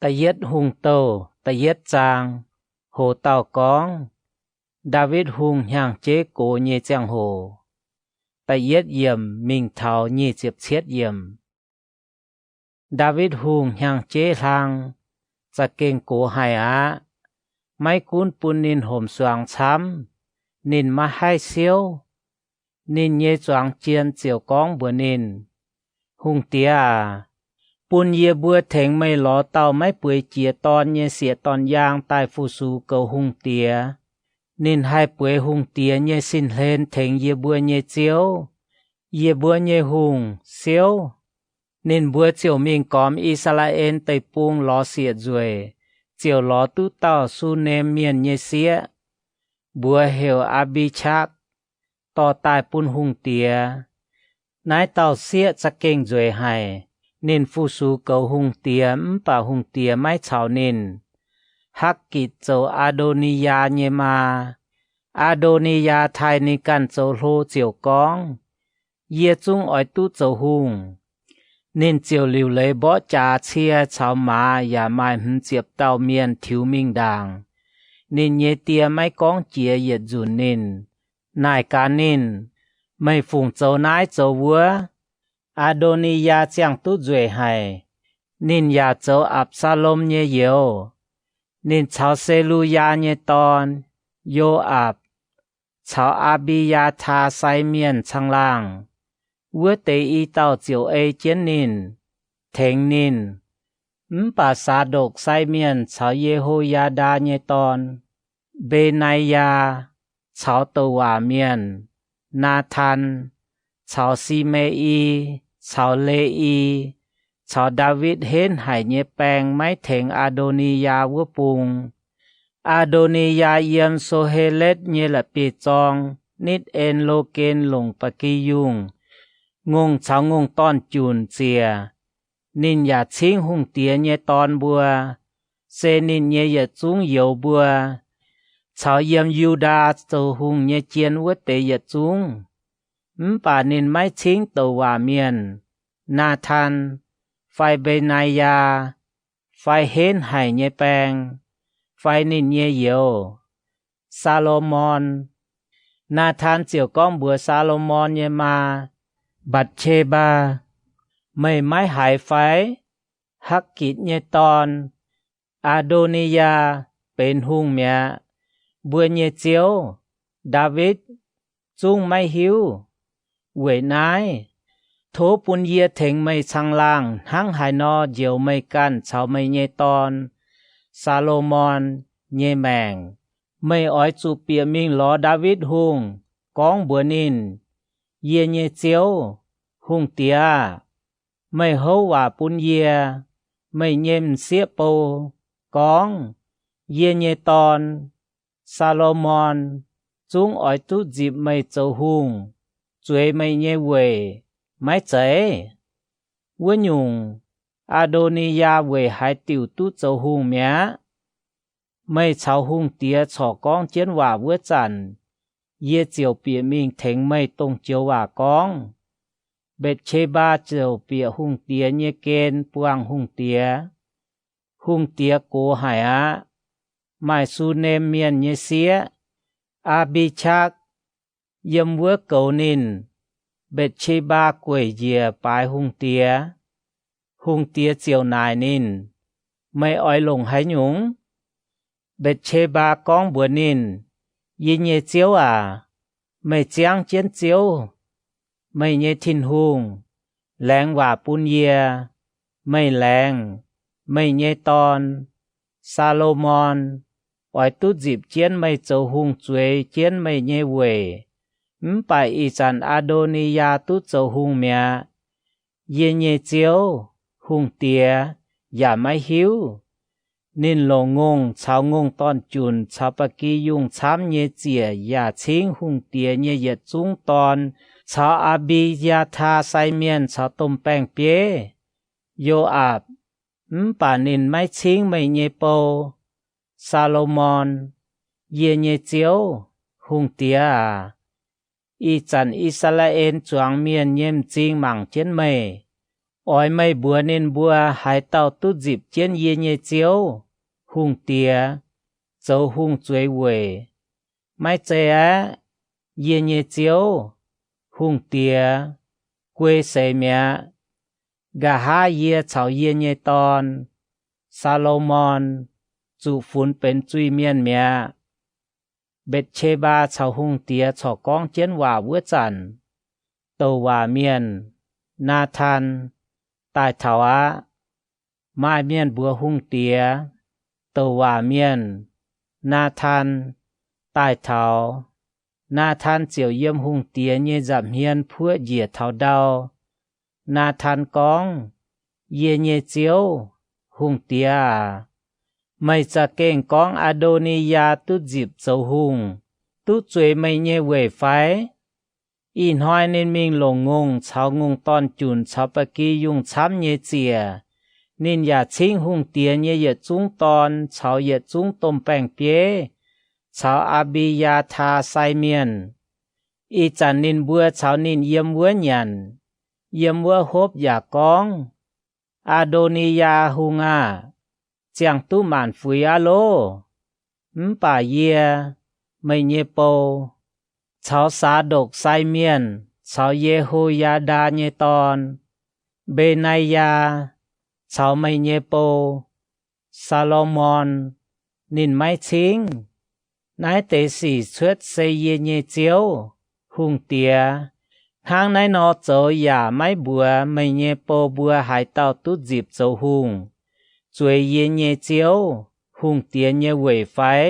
Da'yietv Hungh Douh da'yietv zaang, hoc dauh gorngv Ndaawitv Hungh hnyangx-jeiv gox nyei ziangh hoc, da'yietv yiemc mingh taux nyic ziepc cietv yiemc. Ndaawitv Hungh hnyangx-jeiv hlang za'gengh gox haic aqv. Maiv gunv bun ninh homc suangx camv, ninh maiv haih siouv. Ninh nyei zuangx jien ziouc gorngv mbuox ninh, Hungh diex aac, bun yie mbuo tengx meih lorz dauh maiv bueix jiex dorn nyei sieqv dorn yaang daaih fu-sux goux hungh diex. Ninh haih bueix hungh diex nyei sin-hlen tengx yie mbuo nyei ziouv, yie mbuo nyei hungh, siouv. Ninh mbuo ziouc mingh gormx I^saa^laa^en Deic-Bung lorz siec nzueic, ziouc lorz duqv dauh Sunem mienh nyei sieqv, mbuox heuc Aa^mbi^qaqv, dorh daaih bun hungh diex. Naaiv dauh sieqv za'gengh nzueic haic. Ninh fu-sux goux hungh diex mv baac hungh diex maiv caux ninh. Hakv^gitc zoux Aa^ndo^ni^yaa nyei maa. Aa^ndo^ni^yaa taaih ninh ganh zoux hlo ziouc gorngv, Yie zungv oix duqv zoux hungh. Ninh ziouc liuc leiz mborqv jaax cie caux maaz yaac maaih hmz ziepc dauh mienh tiux mingh ndaangc. Ninh nyei die maiv gorngv jiex yietc nzunc ninh, naaic gaax ninh, Meih fungc zoux naaiv zoux wuov? Aa^ndo^ni^yaa ziangh duqv nzueic haic. Ninh yaac zoux Apc^saa^lom nyei youz. Ninh caux Se^lu^yaa nyei dorn, Yo^aapc, caux Aa^mbi^yaa^taa sai mienh caangh laangh. Wuov deix i dauh ziouc ei jienv ninh, tengx ninh. Mv baac Saa^ndokc sai mienh caux Ye^ho^yaa^ndaa nyei dorn, Mbe^naa^yaa, caux douc waac mienh, Naa^tan, caux Si^me^i, caux Le^i, caux Ndaawitv henv haic nyei baeng maiv tengx Aa^ndo^ni^yaa wuov bung. Aa^ndo^ni^yaa yiem So^he^letv nyei la'bieiv-zorng nitv En^lo^gen longc ba'gi yungh, ngongh caux ngongh dorn-junc ziec. Ninh yaac cingv hungh diex nyei dorn mbuo, se ninh nyei yietc zungv youz mbuo, caux yiem Yu^ndaa zoux hungh nyei jien wuov deix yietc zungv. Mv baac ninh maiv cingv douc waac mienh, Naa^tan, fai Mbe^naa^yaa, fai henv haic nyei baeng, fai ninh nyei youz, Saa^lo^morn. Naa^tan ziouc gorngv mbuox Saa^lo^morn nyei maa, Mbatc^se^mbaa, meih maiv haiz fai? Hakv^gitc nyei dorn, Aa^ndo^ni^yaa, benx hungh mi'aqv. Mbuo nyei ziouv, Ndaawitv, zungv maiv hiuv. Weic naaiv, tov bun yie tengx meih caangh laangh hnangv haaix nor njoux meih ganh caux meih nyei dorn, Saa^lo^morn, nyei maengc. Meih oix zuqc bieqc mingh lorz Ndaawitv Hungh, gorngv mbuox ninh, Yie nyei ziouv, hungh diex aah! Meih houv waac bun yie, meih nyei m'sieqv bou, gorngv, Yie nyei dorn, Saa^lo^morn, zungv oix duqv nzipc meih zoux hungh, zueiz meih nyei weic, maiv zeiz? Wuov nyungc, Aa^ndo^ni^yaa weic haaix diuc duqv zoux hungh mi'aqv? Meih caux hungh diex corc gorngv jienv waac wuov zanc, yie ziouc bieqc mingh tengx meih dongh joux waac gorngv. Mbetc^se^mbaa ziouc bieqc hungh diex nyei gen buangh hungh diex. Hungh diex gox haic aqv. Maaih Sunem mienh nyei sieqv, Aa^mbi^qakv, yiem wuov goux ninh. Mbetc^se^mbaa gueic njiec baaix hungh diex. Hungh diex ziouc naaic ninh, Meih oix longc haaix nyungc? Mbetc^se^mbaa gorngv mbuox ninh, Yie nyei ziouv aac, meih ziangv jienv Ziouv, meih nyei Tin-Hungh, laengz waac bun yie. Meih laengz, meih nyei dorn, Saa^lo^morn, oix duqv nzipc jienv meih zoux hungh zueiz jienv meih nyei weic. Mv baac ih zanc Aa^ndo^ni^yaa duqv zoux hungh mi'aqv. Yie nyei ziouv, hungh diex, yaac maiv hiuv. Ninh longc ngongh caux ngongh dorn-junc caux ba'gi yungh camv nyei ziec yaac cingv hungh diex nyei yietc zungv dorn caux Aa^mbi^yaa^taa sai mienh caux domh baeng-bieiv, Yo^aapc. Mv baac ninh maiv cingv meih nyei bou, Saa^lo^morn. Yie nyei ziouv, hungh diex aac, ih zanc I^saa^laa^en zuangx mienh nyei m'zing mangc jienv meih. Oix meih mbuox ninh mbuo, haaix dauh duqv nzipc jienv yie nyei Ziouv, hungh diex, zoux hungh zueiz weic, maiv zei aeqv, yie nyei Ziouv, hungh diex, guei seix mi'aqv. Nqa'haav yie caux yie nyei dorn, Saa^lo^morn, zuqc funx benx zuiz-mienh mi'aqv. Mbetc^qe^mbaa caux hungh diex corc gorngv jienv waac wuov zanc, douc waac mienh, Naataan, daaih taux aqv. Maaih mienh mbuox hungh diex, douc waac mienh, Naataan, daaih taux. Naataan ziouc yiem hungh diex nyei nza'hmien puoqv njiec taux ndau. Naataan gorngv, Yie nyei ziouv, hungh diex aac, meih za'gengh gorngv Aa^ndo^ni^yaa duqv nzipc zoux hungh, duqv zueiz meih nyei weic fai? Ih hnoi ninh mingh longc ngongh caux ngongh dorn-junc caux ba'gi yungh camv nyei ziec. Ninh yaac cingv hungh diex nyei yietc zungv dorn caux yietc zungv domh baeng-bieiv caux Aa^mbi^yaa^taa sai mienh. Ih zanc ninh mbuo caux ninh yiem wuov nyanc, yiem wuov hopv yaac gorngv, Aa^ndo^ni^yaa Hungh aah! Ziangh duqv maanc fuix aqv loh! Mv baac yie, meih nyei bou, caux Saa^ndokc sai mienh caux Ye^ho^yaa^ndaa nyei dorn, Mbe^naa^yaa, caux meih nyei bou, Saa^lo^morn, ninh maiv cingv. Naaiv deix sic cuotv se yie nyei ziouv, hungh diex, hnangv naaiv nor zoux yaac maiv mbuox meih nyei bou mbuo haaix dauh duqv nzipc zoux hungh, zueiz yie nyei ziouv, hungh diex nyei weic fai?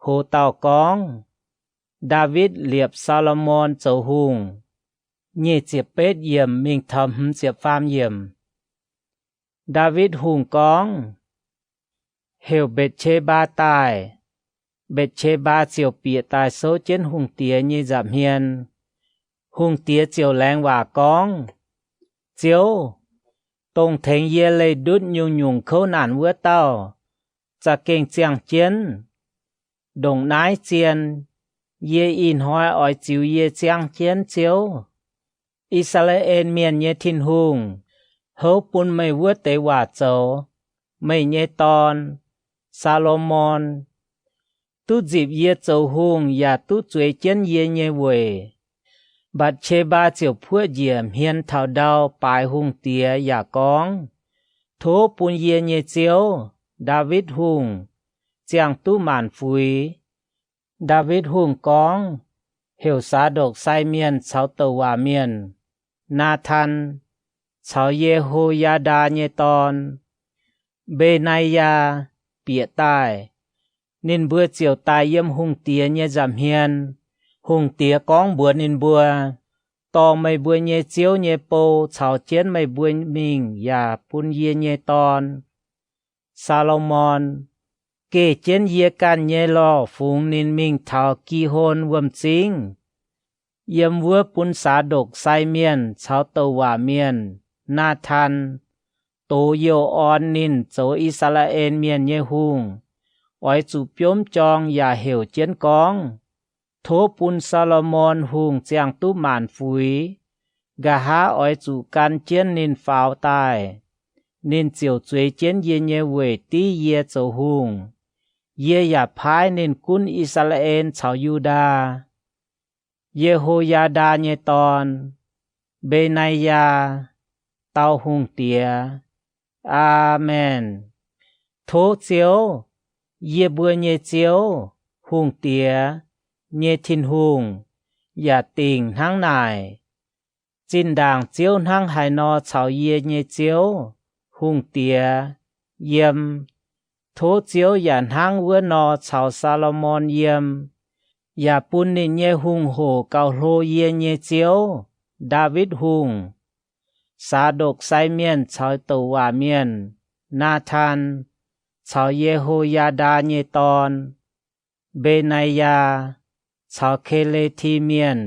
Hoz dauh gorngv, Ndaawitv Liepc Saa^lo^morn Zoux Hungh. Nyic ziepc betv yiemc mingh taux hmz ziepc faam yiemc. Ndaawitv Hungh gorngv, Heuc Mbetc^qe^mbaa daaih. Mbetc^qe^mbaa ziouc bieqc daaih souv jienv hungh diex nyei nza'hmien. Hungh diex ziouc laengz waac gorngv, Ziouv, dongh tengx yie leih ndutv nyungc-nyungc kouv naanc wuov dauh, za'gengh ziangh jienv. Ndongc naaiv zien, yie ih hnoi oix ziux yie ziangv jienv Ziouv, I^saa^laa^en Mienh nyei Tin-Hungh, houv bun meih wuov deix waac zoux. Meih nyei dorn, Saa^lo^morn, duqv nzipc yie zoux hungh yaac duqv zueiz jienv yie nyei weic. Mbetc^qe^mbaa ziouc puoqv njiec hmien taux ndau baaix hungh diex yaac gorngv, Tov bun yie nyei ziouv, Ndaawitv Hungh, ziangh duqv maanc fuix. Ndaawitv Hungh gorngv, Heuc Saa^ndokc sai mienh caux douc waac mienh, Naatan, caux Ye^ho^yaa^ndaa nyei dorn, Mbe^naa^yaa, bieqc daaih. Ninh mbuo ziouc daaih yiem hungh diex nyei nza'hmien. Hungh diex gorngv mbuox ninh mbuo, Dorh meih mbuo nyei ziouv nyei bou caux jienv meih mbuo mingh yaac bun yie nyei dorn, Saa^lo^morn, geh jienv yie ganh nyei lorh fungx ninh mingh taux Gi^hon Wuom-Zingv. Yiem wuov bun Saa^ndokc sai mienh caux douc waac mienh, Naatan, dox youh orn ninh zoux I^saa^laa^en Mienh nyei hungh. Oix zuqc biomv jorng yaac heuc jienv gorngv, Tov bun Saa^lo^morn Hungh ziangh duqv maanc fuix. Nqa'haav oix zuqc gan jienv ninh faaux daaih. Ninh ziouc zueiz jienv yie nyei weic div yie zoux hungh. Yie yaac paaiv ninh gunv I^saa^laa^en caux Yu^ndaa. Ye^ho^yaa^ndaa nyei dorn, Mbe^naa^yaa, dau hungh diex. Aamen. Tov Ziouv, yie mbuo nyei Ziouv, hungh diex, nyei Tin-Hungh, yaac dingc hnangv naaic. Zinh ndaangc Ziouv hnangv haaix nor caux yie nyei Ziouv, hungh diex, yiem, tov Ziouv yaac hnangv wuov nor caux Saa^lo^morn yiem, yaac bun ninh nyei hungh hoc gauh hlo yie nyei ziouv, Ndaawitv Hungh, Saa^ndokc sai mienh caux douc waac mienh, Naatan, caux Ye^ho^yaa^ndaa nyei dorn, Mbe^naa^yaa, caux Ki^le^ti Mienh,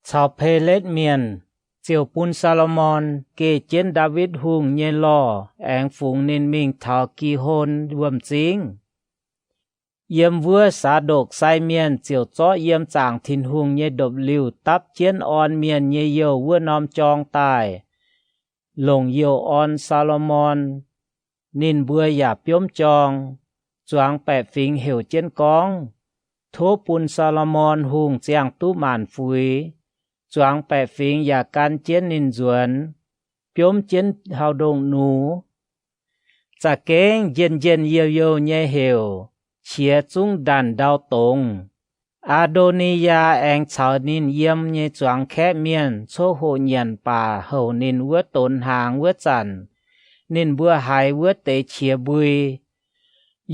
caux Pe^letv Mienh, ziouc bun Saa^lo^morn geh jienv Ndaawitv Hungh nyei lorh aengx fungx ninh mingh taux Gi^hon Wuom-Zingv. Yiem wuov Saax-ndokc sai mienh ziouc zorqv yiem zaangc Tin-Hungh nyei ndopv-liuh dapv jienv orn mienh nyei youh wuov norm jorng daaih, longc youh orn Saa^lo^morn. Ninh mbuo yaac biomv jorng, zuangx baeqc fingx heuc jienv gorngv, Tov bun Saa^lo^morn Hungh ziangh duqv maanc fuix. Zuangx baeqc fingx yaac gan jienv ninh nzuonx, biomv jienv hauv ndongh nux. Za'gengh njien-njien youh youh nyei heuc, qiex zungv ndanc ndau dongz. Aa^ndo^ni^yaa aengx caux ninh yiem nyei zuangx kaeqv mienh coqv hoqc nyanc baac houc ninh wuov donx hnaangx wuov zanc, ninh mbuo haiz wuov deix qiex mbui.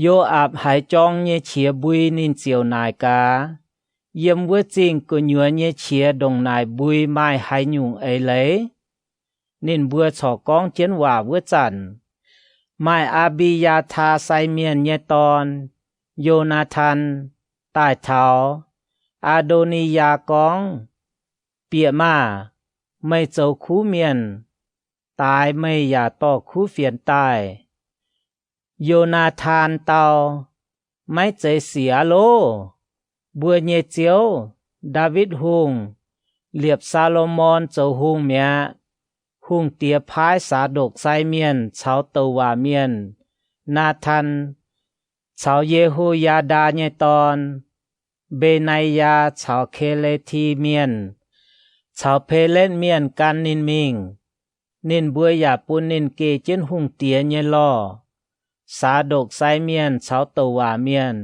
Yo^aapc haiz jorng nyei qiex mbui ninh ziouc naaic gaax, Yiem wuov zingh gu'nyuoz nyei qiex ndongc naaic mbui maaih haaix nyungc eix leiz? Ninh mbuo corc gorngv jienv waac wuov zanc, Maaih Aa^mbi^yaa^taa sai mienh nyei dorn, Yo^naa^tan, daaih taux. Aa^ndo^ni^yaa gorngv, Bieqc maah! Meih zoux kuv mienh, daaix meih yaac dorh kuv fienx daaih. Yo^naa^tan dau, Maiv zeiz sic aqv loh! Mbuo nyei ziouv, Ndaawitv Hungh, liepc Saa^lo^morn zoux hungh mi'aqv. Hungh diex paaiv Saax^ndokc sai mienh caux douc waac mienh, Naa^tan, caux Ye^ho^yaa^ndaa nyei dorn, Mbe^naa^yaa, caux Ke^le^ti Mienh caux Peletv Mienh gan ninh mingh. Ninh mbuo yaac bun ninh geh jienv hungh diex nyei lorh. Saax^ndokc sai mienh caux douc waac mienh,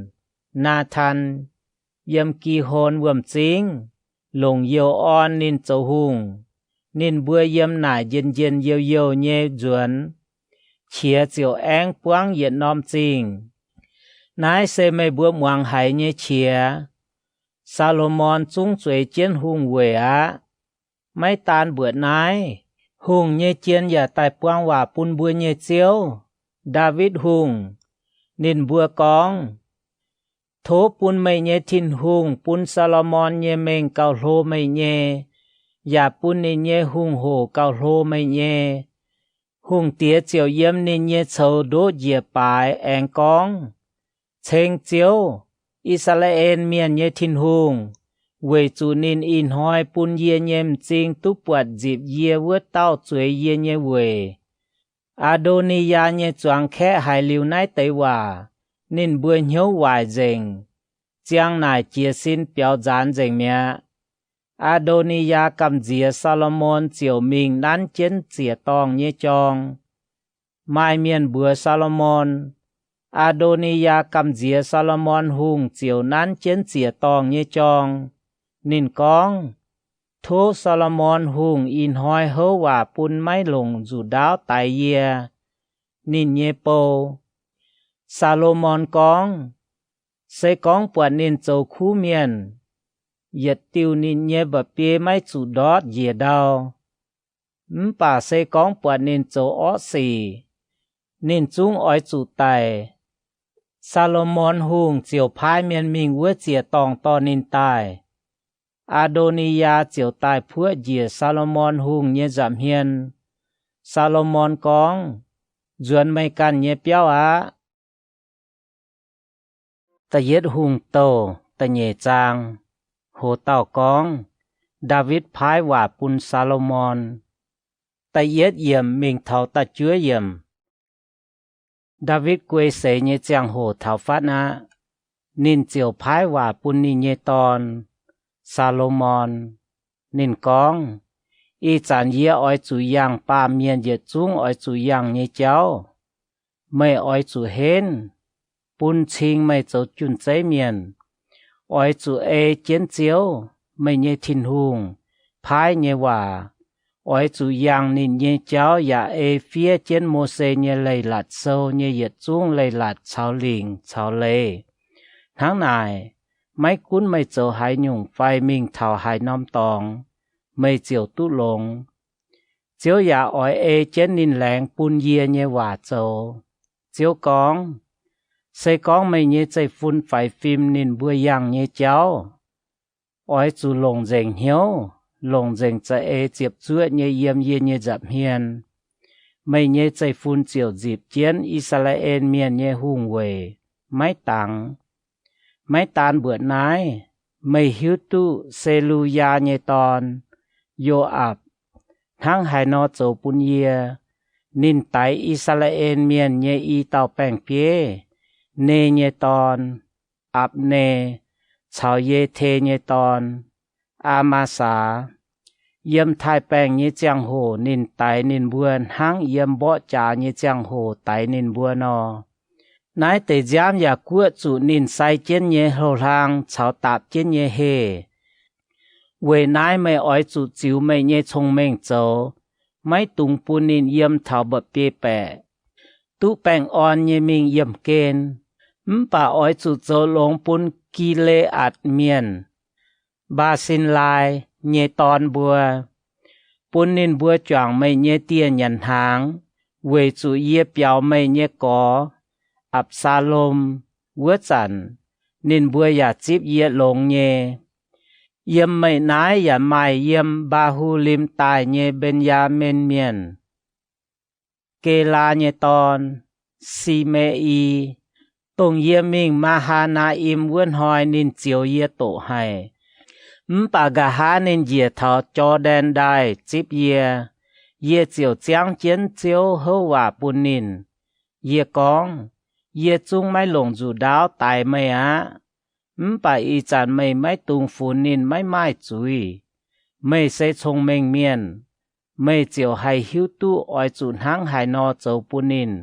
Naa^tan, yiem Gi^hon Wuom-Zingv longc youh orn ninh zoux hungh. Ninh mbuo yiem naaic njien-njien youh youh nyei nzuonx, qiex ziouc aengv buangv yietc norm zingh. Naaiv se meih mbuo muangx haiz nyei qiex. Saa^lo^morn zungv zueiz jienv hungh weic aqv. Maiv daan mbuoqc naaiv, hungh nyei jien yaac daaih buang waac bun mbuo nyei ziouv, Ndaawitv Hungh. Ninh mbuo gorngv, Tov bun meih nyei Tin-Hungh bun Saa^lo^morn nyei mengh gauh hlo meih nyei, yaac bun ninh nyei hungh hoc gauh hlo meih nyei. Hungh diex ziouc yiem ninh nyei coux ndoqv njiec baaix aengx gorngv, Ceng Ziouv, I^saa^laa^en Mienh nyei Tin-Hungh, weic zuqc ninh ih hnoi bun yie nyei m'zing duqv buatc nzipc yie wuov dauh zueiz yie nyei weic. Aa^ndo^ni^yaa nyei zuangx kaeqv haiz liuz naaiv deix waac, ninh mbuo hnyouv waaic nzengc, ziang naaic jiez sin biaux nzaanx nzengc mi'aqv. Aa^ndo^ni^yaa gamh nziex Saa^lo^morn ziouc mingh nanv jienv ziec-dorngh nyei jorng. Maaih mienh mbuox Saa^lo^morn, Aa^ndo^ni^yaa gamh nziex Saa^lo^morn Hungh ziouc nanv jienv ziec-dorngh nyei jorng. Ninh gorngv, Tov Saa^lo^morn Hungh ih hnoi houv waac bun maiv longc nzuqc ndaauv daix yie, ninh nyei bou. Saa^lo^morn gorngv, Se gorngv buatc ninh zoux kuv mienh, yietc diuh ninh nyei mba'biei maiv zuqc ndortv njiec ndau. Mv baac se gorngv buatc ninh zoux orqv sic, ninh zungv oix zuqc daic. Saa^lo^morn Hungh ziouc paaiv mienh mingh wuov ziec-dorngh dorh ninh daaih. Aa^ndo^ni^yaa ziouc daaih puoqv njiec Saa^lo^morn Hungh nyei nza'hmien. Saa^lo^morn gorngv, Nzuonx meih ganh nyei biauv aqv. Da'yietv Hungh Douh da'nyeic zaang. Hoz dauh gorngv, Ndaawitv paaiv waac bun Saa^lo^morn. Da'yietv yiemc mingh taux da'juov yiemc. Ndaawitv guei seix nyei ziangh hoc taux fatv aqv. Ninh ziouc paaiv waac bun ninh nyei dorn, Saa^lo^morn. Ninh gorngv, Ih zanc yie oix zuqc yangh baamh mienh yietc zungv oix zuqc yangh nyei jauv. Meih oix zuqc henv, bun cing meih zoux jun-zeiv mienh. Oix zuqc ei jienv Ziouv, meih nyei Tin-Hungh, paaiv nyei waac. Oix zuqc yangh ninh nyei jauv yaac ei fiev jienv Mose nyei Leiz-Latc Sou nyei yietc zungv leiz-latc caux lingc caux leiz. Hnangv naaic, maiv gunv meih zoux haaix nyungc fai mingh taux haaix norm dorngx, meih ziouc duqv longx. Ziouv yaac oix ei jienv ninh laengz bun yie nyei waac zoux. Ziouv gorngv, Se gorngv meih nyei zeiv-fun faix fim ninh mbuo yangh nyei jauv, oix zuqc longc nzengc hnyouv, longc nzengc za'eix ziepc zuoqv nyei yiem yie nyei nza'hmien. Meih nyei zeiv-fun ziouc nzipc jienv I^saa^laa^en Mienh nyei hungh weic, maiv dangx. Maiv daan mbuoqc naaiv, meih hiuv duqv Se^lu^yaa nyei dorn, Yo^aapc, hnangv haaix nor zoux bun yie. Ninh daix I^saa^laa^en Mienh nyei i dauh baeng-bieiv, Ne nyei dorn, Apc^ne, caux Ye^te nyei dorn, Aa^maa^saa. Yiem taaih-baengh nyei ziangh hoc ninh daix ninh mbuo hnangv yiem mborqv jaax nyei ziangh hoc daix ninh mbuo nor. Naaiv deix nziaamv yaac guoqv zuqc ninh sai jienv nyei hlo-hlaang caux daapc jienv nyei heh. Weic naaiv meih oix zuqc ziux meih nyei cong-mengh zoux, maiv dungx bun ninh yiem taux mba'biei baeqc. Duqv baengh orn nyei mingh yiemh gen, mv baac oix zuqc zoux longx bun Gi^le^aatc Mienh, Mbaa^sin^lai, nyei dorn mbuo, bun ninh mbuo juangc meih nyei dieh nyanc hnaangx, weic zuqc yie biaux meih nyei gorx, Apc^saa^lom, wuov zanc, ninh mbuo yaac zipv yie longx nyei. Yiem meih naaiv yaac maaih yiem Mbaa^hu^lim daaih nyei Mben^yaa^min Mienh, Gelaa nyei dorn, Si^me^i, dongh yie mingh Maa^haa^naa^im wuov hnoi ninh zioux yie doqc haic. Mv baac nqa'haav ninh njiec taux Jor^ndaen Ndaaih zipv yie, yie ziouc ziangv jienv Ziouv houv waac bun ninh. Yie gorngv, Yie zungv maiv longc nzuqc ndaauv daix meih aqv. Mv baac ih zanc meih maiv dungx funx ninh maiv maaih zuiz. Meih se cong-mengh mienh, meih ziouc haih hiuv duqv oix zuqc hnangv haaix nor zoux bun ninh.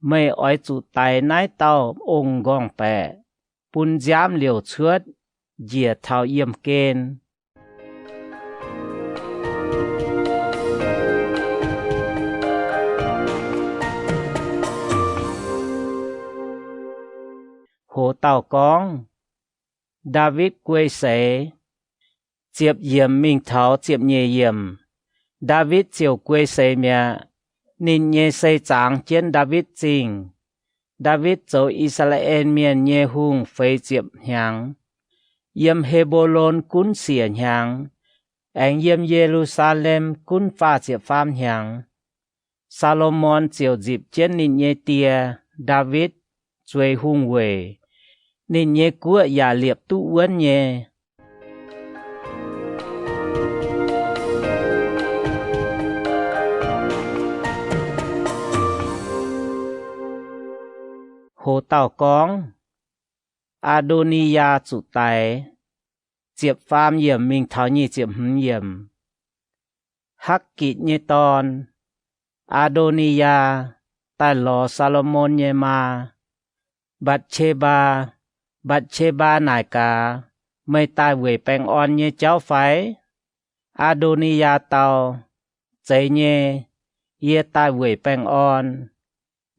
Meih oix zuqc daix naaiv dauh ong-nqorngv-baeqc, bun nziaamv liouc cuotv, njiec taux yiemh gen. Hoz dauh gorngv, Ndaawitv Guei Seix. Ziepc yiemc mingh taux ziepc nyeic yiemc. Ndaawitv ziouc guei seix mi'aqv. Ninh nyei sei zangx jienv Ndaawitv Zingh. Ndaawitv zoux I^saa^laa^en Mienh nyei hungh feix ziepc hnyangx, yiem He^mbo^lon gunv siec hnyangx, aengx yiem Ye^lu^saa^lem gunv faah ziepc faam hnyangx. Saa^lo^morn ziouc nzipc jienv ninh nyei die, Ndaawitv, zueiz hungh weic. Ninh nyei guoqv yaac liepc duqv wuonv nyei. Hoz dauh gorngv, Aa^ndo^ni^yaa zuqc daix. Ziepc faam yiemc mingh taux nyic ziepc hmz yiemc. Hakv^gitc nyei dorn, Aa^ndo^ni^yaa, daaih lorz Saa^lo^morn nyei maa, Mbatc^qe^mbaa. Mbatc^qe^mbaa naaic gaax, Meih daaih weic baengh orn nyei jauv fai? Aa^ndo^ni^yaa dau, Zeiz nyei, yie daaih weic baengh orn.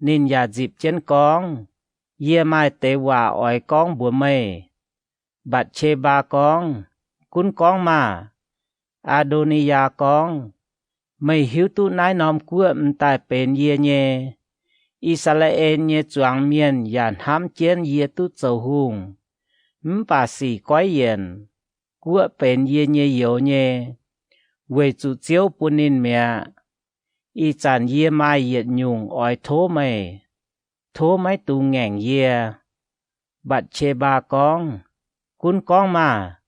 Ninh yaac nzipc jienv gorngv, Yie maaih deix waac oix gorngv mbuox meih. Mbatc^qe^mbaa gorngv, Gunv gorngv maah! Aa^ndo^ni^yaa gorngv, Meih hiuv duqv naaiv norm guoqv m'daaih benx yie nyei. I^saa^laa^en nyei zuangx mienh yaac hnamv jienv yie duqv zoux hungh. Mv baac sic goiv yienc, guoqv benx yie nyei youz nyei, weic zuqc Ziouv bun ninh mi'aqv. Ih zanc yie maaih yietc nyungc oix tov meih. Tov maiv dungx ngaengc yie. Mbatc^qe^mbaa gorngv, Gunv gorngv maah!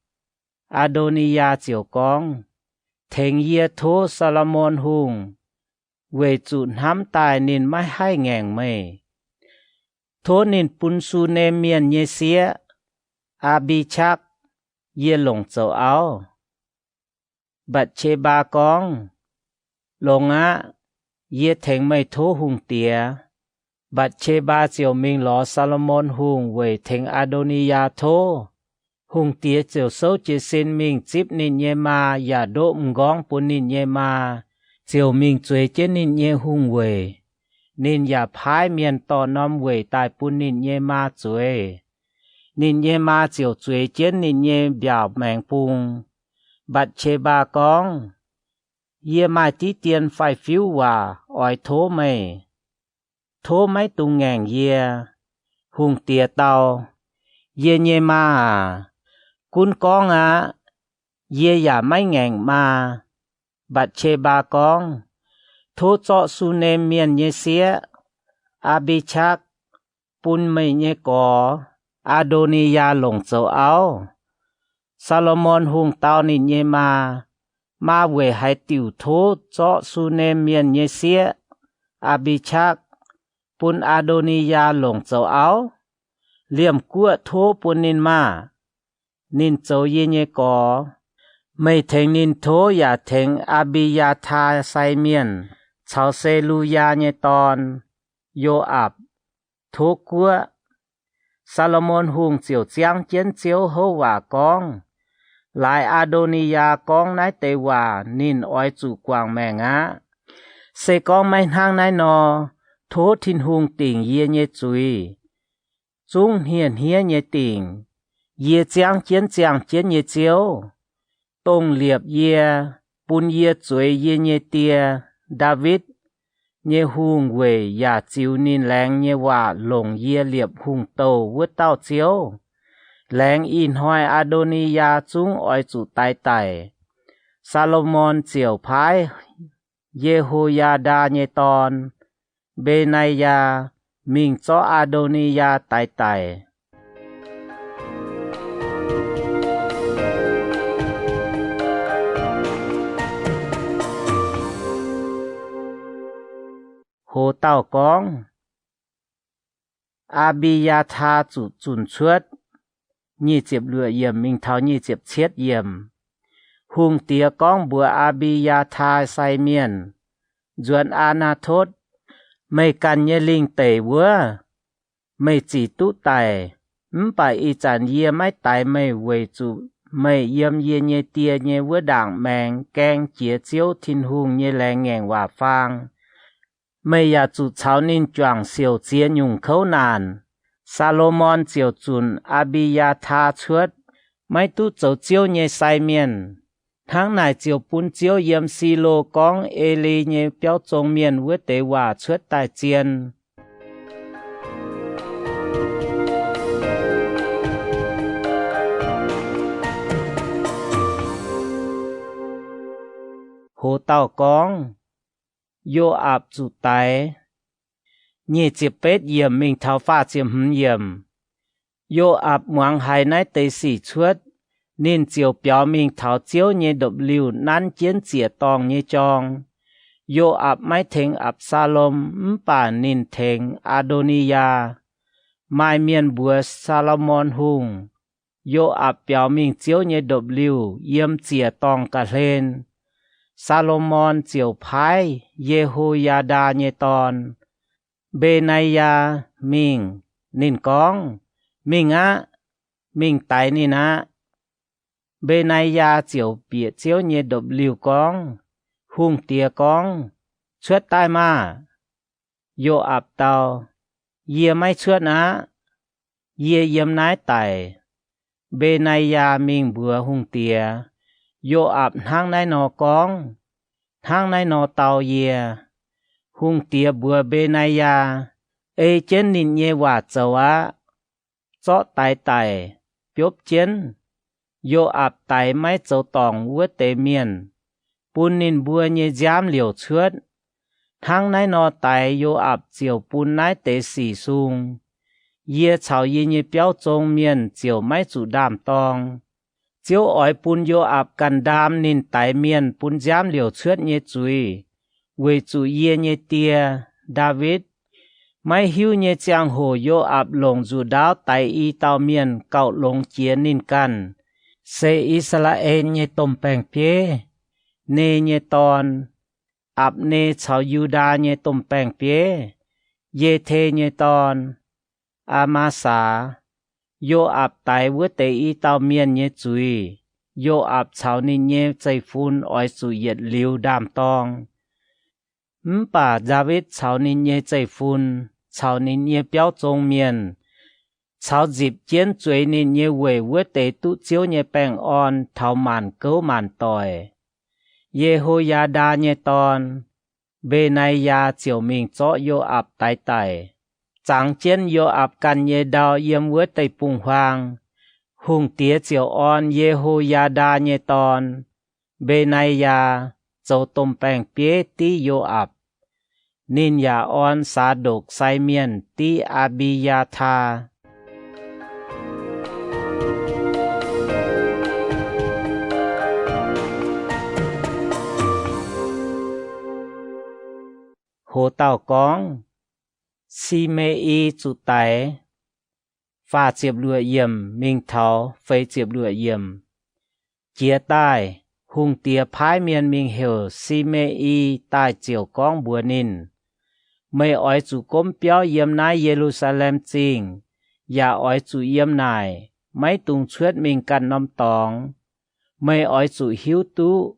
Aa^ndo^ni^yaa ziouc gorngv, Tengx yie tov Saa^lo^morn Hungh, weic zuqc hnamv daaih ninh maiv haih ngaengc meih. Tov ninh bun Sunem Mienh nyei sieqv, Aa^mbi^qaqv, yie longc zoux auv. Mbatc^qe^mbaa gorngv, Longx aqv. Yie tengx meih tov hungh diex. Mbatc^qe^mbaa ziouc mingh lorz Saa^lo^morn Hungh weic tengx Aa^ndo^ni^yaa tov. Hungh diex ziouc souv jiez sin mingh zipv ninh nyei maa yaac ndoqv m'nqorngv bun ninh nyei maa, ziouc mingh zueiz jienv ninh nyei hungh weic. Ninh yaac paaiv mienh dorh norm weic daaih bun ninh nyei maa zueiz. Ninh nyei maa ziouc zueiz jienv ninh nyei mbiaauc maengx bung. Mbatc^qe^mbaa gorngv, Yie maaih diqv dien faix-fiuv waac oix tov meih. Tov maiv dungx ngaengc yie. Hungh diex dau, Yie nyei maa aac, gunv gorngv aqv. Yie yaac maiv ngaengc maa. Mbatc^qe^mbaa gorngv, Tov zorqv Sunem Mienh nyei sieqv, Aa^mbi^qaqv, bun meih nyei gorx, Aa^ndo^ni^yaa longc zoux auv. Saa^lo^morn Hungh dau ninh nyei maa, Maa weic haaix diuc tov zorqv Sunem mienh nyei sieqv, Aa^mbi^qaqv, bun Aa^ndo^ni^yaa longc zoux auv? Liemh guoqv tov bun ninh maah! Ninh zoux yie nyei gorx. Meih tengx ninh tov yaac tengx Aa^mbi^yaa^taa sai mienh caux Se^lu^yaa nyei dorn, Yo^aapc, tov guoqv. Saa^lo^morn Hungh ziouc ziangv jienv Ziouv houv waac gorngv, Laaix Aa^ndo^ni^yaa gorngv naaiv deix waac ninh oix zuqc guangc maengc aqv. Se gorngv maiv hnangv naaiv nor, tov Tin-Hungh dingc yie nyei zuiz, zungv hniev-hniev nyei dingc, yie ziangv jienv ziangh jienv nyei Ziouv, dongh liepc yie, bun yie zueiz yie nyei die, Ndaawitv, nyei hungh weic yaac ziux ninh laengz nyei waac longc yie liepc hungh douh wuov dauh Ziouv. Laengz ih hnoi Aa^ndo^ni^yaa zungv oix zuqc daix daic. Saa^lo^morn ziouc paaiv Ye^ho^yaa^ndaa nyei dorn, Mbe^naa^yaa, mingh zorqv Aa^ndo^ni^yaa daix daic. Hoz dauh gorngv, Aa^mbi^yaa^taa zuqc zunc cuotv. Nyic ziepc luoqc yiemc mingh taux nyic ziepc cietv yiemc. Hungh diex gorngv mbuox Aa^mbi^yaa^taa sai mienh, Nzuonx Aa^naa^totv, meih ganh nyei lingh deic wuov, meih zic duqv daic. Mv baac ih zanc yie maiv daix meih weic zuqc meih yiem yie nyei die nyei wuov ndaangc maengx gaeng jiez Ziouv Tin-Hungh nyei laengz ngaengc waac faang. Meih yaac zuqc caux ninh juangc siouc ziex nyungc kouv naanc. Saa^lo^morn ziouc zunc Aa^mbi^yaa^taa cuotv, maiv duqv zoux Ziouv nyei sai mienh. Hnangv naaic ziouc bun Ziouv yiem Silo gorngv E^li nyei biauv zong mienh wuov deix waac cuotv daaih zien. Hoz dauh gorngv, Yo^aapc zuqc daix. Nyic ziepc betv yiemc mingh taux faah ziepc hmz yiemc. Yo^aapc muangx haiz naaiv deix sic cuotv, ninh ziouc biaux mingh taux Ziouv nyei ndopv-liuh nanv jienv ziec-dorngh nyei jorng. Yo^aapc maiv tengx Apc^saa^lom, mv baac ninh tengx Aa^ndo^ni^yaa. Maaih mienh mbuox Saa^lo^morn Hungh, Yo^aapc biaux mingh Ziouv nyei ndopv-liuh yiem ziec-dorngh ga'hlen. Saa^lo^morn ziouc paaiv Ye^ho^yaa^ndaa nyei dorn, Mbe^naa^yaa, mingh. Ninh gorngv, Mingh aqv. Mingh daix ninh aqv. Mbe^naa^yaa ziouc bieqc Ziouv nyei ndopv-liuh gorngv, Hungh diex gorngv, Cuotv daaih maah! Yo^aapc dau, Yie maiv cuotv aqv. Yie yiem naaiv daic. Mbe^naa^yaa mingh mbuox hungh diex, Yo^aapc hnangv naaiv nor gorngv, hnangv naaiv nor dau yie. Hungh diex mbuox Mbe^naa^yaa, Ei jienv ninh nyei waac zoux aqv. Zorqv daix daic, biopv jienv. Yo^aapc daix maiv zoux dorngc wuov deix mienh, bun ninh mbuo nyei nziaamv liouc cuotv. Hnangv naaiv nor daix Yo^aapc ziouc bun naaiv deix sic sung. Yie caux yie nyei biauv zong mienh ziouc maiv zuqc ndaam-dorng. Ziouv oix bun Yo^aapc ganh ndaam ninh daix mienh bun nziaamv liouc cuotv nyei zuiz, weic zuqc yie nyei die, Ndaawitv. Maiv hiuv nyei ziangh hoc Yo^aapc longc nzuqc ndaauv daix i dauh mienh gauh longx jiex ninh ganh, se I^saa^laa^en nyei domh baeng-bieiv, Ne nyei dorn, Apc^ne caux Yu^ndaa nyei domh baeng-bieiv, Ye^te nyei dorn, Aa^maa^saax. Yo^aapc daix wuov deix i dauh mienh nyei zuiz, Yo^aapc caux ninh nyei zeiv-fun oix zuqc yietc liuz ndaam-dorng. Mv baac Ndaawitv caux ninh nyei zeiv-fun, caux ninh nyei biauv zong mienh, caux nzipc jienv zueiz ninh nyei weic wuov deix duqv Ziouv nyei baengh orn taux maanc gouv maanc doic. Ye^ho^yaa^ndaa nyei dorn, Mbe^naa^yaa ziouc mingh zorqv Yo^aapc daix daic, zangx jienv Yo^aapc ganh nyei ndau yiem wuov deic-bung-huaang. Hungh diex ziouc orn Ye^ho^yaa^ndaa nyei dorn, Mbe^naa^yaa, zoux domh baeng-bieiv div Yo^aapc. Ninh yaac orn Saa^ndokc sai mienh div Aa^mbi^yaa^taa. Hoz dauh gorngv, Si^me^i zuqc daic. Faah ziepc luoqc yiemc mingh taux feix ziepc luoqc yiemc. Jiez daaih, hungh diex paaiv mienh mingh heuc Si^me^i daaih ziouc gorngv mbuox ninh, Meih oix zuqc gomv biauv yiem naaiv Ye^lu^saa^lem Zingh, yaac oix zuqc yiem naaic, maiv dungx cuotv mingh ganh norm dorngx. Meih oix zuqc hiuv duqv,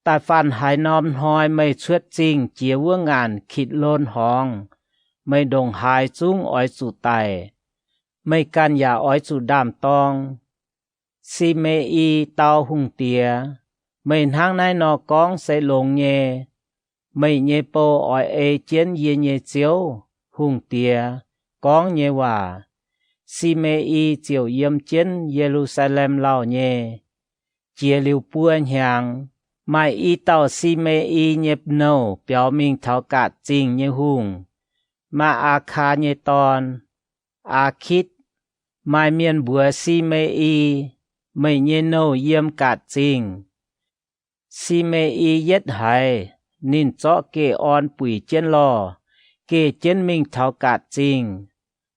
da'faanh haaix norm hnoi meih cuotv zingh jiex wuov ngaanc Kitc^lon Horngz, meih ndongc haaix zungv oix zuqc daic. Meih ganh yaac oix zuqc ndaam-dorng. Si^me^i dau hungh diex, Meih hnangv naaiv nor gorngv se longx nyei. Meih nyei bou oix ei jienv yie nyei ziouv, hungh diex, gorngv nyei waac. Si^me^i ziouc yiem jienv Ye^lu^saa^lem lauh nyei. Jiex liuz buo hnyangx, maaih i dauh Si^me^i nyei nouh biaux mingh taux Gaatc Zingh nyei hungh, Maa^aa^kaa nyei dorn, Aa^kitv. Maaih mienh mbuox Si^me^i, Meih nyei nouh yiem Gaatc Zingh. Si^me^i yietv haiz, ninh zorqv geh orn buic jienv lorh, geh jienv mingh taux Gaatc Zingh.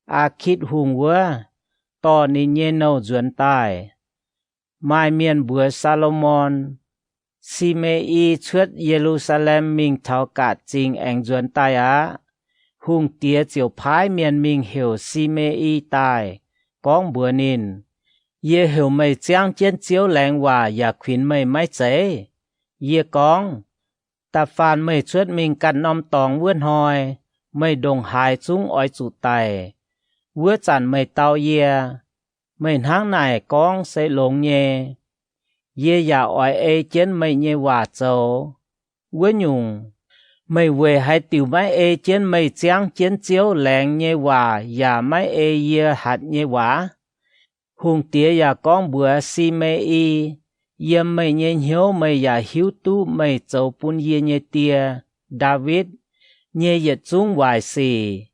Aa^kitv Hungh wuov, dorh ninh nyei nouh nzuonx daaih. Maaih mienh mbuox Saa^lo^morn, Si^me^i cuotv Ye^lu^saa^lem mingh taux Gaatc Zingh aengx nzuonx daaih aqv. Hungh diex ziouc paaiv mienh mingh heuc Si^me^i daaih, gorngv mbuox ninh, Yie heuc meih ziangv jienv Ziouv laengz waac yaac kuinx meih maiv zeiz? Yie gorngv, Da'faanh meih cuotv mingh ganh norm dorngx wuov hnoi, meih ndongc haaix zungv oix zuqc daic. Wuov zanc meih dau yie, meih hnangv naaic gorngv se longx nyei. Yie yaac oix ei jienv meih nyei waac zoux. Wuov nyungc, meih weic haaix diuc maiv ei jienv meih ziangv jienv Ziouv laengz nyei waac yaac maiv ei yie hatc nyei waac? Hungh diex yaac gorngv mbuox Si^me^i, Yiem meih nyei hnyouv meih yaac hiuv duqv meih zoux bun yie nyei die, Ndaawitv, nyei yietc zungv waaic sic.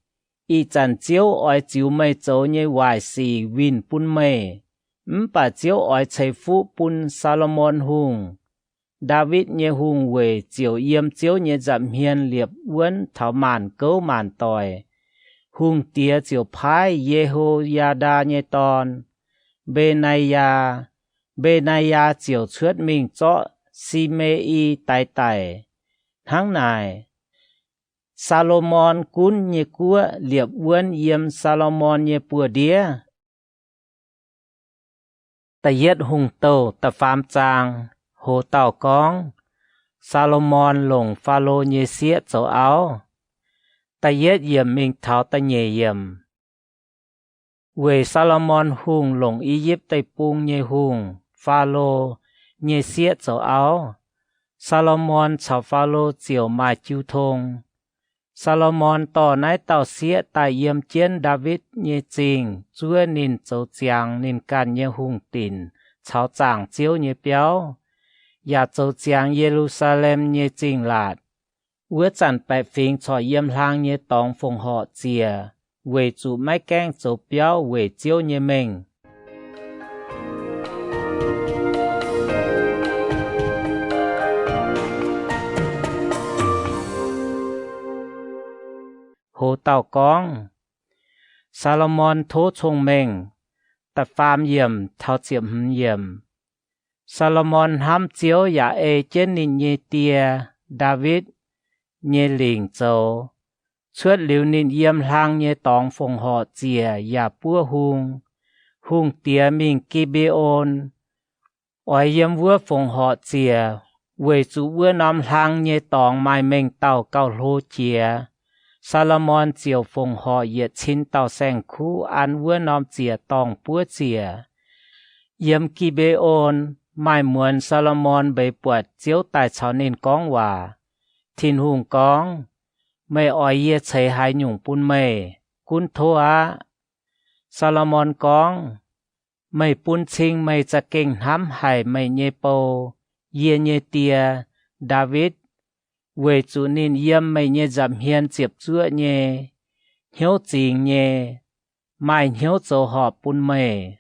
Ih zanc Ziouv oix ziux meih zoux nyei waaic sic winh bun meih. Mv baac Ziouv oix ceix fuqv bun Saa^lo^morn Hungh. Ndaawitv nyei hungh weic ziouc yiem Ziouv nyei nza'hmien liepc wuonv taux maanc gouv maanc doic. Hungh diex ziouc paaiv Ye^ho^yaa^ndaa nyei dorn, Mbe^naa^yaa. Mbe^naa^yaa ziouc cuotv mingh zorqv Si^me^i daix daic. Hnangv naaic, Saa^lo^morn gunv nyei guoqv liepc wuonv yiem Saa^lo^morn nyei buoz-ndiev. Da'yietv Hungh Douh da'faam zaang. Hoz dauh gorngv, Saa^lo^morn longc Faalo nyei sieqv zoux auv. Da'yietv yiemc mingh taux da'nyeic yiemc. Weic Saa^lo^morn Hungh longc I^yipv Deic-Bung nyei hungh, Faalo, nyei sieqv zoux auv, Saa^lo^morn caux Faalo ziouc maaih jiu tong. Saa^lo^morn dorh naaiv dauh sieqv daaih yiem jienv Ndaawitv nyei Zingh zuov ninh zoux ziangx ninh ganh nyei hungh dinc caux zaangc Ziouv nyei biauv, yaac zoux ziangx Ye^lu^saa^lem nyei zingh laatc. Wuov zanc baeqc fingx corc yiem hlaang nyei dorngx fongc horc ziec, weic zuqc maiv gaengh zoux biauv weic Ziouv nyei mengh. Hoz dauh gorngv, Saa^lo^morn tov cong-mengh. Da'faam yiemc taux ziepc hmz yiemc. Saa^lo^morn hnamv Ziouv yaac ei jienv ninh nyei die, Ndaawitv, nyei lingc zoux. Cuotv liuz ninh yiem hlaang nyei dorngx fongc horc ziec yaac buov hung. Hungh diex mingh Gi^mbe^on, oix yiem wuov fongc horc ziec, weic zuqc wuov norm hlaang nyei dorngx maaih mengh dauh gauh hlo jiex. Saa^lo^morn ziouc fongc horc yietc cin dauh saeng-kuv an wuov norm ziec dorngh buov ziec. Yiem Gi^mbe^on, maaih muonz Saa^lo^morn mbeix buatc Ziouv daaih caux ninh gorngv waac. Tin-Hungh gorngv, Meih oix yie ceix haaix nyungc bun meih? Gunv tov aqv. Saa^lo^morn gorngv, Meih bun cing meih za'gengh hnamv haic meih nyei bou, yie nyei die, Ndaawitv, weic zuqc ninh yiem meih nyei nza'hmien ziepc zuoqv nyei, hnyouv zingx nyei, maaih hnyouv zoux horpc bun meih.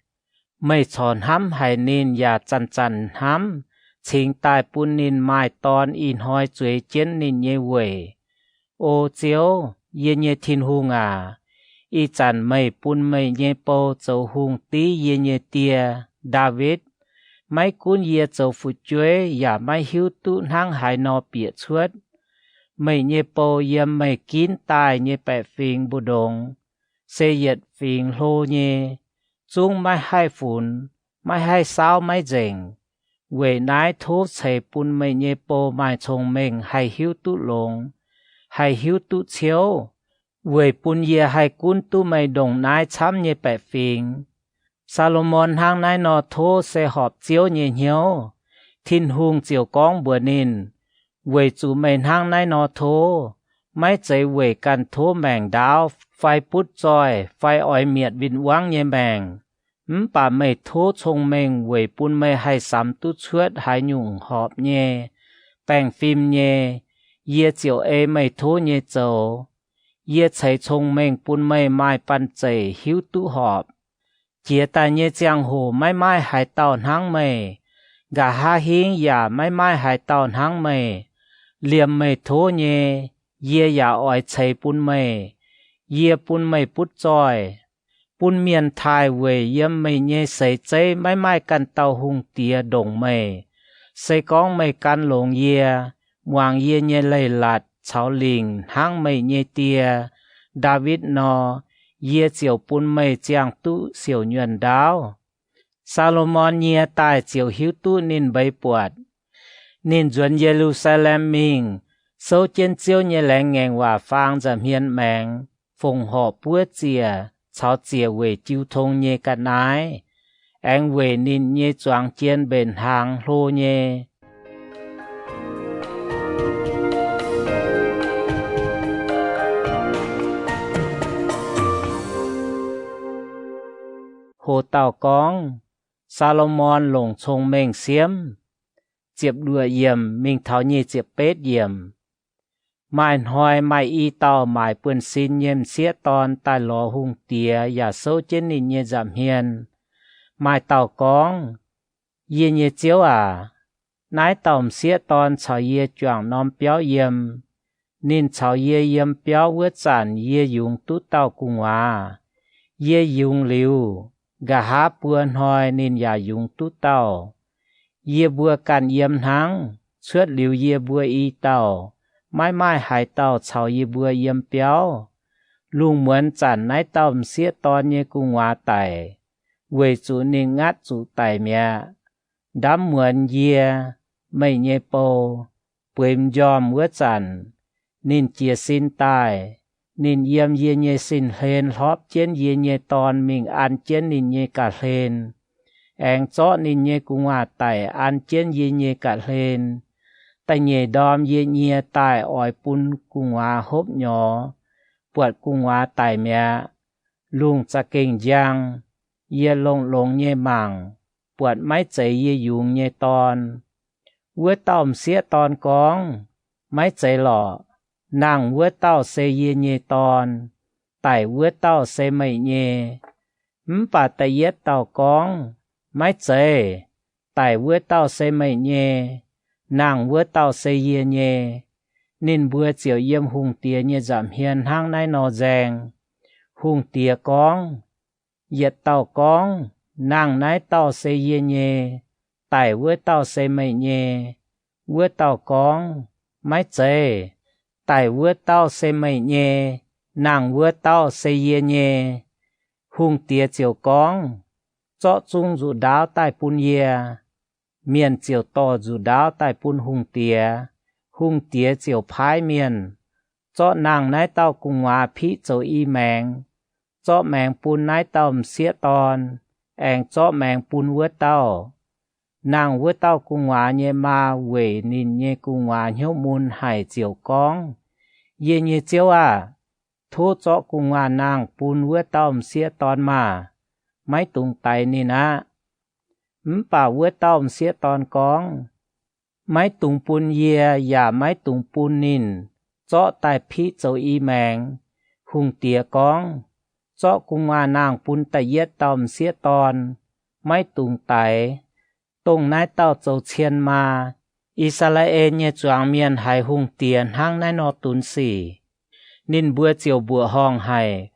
Meih corc hnamv haic ninh yaac zanc-zanc hnamv cingx daaih bun ninh maaih dorn ih hnoi zueiz jienv ninh nyei weic. O Ziouv, yie nyei Tin-Hungh aac, ih zanc meih bun meih nyei bou zoux hungh div yie nyei die, Ndaawitv. Maiv gunv yie zoux fu'jueiv yaac maiv hiuv duqv hnangv haaix nor bieqc cuotv. Meih nyei bou yiem meih ginv daaih nyei baeqc fingx mbu'ndongx se yietc fingx hlo nyei, zungv maiv haih funx, maiv haih saauv maiv nzengc. Weic naaiv tov ceix bun meih nyei bou maaih cong-mengh haih hiuv duqv longx, haih hiuv duqv ciouv, weic bun yie haih gunv duqv meih ndongc naaiv camv nyei baeqc fingx. Saa^lo^morn hnangv naaiv nor tov se horpc Ziouv nyei hnyouv. Tin-Hungh ziouc gorngv mbuox ninh, Weic zuqc meih hnangv naaiv nor tov, maiv zeiz weic ganh tov maengc ndaauv fai butv zoih fai oix mietc win-wangv nyei maengc, mv baac meih tov cong-mengh weic bun meih haih samx duqv cuotv haaix nyungc horpc nyei, baengh fim nyei. Yie ziouc ei meih tov nyei zoux. Yie ceix cong-mengh bun meih maaih banh zeic hiuv duqv horpc. Jiex daaih nyei ziangh hoc maiv maaih haaix dauh hnangv meih. Nqa'haav hingv yaac maiv maaih haaix dauh hnangv meih. Liemh meih tov nyei, yie yaac oix ceix bun meih. Yie bun meih butv zoih, bun mienh taaih weic yiem meih nyei seix zeiv maiv maaih ganh dauh hungh diex ndongc meih. Se gorngv meih gan longx yie, muangx yie nyei leiz-latc caux lingc hnangv meih nyei die, Ndaawitv nor, yie ziouc bun meih ziangh duqv siouc nyuonh ndaauv. Saa^lo^morn nyie daaih ziouc hiuv duqv ninh mbeix buatc. Ninh nzuonx Ye^lu^saa^lem mingh, souv jienv Ziouv nyei laengz ngaengc waac faang nza'hmien maengx, fongc horc buov ziec caux ziec weic jiu tong nyei ga'naaiv, aengx weic ninh nyei zuangx jien mbenc hnaangx hlo nyei. Ho dauh gorngv, Saa^lo^morn longc cong-mengh siemv. Ziepc luoqc yiemc mingh taux nyic ziepc betv yiemc. Maaih hnoi maaih i dauh maaic buonv-sin nyei m'sieqv dorn daaih lorz hungh diex yaac souv jienv ninh nyei nza'hmien. Maaih dauh gorngv, Yie nyei ziouv aac, naaiv dauh m'sieqv dorn caux yie juangc norm biauv yiem. Ninh caux yie yiem biauv wuov zanc yie yungz duqv dauh gu'nguaaz. Yie yungz liuz, nqa'haav buo hnoi ninh yaac yungz duqv dauh. Yie mbuo ganh yiem hnangv. Cuotv liuz yie mbuo i dauh, maiv maaih haaix dauh caux yie mbuo yiem biauv. Lungh muonz zanc naaiv dauh m'sieqv dorn nyei gu'nguaaz daic, weic zuqc ninh ngatv zuqc daic mi'aqv. Ndaamv muonz yie, meih nyei bou, bueix m'njormh wuov zanc, ninh jiez sin daaih. Ninh yiem yie nyei sin-hlen hlorpv jienv yie nyei dorn mingh an jienv ninh nyei ga'hlen, aengx zorqv ninh nyei gu'nguaaz daic an jienv yie nyei ga'hlen. Da'nyeic ndorm yie nyie daaih oix bun gu'nguaaz hopv nyorx, buatc gu'nguaaz daic mi'aqv. Lungh za'gengh njang. Yie longx-longx nyei mangc, buatc maiv zeiz yie yungz nyei dorn. Wuov dauh m'sieqv dorn gorngv, Maiv zeiz lorqc. Nangh wuov dauh se yie nyei dorn. Daic wuov dauh se meih nyei. Mv baac da'yietv dauh gorngv, Maiv zeiz. Daic wuov dauh se meih nyei. Nangh wuov dauh se yie nyei. Ninh mbuo ziouc yiem hungh diex nyei nza'hmien hnangv naaiv nor nzaeng. Hungh diex gorngv, Yietc dauh gorngv, Nangh naaiv dauh se yie nyei. Daic wuov dauh se meih nyei. Wuov dauh gorngv, Maiv zeiz. Daic wuov dauh se meih nyei. Nangh wuov dauh se yie nyei. Hungh diex ziouc gorngv, Zorqv zung nzuqc ndaauv daaih bun yie. Mienh ziouc dorh nzuqc ndaauv daaih bun hungh diex. Hungh diex ziouc paaiv mienh, Zorqv nangh naaiv dauh gu'nguaaz piqv zoux i maengx. Zorqv maengx bun naaiv dauh m'sieqv dorn, aengx zorqv maengx bun wuov dauh. Nangh wuov dauh gu'nguaaz nyei maa weic ninh nyei gu'nguaaz hnyouv mun haic ziouc gorngv, Yie nyei ziouv aah! Tov zorqv gu'nguaaz nangh bun wuov dauh m'sieqv dorn maah! Maiv dungx daix ninh aqv. Mv baac wuov dauh m'sieqv dorn gorngv, Maiv dungx bun yie yaac maiv dungx bun ninh. Zorqv daaih piqv zoux i maengx. Hungh diex gorngv, Zorqv gu'nguaaz nangh bun da'yietv dauh m'sieqv dorn. Maiv dungx daix. Dongh naaiv dauh zoux cien maa. I^saa^laa^en nyei zuangx mienh haiz hungh diex hnangv naaiv nor dunx sic. ninh mbuo ziouc mbuoqc horngh haic,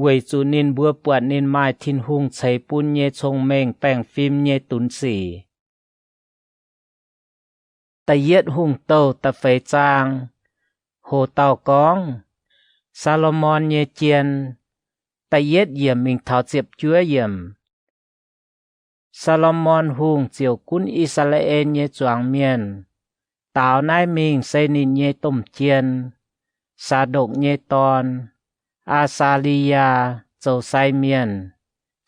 weic zuqc ninh mbuo buatc ninh maaih Tin-Hungh ceix bun nyei cong-mengh baengh fim nyei dunx sic. Da'yietv Hungh Douh da'feix zaang. Hoc dauh gorngv, Saa^lo^morn nyei jien. Da'yietv yiemc mingh taux ziepc juov yiemc. Saa^lo^morn Hungh ziouc gunv I^saa^laa^en nyei zuangx mienh. Daaux naaiv mingh se ninh nyei domh jien, Saa^ndokc nyei dorn, Aa^saa^li^yaa, zoux sai mienh.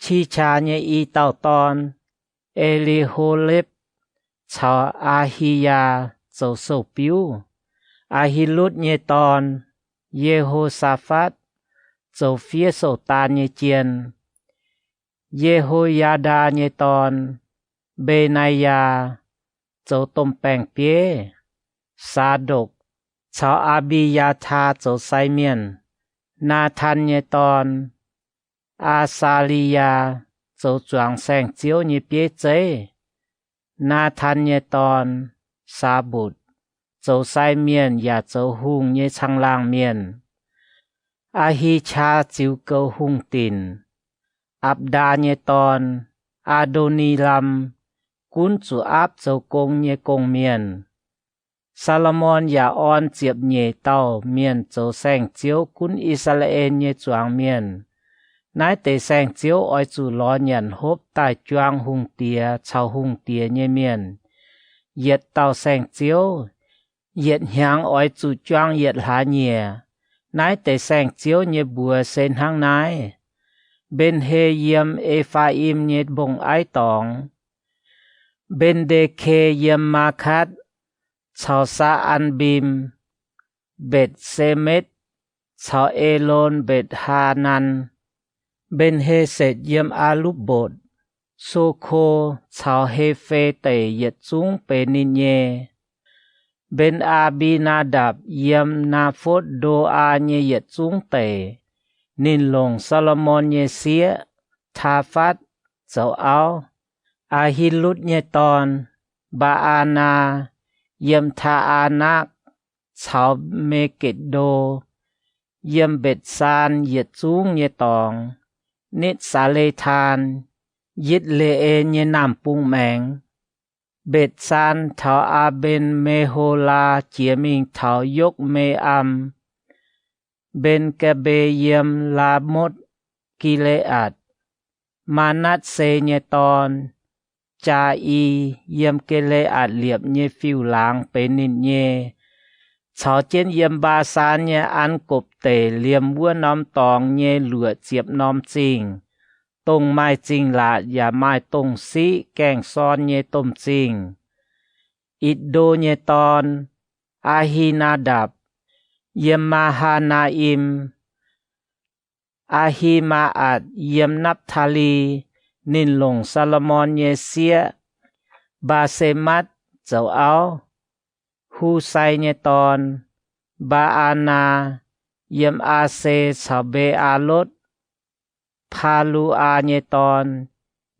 Qi^qaa nyei i dauh dorn, E^li^ho^lepv, caux Aa^hi^yaa zoux sou-biuv. Aa^hi^lutv nyei dorn, Ye^ho^saa^fatv, zoux fiev sou-daan nyei jien. Ye^ho^yaa^ndaa nyei dorn, Mbe^naa^yaa, zoux domh baeng-bieiv. Saa^ndokc caux Aa^mbi^yaa^taa zoux sai mienh. Naatan nyei dorn, Aa^saa^li^yaa, zoux zuangx saeng-ziouv nyei bieiv zeiv. Naatan nyei dorn, Saa^mbutc, zoux sai mienh yaac zoux hungh nyei caangh laangh mienh. Aa^hi^qaa ziux goux hungh dinc. Apc^ndaa nyei dorn, Aa^ndo^ni^lam, gunv zuqc aapv zoux gong nyei gong-mienh. Saa^lo^morn yaac orn ziepc nyeic dauh mienh zoux saeng-ziouv gunv I^saa^laa^en nyei zuangx mienh. Naaiv deix saeng-ziouv oix zuqc lorz nyanc hopv daaih juang hungh diex caux hungh diex nyei mienh. Yietc dauh saeng-ziouv, yietc hnyangx oix zuqc juang yietc hlaax nyieqc. Naaiv deix saeng-ziouv nyei mbuox se hnangv naaiv. Mben^he yiem E^faa^im nyei mbong-aiv dorngx. Mben^nde^ke yiem Maakatv caux Saa^an^mbim. Mbetc^se^metv caux Elon Mbetc^haa^nan. Mben^he^setc yiem Aa^lupv^mbotc. Soko caux He^fe Deic yietc zungv benx ninh nyei. Mben^aa^mbi^naa^ndapc yiem Naa^fotv Ndo^aa nyei yietc zungv deic. Ninh longc Saa^lo^morn nyei sieqv, Taafatv, zoux auv. Aa^hi^lutv nyei dorn, Mbaa^aa^naa, yiem Taa^aa^nakv caux Me^getc^ndo, yiem Mbetc^saan yietc zungv nyei dorngx, nitv Saa^le^taan, Yitv^le^en nyei naamh bung maengx. Mbetc^saan taux Aa^mben^me^ho^laa jiex mingh taux Yokv^me^am. Mben^gaa^mbe yiem Laa^motv Gi^le^aatc. Maa^natv^se nyei dorn, Jaa^i, yiem Gi^le^aatc Liepc nyei fiuv-laangz benx ninh nyei, caux jienv yiem Mbaa^saan nyei An^gopc Deic liemh wuov norm dorngx nyei luoqc ziepc norm zingh, dongh maaih zingh laatc yaac maaih dongh siqv gaeng-sorn nyei domh zingh. Itc^ndo nyei dorn, Aa^hi^naa^ndapc, yiem Maa^haa^naa^im. Aa^hi^maa^atc yiem Napv^taa^li. Ninh longc Saa^lo^morn nyei sieqv, Mbaa^se^matv, zoux auv. Hu^sai nyei dorn, Mbaa^aa^naa, yiem Aa^se caux Mbe^aa^lotv. Paa^lu^aa nyei dorn,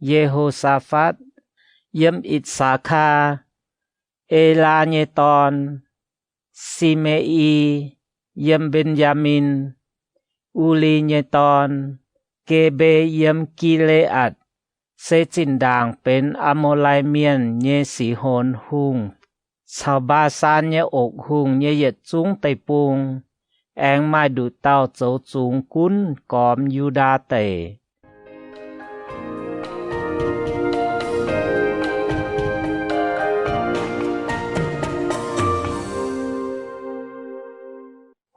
Ye^ho^saa^fatv, yiem Itc^saa^kaa. Elaa nyei dorn, Si^me^i, yiem Mben^yaa^min. U^li nyei dorn, Ge^mbe, yiem Gi^le^aatc, se zinh ndaangc benx Aa^mo^lai Mienh nyei Sihonx Hungh caux Mbaa^saan nyei Okc Hungh nyei yietc zungv deic-bung, aengx maaih nduqc dauh zoux zungx gunv gormx Yu^ndaa Deic.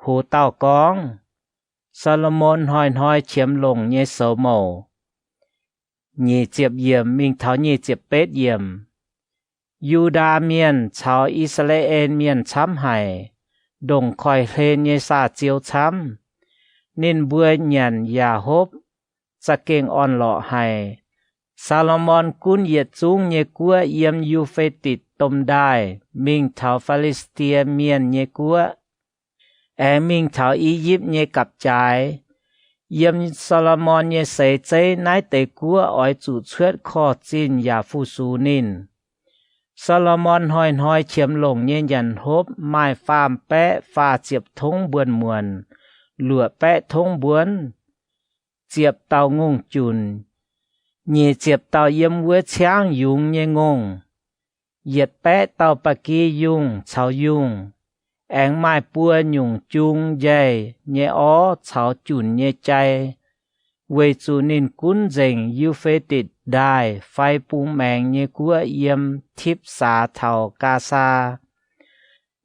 Hoc dauh gorngv, Saa^lo^morn Hnoi-Hnoi Qiemx Longc Nyei Soux Mouc. Nyic ziepc yiemc mingh taux nyic ziepc betv yiemc. Yu^ndaa Mienh caux I^saa^laa^en Mienh camv haic, ndongc koiv-hlen nyei saa-ziou camv. Ninh mbuo nyanc yaac hopv, za'gengh orn-lorqc haic. Saa^lo^morn gunv yietc zungv nyei guoqv yiem Yu^fe^ditc Domh Ndaaih mingh taux Fi^li^saa^die Mienh nyei guoqv, aengx mingh taux I^yipv nyei gapv-jaaix. Yiem Saa^lo^morn nyei seix zeiv naaiv deix guoqv oix zuqc cuotv korv-zinh yaac fu-sux ninh. Saa^lo^morn hnoi-hnoi qiemx longc nyei nyanc hopv maaih faam-baeqv faah ziepc tongv mbuonx-muonc, luoqc baeqv tongv mbuonv, ziepc dauh ngongh junc, nyic ziepc dauh yiem wuov ciangv yungz nyei ngongh, yietc baeqv dauh ba'gi yungh caux yungh, aengx maaih buo nyungc jung njaih nyei orv caux junc nyei jai, weic zuqc ninh gunv nzengc Yu^fe^ditc Ndaaih fai bung maengx nyei guoqv yiem Tipv^saa taux Gaasaa,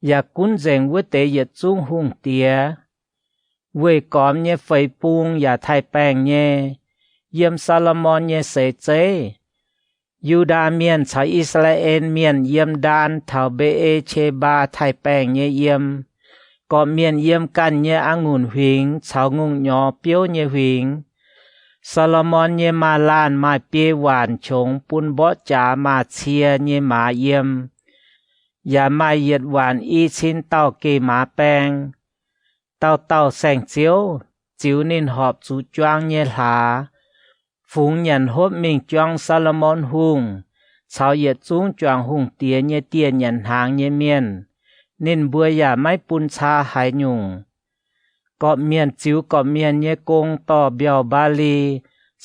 yaac gunv nzengc wuov deix yietc zungv hungh diex. Weih gormx nyei feix bung yaac taaih-baengh nyei, yiem Saa^lo^morn nyei seix zeiv. Yu^ndaa Mienh caux I^saa^laa^en Mienh yiem Ndaan taux Mbe^e^qe^mbaa taaih-baengh nyei yiem. Gorqv-mienh yiem ganh nyei a'ngunc huingx caux ngongh nyorx biouv nyei huingx. Saa^lo^morn nyei maaz laanh maaih biei waanc qongx bun mborqv jaax maaz-cie nyei maaz yiem, yaac maaih yietc waanc i cin dauh geh maaz baeng. Dauh dauh saeng-ziouv ziux ninh horpc zuqc juang nyei hlaax, fungx nyanc hopv mingh juang Saa^lo^morn Hungh caux yietc zungv juangc hungh diex nyei dieh nyanc hnaangx nyei mienh. Ninh mbuo yaac maiv bun caa haaix nyungc. Gorqv-mienh ziux gorqv-mienh nyei gong dorh mbiauh mbaali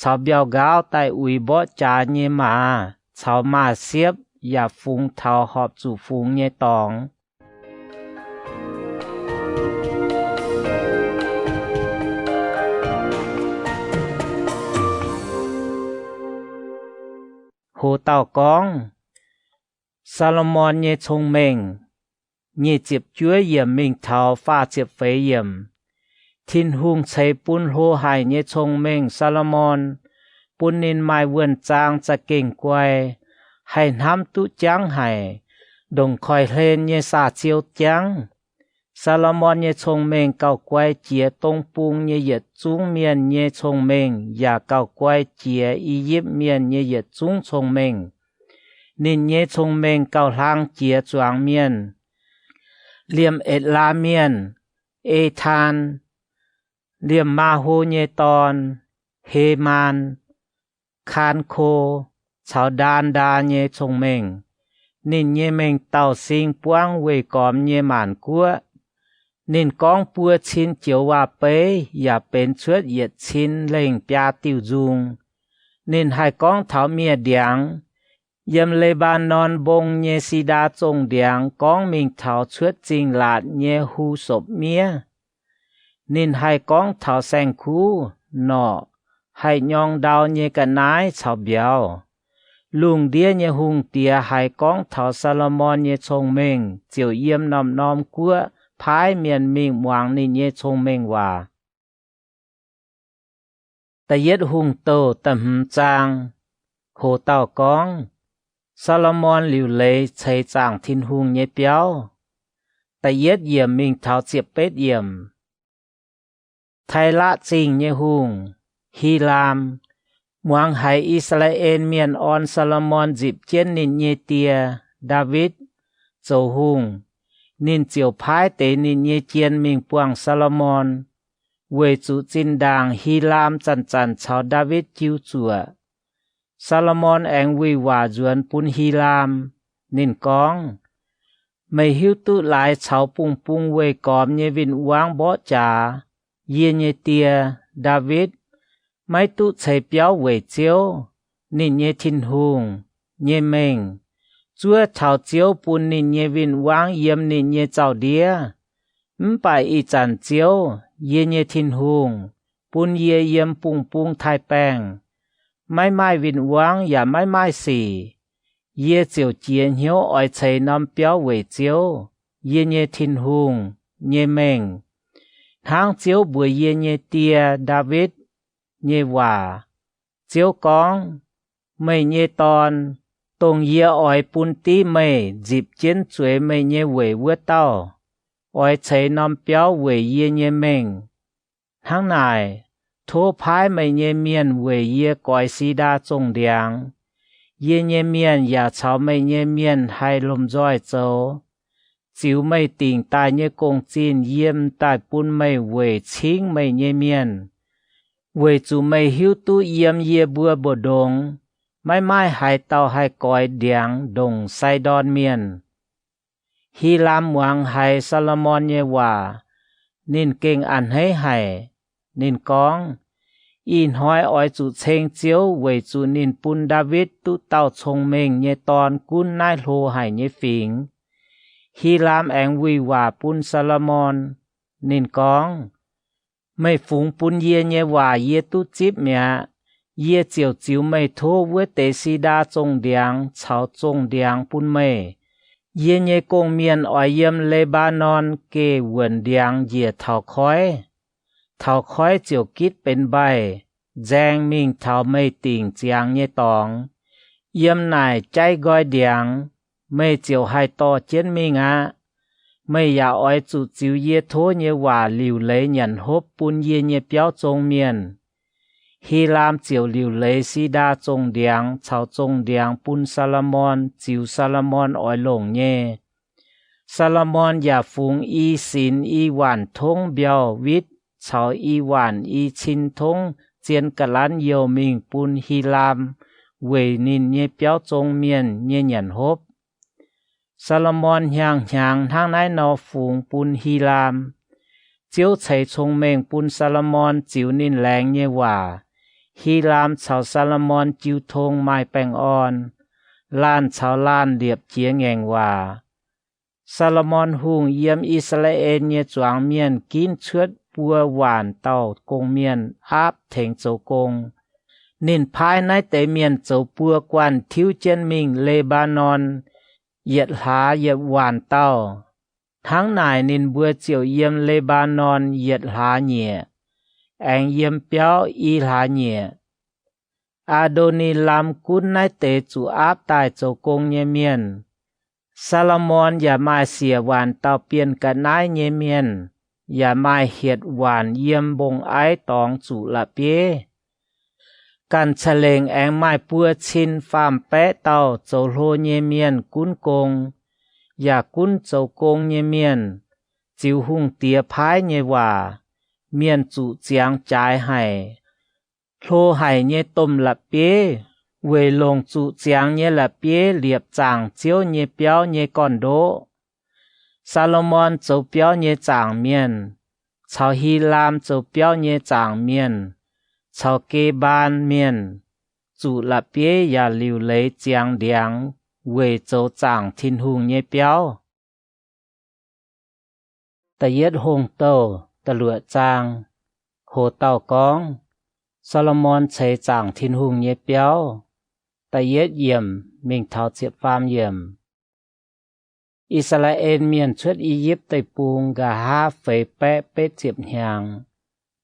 caux mbiauh nqaauv daaih uix mborqv jaax nyei maaz caux maaz-siepv yaac fungx taux horpc zuqc fungx nyei dorngx. Hoz dauh gorngv Saa^lo^morn nyei cong-mengh. Nyic ziepc juov yiemc mingh taux faah ziepc feix yiemc. Tin-Hungh ceix bun hlo haic nyei cong-mengh Saa^lo^morn, bun ninh maaih wuonh zaang za'gengh guai, haih hnamv duqv jangv haic, ndongc koiv-hlen nyei saa-ziou jangv. Saa^lo^morn nyei cong-mengh gauh guai jiex dong bung nyei yietc zungv mienh nyei cong-mengh yaac gauh guai jiex I^yipv Mienh nyei yietc zungv cong-mengh. Ninh nyei cong-mengh gauh hlang jiex zuangx mienh, liemh Etc^laa Mienh, Etaan, liemh Maa^ho nyei dorn, Hemaan, Kaan^ko, caux Ndaan^ndaa nyei cong-mengh. Ninh nyei mengh dauh sing buangv weih gormx nyei maanc guoqv. Ninh gorngv buo cin joux waac-beiv yaac benx cuotv yietc cin lengh biaa diuh nzung. Ninh haih gorngv taux miev-ndiangx, yiem Le^mbaa^norn Mbong nyei si^ndaa zongh ndiangx gorngv mingh taux cuotv zingh laatc nyei hu sopc miev. Ninh haih gorngv taux saeng-kuv, norqc, haih nyorng ndau nyei ga'naaiv caux mbiauz. Lungh ndiev nyei hungh diex haiz gorngv taux Saa^lo^morn nyei cong-mengh ziouc yiem norm-norm guoqv paaiv mienh mingh muangx ninh nyei cong-mengh waac. Da'yietv Hungh Douh da'hmz zaang. Hoz dauh gorngv, Saa^lo^morn liuc leiz ceix zaangc Tin-Hungh nyei biauv. Da'yietv yiemc mingh taux ziepc betv yiemc. Tailaqv Zingh nyei hungh, Hilaam, muangx haiz I^saa^laa^en Mienh orn Saa^lo^morn nzipc jienv ninh nyei die, Ndaawitv, zoux hungh, ninh ziouc paaiv deix ninh nyei jien mingh buangh Saa^lo^morn, weic zuqc zinh ndaangc Hilaam zanc-zanc caux Ndaawitv jiu zuoqc. Saa^lo^morn aengx wuih waac nzuonx bun Hilaam. Ninh gorngv, Meih hiuv duqv laaix caux bungh-bung weih gormx nyei win-wangv mborqv jaax, yie nyei die, Ndaawitv, maiv duqv ceix biauv weic Ziouv, ninh nyei Tin-Hungh, nyei mengh, zuov taux Ziouv bun ninh nyei win-wangv yiem ninh nyei zaux-ndiev. Mv baac ih zanc Ziouv, yie nyei Tin-Hungh, bun yie yiem bungh-bung taaih-baengh, maiv maaih win-wangv yaac maiv maaih sic. Yie ziouc jiex hnyouv oix ceix norm biauv weic Ziouv, yie nyei Tin-Hungh, nyei mengh, hnangv Ziouv mbuox yie nyei die, Ndaawitv, nyei waac. Ziouv gorngv, Meih nyei Dorn, dongh yie oix bun div meih nzipc jienv zueiz meih nyei weic wuov dauh, oix ceix norm biauv weic yie nyei mengh. Hnangv naaic, tov paaiv meih nyei mienh weic yie goix si^ndaa zongh ndiangx. Yie nyei mienh yaac caux meih nyei mienh haih lomh nzoih zoux. Ziux meih dingc daaih nyei gong-zinh yiem daaih bun meih weic cingv meih nyei mienh, weic zuqc meih hiuv duqv yiem yie mbuo mbu'ndongx maiv maaih haaix dauh haih goix ndiangx ndongc Sai^ndorn Mienh. Hilaam muangx haiz Saa^lo^morn nyei waac, Ninh gengh a'hneiv haic. Ninh gorngv, Ih hnoi oix zuqc ceng Ziouv weic zuqc ninh bun Ndaawitv duqv dauh cong-mengh nyei dorn gunv naaiv hlo haic nyei fingx. Hilaam aengx wuih waac bun Saa^lo^morn. Ninh gorngv, Meih fungx bun yie nyei waac yie duqv zipv mi'aqv. Yie ziouc ziux meih tov wuov deix si^ndaa zongh ndiangx caux zongh ndiangx bun meih. Yie nyei gong-mienh oix yiem Le^mbaa^norn geh wuonc ndiangx njiec taux koiv. Taux koiv ziouc gitv benx mbaih, nzaeng mingh taux meih dingc ziangx nyei dorngx. Yiem naaic jaiv nqoi ndiangx, meih ziouc haih dorh jienv mingh aqv. Meih yaac oix zuqc ziux yie tov nyei waac liuc leiz nyanc hopv bun yie nyei biauv zong mienh. Hilaam ziouc liuc leiz si^ndaa zongh ndiangx caux zongh ndiangx bun Saa^lo^morn ziux Saa^lo^morn oix longc nyei. Saa^lo^morn yaac fungx i sinx i waanc tongv mbiauh witv caux i waanc i cin tongv zien ga'lanv youh mingh bun Hilaam weic ninh nyei biauv zong mienh nyei nyanc hopv. Saa^lo^morn hnyangx-hnyangx hnangv naaiv nor fungx bun Hilaam. Ziouv ceix cong-mengh bun Saa^lo^morn ziux ninh laengz nyei waac. Hilaam caux Saa^lo^morn jiu tong maaih baengh orn. Laanh caux laanh liepc jiez ngaengc waac. Saa^lo^morn Hungh yiem I^saa^laa^en nyei zuangx mienh ginv cuotv buo waanc dauh gong-mienh aapv tengx zoux gong. Ninh paaiv naaiv deix mienh zoux buo guanh tiuv jienv mingh Le^mbaa^norn yietc hlaax yietc waanc dauh. Hnangv naaic ninh mbuo ziouc yiem Le^mbaa^norn yietc hlaax nyieqc, aengx yiem biauv i hlaax nyieqc. Aa^ndo^ni^lam gunv naaiv deix zuqc aapv daaih zoux gong nyei mienh. Saa^lo^morn yaac maaih siec waanc dauh bienh ga'naaiv nyei mienh, yaac maaih hietc waanc yiem mbong-aiv dorngx zuqc la'bieiv. Ganh ca'lengc aengx maaih buo cin faam-baeqv dauh zoux hlo nyei mienh gunv gong, yaac gunv zoux gong nyei mienh, ziux hungh diex paaiv nyei waac. Mienh zuqc ziangx jaaix haic. Hlo haic nyei domh la'bieiv weic longc zuqc ziangx nyei la'bieiv liepc zaangc Ziouv nyei biauv nyei gorn-ndoqv. Saa^lo^morn zoux biauv nyei zaangc mienh, caux Hilaam zoux biauv nyei zaangc mienh, caux Gebaan Mienh, zuqc la'bieiv yaac liuc leiz ziangx ndiangx weic zoux zaangc Tin-Hungh nyei biauv. Da'yietv Hungh Douh da'luoqc zaang. Hoc dauh gorngv, Saa^lo^morn Ceix Zaangc Tin-Hungh Nyei Biauv. Da'yietv yiemc mingh taux ziepc faam yiemc. I^saa^laa^en Mienh cuotv I^yipv Deic-Bung nqa'haav feix baeqv betv ziepc hnyangx.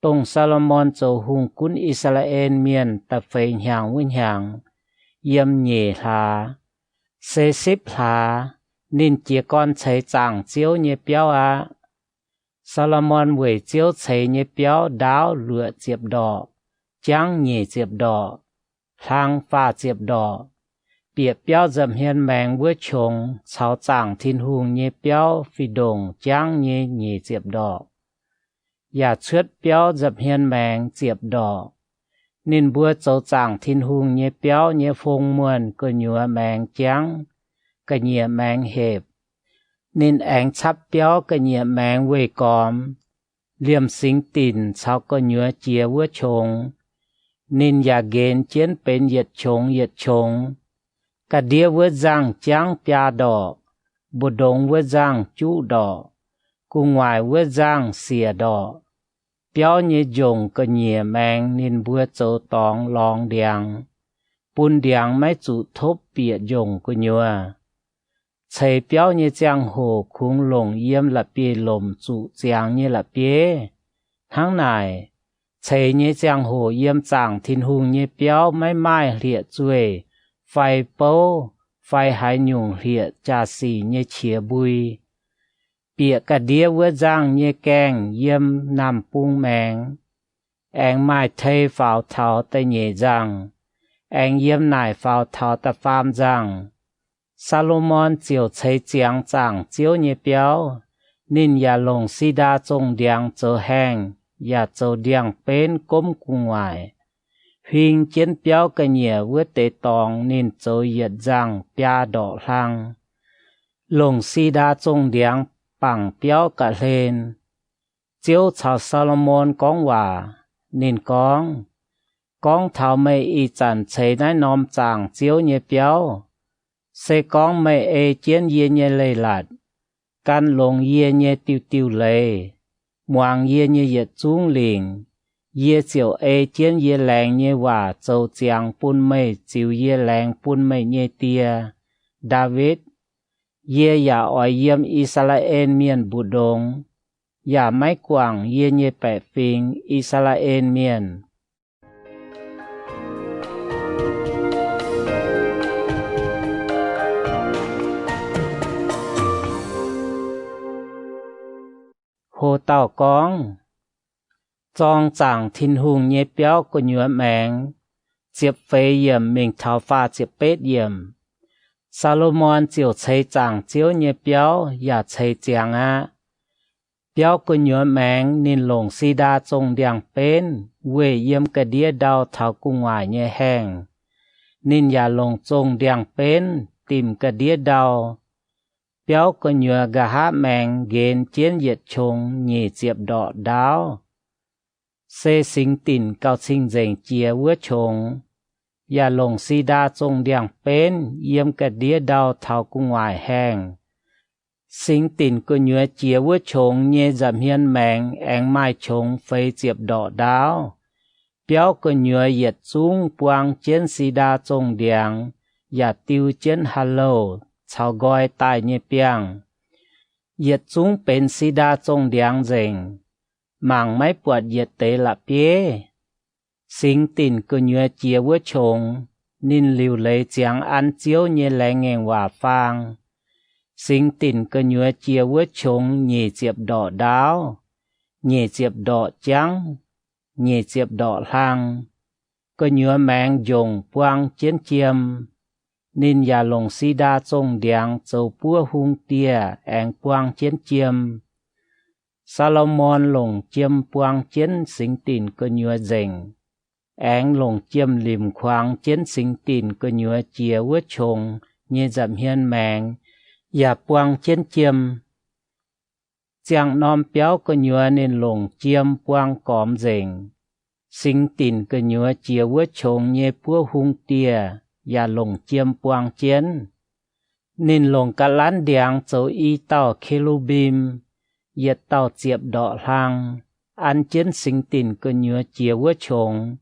Dongh Saa^lo^morn zoux hungh gunv I^saa^laa^en Mienh da'feix hnyangx wuov hnyangx, yiem nyeic hlaax, se sipv hlaax, ninh jiez gorn ceix zaangc Ziouv nyei biauv aqv. Saa^lo^morn weic Ziouv ceix nyei biauv ndaauv luoqc ziepc ndorqc, jangv nyic ziepc ndorqc, hlang faah ziepc ndorqc. Bieqc biauv nza'hmien maengx wuov qongx caux zaangc Tin-Hungh nyei biauv fih ndongc jangv nyei nyic ziepc ndorqc, yaac cuotv biauv nza'hmien maengx ziepc ndorqc. Ninh mbuo zoux zaangc Tin-Hungh nyei biauv nyei fong muonh gu'nyuoz maengx jangv, ga'nyiec maengx hepc. Ninh aengx capv biauv ga'nyiec maengx weih gormx, liemh singx dinc caux gu'nyuoz jiex wuov qongx. Ninh yaac nqenx jienv benx yietc qongx yietc qongx. Ga'ndiev wuov nzangh jangv biaa ndorqc, mbu'ndongx wuov nzangh juqv ndorqc, gu'nguaaic wuov nzangh siec ndorqc. Biauv nyei njongc ga'nyiec maengx ninh mbuo zoux dorngx lorngx ndiangx, bun ndiangx maiv zuqc topv bieqc njongc gu'nyuoz. Ceix biauv nyei ziangh hoc kungx longc yiem la'bieiv-lomc zuqc ziangx nyei la'bieiv. Hnangv naaic, ceix nyei ziangh hoc yiem zaangc Tin-Hungh nyei biauv maiv maaih hlieqv-zueih fai bouv fai haaix nyungc hlieqv jaa-sic nyei qiex mbui. Bieqc ga'ndiev wuov nzangh nyei gaengh yiem naamh bung maengx, aengx maaih tei faaux taux da'nyeic nzangh, aengx yiem naaic faaux taux da'faam nzangh. Saa^lo^morn ziouc ceix ziangx zaangc Ziouv nyei biauv. Ninh yaac longc si^ndaa zongh ndiangx zoux haengh, yaac zoux ndiangx-benv gomv gu'nguaaic. Huing jienv biauv ga'nyiec wuov deix dorngx ninh zoux yietc nzangh biaa ndorqc hlang, longc si^ndaa zongh ndiangx bangc biauv ga'hlen. Ziouv caux Saa^lo^morn gorngv waac. Ninh gorngv, Gorngv taux meih ih zanc ceix naaiv norm zaangc Ziouv nyei biauv, se gorngv meih ei jienv yie nyei leiz-latc, gan longx yie nyei diuh diuh leiz, muangx yie nyei yietc zungv lingc, yie ziouc ei jienv yie laengz nyei waac zoux ziangx bun meih ziux yie laengz bun meih nyei die, Ndaawitv. Yie yaac oix yiem I^saa^laa^en Mienh mbu'ndongx, yaac maiv guangc yie nyei baeqc fingx, I^saa^laa^en Mienh. Ho dauh gorngv, Zorng zaangc Tin-Hungh nyei biauv gu'nyuoz maengx. Ziepc feix yiemc mingh taux faah ziepc betv yiemc. Saa^lo^morn ziouc ceix zaangc Ziouv nyei biauv yaac ceix ziangx aqv. Biauv gu'nyuoz maengx ninh longc si^ndaa zongh ndiangx-benv weih yiem ga'ndiev ndau taux gu'nguaaic nyei haengh. Ninh yaac longc zongh ndiangx-benv dimc ga'ndiev ndau. Biauv gu'nyuoz nqa'haav maengx nqenx jienv yietc qongx nyic ziepc ndorqc ndaauv, se singx dinc gauh cing-nzengc jiex wuov qongx, yaac longc si^ndaa zongh ndiangx-benv yiem ga'ndiev ndau taux gu'nguaaic haengh. Singx dinc gu'nyuoz jiex wuov qongx nyei nza'hmien maengx aengx maaih qongx feix ziepc ndorqc ndaauv. Biauv gu'nyuoz yietc zungv buang jienv si^ndaa zongh ndiangx yaac diu jienv ha'louh caux nqoi daaih nyei biangh. Yietc zungv benx si^ndaa zongh ndiangx nzengc, mangc maiv buatc yietc deix la'bieiv. Singx dinc gu'nyuoz jiex wuov qongx, ninh liuc leiz ziangx an Ziouv nyei laengz ngaengc waac faang. Singx dinc gu'nyuoz jiex wuov qongx nyic ziepc ndorqc ndaauv, nyic ziepc ndorqc jangv, nyic ziepc ndorqc hlang. Gu'nyuoz maengx njongc buang jienv jiem. Ninh yaac longc si^ndaa zongh ndiangx zoux buov hung dieh aengx buang jienv jiem. Saa^lo^morn longc jiem buang jienv singx dinc gu'nyuoz nzengc, aengx longc jiem-limc kuangx jienv singx dinc gu'nyuoz jiex wuov qongx nyei nza'hmien maengx yaac buang jienv jiem. Ziangh norm biauv gu'nyuoz ninh longc jiem buang gormx nzengc. Singx dinc gu'nyuoz jiex wuov qongx nyei buov hung dieh yaac longc jiem buang jienv. Ninh longc ga'lanv ndiangx zoux i dauh ke^lu^mbim, yietc dauh ziepc ndorqc hlang, an jienv singx dinc gu'nyuoz jiex wuov qongx.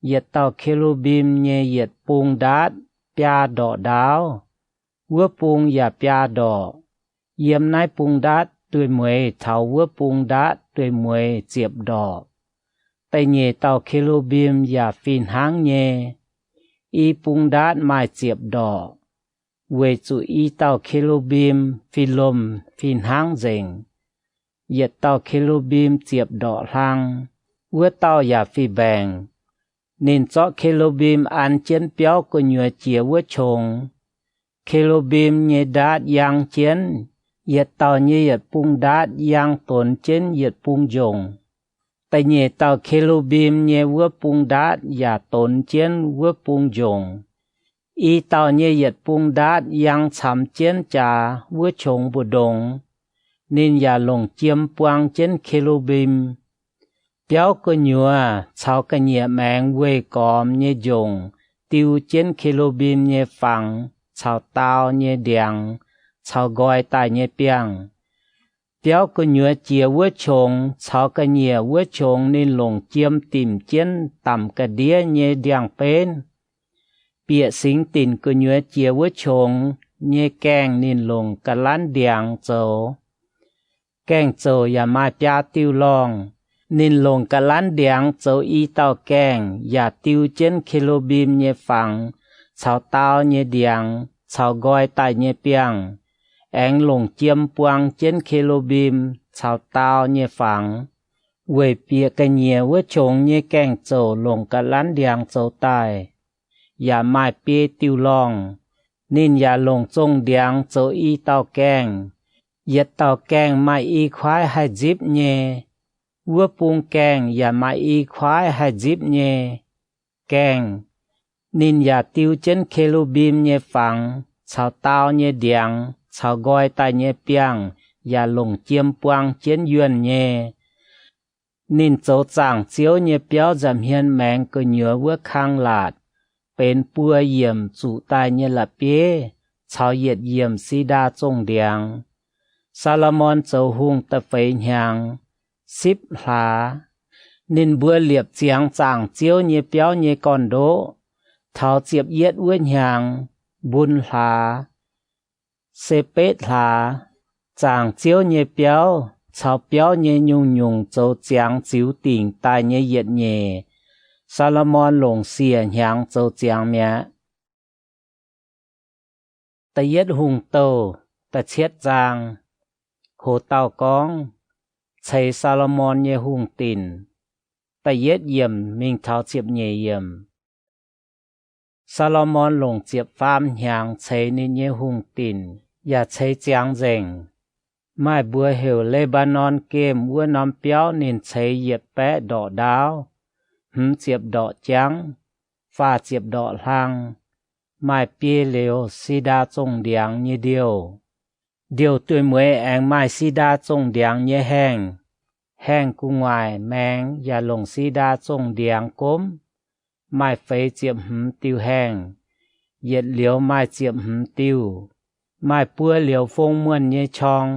Yietc dauh ke^lu^mbim nyei yietc bung ndaatv biaa ndorqc ndaauv, wuov bung yaac biaa ndorqc. Yiem naaiv bung ndaatv dueiv-mueiz taux wuov bung ndaatv dueiv-mueiz ziepc ndorqc. Da'nyeic dauh ke^lu^mbim yaac fih hnangv nyei. I bung ndaatv maaih ziepc ndorqc, weic zuqc i dauh ke^lu^mbim fih lomh fih hnangv nzengc. Yietc dauh ke^lu^mbim ziepc ndorqc hlang, wuov dauh yaac fih mbaengc. Ninh zorqv ke^lu^mbim an jienv biauv gu'nyuoz jiex wuov qongx. Ke^lu^mbim nyei ndaatv yang jienv, yietc dauh nyei yietc bung ndaatv yang donx jienv yietc bung njongc. Da'nyeic dauh ke^lu^mbim nyei wuov bung ndaatv yaac donx jienv wuov bung njongc. I dauh nyei yietc bung ndaatv yang camx jienv jaax wuov qongx mbu'ndongx. Ninh yaac longc jiem buang jienv ke^lu^mbim. Biauv gu'nyuoz caux ga'nyiec maengx weih gormx nyei njongc diu jienv ke^lu^mbim nyei fangx caux daau nyei ndiangx caux nqoi daaih nyei biangh. Biauv gu'nyuoz jiex wuov qongx caux ga'nyiec wuov qongx ninh longc jiem dimc jienv damc ga'ndiev nyei ndiangx-benv. Bieqc singx dinc gu'nyuoz jiex wuov qongx nyei gaengh ninh longc ga'lanv ndiangx zoux. Gaengh zouc yaac maaih biaa diuh lorngh. Ninh longc ga'lanv ndiangx zoux i dauh gaengh yaac diu jienv ke^lu^mbim nyei fangx caux daau nyei ndiangx caux nqoi daaih nyei biangh, aengx longc jiem buang jienv ke^lu^mbim caux daau nyei fangx. Weic bieqc ga'nyiec wuov qongx nyei gaengh zouc longc ga'lanv ndiangx zoux daaih, yaac maaih biei diuh lorngh. Ninh yaac longc zongh ndiangx zoux i dauh gaengh. Yietc dauh gaengh maaih i kuaaiv haih nzipv nyei. Wuov bung gaengh yaac maaih i kuaaiv haih nzipv nyei gaengh. Ninh yaac diu jienv ke^lu^mbim nyei fangx caux daau nyei ndiangx caux nqoi daaih nyei biangh yaac longc jiem buang jienv yuonh nyei. Ninh zoux zaangc Ziouv nyei biauv nza'hmien maengx gu'nyuoz wuov kang laatc, benx buo yiemc zuqc daaih nyei la'bieiv caux yietc yiemc si^ndaa zongh ndiangx. Saa^lo^morn zoux hungh da'feix hnyangx, sipv hlaax. Ninh mbuo liepc ziangx zaangc Ziouv nyei biauv nyei gorn-ndoqv, taux ziepc yietv wuov hnyangx, mbun hlaax, se betv hlaax. Zaangc Ziouv nyei biauv caux biauv nyei nyungc-nyungc zoux ziangx ziux dingc daaih nyei yietc nyeic, Saa^lo^morn longc siec hnyangx zoux ziangx mi'aqv. Da'yietv Hungh Douh da'cietv zaang. Hoz dauh gorngv, ceix Saa^lo^morn nyei hungh dinc, da'yietv yiemc mingh taux ziepc nyeic yiemc. Saa^lo^morn longc ziepc faam hnyangx ceix ninh nyei hungh dinc yaac ceix ziangx nzengc. Maaih mbuox heuc Le^mbaa^norn Gemh wuov norm biauv ninh ceix yietc baeqv ndorqc ndaauv, hmz ziepc ndorqc jangv, faah ziepc ndorqc hlang, maaih biei liuz si^ndaa zongh ndiangx nyei ndiouh. Ndiouh dueiv-mueiz aengx maaih si^ndaa zongh ndiangx nyei haengh. Haengh gu'nguaaic maengx yaac longc si^ndaa zongh ndiangx gomv, maaih feix ziepc hmz diuh haengh, yietc liouz maaih ziepc hmz diuh. Maaih buo liouz fong muonh nyei qorng.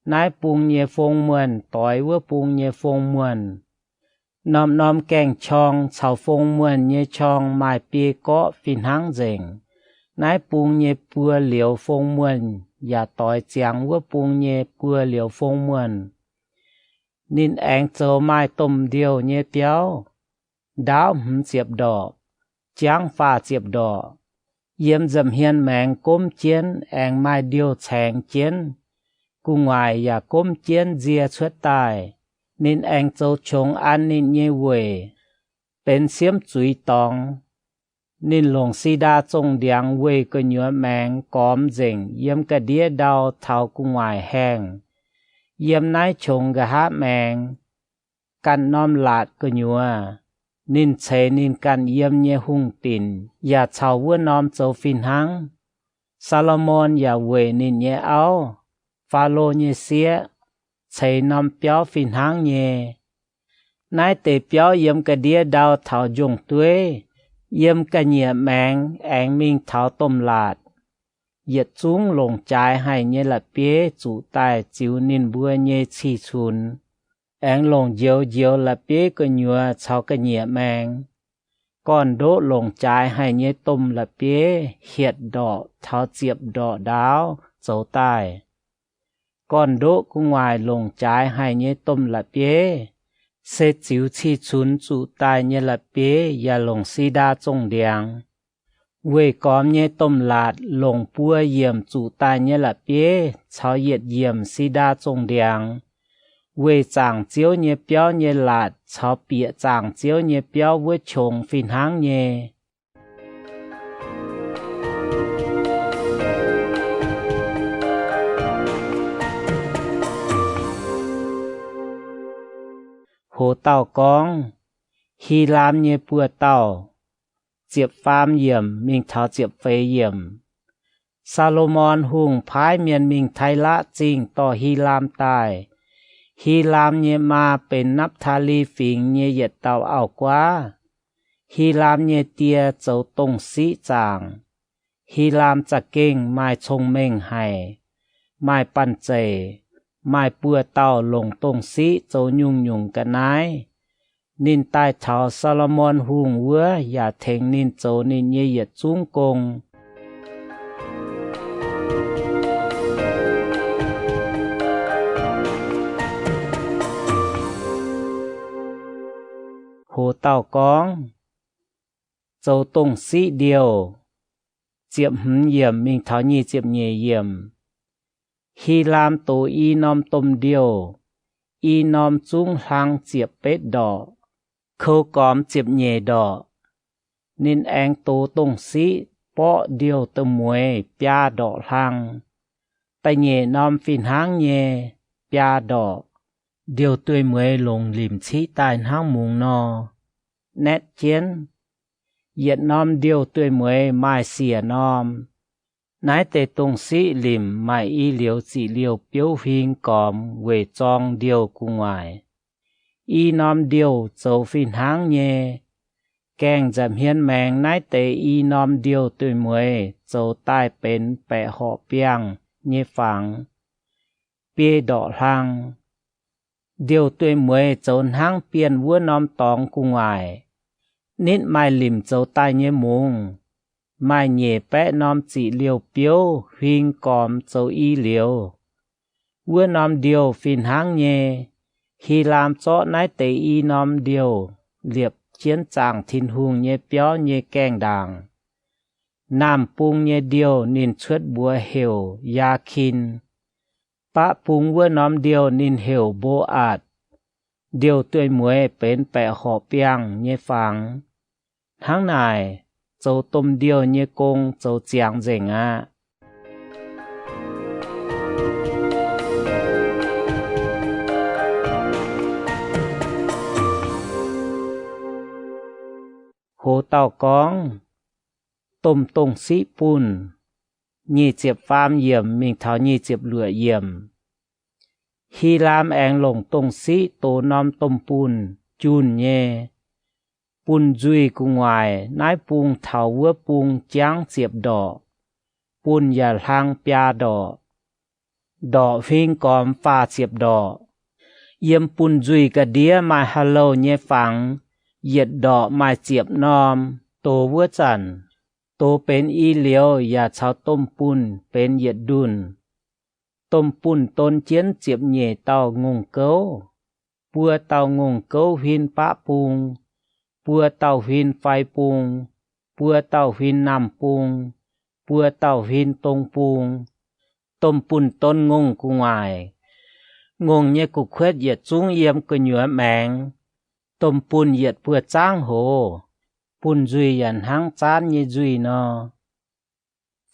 Naaiv bung nyei fong muonh doix wuov bung nyei fong muonh. Norm-norm gaeng-qorng caux fong muonh nyei qorng maaih biei gorqv fih hnangv nzengc. Naaiv bung nyei buo liouz fong muonh yaac doix ziangx wuov bung nyei buo liouz fong muonh. Ninh aengx zoux maaih domh ndiouh nyei biauv, ndaauv hmz ziepc ndorqc, jangv faah ziepc ndorqc. Yiem nza'hmien maengx gomv jienv aengx maaih ndiouh caengx jienv, gu'nguaaic yaac gomv jienv nzie cuotv daaih. Ninh aengx zoux qongx an ninh nyei weic, benx siemv zuiz dorngx. Ninh longc si^ndaa zongh ndiangx weih gu'nyuoz maengx gormx nzengc yiem ga'ndiev ndau taux gu'nguaaic haengh. Yiem naaiv qongx nqa'haav maengx, ganh norm laatc gu'nyuoz, ninh ceix ninh ganh yiem nyei hungh dinc yaac caux wuov norm zoux fih hnangv. Saa^lo^morn yaac weic ninh nyei auv, Faalo nyei sieqv, ceix norm biauv fih hnangv nyei. Naaiv deix biauv yiem ga'ndiev ndau taux njongh dueiv, yiem ga'nyiec maengx aengx mingh taux domh laatc. Yietc zungv longc jaaix haic nyei la'bieiv zuqc daaih ziux ninh mbuo nyei cih cunx, aengx longc njoux njoux la'bieiv gu'nyuoz caux ga'nyiec maengx. Gorn-ndoqv longc jaaix haic nyei domh la'bieiv hietc ndorqc taux ziepc ndorqc ndaauv zoux daaih. Gorn-ndoqv gu'nguaaic longc jaaix haic nyei domh la'bieiv, se ziux cih cunx zuqc daaih nyei la'bieiv yaac longc si^ndaa zongh ndiangx. Weih gormx nyei domh laatc longc buo yiemc zuqc daaih nyei la'bieiv caux yietc yiemc si^ndaa zongh ndiangx. Weih zaangc Ziouv nyei biauv nyei laatc caux bieqc zaangc Ziouv nyei biauv wuov qongx fih hnangv nyei. Hoz dauh gorngv, Hilaam nyei buoz-dauh, ziepc faam yiemc mingh taux ziepc feix yiemc. Saa^lo^morn Hungh paaiv mienh mingh Taailaqv Zingh dorh Hilaam daaih. Hilaam nyei maa benx Napv^taa^li Fingx nyei yietc dauh auv-guaav. Hilaam nyei die zoux dongh siqv zaangc. Hilaam za'gengh maaih cong-mengh haic, maaih banh zeic, maaih buoz-dauh longc dongh siqv zoux nyungc-nyungc ga'naaiv. Ninh daaih taux Saa^lo^morn Hungh wuov yaac tengx ninh zoux ninh nyei yietc zungv gong. Hoz dauh gorngv, zoux dongh siqv ndiouh, ziepc hmz yiemc mingh taux nyic ziepc nyeic yiemc. Hilaam dox i norm domh ndiouh, i norm zungv hlang ziepc betv ndorqc, kou gormx ziepc nyeic ndorqc. Ninh aengx dox dongh siqv borqv ndiouh da'mueiz biaa ndorqc hlang, da'nyeic norm fih hnangv nyei, biaa ndorqc. Ndiouh dueiv-mueiz longc limc ciqv daaih hnangv mungz nor, naetv jienv. Yietc norm ndiouh dueiv-mueiz maaih siec norm. Naaiv deix dongh siqv limc maaih i liouz ziqc liouh biouv huing gormx weic zorng ndiouh gu'nguaaic. I norm ndiouh zoux fih hnangv nyei. Gaengh nza'hmien maengx naaiv deix i norm ndiouh dueiv-mueiz zoux daaih benx baeqc horqc biangh nyei fangx, biei ndorqc hlang. Ndiouh dueiv-mueiz zoux hnangv bienh wuov norm dorngx gu'nguaaic. Nitv maaih limc zoux daaih nyei mungz, maaih nyeic baeqv norm ziqc liouh biouv huing gormx zoux i liouz. Wuov norm ndiouh fih hnangv nyei. Helaam zorqv naaiv deix i norm ndiouh liepc jienv zaangc Tin-Hungh nyei biauv nyei gaengh ndaangc. Naamh bung nyei ndiouh ninh cuotv mbuox heuc Yaakin. Baqv bung wuov norm ndiouh ninh heuc Mbo^atc. Ndiouh dueiv-mueiz benx baeqc horqc biangh nyei fangx. Hnangv naaic, zoux domh ndiouh nyei gong zoux ziangx nzengc aqv. Hoz dauh gorngv, Domh Dongh Siqv Bunh, nyic ziepc faam yiemc mingh taux nyic ziepc luoqc yiemc. Hilaam aengx longc dongh siqv dox norm domh bunh junh nyei. Bunh nzuih gu'nguaaic naaiv bung taux wuov bung jangv ziepc ndorqc, bunh yaac hlang biaa ndorqc. Ndorqc huing gormx faah ziepc ndorqc. Yiem bunh nzuih ga'ndiev maaih ha'louh nyei fangx, yietc ndorqc maaih ziepc norm. Dox wuov zanc, dox benx i liouz yaac caux domh bunh benx yietc ndunh. Domh bunh don jienv ziepc nyeic dauh ngongh gouv. Buo dauh ngongh gouv huin baqv bung, buo dauh huin fai bung, buo dauh huin naamh bung, buo dauh huin dong bung. Domh bunh don ngongh gu'nguaaic. Ngongh nyei gu'kuotv yietc zungv yiem gu'nyuoz maengx. Domh bunh yietc buoz-zaangv hoz. Bunh nzuih yaac hnangv zaanv nyei nzuih nor.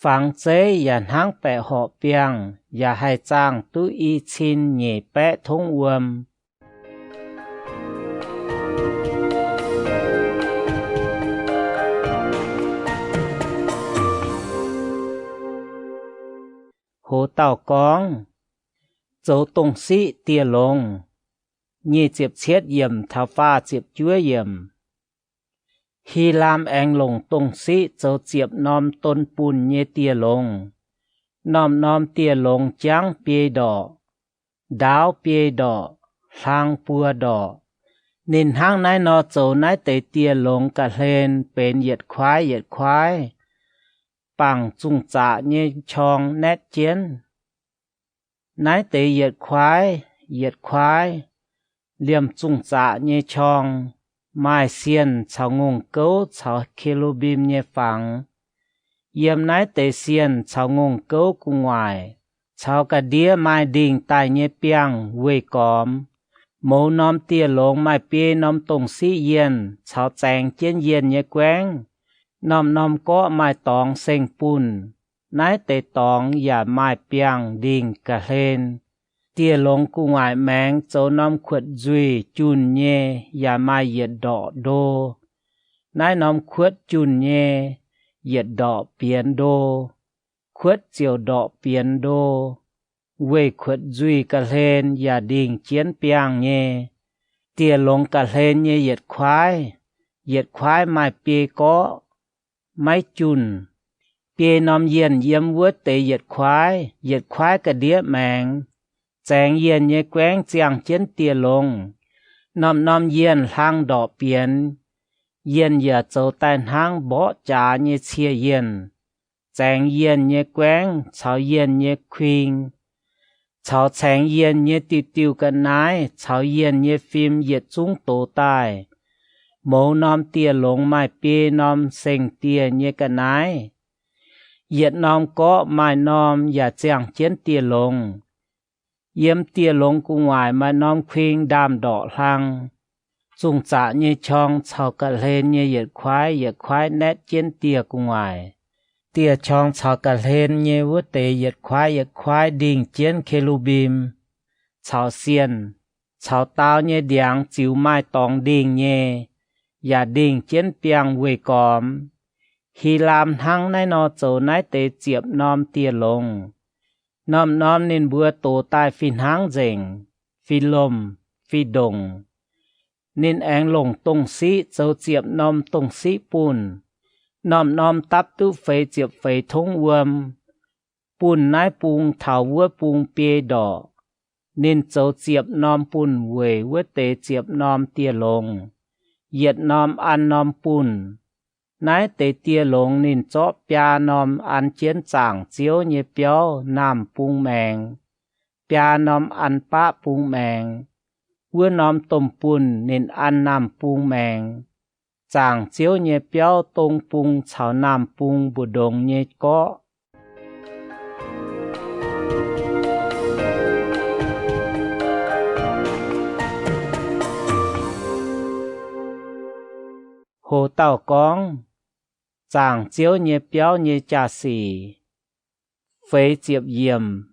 Fangx zeiv yaac hnangv baeqc horqc biangh, yaac haih zaangh duqv i cin nyeic baeqv tongv wuom. Hoz dauh gorngv, Zoux Dongh Siqv Dieh Longx, nyic ziepc cietv yiemc taux faah ziepc juov yiemc. Hilaam aengx longc dongh siqv zoux ziepc norm don bunh nyei dieh longx. Norm-norm dieh longx jangv biei ndorqc, ndaauv biei ndorqc, hlang buo ndorqc. Ninh hnangv naaiv nor zoux naaiv deix dieh longx ga'hlen benx yietc kuaaiv yietc kuaaiv, bangc zungh zaqc nyei qorng naetv jienv. Naaiv deix yietc kuaaiv yietc kuaaiv liemh zungh zaqc nyei qorng maaih sienh caux ngongh gouv caux ke^lu^mbim nyei fangx. Yiem naaiv deix sienh caux ngongh gouv gu'nguaaic caux ga'ndiev maaih ndingh daaih nyei biangh weih gormx. Mouz norm dieh longx maaih biei norm dongh siqv yienh caux zaengx jienv yienh nyei guaengv. Norm-norm gorqv maaih dorngx seng-bunh. Naaiv deix dorngx yaac maaih biangh ndingh ga'hlen. Dieh longx gu'nguaaic maengx zoux norm kuotv nzuih junh nyei yaac maaih yietc ndorqc ndo. Naaiv norm kuotv junh nyei yietc ndorqc bienx ndo, kuotv ziouc ndorqc bienx ndo. Weih kuotv nzuih ga'hlen yaac ndingh jienv biangh nyei. Dieh longx ga'hlen nyei yietc kuaaiv, yietc kuaaiv maaih biei gorqv, maiv junh. Biei norm yienh yiem wuov deix yietc kuaaiv, yietc kuaaiv ga'ndiev maengx. Zaengx yienh nyei guaengv ziangh jienv dieh longx. Norm-norm yienh hlang ndorqc bienx. Yienh yaac zoux daaih hnangv mborqv jaax nyei cie yienh. Zaengx yienh nyei guaengv caux yienh nyei kuing caux caengx yienh nyei diuh diuh ga'naaiv caux yienh nyei fim yietc zungv dox daaih. Mouz norm dieh longx maaih biei norm seng-dieh nyei ga'naaiv. Yietc norm gorqv maaih norm yaac ziangh jienv dieh longx. Yiem dieh longx gu'nguaaic maaih norm kuing ndaamv-ndorqc hlang. Zungh zaqc nyei qorng caux ga'hlen nyei yietc kuaaiv yietc kuaaiv naetv jienv dieh gu'nguaaic. Dieh qorng caux ga'hlen nyei wuov deix yietc kuaaiv yietc kuaaiv ndingh jienv ke^lu^mbim caux sienh, caux daau nyei ndiangx ziux maaih dorngx ndingh nyei, yaac ndingh jienv biangh weih gormx. Hilaam hnangv naaiv nor zoux naaiv deix ziepc norm dieh longx. Norm-norm ninh mbuo dox daaih fih hnangv nzengc, fih lomh, fih ndongc. Ninh aengx longc dongh siqv zoux ziepc norm dongh siqv bunh. Norm-norm dapv duqv feix ziepc feix tongv wuom. Bunh naaiv bung taux wuov bung biei ndorqc. Ninh zoux ziepc norm bunh weic wuov deix ziepc norm dieh longx, yietc norm an norm bunh. Naaiv deix dieh longx ninh zorqv biaa norm an jienv zaangc Ziouv nyei biauv naamh bung maengx, biaa norm an baqv bung maengx. Wuov norm domh bunh ninh an naamh bung maengx. Zaangc Ziouv nyei biauv dong bung caux naamh bung mbu'ndongx nyei gorqv. Ho dauh gorngv, Zaangc Ziouv nyei biauv nyei jaa-sic. Feix ziepc yiemc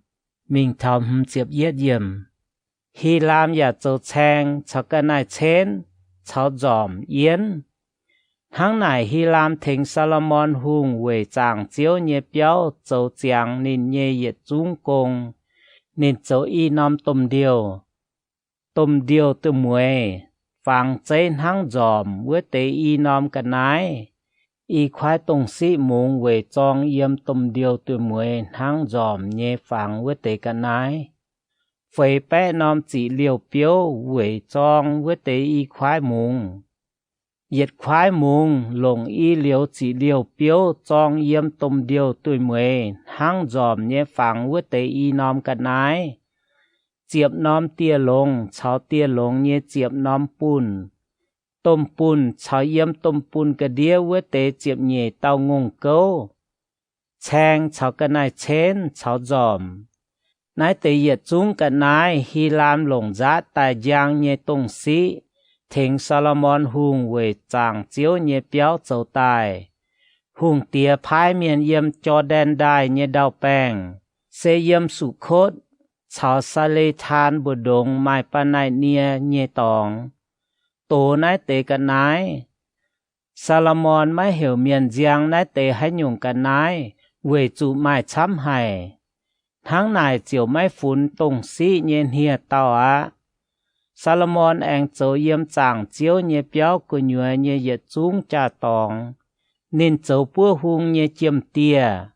mingh taux hmz ziepc yietv yiemc. Hilaam yaac zoux caeng caux ga'naaiv-cienv caux nzormc yienv. Hnangv naaic, Hilaam tengx Saa^lo^morn Hungh weic zaangc Ziouv nyei biauv zoux ziangx ninh nyei yietc zungv gong. Ninh zoux i norm domh ndiouh, domh ndiouh duih mueiz, fangx zeiv hnangv nzormc wuov deix i norm ga'naaiv. I kuaaiv dongh siqv mungz weic zorng yiem domh ndiouh duih mueiz hnangv nzormc nyei fangx wuov deix ga'naaiv. Feix baeqv norm ziqc liouh biouv weic zorng wuov deix i kuaaiv mungz. Yietc kuaaiv mungz longc i liouz ziqc liouh biouv zorng yiem domh ndiouh duih mueiz hnangv nzormc nyei fangx wuov deix i norm ga'naaiv. Ziepc norm dieh longx caux dieh longx nyei ziepc norm bunh. Domh bunh caux yiem domh bunh ga'ndiev wuov deix ziepc nyeic dauh ngongh gouv, caeng caux ga'naaiv-cienv caux nzormc. Naaiv deix yietc zungv ga'naaiv Hilaam longc nzaatv daaih njang nyei dongh siqv tengx Saa^lo^morn Hungh weic zaangc Ziouv nyei biauv zoux daaih. Hungh diex paaiv mienh yiem Jor^ndaen Ndaaih nyei ndau-baengh, se yiem Su^kotv caux Saa^le^taan mbu'ndongx maaih Baa^naai^nie nyei dorngx, dox naaiv deix ga'naaiv. Saa^lo^morn maiv heuc mienh nziang naaiv deix haaix nyungc ga'naaiv weic zuqc maaih camv haic. Hnangv naaic ziouc maiv funx dongh siqv nyei hniev-daauh aqv. Saa^lo^morn aengx zoux yiem zaangc Ziouv nyei biauv gu'nyuoz nyei yietc zungv jaa-dorngx. Ninh zoux buov hung nyei jiem-dieh,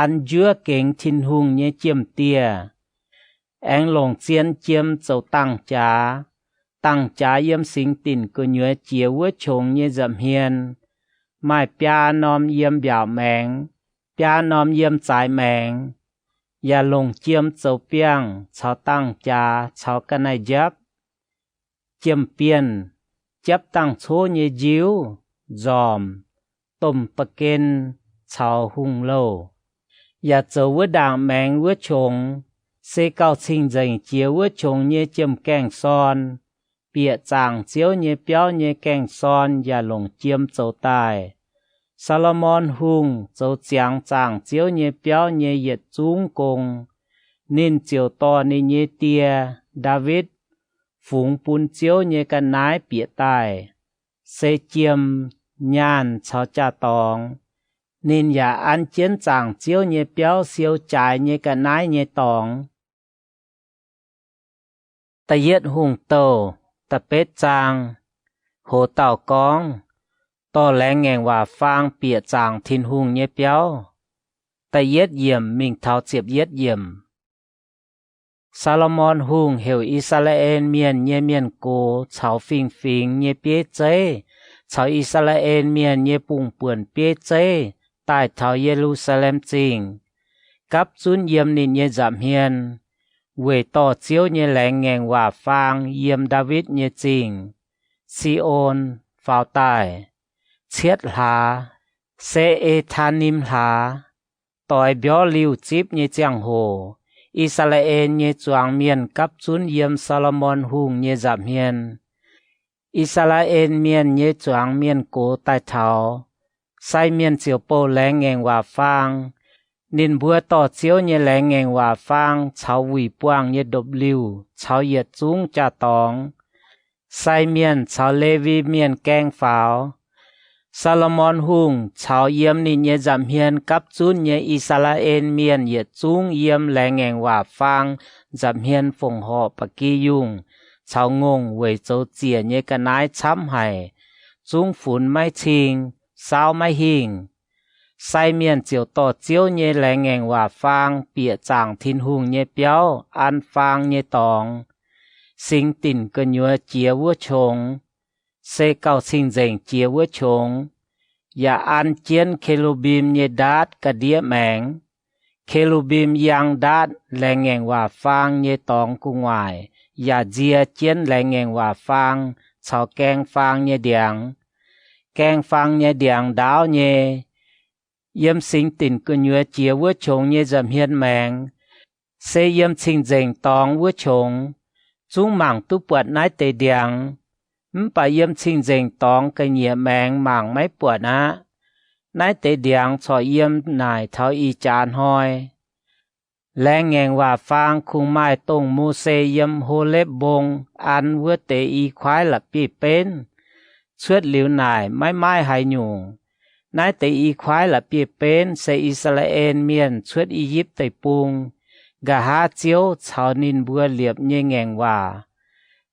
an njuov gengx Tin-Hungh nyei jiem-dieh, aengx longc zien jiem zoux dangh jaax. Dangh jaax yiem singx dinc gu'nyuoz jiex wuov qongx nyei nza'hmien, maaih biaa norm yiem mbiaauc maengx, biaa norm yiem zaaix maengx, yaac longc jiem zoux biangh caux dangh jaax caux ga'naaiv-njapv. Jiem-bienh, japv dangh cov nyei njiuv, nzormc, domh ba'gen caux hungh louh, yaac zoux wuov ndaangc maengx wuov qongx, se gauh cing-nzengc jiex wuov qongx nyei jiem-gaengh sorn. Bieqc zaangc Ziouv nyei biauv nyei gaengh sorn yaac longc jiem zoux daaih. Saa^lo^morn Hungh zoux ziangx zaangc Ziouv nyei biauv nyei yietc zungv gong. Ninh ziouc dorh ninh nyei die, Ndaawitv, fungx bun Ziouv nyei ga'naaiv bieqc daaih, se jiem, nyaanh caux jaa-dorngx. Ninh yaac an jienv zaangc Ziouv nyei biauv siou jaaix nyei ga'naaiv nyei dorngx. Da'yietv Hungh Douh da'betv zaang. Hoz dauh gorngv, dorh laengz ngaengc waac faang bieqc zaangc Tin-Hungh nyei biauv. Da'yietv yiemc mingh taux ziepc yietv yiemc. Saa^lo^morn Hungh heuc I^saa^laa^en Mienh nyei mienh gox caux fingx-fingx nyei bieiv zeiv caux I^saa^laa^en Mienh nyei bungh buonc bieiv zeiv daaih taux Ye^lu^saa^lem Zingh, gapv zunv yiem ninh nyei nza'hmien, weic dorh Ziouv nyei laengz ngaengc waac faang yiem Ndaawitv nyei Zingh, Si^on, faaux daaih. Cietv hlaax, se E^taa^nim Hlaax, doix mbiorv liuh zipv nyei ziangh hoc, I^saa^laa^en nyei zuangx mienh gapv zunv yiem Saa^lo^morn Hungh nyei nza'hmien. I^saa^laa^en Mienh nyei zuangx mienh gox daaih taux, sai mienh ziouc bouh laengz ngaengc waac faang. Ninh mbuo dorh Ziouv nyei laengz ngaengc waac faang caux wuic buangh nyei ndopv-liuh caux yietc zungv jaa-dorngx. Sai mienh caux Lewi Mienh gaeng faaux. Saa^lo^morn Hungh caux yiem ninh nyei nza'hmien gapv zunv nyei I^saa^laa^en Mienh yietc zungv yiem laengz ngaengc waac faang nza'hmien fongc horc ba'gi yungh caux ngongh weic zoux ziec nyei ga'naaiv camv haic, zungv funx maiv cing, saauv maiv hingh. Sai mienh ziouc dorh Ziouv nyei laengz ngaengc waac faang bieqc zaangc Tin-Hungh nyei biauv an faang nyei dorngx. Singx dinc gu'nyuoz jiex wuov qongx, se gauh cing-nzengc jiex wuov qongx, yaac an jienv ke^lu^mbim nyei ndaatv ga'ndiev maengx. Ke^lu^mbim yangh ndaatv laengz ngaengc waac faang nyei dorngx gu'nguaaic, yaac nzie jienv laengz ngaengc waac faang caux gaeng faang nyei ndiangx. Gaeng faang nyei ndiangx ndaauv nyei. Yiem singx dinc gu'nyuoz jiex wuov qongx nyei nza'hmien maengx, se yiem cing-nzengc dorngx wuov qongx, zungv mangc duqv buatc naaiv deix ndiangx. Mv baac yiem cing-nzengc dorngx ga'nyiec maengx mangc maiv buatc aqv. Naaiv deix ndiangx corc yiem naaic taux ih jaax hnoi. Laengz ngaengc waac faang kungx maaih dongh Mose yiem Holepv Mbong an wuov deix i kuaaiv la'bieiv-benv. Cuotv liuz naaic maiv maaih haaix nyungc. Naaiv deix i kuaaiv la'bieiv-benv se I^saa^laa^en Mienh cuotv I^yipv Deic-Bung, nqa'haav Ziouv caux ninh mbuo liepc nyei ngaengc waac.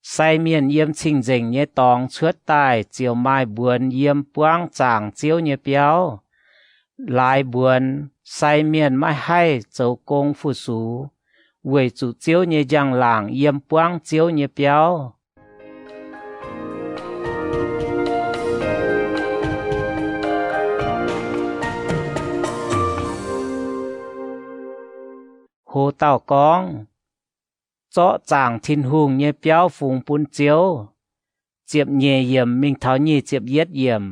Sai mienh yiem cing-nzengc nyei dorngx cuotv daaih ziouc maaih mbuonx yiem buangv zaangc Ziouv nyei biauv. Laaix mbuonx, sai mienh maiv haih zoux gong fu-sux, weic zuqc Ziouv nyei njang-laangc yiem buangv Ziouv nyei biauv. Hoz dauh gorngv, zorqv zaangc Tin-Hungh nyei biauv fungx bun Ziouv. Ziepc nyeic yiemc mingh taux nyic ziepc yietv yiemc.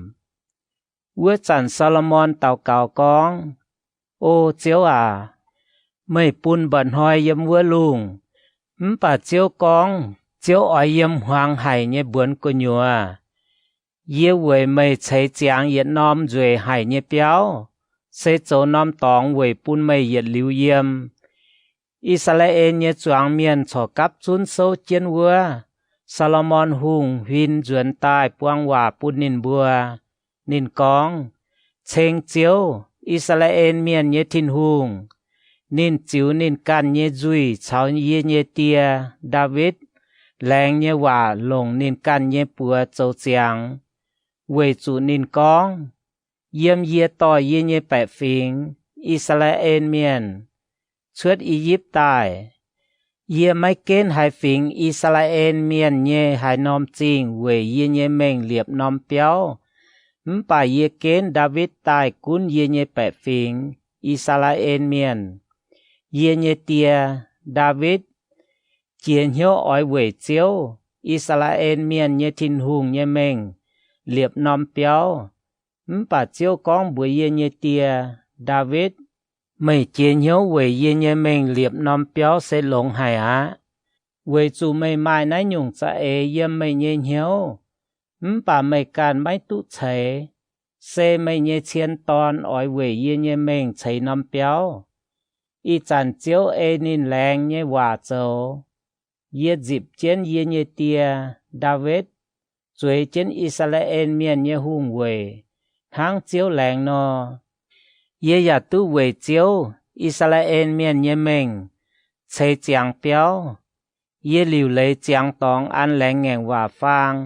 Wuov zanc Saa^lo^morn daux gaux gorngv, O Ziouv aac, meih bun mba'hnoi yiem wuov lungh. Mv baac Ziouv gorngv, Ziouv oix yiem hmuangx haic nyei mbuonx gu'nyuoz. Yie weic meih ceix ziangx yietc norm nzueic haic nyei biauv, se zoux norm dorngx weic bun meih yietc liuz yiem. I^saa^laa^en nyei zuangx mienh corc gapv zunv souv jienv wuov. Saa^lo^morn Hungh huin nzuonx daaih buang waac bun ninh mbuo. Ninh gorngv, Ceng Ziouv, I^saa^laa^en Mienh nyei Tin-Hungh. Ninh ziux ninh ganh nyei nzuih caux yie nyei die, Ndaawitv, laengz nyei waac longc ninh ganh nyei buoz zoux ziangx, weic zuqc ninh gorngv, Yiem yie dorh yie nyei baeqc fingx, I^saa^laa^en Mienh, cuotv I^yipv daaih. Yie maiv genv haaix fingx I^saa^laa^en Mienh nyei haaix norm zingh weic yie nyei mengh liepc norm biauv. Mv baac yie genv Ndaawitv daaih gunv yie nyei baeqc fingx, I^saa^laa^en Mienh. Yie nyei die, Ndaawitv, jiex hnyouv oix weic Ziouv, I^saa^laa^en Mienh nyei Tin-Hungh nyei mengh liepc norm biauv. Mv baac Ziouv gorngv mbuox yie nyei die, Ndaawitv, Meih jiex hnyouv weic yie nyei mengh liepc norm biauv se longx haic aqv, weic zuqc meih maaih naaiv nyungc za'eix yiem meih nyei hnyouv. Mv baac meih ganh maiv duqv ceix. Se meih nyei cien dorn oix weic yie nyei mengh ceix norm biauv. Ih zanc Ziouv ei ninh laengz nyei waac zoux. Yie nzipc jienv yie nyei die, Ndaawitv, zueiz jienv I^saa^laa^en Mienh nyei hungh weic, hnangv Ziouv laengz nor. Yie yaac duqv weic Ziouv, I^saa^laa^en Mienh nyei mengh, ceix ziangx biauv. Yie liuc leiz ziangx dorngx an laengz ngaengc waac faang.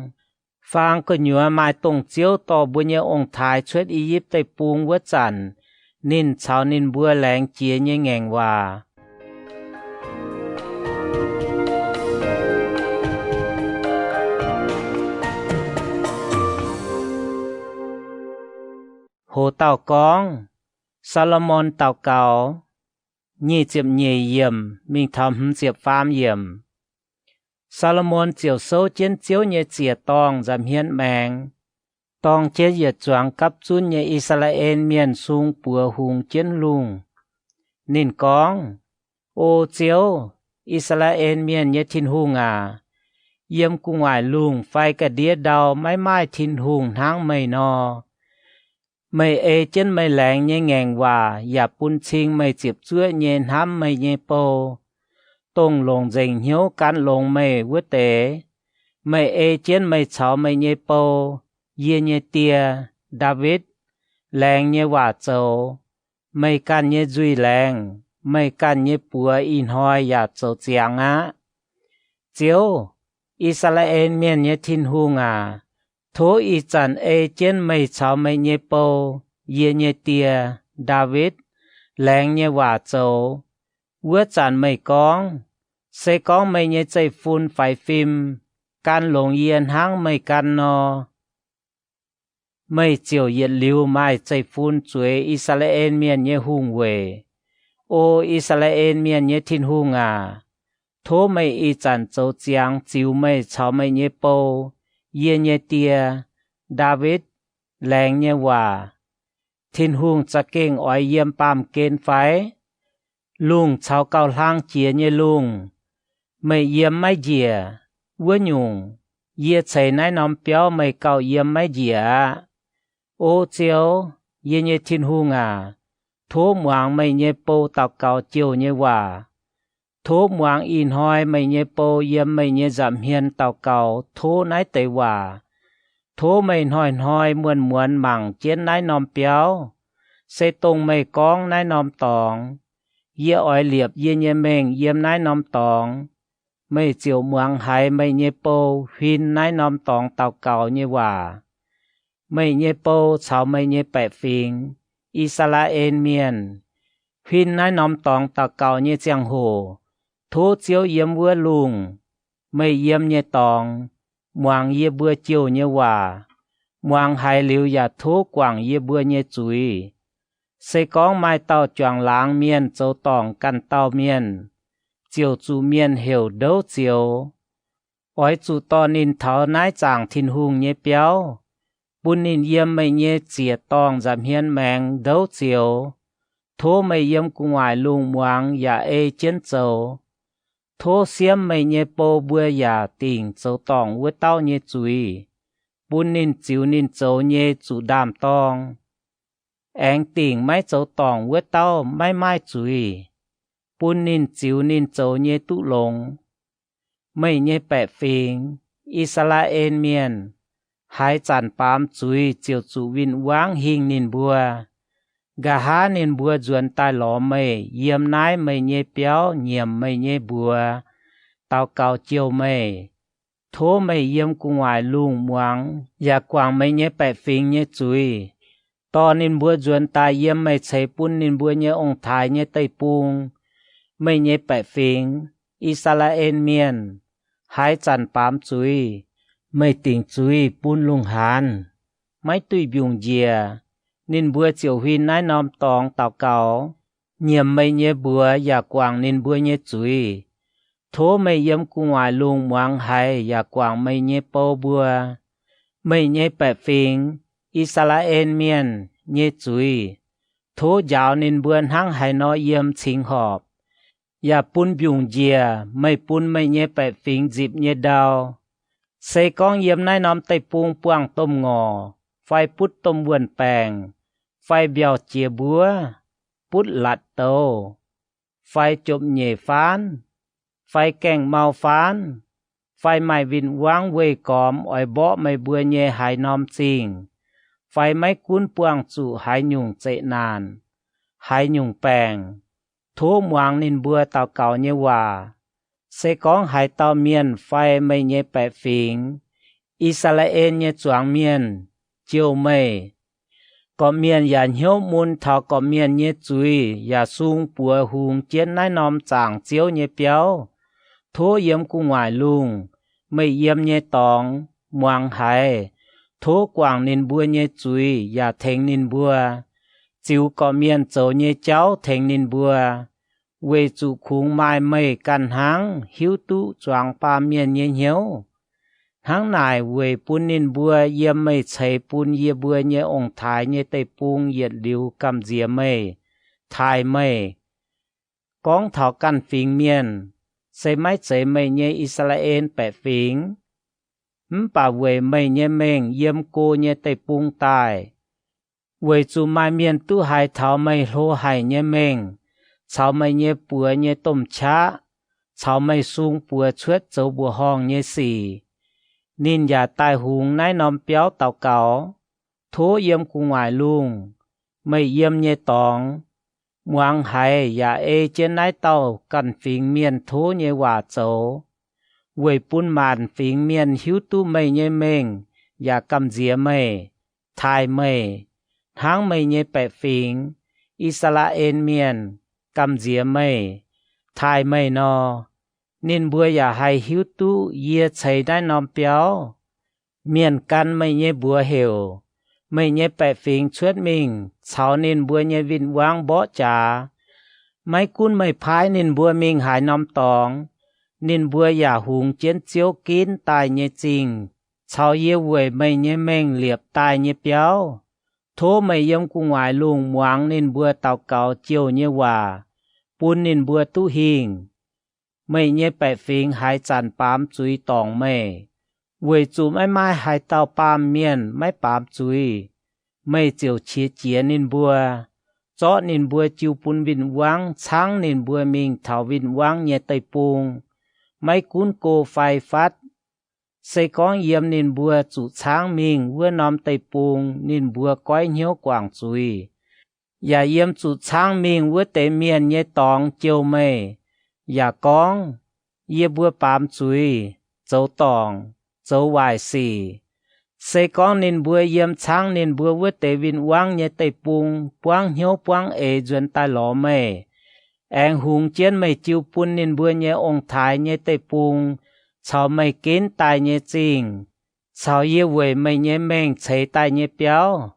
Faang gu'nyuoz maaih dongh Ziouv dorh mbuo nyei ong-taaix cuotv I^yipv Deic-Bung wuov zanc, ninh caux ninh mbuo laengz jiex nyei ngaengc waac. Hoz dauh gorngv, Saa^lo^morn daux gaux. Nyic ziepc nyeic yiemc mingh taux hmz ziepc faam yiemc. Saa^lo^morn ziouc souv jienv Ziouv nyei ziec-dorngh nza'hmien maengx, dorng jienv yietc zuangx gapv zunv nyei I^saa^laa^en Mienh sung buoz hungx jienv lungh. Ninh gorngv, O Ziouv, I^saa^laa^en Mienh nyei Tin-Hungh aac, yiem gu'nguaaic lungh fai ga'ndiev ndau maiv maaih Tin-Hungh hnangv meih nor. Meih ei jienv meih laengz nyei ngaengc waac yaac bun cing meih ziepc zuoqv nyei hnamv meih nyei bou, dongh longc nzengc hnyouv gan longx meih wuov deix. Meih ei jienv meih caux meih nyei bou, yie nyei die, Ndaawitv, laengz nyei waac zoux. Meih ganh nyei nzuih laengz, meih ganh nyei buoz ih hnoi yaac zoux ziangx aqv. Ziouv, I^saa^laa^en Mienh nyei Tin-Hungh aac, tov ih zanc ei jienv meih caux meih nyei bou, yie nyei die, Ndaawitv, laengz nyei waac zoux. Wuov zanc meih gorngv, Se gorngv meih nyei zeiv-fun faix fim, gan longx yie hnangv meih gan nor, meih ziouc yietc liuz maaih zeiv-fun zueiz I^saa^laa^en Mienh nyei hungh weic. O I^saa^laa^en Mienh nyei Tin-Hungh aac, tov meih ih zanc zoux ziangx ziux meih caux meih nyei bou, yie nyei die, Ndaawitv, laengz nyei waac. Tin-Hungh za'gengh oix yiem baamh gen fai? Lungh caux gauh hlang jiex nyei lungh, meih yiem maiv njiec. Wuov nyungc, yie ceix naaiv norm biauv meih gauh yiem maiv njiec aqv. O Ziouv, yie nyei Tin-Hungh aac, tov muangx meih nyei bou daux gaux jouh nyei waac. Tov muangx ih hnoi meih nyei bou yiem meih nyei nza'hmien daux gaux tov naaiv deix waac. Tov meih hnoi-hnoi muonz-muonz mangc jienv naaiv norm biauv, se dongh meih gorngv naaiv norm dorngx. Yie oix liepc yie nyei mengh yiem naaiv norm dorngx. Meih ziouc muangx haiz meih nyei bou huin naaiv norm dorngx daux gaux nyei waac. Meih nyei bou caux meih nyei baeqc fingx, I^saa^laa^en Mienh, huin naaiv norm dorngx daux gaux nyei ziangh hoc, tov Ziouv yiem wuov lungh, meih yiem nyei dorngx, muangx yie mbuo jouh nyei waac. Muangx haiz liuz yaac tov guangc yie mbuo nyei zuiz. Se gorngv maaih dauh juangc laangz mienh zoux dorngc ganh dauh mienh, ziouc zuqc mienh heuc Ndouv Zioux. Oix zuqc dorh ninh taux naaiv zaangc Tin-Hungh nyei biauv, bun ninh yiem meih nyei ziec-dorngh nza'hmien maengx ndouv zioux. Tov meih yiem gu'nguaaic lungh muangx yaac ei jienv zoux. Tov siemv meih nyei bou mbuo yaac dingc zoux dorngc wuov dauh nyei zuiz, bun ninh ziux ninh zoux nyei zuqc ndaam-dorng. Aengx dingc maiv zoux dorngc wuov dauh maiv maaih zuiz, bun ninh ziux ninh zoux nyei duqv longx. Meih nyei baeqc fingx, I^saa^laa^en Mienh, haaix zanc baamz zuiz ziouc zuqc win-wangv hingh ninh mbuo. Nqa'haav ninh mbuo nzuonx daaih lorz meih yiem naaiv meih nyei biauv nyiemc meih nyei mbuox, daux gaux jouh meih. Tov meih yiem gu'nguaaic lungh muangx yaac guangc meih nyei baeqc fingx nyei zuiz. Dorh ninh mbuo nzuonx daaih yiem meih ceix bun ninh mbuo nyei ong-taaix nyei deic-bung. Meih nyei baeqc fingx, I^saa^laa^en Mienh, haaix zanc baamz zuiz, meih dingc zuiz bun lungh haanz, maiv duih mbiungc njiec. Ninh mbuo ziouc huin naaiv norm dorngx daux gaux, nyiemc meih nyei mbuox yaac guangc ninh mbuo nyei zuiz. Tov meih yiem gu'nguaaic lungh muangx haiz yaac guangc meih nyei bou mbuo, meih nyei baeqc fingx, I^saa^laa^en Mienh, nyei zuiz. Tov njaaux ninh mbuo hnangv haaix nor yiem cingx horpc, yaac bun mbiungc njiec meih bun meih nyei baeqc fingx nzipc nyei ndau. Se gorngv yiem naaiv norm deic-bung buangh domh ngorc, fai butv domh wuon-baengc, fai mbiauh jiex mbuov, butv latc douz, fai jomc nyeic faanv, fai gaengh mau faanv, fai maaih win-wangv weih gormx oix mborqv meih mbuo nyei haaix norm zingh, fai maiv gunv buangh zuqc haaix nyungc zeqc naanc, haaix nyungc baengc, tov muangx ninh mbuo daux gaux nyei waac. Se gorngv haaix dauh mienh fai meih nyei baeqc fingx, I^saa^laa^en nyei zuangx mienh, jouh meih, gorqv-mienh yaac hnyouv mun taux gorqv-mienh nyei zuiz yaac sung buoz hungx jienv naaiv norm zaangc Ziouv nyei biauv, tov yiem gu'nguaaic lungh, meih yiem nyei dorngx, muangx haiz. Tov guangc ninh mbuo nyei zuiz yaac tengx ninh mbuo, ziux gorqv-mienh zoux nyei jauv tengx ninh mbuo, weic zuqc kungx maaih meih ganh hnangv hiuv duqv zuangx baamh mienh nyei hnyouv. Hnangv naaic weic bun ninh mbuo yiem meih ceix bun yie mbuo nyei ong-taaix nyei deic-bung yietc liuz gamh nziex meih, taaih meih. Gorngv taux ganh fingx mienh, se maiv zeiz meih nyei I^saa^laa^en baeqc fingx, mv baac weic meih nyei mengh yiem go nyei deic-bung daaih, weic zuqc maaih mienh duqv haiz taux meih hlo haic nyei mengh, caux meih nyei buoz nyei domh qaqv, caux meih sung buoz cuotv zoux mbuoqc horngh nyei sic. Ninh yaac daaih hungx naaiv norm biauv daux gaux, tov yiem gu'nguaaic lungh, meih yiem nyei dorngx, muangx haiz yaac ei jienv naaiv dauh ganh fingx mienh tov nyei waac zoux. weic bun maanc fingx mienh hiuv duqv meih nyei mengh yaac gamh nziex meih, taaih meih, hnangv meih nyei baeqc fingx, I^saa^laa^en Mienh, gamh nziex meih, taaih meih nor. Ninh mbuo yaac haih hiuv duqv yie ceix naaiv norm biauv. Mienh gan meih nyei mbuox heuc, meih nyei baeqc fingx cuotv mingh caux ninh mbuo nyei win-wangv mborqv jaax. Maiv gunv meih paaiv ninh mbuo mingh haaix norm dorngx, ninh mbuo yaac hungx jienv Ziouv ginv daaih nyei zingh caux yie weic meih nyei mengh liepc daaih nyei biauv. Tov meih yiem gu'nguaaic lungh muangx ninh mbuo daux gaux jouh nyei waac, bun ninh mbuo duqv hingh. Meih nyei baeqc fingx haaix zanc baamz zuiz dorngc meih, weic zuqc maiv maaih haaix dauh baamh mienh maiv baamz zuiz, meih ziouc qiex jiez ninh mbuo, zorqv ninh mbuo jiu bun win-wangv caangv ninh mbuo mingh taux win-wangv nyei deic-bung, maiv gunv go fai fatv. Se gorngv yiem ninh mbuo zuqc caangv mingh wuov norm deic-bung ninh mbuo goiv hnyouv guangc zuiz, yaac yiem zuqc caangv mingh wuov deix mienh nyei dorngx jouh meih, yaac gorngv, Yie mbuo baamz zuiz, zoux dorngc, zoux waaic sic, se gorngv ninh mbuo yiem caangv ninh mbuo wuov deix win-wangv nyei deic-bung buangv hnyouv buangv eix nzuonx daaih lorz meih, aengx hungx jienv meih jiu bun ninh mbuo nyei ong-taaix nyei deic-bung caux meih ginv daaih nyei zingh, caux yie weic meih nyei mengh ceix daaih nyei biauv,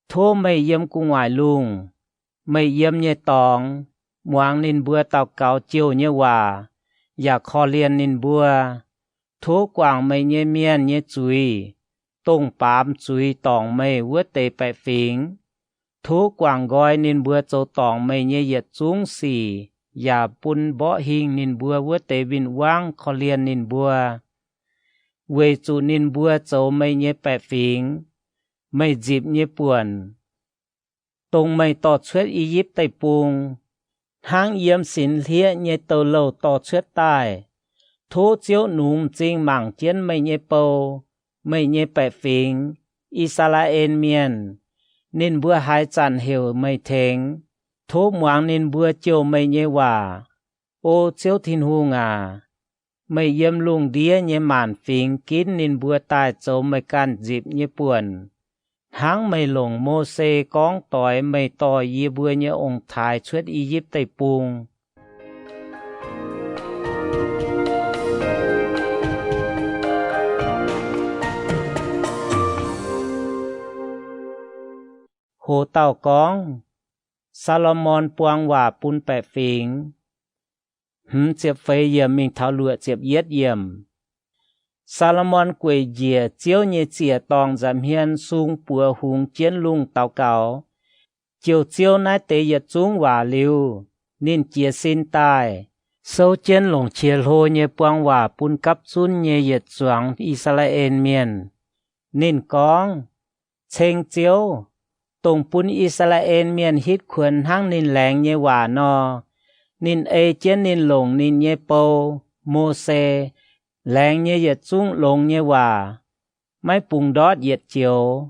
tov meih yiem gu'nguaaic lungh, meih yiem nyei dorngx, muangx ninh mbuo daux gaux jouh nyei waac, yaac korv-lienh ninh mbuo. Tov guangc meih nyei mienh nyei zuiz, dongh baamz zuiz dorngc meih wuov deix baeqc fingx. Tov guangc nqoi ninh mbuo zoux dorngc meih nyei yietc zungv sic, yaac bun mborqv hingh ninh mbuo wuov deix win-wangv korv-lienh ninh mbuo, weic zuqc ninh mbuo zoux meih nyei baeqc fingx, meih nzipc nyei buonc, dongh meih dorh cuotv I^yipv Deic-Bung, hnangv yiem sinx hlieqv nyei douz-louh dorh cuotv daaih. Tov Ziouv nungx m'zing mangc jienv meih nyei bou, meih nyei baeqc fingx, I^saa^laa^en Mienh. Ninh mbuo haaix zanc heuc meih tengx, tov muangx ninh mbuo jouh meih nyei waac. O Ziouv Tin-Hungh aac, meih yiem lungh ndiev nyei maanc fingx ginv ninh mbuo daaih zoux meih ganh nzipc nyei buonc, hnangv meih longc Mose gorngv doix meih dorh yie mbuo nyei ong-taaix cuotv I^yipv Deic-Bung. Hoz dauh gorngv, Saa^lo^morn buang waac bun baeqc fingx. Hmz ziepc feix yiemc mingh taux luoqc ziepc yietv yiemc. Saa^lo^morn gueic njiec Ziouv nyei ziec-dorngh nza'hmien sung buoz hungx jienv lungh daux gaux, jouh Ziouv naaiv deix yietc zungv waac liuz, ninh jiez sin daaih, souv jienv longc qiex hlo nyei buang waac bun gapv zunv nyei yietc zuangx I^saa^laa^en Mienh. Ninh gorngv, Ceng Ziouv, dongh bun I^saa^laa^en Mienh hitv kuonx hnangv ninh laengz nyei waac nor, ninh ei jienv ninh longc ninh nyei bou, Mose, laengz nyei yietc zungv longx nyei waac, maiv bungx ndortv yietc joux.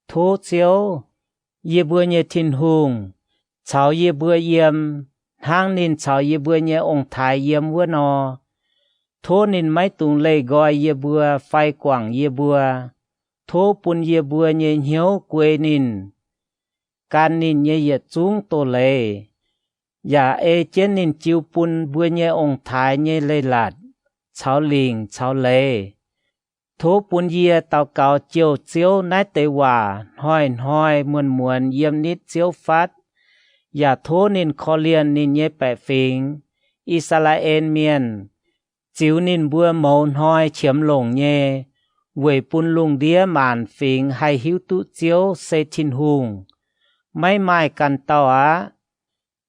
Tov Ziouv, yie mbuo nyei Tin-Hungh, caux yie mbuo yiem, hnangv ninh caux yie mbuo nyei ong-taaix yiem wuov nor. Tov ninh maiv dungx leih nqoi yie mbuo fai guangc yie mbuo. Tov bun yie mbuo nyei hnyouv guei ninh, gan ninh nyei yietc zungv doz-leiz, yaac ei jienv ninh jiu bun mbuo nyei ong-taaix nyei leiz-latc caux lingc caux leiz. Tov bun yie daux gaux jouh Ziouv naaiv deix waac hnoi-hnoi muonz-muonz yiem nitv Ziouv fatv. Yaac tov ninh korv-lienh ninh nyei baeqc fingx, I^saa^laa^en Mienh, ziux ninh mbuo mouz hnoi qiemx longc nyei, weic bun lungh ndiev maanc fingx haih hiuv duqv Ziouv se Tin-Hungh, maiv maaih ganh dauh aqv.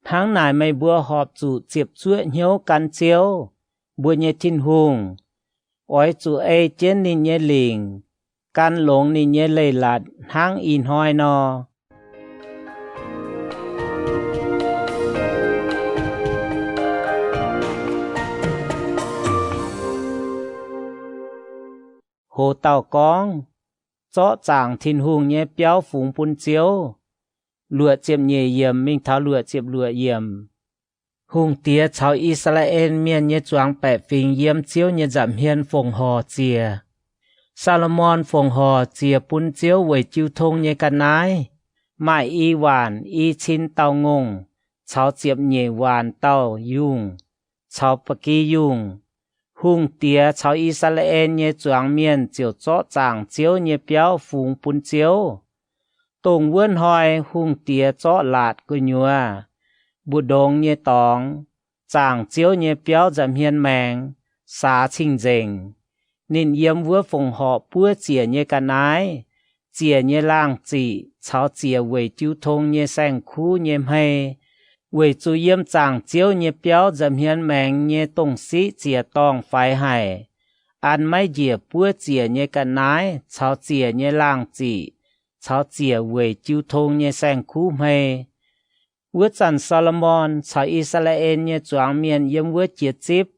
Hnangv naaic meih mbuo horpc zuqc ziepc zuoqv hnyouv gan Ziouv, mbuo nyei Tin-Hungh. Oix zuqc ei jienv ninh nyei lingc, gan longx ninh nyei leiz-latc hnangv ih hnoi nor. Hoz dauh gorngv, Zorqv zaangc Tin-Hungh nyei biauv fungx bun Ziouv. Luoqc ziepc nyeic yiemc mingh taux luoqc ziepc luoqc yiemc. Hungh diex caux I^saa^laa^en Mienh nyei zuangx baeqc fingx yiem Ziouv nyei nza'hmien fongc horc ziec. Saa^lo^morn fongc horc ziec bun Ziouv weic jiu tong nyei ga'naaiv, maaih i waanc i cin dauh ngongh caux ziepc nyeic waanc dauh yungh caux ba'gi yungh. Hungh diex caux I^saa^laa^en nyei zuangx mienh ziouc zorqv zaangc Ziouv nyei biauv fungx bun Ziouv. Dongh wuov hnoi hungh diex zorqv laatc gu'nyuoz, mbu'ndongx nyei dorngx, zaangc Ziouv nyei biauv nza'hmien maengx, saax cing-nzengc. Ninh yiem wuov fongc horc buov ziec nyei ga'naaiv, ziec nyei laangh ziqc caux ziec weic jiu tong nyei saeng-kuv nyei hmei, weic zuqc yiem zaangc Ziouv nyei biauv nza'hmien maengx nyei dongh siqv ziec-dorngh faix haic, an maiv njiec buov ziec nyei ga'naaiv caux ziec nyei laangh ziqc caux ziec weic jiu tong nyei saeng-kuv hmei. Wuov zanc Saa^lo^morn caux I^saa^laa^en nyei zuangx mienh yiem wuov jiex zipv.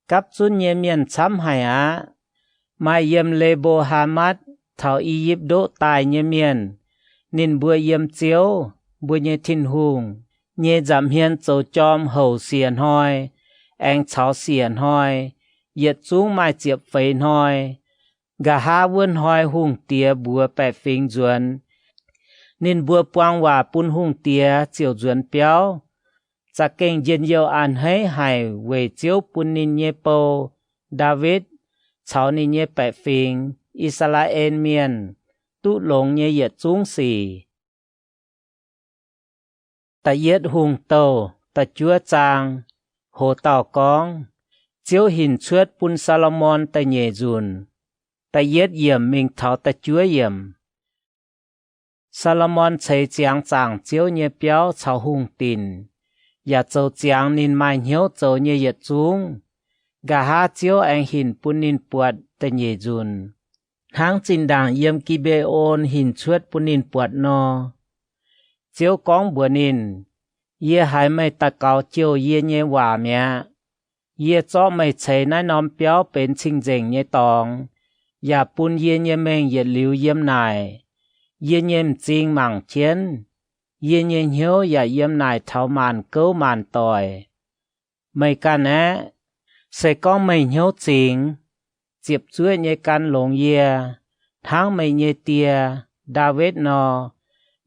Gapv zunv nyei mienh camv haic aqv. Maaih yiem Le^mbo^haa^matv taux I^yipv Ndoqv daaih nyei mienh, ninh mbuo yiem Ziouv, mbuo nyei Tin-Hungh, nyei nza'hmien zoux jorm houc siec hnoi, aengx caux siec hnoi, yietc zungv maaih ziepc feix hnoi. Nqa'haav wuov hnoi hungh diex mbuox baeqc fingx nzuonx. Ninh mbuo buang waac bun hungh diex ziouc nzuonx biauv, za'gengh njien-youh a'hneiv haic weic Ziouv bun ninh nyei bou, Ndaawitv, caux ninh nyei baeqc fingx, I^saa^laa^en Mienh, duqv longx nyei yietc zungv sic. Da'yietv Hungh Douh da'juov zaang. Hoz dauh gorngv, Ziouv hinc cuotv bun Saa^lo^morn da'nyeic nzunc, da'yietv yiemc mingh taux da'juov yiemc. Saa^lo^morn ceix ziangx zaangc Ziouv nyei biauv caux hungh dinc, yaac zoux ziangx ninh maaih hnyouv zoux nyei yietc zungv. Nqa'haav Ziouv aengx hinc bun ninh buatc da'nyeic nzunc, hnangv zinh ndaangc yiem Gi^mbe^on hinc cuotv bun ninh buatc nor. Ziouv gorngv mbuox ninh, Yie haiz meih daux gaux jouh yie nyei waac mi'aqv. Yie zorqv meih ceix naaiv norm biauv benx cing-nzengc nyei dorngx, yaac bun yie nyei mengh yietc liuz yiem naaic. Yie nyei m'zing mangc jienv, yie nyei hnyouv yaac yiem naaic taux maanc gouv maanc doic. Meih ganh aeqv, se gorngv meih hnyouv zingx, ziepc zuoqv nyei gan longx yie, hnangv meih nyei die, Ndaawitv, nor,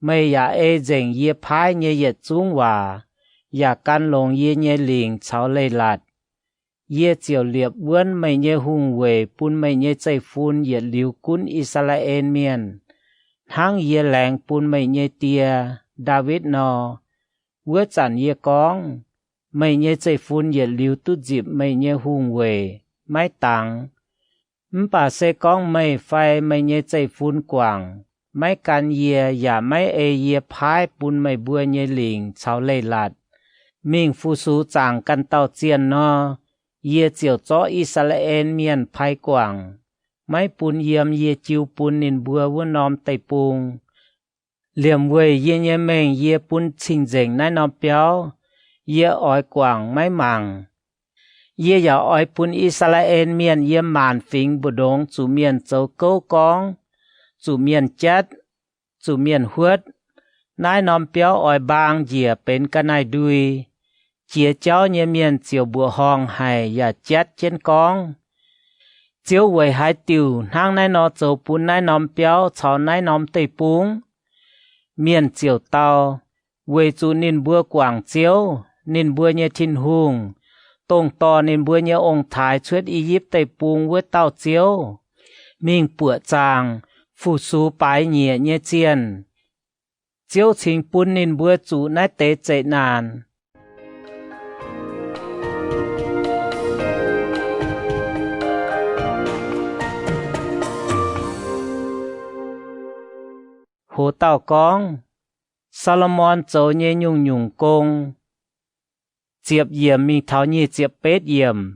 meih yaac ei nzengc yie paaiv nyei yietc zungv waac, yaac gan longx yie nyei lingc caux leiz-latc. Yie ziouc liepc wuonv meih nyei hungh weic bun meih nyei zeiv-fun yietc liuz gunv I^saa^laa^en Mienh, hnangv yie laengz bun meih nyei die, Ndaawitv, nor. Wuov zanc yie gorngv, Meih nyei zeiv-fun yietc liuz duqv nzipc meih nyei hungh weic, maiv dangx. Mv baac se gorngv meih fai meih nyei zeiv-fun guangc, maiv gan yie yaac maiv ei yie paaiv bun meih mbuo nyei lingc caux leiz-latc mingh fu-sux zaangc ganh dauh zienh nor, yie ziouc zorqv I^saa^laa^en Mienh pai guangc, maiv bun yiem yie jiu bun ninh mbuo wuov norm deic-bung. Liemh weic yie nyei mengh yie bun cing-nzengc naaiv norm biauv, yie oix guangc maiv mangc. Yie yaac oix bun I^saa^laa^en Mienh yiem maanc fingx mbu'ndongx zuqc mienh zoux gouv gorngv, zuqc mienh jatv, zuqc mienh huotv. Naaiv norm biauv oix mbaang njiec benx ga'naaiv-ndui. Jiex jauv nyei mienh ziouc mbuoqc horngh haic yaac jatv jienv gorngv, Ziouv weic haaix diuc hnangv naaiv nor zoux bun naaiv norm biauv caux naaiv norm deic-bung? Mienh ziouc dau, Weic zuqc ninh mbuo guangc Ziouv, ninh mbuo nyei Tin-Hungh, dongh dorh ninh mbuo nyei ong-taaix cuotv I^yipv Deic-Bung wuov dauh Ziouv, mingh buoqc zaangc fu-sux baaix nyieqc nyei zienh. Ziouv cingx bun ninh mbuo zuqc naaiv deix zeqc naanc. Hoz dauh gorngv, Saa^lo^morn zoux nyei nyungc-nyungc gong. Ziepc yiemc mingh taux nyic ziepc betv yiemc.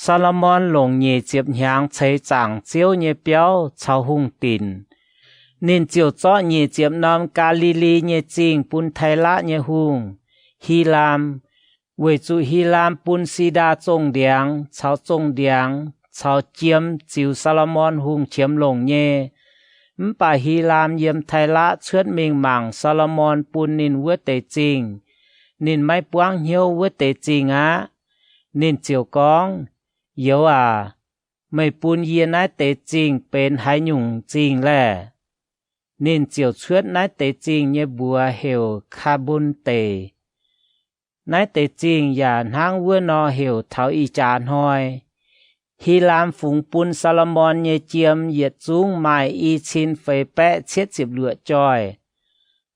Saa^lo^morn longc nyic ziepc hnyangx ceix zaangc Ziouv nyei biauv caux hungh dinc. Ninh ziouc zorqv nyic ziepc norm Gaa^li^li nyei Zingh bun Tailaqv nyei hungh, Hilaam, weic zuqc Hilaam bun si^ndaa zongh ndiangx caux zongh ndiangx caux jiem ziux Saa^lo^morn Hungh qiemx longc nyei. Mv baac Hilaam yiem Tailaqv cuotv mingh mangc Saa^lo^morn bun ninh wuov deix zingh, Ninh maiv buangv hnyouv wuov deix zingh aqv. Ninh ziouc gorngv, Youz aac, meih bun yie naaiv deix zingh benx haaix nyungc zingh laeh? Ninh ziouc cuotv naaiv deix zingh nyei mbuox heuc Kaa^mbun Deic. Naaiv deix zingh yaac hnangv wuov nor heuc taux ih jaax hnoi. Hilaam fungx bun Saa^lo^morn nyei jiem yietc zungv maaih i cin feix baeqv cietv ziepc luoqc joih.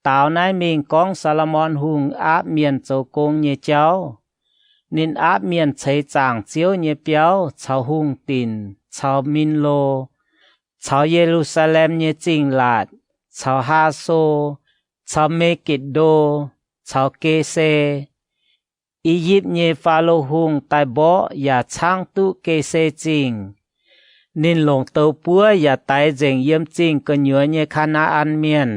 Daaux naaiv mingh gorngv Saa^lo^morn Hungh aapv mienh zoux gong nyei jauv. Ninh aapv mienh ceix zaangc Ziouv nyei biauv caux hungh dinc caux Min^lo, caux Ye^lu^saa^lem nyei zingh laatc, caux Haa^so, caux Me^gitc^ndo, caux Ge^se. I^yipv nyei Faalo Hungh daaih mborqv yaac caangv duqv Ge^se Zingh. Ninh longc douz buov yaac daix nzengc yiem zingh gu'nyuoz nyei Kaa^naa^an Mienh.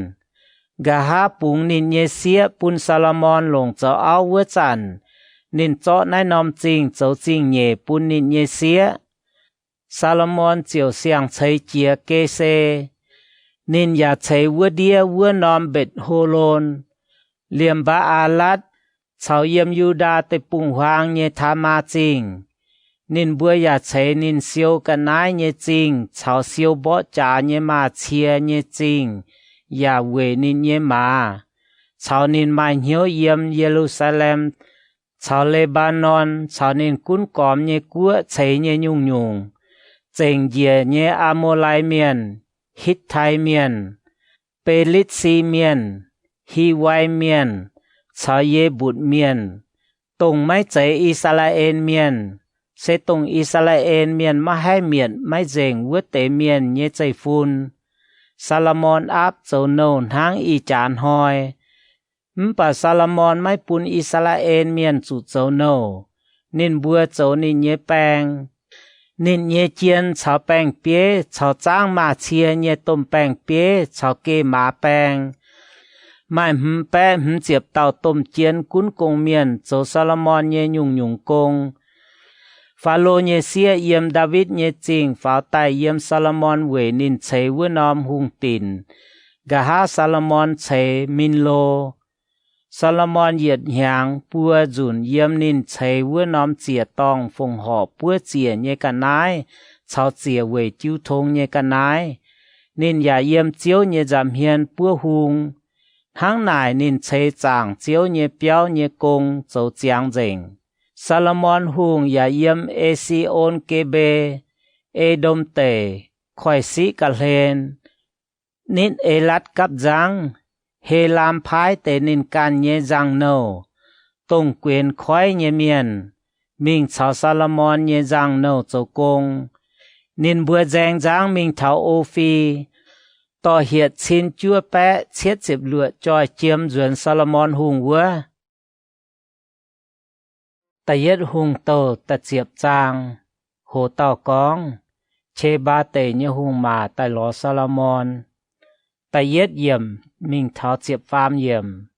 Nqa'haav bungx ninh nyei sieqv bun Saa^lo^morn longc zoux auv wuov zanc, ninh zorqv naaiv norm zingh zoux zingh nyeic bun ninh nyei sieqv. Saa^lo^morn ziouc siang-ceix jiez Ge^se. Ninh yaac ceix wuov ndiev wuov norm Mbetc^ho^lon, liemh Mbaa^aa^latv, caux yiem Yu^ndaa Deic-Bung-Huaang nyei Taamaa Zingh. Ninh mbuo yaac ceix ninh siou ga'naaiv nyei zingh caux siou mborqv jaax nyei maaz-cie nyei zingh yaac weic ninh nyei maaz, caux ninh maaih hnyouv yiem Ye^lu^saa^lem caux Le^mbaa^norn caux ninh gunv gormx nyei guoqv ceix nyei nyungc-nyungc, zengc njiec nyei Aa^mo^lai Mienh, Hitv^tai Mienh, Be^litv^si Mienh, Hi^wai Mienh, caux Ye^mbutc Mienh, dongh maiv zeiz I^saa^laa^en Mienh, se dongh I^saa^laa^en Mienh maiv haih mietc maiv nzengc wuov deix mienh nyei zeiv-fun. Saa^lo^morn aapv zoux nouh hnangv ih jaax hnoi. Mv baac Saa^lo^morn maiv bun I^saa^laa^en Mienh zuqc zoux nouh. Ninh mbuo zoux ninh nyei baeng. Ninh nyei jien caux baeng-bieiv caux zaangv maaz-cie nyei domh baeng-bieiv caux geh maaz baeng, maaih hmz baeqv hmz ziepc dauh domh jien gunv gong-mienh zoux Saa^lo^morn nyei nyungc-nyungc gong. Faalo nyei sieqv yiem Ndaawitv nyei Zingh faaux daaih yiem Saa^lo^morn weic ninh ceix wuov norm hungh dinc. Nqa'haav Saa^lo^morn ceix Min^lo. Saa^lo^morn yietc hnyangx buo nzunc yiem ninh ceix wuov norm ziec-dorngh fongc horc buov ziec nyei ga'naaiv caux ziec weic jiu tong nyei ga'naaiv. Ninh yaac yiem Ziouv nyei nza'hmien buov hung. Hnangv naaic ninh ceix zaangc Ziouv nyei biauv nyei gong zoux ziangx nzengc. Saa^lo^morn Hungh yaac yiem E^si^on Ge^mbe, E^ndom Deic, koiv-siqv ga'hlen, nitv Elatv gapv nzangv. Helaam paaiv deix ninh ganh nyei nzangc-nouh, dongh guenx koiv nyei mienh, mingh caux Saa^lo^morn nyei nzangc-nouh zoux gong. Ninh mbuo nzaeng nzangv mingh taux O^fi, dorh hietc cin juov baeqv cietv ziepc luoqc joih jiem nzuonx Saa^lo^morn Hungh wuov. Da'yietv Hungh Douh da'ziepc zaang. Hoc dauh gorngv, Qe^mbaa Deic nyei hungh maac daaih lorz Saa^lo^morn. Da'yietv yiemc mingh taux ziepc faam yiemc.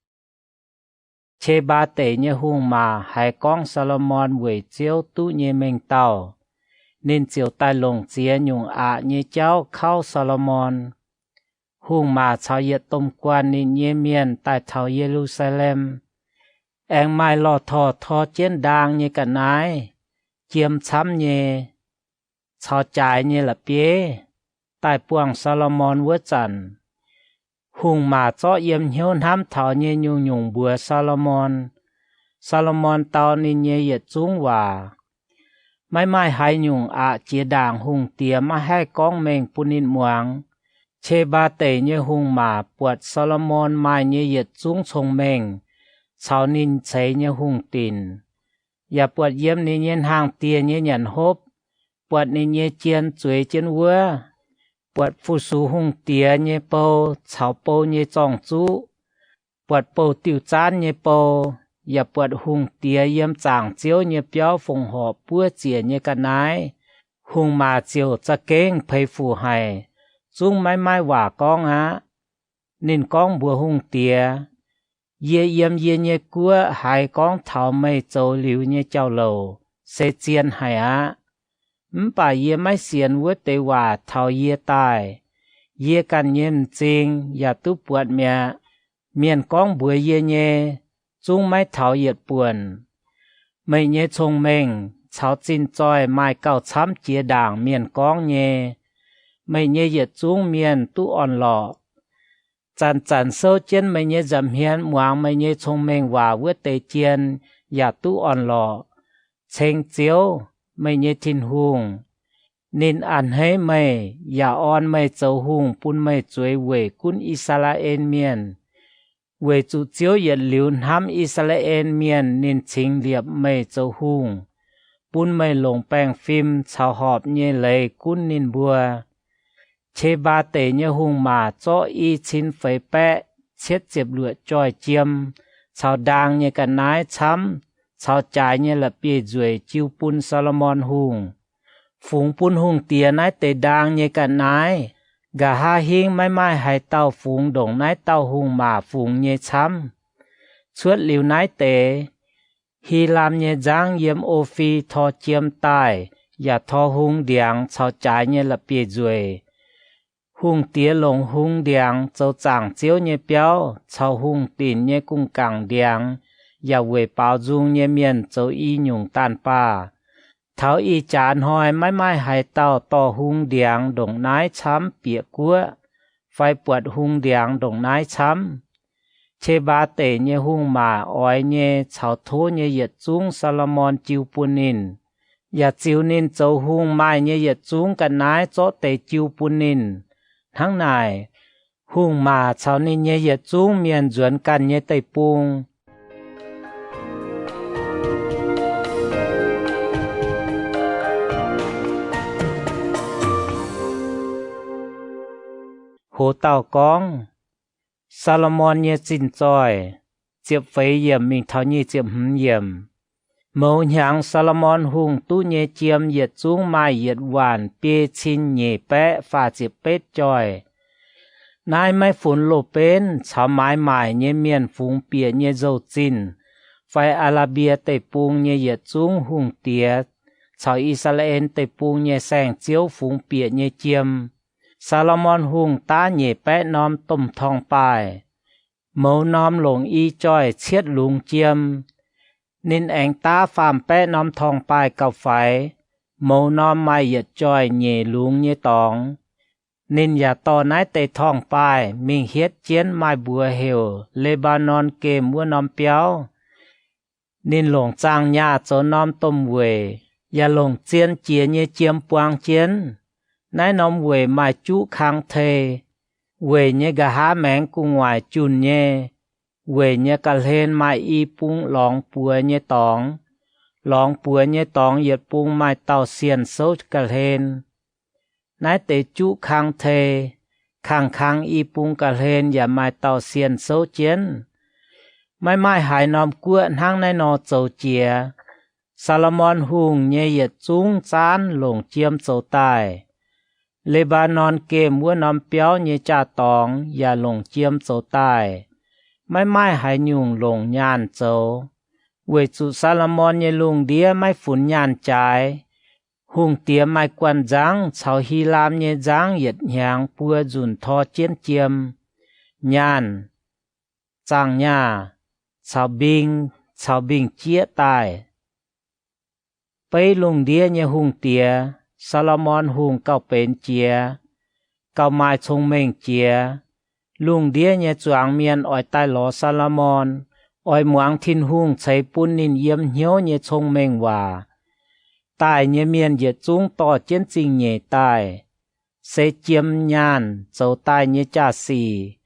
Qe^mbaa Deic nyei hungh maac haiz gorngv Saa^lo^morn weic Ziouv duqv nyei mengh dauh, ninh ziouc daaih longc ziex nyungc aqc nyei jauv kauv Saa^lo^morn. Hungh maac caux yietc domh guanh ninh nyei mienh daaih taux Ye^lu^saa^lem, aengx maaih lorh torh tor jienv ndaang nyei ga'naaiv, jiem camv nyei, caux jaaix nyei la'bieiv, daaih buangh Saa^lo^morn wuov zanc. Hungh maac zorqv yiem hnyouv hnamv taux nyei nyungc-nyungc mbuox Saa^lo^morn. Saa^lo^morn dau ninh nyei yietc zungv waac. Maiv maaih haaix nyungc aqc jiex ndaangc hungh diex maiv haih gorngv mengh bun ninh muangx. Qe^mbaa Deic nyei hungh maac buatc Saa^lo^morn maaih nyei yietc zungv cong-mengh caux ninh ceix nyei hungh dinc, yaac buatc yiem ninh nyei hnaangx-dieh nyei nyanc hopv, buatc ninh nyei jien zueiz jienv wuov, buatc fu-sux hungh diex nyei bou caux bou nyei zorng-zuqv, buatc bouh diuh zaanv nyei bou, yaac buatc hungh diex yiem zaangc Ziouv nyei biauv fongc horc buov ziec nyei ga'naaiv. Hungh maac ziouc za'gengh peix fuc haic, zungv maiv maaih waac gorngv aqv. Ninh gorngv mbuox hungh diex, Yie yiem yie nyei guoqv haiz gorngv taux meih zoux liuz nyei jauv-louc se zien haic aqv. Mv baac yie maiv sienx wuov deix waac taux yie daaih. Yie ganh nyei m'zing yaac duqv buatc mi'aqv. Mienh gorngv mbuox yie nyei, zungv maiv taux yietc buonc. Meih nyei cong-mengh caux zinh zoih maaih gauh camv jiex ndaangc mienh gorngv nyei. Meih nyei yietc zungv mienh duqv orn-lorqc. Zanc-zanc souv jienv meih nyei nza'hmien muangx meih nyei cong-mengh waac wuov deix jien yaac duqv orn-lorqc. Ceng Ziouv, meih nyei Tin-Hungh. Ninh a'hneiv meih yaac orn meih zoux hungh bun meih zueiz weic gunv I^saa^laa^en Mienh, weic zuqc Ziouv yietc liuz hnamv I^saa^laa^en Mienh. Ninh cingx liepc meih zoux hungh, bun meih longc baengh fim caux horpc nyei leiz gunv ninh mbuo. Qe^mbaa Deic nyei hungh maac zorqv i cin feix baeqv cietv ziepc luoqc joih jiem caux ndaang nyei ga'naaiv camv caux jaaix nyei la'bieiv-nzueic jiu bun Saa^lo^morn Hungh. Fungx bun hungh diex naaiv deix ndaang nyei ga'naaiv, nqa'haav hingv maiv maaih haaix dauh fungx ndongc naaiv dauh hungh maac fungx nyei camv. Cuotv liuz naaiv deix, Hilaam nyei nzangv yiem O^fi tor jiem daaih yaac tor hung ndiangx caux jaaix nyei la'bieiv-nzueic. Hungh diex longc hung ndiangx zoux zaangc Ziouv nyei biauv caux hungh dinc nyei gong-gaangc ndiangx yaac weic baaux nzung nyei mienh zoux i nyungc daanh baah. Taux ih jaax hnoi maiv maaih haaix dauh dorh hung ndiangx ndongc naaiv camv bieqc guoqv fai buatc hung ndiangx ndongc naaiv camv. Qe^mbaa Deic nyei hungh maac oix nyei caux tov nyei yietc zungv Saa^lo^morn jiu bun ninh, yaac ziux ninh zoux hungh maaih nyei yietc zungv ga'naaiv zorqv deix jiu bun ninh. Hnangv naaic, hungh maac caux ninh nyei yietc zungv mienh nzuonx ganh nyei deic-bung. Hoz dauh gorngv, Saa^lo^morn nyei zinh zoih, ziepc feix yiemc mingh taux nyic ziepc hmz yiemc. Mouz hnyangx Saa^lo^morn Hungh duqv nyei jiem yietc zungv maaih yietc waanc biei cin nyeic baeqv faah ziepc betv joih. Naaiv maiv funx loz-benv caux maaiz maaic nyei mienh fungx bieqc nyei nzou-zinh fai Aa^laa^mbie Deic-Bung nyei yietc zungv hungh diex caux I^saa^laa^en Deic-Bung nyei saengv-ziouv fungx bieqc nyei jiem. Saa^lo^morn Hungh daav nyeic baeqv norm domh torngv-baaih. Mouz norm longc i joih cietv lungz jiem. Ninh aengx daav faam-baeqv norm torngv-baaih gauh faix. Mouz norm maaih yietc joih nyeic lungz nyei dorngx. Ninh yaac dorh naaiv deix torngv-baaih mingh hietv jienv maaih mbuox heuc Le^mbaa^norn Gemh wuov norm biauv. Ninh longc zaangh nyaah zoux norm domh weic, yaac longc zien jiex nyei jiem buang jienv. Naaiv norm weic maaih juqv kang tei. Weic nyei nqa'haav maengx gu'nguaaic junh nyei. Weic nyei ga'hlen maaih i bung lorngx buoz nyei dorngx. Lorngx buoz nyei dorngx yietc bung maaih dauh sienh souv ga'hlen. Naaiv deix juqv kang tei, kangh kang i bung ga'hlen yaac maaih dauh sienh souv jienv. Maiv maaih haaix norm guoqv hnangv naaiv nor zoux jiex. Saa^lo^morn Hungh nyei yietc zungv zaanv longc jiem zoux daaih. Le^mbaa^norn Gemh wuov norm biauv nyei jaa-dorngx yaac longc jiem zoux daaih. Maiv maaih haaix nyungc longc nyaanh zoux, weic zuqc Saa^lo^morn nyei lungh ndiev maiv funx nyaanh jaaix. Hungh diex maaih guanh nzangv caux Hilaam nyei nzangv yietc hnyangx buo nzunc tor jienv jiem, nyaanh, zaangh nyaah, caux mbing, caux mbing-jieqv daaih. Beiv lungh ndiev nyei hungh diex, Saa^lo^morn Hungh gauh benx jiex, gauh maaih cong-mengh jiex. Lungh ndiev nyei zuangx mienh oix daaih lorz Saa^lo^morn, oix muangx Tin-Hungh ceix bun ninh yiem hnyouv nyei cong-mengh waac. Daaih nyei mienh yietc zungv dorh jienv zingh nyeic daaih, se jiem nyaanh zoux daaih nyei jaa-sic,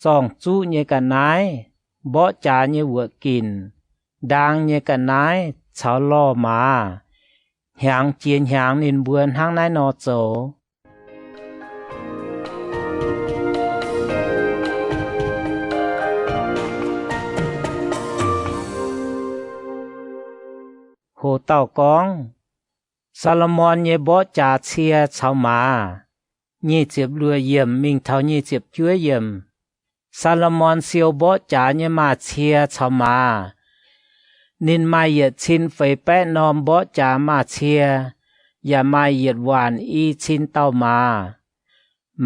zorng-zuqv nyei ga'naaiv, mborqv jaax nyei wuoqc ginc, ndaang nyei ga'naaiv caux lorh maaz, hnyangx jiex hnyangx ninh mbuo hnangv naaiv nor zoux. Hoz dauh gorngv, Saa^lo^morn nyei mborqv jaax cie caux maaz. Nyic ziepc luoqc yiemc mingh taux nyic ziepc juov yiemc. Saa^lo^morn siou mborqv jaax nyei maaz-cie caux maaz. Ninh maaih yietc cin feix baeqv norm mborqv jaax maaz-cie, yaac maaih yietc waanc i cin dauh maaz.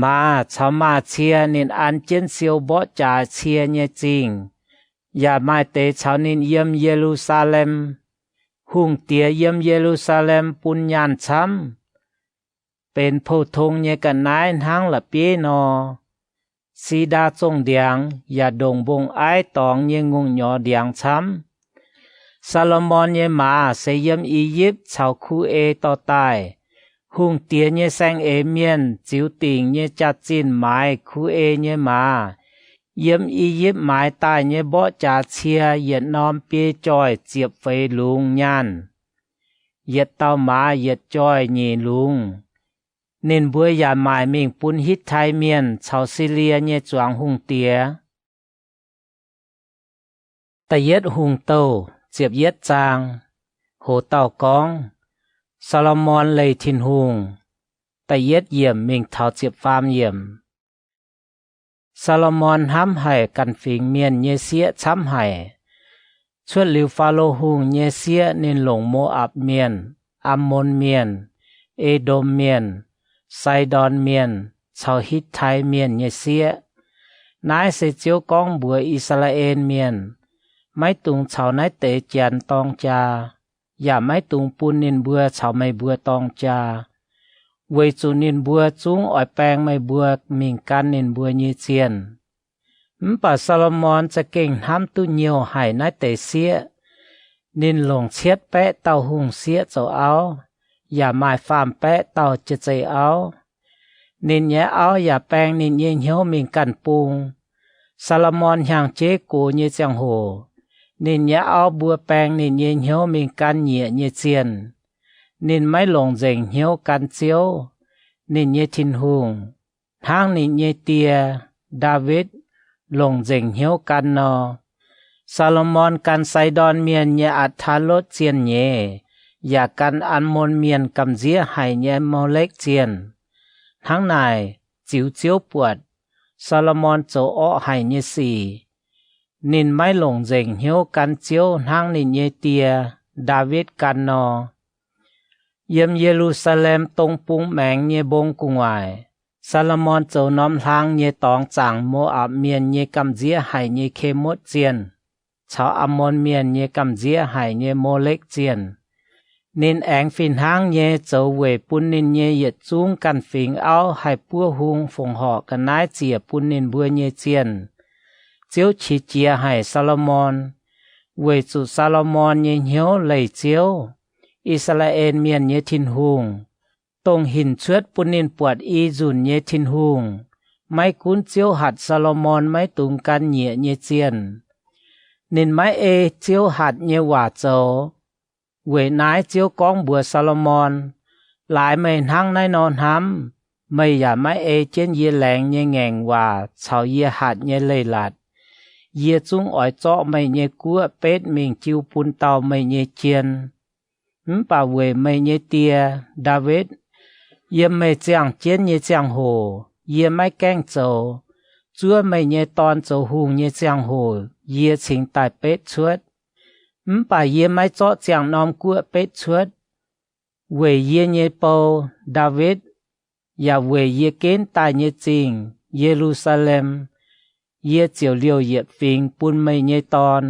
Maaz caux maaz-cie ninh an jienv siou mborqv jaax cie nyei zingh. yaac maaih deix caux ninh yiem Ye^lu^saa^lem. Hungh diex yiem Ye^lu^saa^lem bun nyaanh camv, benx pou-tong nyei ga'naaiv hnangv la'bieiv nor. Si^ndaa zongh ndiangx yaac ndongc mbong-aiv dorngx nyei ngongh nyorx ndiangx camv. Saa^lo^morn nyei maaz se yiem I^yipv caux Ku^e dorh daaih. Hungh diex nyei saeng-eix mienh ziux dingc nyei jaax-zinh maaiz Ku^e nyei maaz. Yiem I^yipv maaiz daaih nyei mborqv jaax cie yietc norm biei joih ziepc feix lungz nyaanh. Yietc dauh maaz yietc joih nyic lungz. Ninh mbuo yaac maaic mingh bun Hitv^tai Mienh caux Silie nyei zuangx hungh diex. Da'yietv Hungh Douh ziepc yietv zaang. Hoz dauh gorngv, Saa^lo^morn leih Tin-Hungh. Da'yietv yiemc mingh taux ziepc faam yiemc. Saa^lo^morn hnamv haic ganh fingx mienh nyei sieqv camv haic. Cuotv liuz Faalo Hungh nyei sieqv, ninh longc Mo^apc Mienh, Ammon Mienh, E^ndom Mienh, Sai^ndorn Mienh caux Hitv^tai Mienh nyei sieqv. Naaiv se Ziouv gorngv mbuox I^saa^laa^en Mienh, Maiv dungx caux naaiv deix janx dorng jaa, yaac maiv dungx bun ninh mbuo caux meih mbuo dorng jaa, weic zuqc ninh mbuo zungv oix baeng meih mbuo mingh gan ninh mbuo nyei zienh. Mv baac Saa^lo^morn za'gengh hnamv duqv nyouh haic naaiv deix sieqv. Ninh longc cietv baeqv dauh hungh sieqv zoux auv, yaac maaih faam-baeqv dauh jiex zeiv auv. Ninh nyei auv yaac baeng ninh nyei hnyouv mingh ganh bung. Saa^lo^morn hnyangx-jeiv gox nyei ziangh hoc, ninh nyei auv mbuo baeng ninh nyei hnyouv mingh gan nyiec nyei zienh. Ninh maiv longc nzengc hnyouv gan Ziouv, ninh nyei Tin-Hungh, hnangv ninh nyei die, Ndaawitv, longc nzengc hnyouv gan nor. Saa^lo^morn gan Sai^ndorn Mienh nyei Aa^taa^lotv Zienh nyeiz, yaac gan Ammon Mienh gamh nziev haic nyei Molekv Zienh. Hnangv naaic, ziux Ziouv buatc, Saa^lo^morn zoux orqv haic nyei sic. Ninh maiv longc nzengc hnyouv gan Ziouv hnangv ninh nyei die, Ndaawitv, gan nor. Yiem Ye^lu^saa^lem dong bung maengx nyei mbong gu'nguaaic, Saa^lo^morn zoux norm hlang nyei dorngx zaangc Mo^apc Mienh nyei gamh nziev haic nyei Ke^motv Zienh caux Ammon Mienh nyei gamh nziev haic nyei Molekv Zienh. Ninh aengx fih hnangv nyei zoux weic bun ninh nyei yietc zungv ganh fingx auv haih buov hung fongc horc ga'naaiv ziec bun ninh mbuo nyei zienh. Ziouv qiex jiez haic Saa^lo^morn, weic zuqc Saa^lo^morn nyei hnyouv leih Ziouv, I^saa^laa^en Mienh nyei Tin-Hungh, dongh hinc cuotv bun ninh buatc i nzunc nyei Tin-Hungh. Maiv gunv Ziouv hatc Saa^lo^morn maiv dungx gan nyiec nyei zienh, ninh maiv ei Ziouv hatc nyei waac zoux. Weic naaiv Ziouv gorngv mbuox Saa^lo^morn, Laaix meih hnangv naaiv nor hnamv, meih yaac maiv ei jienv yie laengz nyei ngaengc waac caux yie hatc nyei leiz-latc. Yie zungv oix zorqv meih nyei guoqv betv mingh jiu bun dauh meih nyei jien. Mv baac weic meih nyei die, Ndaawitv, yiem meih ziangh jienv nyei ziangh hoc yie maiv gaengh zoux. Zuov meih nyei dorn zoux hungh nyei ziangh hoc yie cingx daaih betv cuotv. Mv baac yie maiv zorqv ziangh norm guoqv betv cuotv. Weic yie nyei bou, Ndaawitv, yaac weic yie ginv daaih nyei zingh, Ye^lu^saa^lem, yie ziouc liouc yietc fingx bun meih nyei dorn.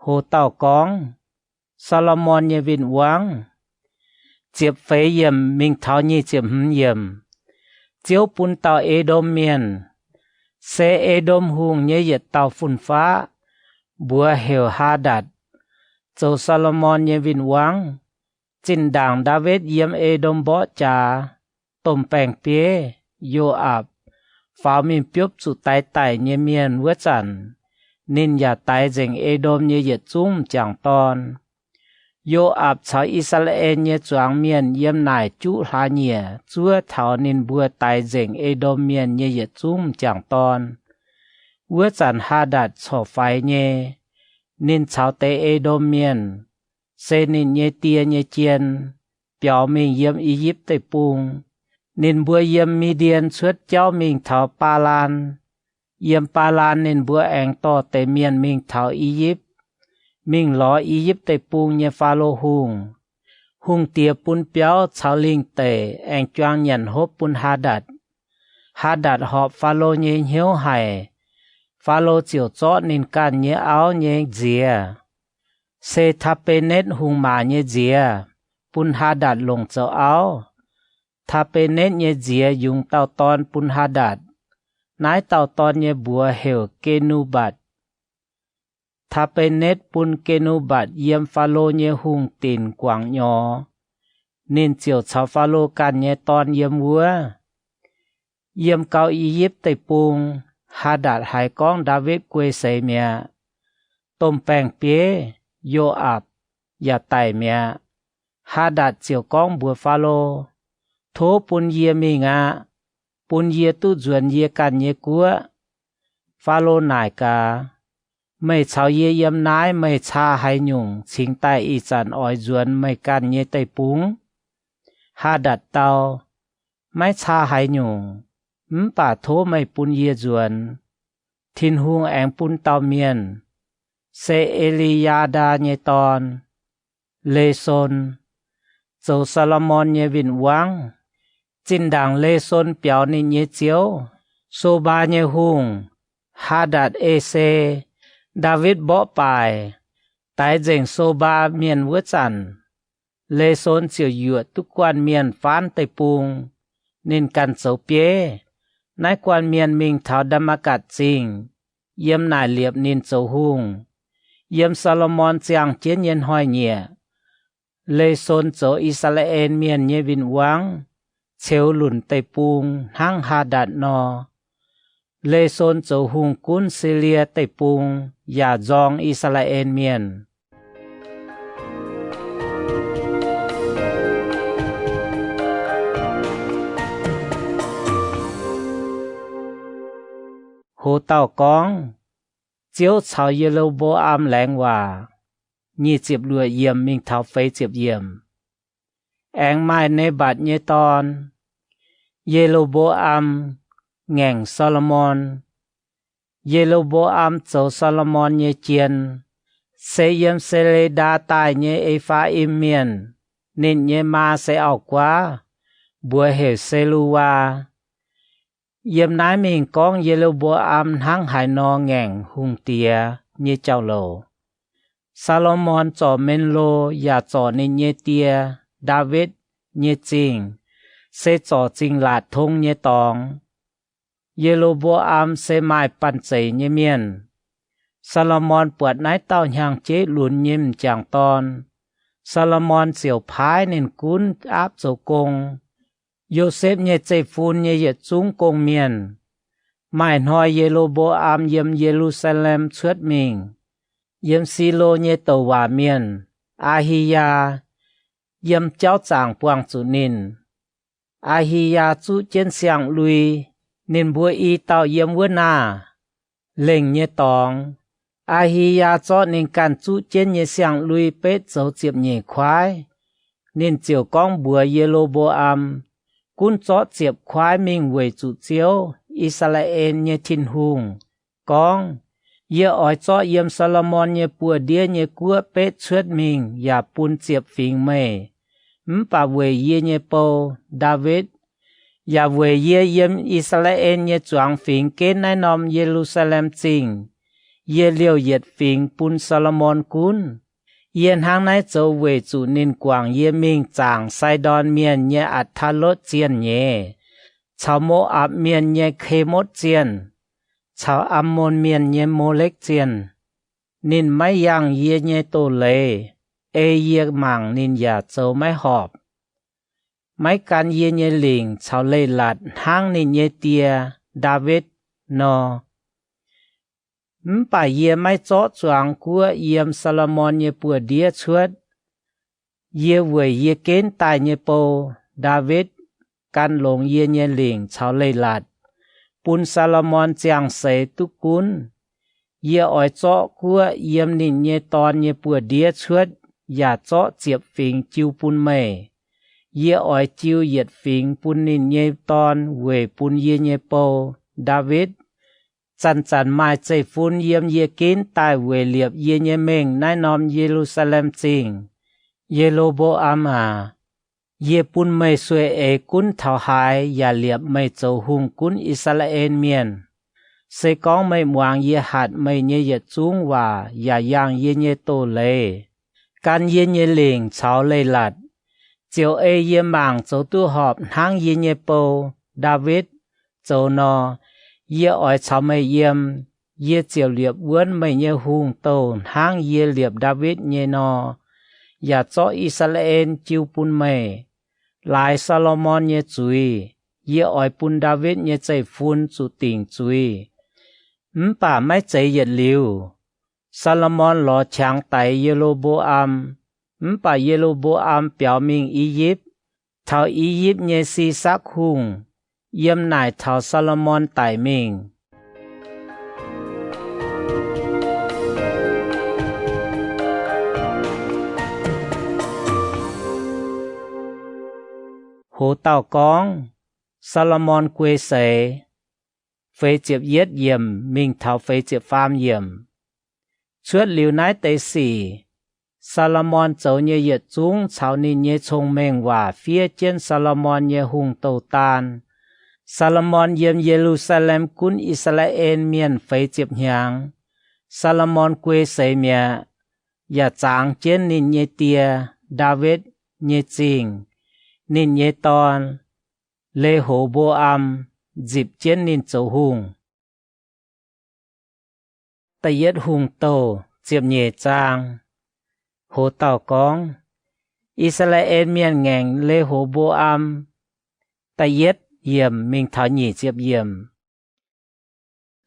Ho dauh gorngv, Saa^lo^morn nyei win-wangv. Ziepc feix yiemc mingh taux nyic ziepc hmz yiemc. Ziouv bun dauh E^ndom mienh, se E^ndom Hungh nyei yietc dauh fun-faqv, mbuox heuc Haa^ndatc, zoux Saa^lo^morn nyei win-wangv. Zinh ndaangc Ndaawitv yiem E^ndom mborqv jaax, domh baeng-bieiv, Yo^aapc, faaux mingh biopv zuqc daix daic nyei mienh wuov zanc, ninh yaac daix nzengc E^ndom nyei yietc zungv m'jangc dorn. Yo^aapc caux I^saa^laa^en nyei zuangx mienh yiem naaic juqv hlaax-nyieqc zuov taux ninh mbuo daix nzengc E^ndom mienh nyei yietc zungv m'jangc dorn. Wuov zanc Haa^ndatc corc faix nyei. Ninh caux deix E^ndom mienh, se ninh nyei die nyei jien, biaux mingh yiem I^yipv Deic-Bung. Ninh mbuo yiem Mi^ndien cuotv jauv mingh taux Baalaan. Yiem Baalaan ninh mbuo aengx dorh deix mienh mingh taux I^yipv, mingh lorz I^yipv Deic-Bung nyei Faalo Hungh. Hungh diex bun biauv caux lingh deic aengx juang nyanc hopv bun Haadatc. Haadatc horpc Faalo nyei hnyouv haic. Faalo ziouc zorqv ninh ganh nyei auv nyei nziex, se Taa^be^netv hungh maac nyei nziex, bun Haadatc longc zoux auv. Taa^be^netv nyei nziex yungz dauh dorn bun Haadatc. Naaiv dauh dorn nyei mbuox heuc Ge^nu^mbatc. Taa^be^netv bun Ge^nu^mbatc yiem Faalo nyei hungh dinc guangc nyorx. Ninh ziouc caux Faalo ganh nyei dorn yiem wuov. Yiem gau I^yipv Deic-Bung, Haadatc haiz gorngv Ndaawitv guei seix mi'aqv. Domh baeng-bieiv, Yo^aapc, yaac daic mi'aqv. Haadatc ziouc gorngv mbuox Faalo, Tov bun yie mingh aqv. Bun yie duqv nzuonx yie ganh nyei guoqv. Faalo naaic gaax, Meih caux yie yiem naaiv meih caa haaix nyungc cingx daaih ih zanc oix nzuonx meih ganh nyei deic-bung? Haadatc dau, Maiv caa haaix nyungc, mv baac tov meih bun yie nzuonx. Tin-Hungh aengx bun dauh mienh, se E^li^yaa^ndaa nyei dorn, Le^son, zoux Saa^lo^morn nyei win-wangv. Zinh ndaangc Le^son biaux ninh nyei ziouv, So^mbaa nyei hungh, Haa^ndatc^e^se, Ndaawitv mborqv baaic, daix nzengc So^mbaa Mienh wuov zanc, Le^son ziouc yuoqc duqv guanh mienh faanv deic-bung. Ninh ganh zoux bieiv. Naaiv guanh mienh mingh taux Ndaa^matv^gatc Zingh, yiem naaic liepc ninh zoux hungh. Yiem Saa^lo^morn ziangh jienv nyei hnoi-nyieqc, Le^son zoux I^saa^laa^en Mienh nyei win-wangv, ceux lunc deic-bung hnangv Haa^ndatc nor. Le^son zoux hungh gunv Silie Deic-Bung yaac nzorng I^saa^laa^en Mienh. Hoz dauh gorngv, Ziouv caux Ye^lo^mbo^am Laengz Waac, nyic ziepc luoqc yiemc mingh taux feix ziepc yiemc. Aengx maaih Nebatc nyei dorn, Ye^lo^mbo^am, ngaengc Saa^lo^morn. Ye^lo^mbo^am zoux Saa^lo^morn nyei jien, se yiem Se^le^ndaa daaih nyei E^faa^im Mienh. Ninh nyei maa se auv-guaav, mbuox heuc Se^lu^waa. Yiem naaiv mingh gorngv Ye^lo^mbo^am hnangv haaix nor ngaengc hungh diex nyei jauv-louc. Saa^lo^morn zorc Men^lo yaac zorc ninh nyei die, Ndaawitv, nyei zingh, se zorc Zingh Laatc Tong nyei dorngx. Ye^lo^mbo^am se maaih banh zeic nyei mienh. Saa^lo^morn buatc naaiv dauh hnyangx-jeiv lunx nyei m'jangc dorn, Saa^lo^morn ziouc paaiv ninh gunv aapv zoux gong. Yosepv nyei zeiv-fun nyei yietc zungv gong-mienh. Maaih hnoi Ye^lo^mbo^am yiem Ye^lu^saa^lem cuotv mingh. Yiem Silo nyei douc waac mienh, Aa^hi^yaa, yiem jauv zaangc buangh zuqc ninh. Aa^hi^yaa zuqv jienv siang-lui. Ninh mbuo i dauh yiem wuov naah. Lengh nyei dorngx, Aa^hi^yaa zorqv ninh ganh zuqv jienv nyei siang-lui betv zoux ziepc nyeic kuaaiv. Ninh ziouc gorngv mbuox Ye^lo^mbo^am, Gunv zorqv ziepc kuaaiv mingh weic zuqc Ziouv, I^saa^laa^en nyei Tin-Hungh, gorngv, Yie oix zorqv yiem Saa^lo^morn nyei buoz-ndiev nyei guoqv betv cuotv mingh yaac bun ziepc fingx meih. Mv baac weic yie nyei bou, Ndaawitv, yaac weic yie yiem I^saa^laa^en nyei zuangx fingx genv naaiv norm Ye^lu^saa^lem Zingh, yie liouh yietc fingx bun Saa^lo^morn gunv. Yie hnangv naaiv zoux weic zuqc ninh guangc yie mingh zaangc Sai^ndorn Mienh nyei Atc^taa^lotv Zienh nyeiz, caux Mo^apc Mienh nyei Ke^motv Zienh, caux Ammon Mienh nyei Molekv Zienh. Ninh maiv yangh yie nyei doz-leiz, ei yie mangc ninh yaac zoux maiv horpc. Maiv gan yie nyei lingc caux leiz-latc hnangv ninh nyei die, Ndaawitv, nor. Mv baac yie maiv zorqv zuangx guoqv yiem Saa^lo^morn nyei buoz-ndiev cuotv. Yie weic yie genv daaih nyei bou, Ndaawitv, gan longx yie nyei lingc caux leiz-latc, bun Saa^lo^morn ziangh seix duqv gunv. Yie oix zorqv guoqv yiem ninh nyei dorn nyei buoz-ndiev cuotv yaac zorqv ziepc fingx jiu bun meih. Yie oix jiu yietc fingx bun ninh nyei dorn weic bun yie nyei bou, Ndaawitv. Zanc-zanc maaih zeiv-fun yiem yie ginv daaih weic liepc yie nyei mengh naaiv norm Ye^lu^saa^lem Zingh. Ye^lo^mbo^am aac, yie bun meih sueih eix gunv taux haaix yaac liepc meih zoux hungh gunv I^saa^laa^en Mienh. Se gorngv meih muangx yie hatc meih nyei yietc zungv waac yaac yangh yie nyei doz-leiz, gan yie nyei lingc caux leiz-latc, ziouc ei yie mangc zoux duqv horpc hnangv yie nyei bou, Ndaawitv, zoux nor, yie oix caux meih yiem. Yie ziouc liepc wuonv meih nyei hungh douh hnangv yie liepc Ndaawitv nyei nor, yaac zorqv I^saa^laa^en jiu bun meih. Laaix Saa^lo^morn nyei zuiz, yie oix bun Ndaawitv nyei zeiv-fun zuqc dingc zuiz. Mv baac maiv zeiz yietc liuz. Saa^lo^morn lorz qangx daix Ye^lo^mbo^am, mv baac Ye^lo^mbo^am biaux mingh I^yipv, taux I^yipv nyei Si^sakc Hungh, yiem naaic taux Saa^lo^morn daic mingh. Hoz dauh gorngv, Saa^lo^morn guei seix. Feix ziepc yietv yiemc mingh taux feix ziepc faam yiemc. Cuotv liuz naaiv deix sic, Saa^lo^morn zoux nyei yietc zungv caux ninh nyei cong-mengh waac fiev jienv Saa^lo^morn nyei hungh douh daan. Saa^lo^morn yiem Ye^lu^saa^lem gunv I^saa^laa^en Mienh feix ziepc hnyangx. Saa^lo^morn guei seix mi'aqv, yaac zangx jienv ninh nyei die, Ndaawitv, nyei zingh. Ninh nyei dorn, Le^ho^mbo^am, nzipc jienv ninh zoux hungh. Da'yietv Hungh Douh ziepc nyeic zaang. Hoz dauh gorngv, I^saa^laa^en Mienh ngaengc Le^ho^mbo^am. Da'yietv yiemc mingh taux nyic ziepc yiemc.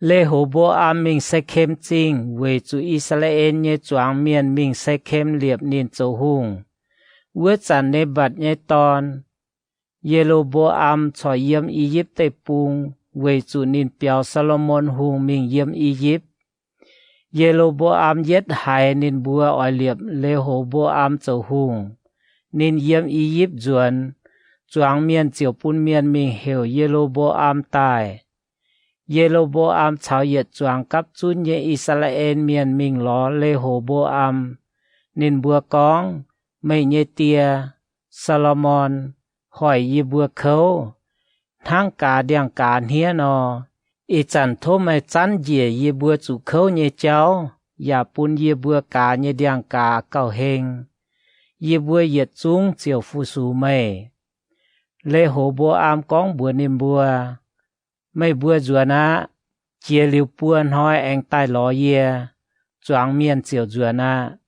Le^ho^mbo^am mingh Sekem Zingh weic zuqc I^saa^laa^en nyei zuangx mienh mingh Sekem liepc ninh zoux hungh. Wuov zanc Nembatc nyei dorn, Ye^lo^mbo^am, corc yiem I^yipv Deic-Bung weic zuqc ninh biaux Saa^lo^morn Hungh mingh yiem I^yipv. Ye^lo^mbo^am yietv haiz ninh mbuo oix liepc Le^ho^mbo^am zoux hungh, ninh yiem I^yipv nzuonx. Zuangx mienh ziouc bun mienh mingh heuc Ye^lo^mbo^am daaih. Ye^lo^mbo^am caux yietc zuangx gapv zunv nyei I^saa^laa^en Mienh mingh lorz Le^ho^mbo^am. Ninh mbuo gorngv, Meih nyei die, Saa^lo^morn, hoic yie mbuo kouv, hnangv gaax ndiangx-gaaz hniev nor. Ih zanc tov meih zanv njiec yie mbuo zuqc kouv nyei jauv, yaac bun yie mbuo gaax nyei ndiangx-gaaz gauh heng. Yie mbuo yietc zungv ziouc fu-sux meih. Le^ho^mbo^am gorngv mbuox ninh mbuo, Meih mbuo nzuonx aqv. Jiex liuz buo hnoi aengx daaih lorz yie. Zuangx mienh ziouc nzuonx aqv.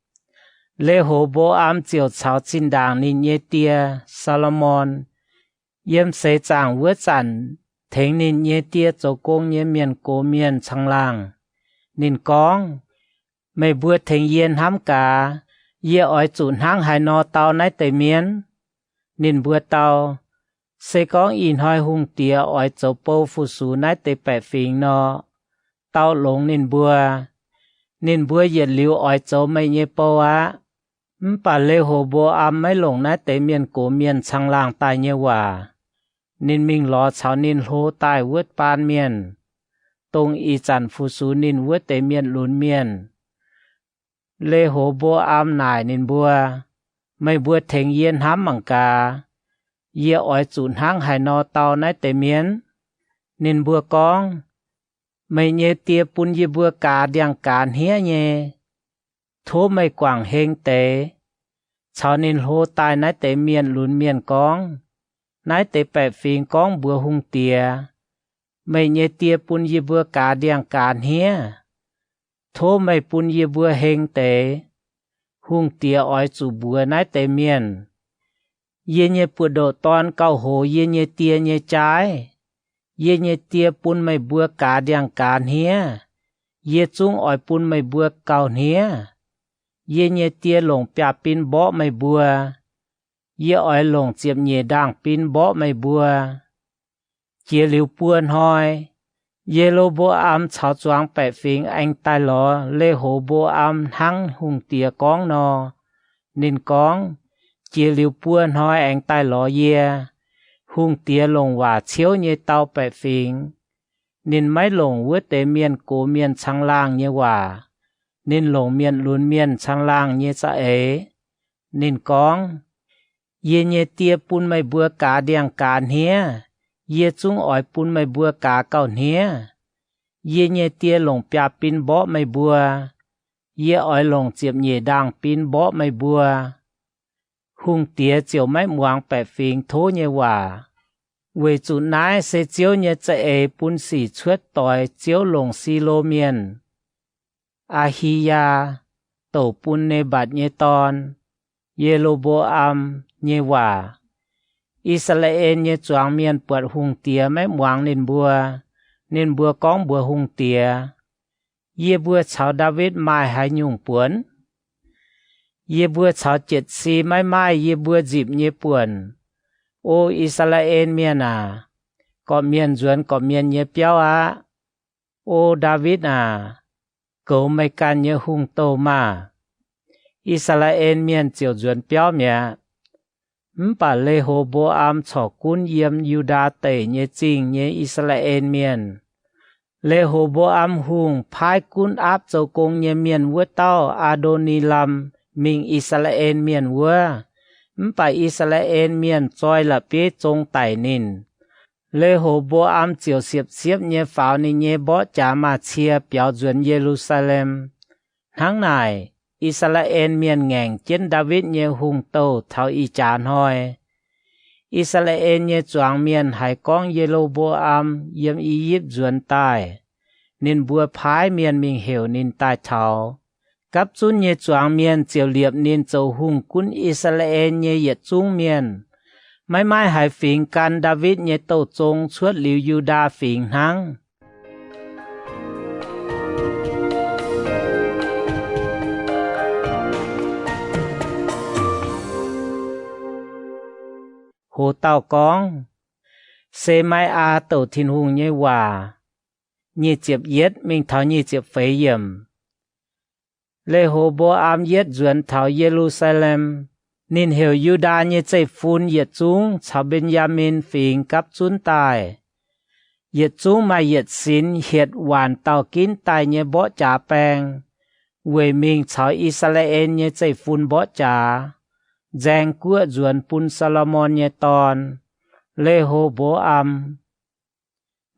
Le^ho^mbo^am ziouc caux zinh ndaangc ninh nyei die, Saa^lo^morn, yiem seix zaangc wuov zanc tengx ninh nyei die zoux gong nyei mienh gox mienh caangh laangh. Ninh gorngv, Meih mbuo tengx yie hnamv gaax. Yie oix zuqc hnangv haaix nor dau naaiv deix mienh? Ninh mbuo dau, Se gorngv ih hnoi hungh diex oix zoux bou fu-sux naaiv deix baeqc fingx nor, dau longx ninh mbuo. Ninh mbuo yietc liuz oix zoux meih nyei bou aqv. Mv baac Le^ho^mbo^am maiv longc naaiv deix mienh gox mienh caangh laangh daaih nyei waac. Ninh mingh lorz caux ninh hlo daaih wuov baan mienh, dongh ih zanc fu-sux ninh wuov deix mienh lunx mienh. Le^ho^mbo^am naaic ninh mbuo, Meih mbuo tengx yie hnamv mangc gaax. Yie oix zuqc hnangv haaix nor dau naaiv deix mienh? Ninh mbuo gorngv, Meih nyei die bun yie mbuo gaax ndiangx-gaaz hniev nyei. Tov meih guangc heng deix. Caux ninh hlo daaih naaiv deix mienh lunx mienh gorngv, Naaiv deix baeqc fingx gorngv mbuox hungh diex, Meih nyei die bun yie mbuo gaax ndiangx-gaaz hniev. Tov meih bun yie mbuo heng deix. Hungh diex oix zuqc mbuox naaiv deix mienh, Yie nyei buoz-ndoqv dorn gauh hoz yie nyei die nyei jaaiv. Yie nyei die bun meih mbuo gaax ndiangx-gaaz hniev. Yie zungv oix bun meih mbuo gauh hniev. Yie nyei die longc biaav-bin mborqv meih mbuo. Yie oix longc ziepc nyeic ndaangh-bin mborqv meih mbuo. Jiex liuz buo hnoi, Ye^lo^mbo^am caux zuangx baeqc fingx aengx daaih lorz Le^ho^mbo^am hnangv hungh diex gorngv nor. Ninh gorngv, Jiex liuz buo hnoi aengx daaih lorz yie. Hungh diex longc waac ciouv nyei dau baeqc fingx. Ninh maiv longc wuov deix mienh gox mienh caangh laangh nyei waac. Ninh longc mienh lunx mienh caangh laangh nyei za'eix. Ninh gorngv, Yie nyei die bun meih mbuo gaaz ndiangx-gaaz hniev. Yie zungv oix bun meih mbuo gaaz gauh hniev. Yie nyei die longc biaa bin mborqv meih mbuo. Yie oix longc ziepc nyeic ndaangh bin mborqv meih mbuo. Hungh diex ziouc maiv muangx baeqc fingx tov nyei waac, weic zuqc naaiv se Ziouv nyei za'eix bun sic cuotv doix Ziouv longc Silo mienh, Aa^hi^yaa, douc bun Ne^mbatc nyei dorn, Ye^lo^mbo^am, nyei waac. I^saa^laa^en nyei zuangx mienh buatc hungh diex maiv muangx ninh mbuo. Ninh mbuo gorngv mbuox hungh diex, Yie mbuo caux Ndaawitv maaih haaix nyungc buonc? Yie mbuo caux Jetsii maiv maaih yie mbuo nzipc nyei buonc. O I^saa^laa^en Mienh aac, gorqv-mienh nzuonx gorqv-mienh nyei biauv aqv. O Ndaawitv aac, goux meih ganh nyei hungh douh maah! I^saa^laa^en Mienh ziouc nzuonx biauv mi'aqv. Mv baac Le^ho^mbo^am corc gunv yiem Yu^ndaa Deic nyei zingh nyei I^saa^laa^en Mienh. Le^ho^mbo^am Hungh paaiv gunv aapv zoux gong nyei mienh wuov dauh, Aa^ndo^ni^lam, mingh I^saa^laa^en Mienh wuov. Mv baac I^saa^laa^en Mienh zoi la'bieiv zong daic ninh. Le^ho^mbo^am ziouc siepv-siepv nyei faaux ninh nyei mborqv jaax maaz-cie biaux nzuonx Ye^lu^saa^lem. Hnangv naaic, I^saa^laa^en Mienh ngaengc jienv Ndaawitv nyei hungh douh taux ih jaax hnoi. I^saa^laa^en nyei zuangx mienh haiz gorngv Ye^lo^mbo^am yiem I^yipv nzuonx daaih, ninh mbuo paaiv mienh mingh heuc ninh daaih taux. Gapv zunv nyei zuangx mienh ziouc liepc ninh zoux hungh gunv I^saa^laa^en nyei yietc zungv mienh. Maiv maaih haaix fingx gan Ndaawitv nyei douh zong cuotv liuz Yu^ndaa Fingx hnangv. Hoz dauh gorngv, Se^mai^aa douc Tin-Hungh nyei waac. Nyic ziepc yietv mingh taux nyic ziepc feix yiemc. Le^ho^mbo^am yietv nzuonx taux Ye^lu^saa^lem. Ninh heuc Yu^ndaa nyei zeiv-fun yietc zungv caux Mben^yaa^min Fingx gapv zunv daaih. Yietc zungv maaih yietc sinx hietc waanc dauh ginv daaih nyei mborqv jaax baeng, weic mingh caux I^saa^laa^en nyei zeiv-fun mborqv jaax, nzaeng guoqv nzuonx bun Saa^lo^morn nyei dorn, Le^ho^mbo^am.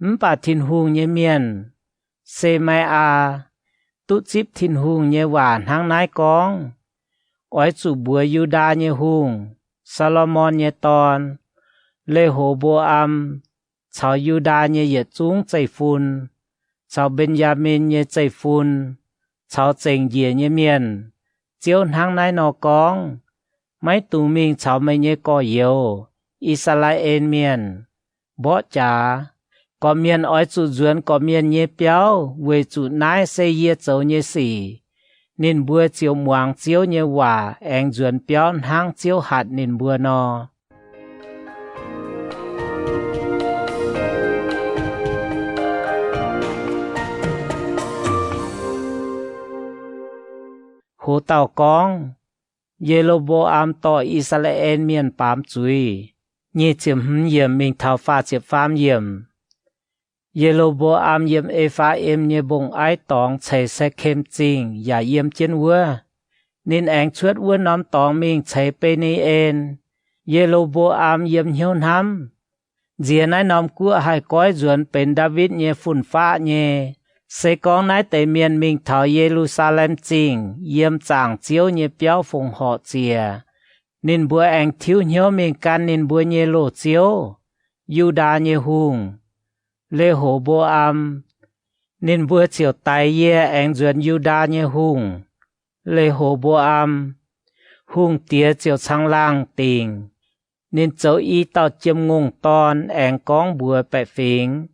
Mv baac Tin-Hungh nyei mienh, Se^mai^aa, duqv zipv Tin-Hungh nyei waac hnangv naaiv gorngv, Oix zuqc mbuox Yu^ndaa nyei hungh, Saa^lo^morn nyei dorn, Le^ho^mbo^am, caux Yu^ndaa nyei yietc zungv zeiv-fun, caux Mben^yaa^min nyei zeiv-fun, caux zengc njiec nyei mienh, Ziouv hnangv naaiv nor gorngv, Maiv dungx mingh caux meih nyei gorx-youz, I^saa^laa^en Mienh, mborqv jaax. Gorqv-mienh oix zuqc nzuonx gorqv-mienh nyei biauv, weic zuqc naaiv se yie zoux nyei sic. Ninh mbuo ziouc muangx Ziouv nyei waac aengx nzuonx biauv hnangv Ziouv hatc ninh mbuo nor. Hoz dauh gorngv, Ye^lo^mbo^am dorh I^saa^laa^en Mienh baamz zuiz. Nyic ziepc hmz yiemc mingh taux faah ziepc faam yiemc. Ye^lo^mbo^am yiem E^faa^im nyei mbong-aiv dorngx ceix Se^kem Zingh yaac yiem jienv wuov. Ninh aengx cuotv wuov norm dorngx mingh ceix Be^ni^en. Ye^lo^mbo^am yiem hnyouv hnamv, Nziex naaiv norm guoqv haih goiv nzuonx benx Ndaawitv nyei fun-faqv nyei. Se gorngv naaiv deix mienh mingh taux Ye^lu^saa^lem Zingh yiem zaangc Ziouv nyei biauv fongc horc ziec, ninh mbuo aengx tiuv hnyouv mingh gan ninh mbuo nyei loz-ziouv, Yu^ndaa nyei hungh, Le^ho^mbo^am. Ninh mbuo ziouc daix yie aengx nzuonx Yu^ndaa nyei hungh, Le^ho^mbo^am. Hungh diex ziouc caangh laangh dingc. Ninh zoux i dauh jiem-ngongh dorn aengx gorngv mbuox baeqc fingx,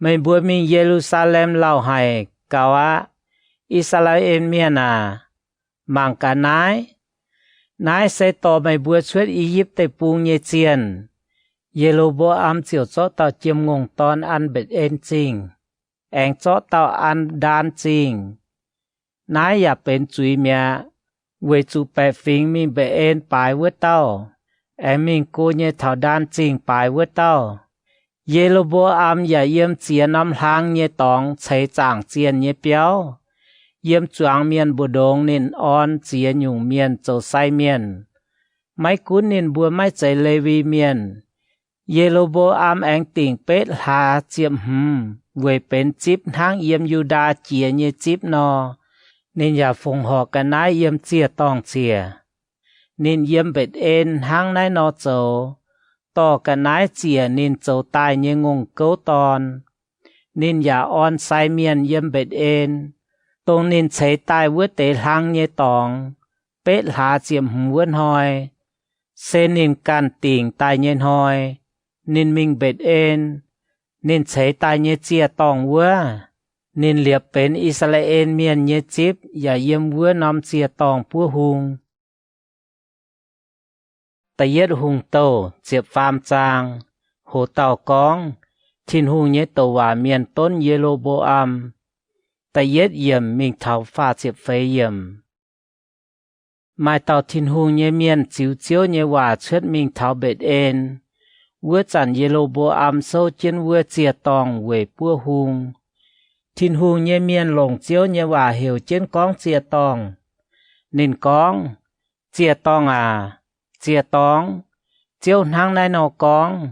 Meih mbuo mingh Ye^lu^saa^lem lauh haic gaux aqv. I^saa^laa^en Mienh aac, mangc gaax naaiv. Naaiv se dorh meih mbuo cuotv I^yipv Deic-Bung nyei zienh. Ye^lo^mbo^am ziouc zorqv dauh jiem-ngongh dorn an Mbetc^en Zingh, aengx zorqv dauh an Ndaan Zingh. Naaiv yaac benx zuiz mi'aqv, weic zuqc baeqc fingx mingh Mbetc^en baaix wuov dauh, aengx mingh go nyei taux Ndaan Zingh baaix wuov dauh. Ye^lo^mbo^am yaac yiem ziex norm hlaang nyei dorngx ceix zaangc zienh nyei biauv. Yiem zuangx mienh mbu'ndongx ninh orn ziex nyungc mienh zoux sai mienh. Maiv gunv ninh mbuo maiv zeiz Lewi Mienh, Ye^lo^mbo^am aengx dingc betv hlaax ziepc hmz weic benx zipv hnangv yiem Yu^ndaa jiex nyei zipv nor. Ninh yaac fongc horc ga'naaiv yiem ziec-dorngh ziec. Ninh yiem Mbetc^en hnangv naaiv nor zoux, dorh ga'naaiv ziec ninh zoux daaih nyei ngongh gouv dorn. Ninh yaac orn sai mienh yiem Mbetc^en, dongh ninh ceix daaih wuov deix hlang nyei dorngx, betv hlaax ziepc hmz wuov hnoi, se ninh ganh dingc daaih nyei hnoi. Ninh mingh Mbetc^en. Ninh ceix daaih nyei ziec-dorngh wuov, ninh liepc benx I^saa^laa^en Mienh nyei zipv yaac yiem wuov norm ziec-dorngh buov hung. Da'yietv Hungh Douh ziepc faam zaang. Hoc dauh gorngv, Tin-Hungh nyei douc waac mienh donv Ye^lo^mbo^am. Da'yietv yiemc mingh taux faah ziepc feix yiemc. Maaih dauh Tin-Hungh nyei mienh ziux Ziouv nyei waac cuotv mingh taux Mbetc^en. Wuov zanc Ye^lo^mbo^am souv jienv wuov ziec-dorngh weic buov hung. Tin-Hungh nyei mienh longc Ziouv nyei waac heuc jienv gorngv ziec-dorngh. Ninh gorngv, Ziec-dorngh aac, ziec-dorngh, Ziouv hnangv naaiv nor gorngv,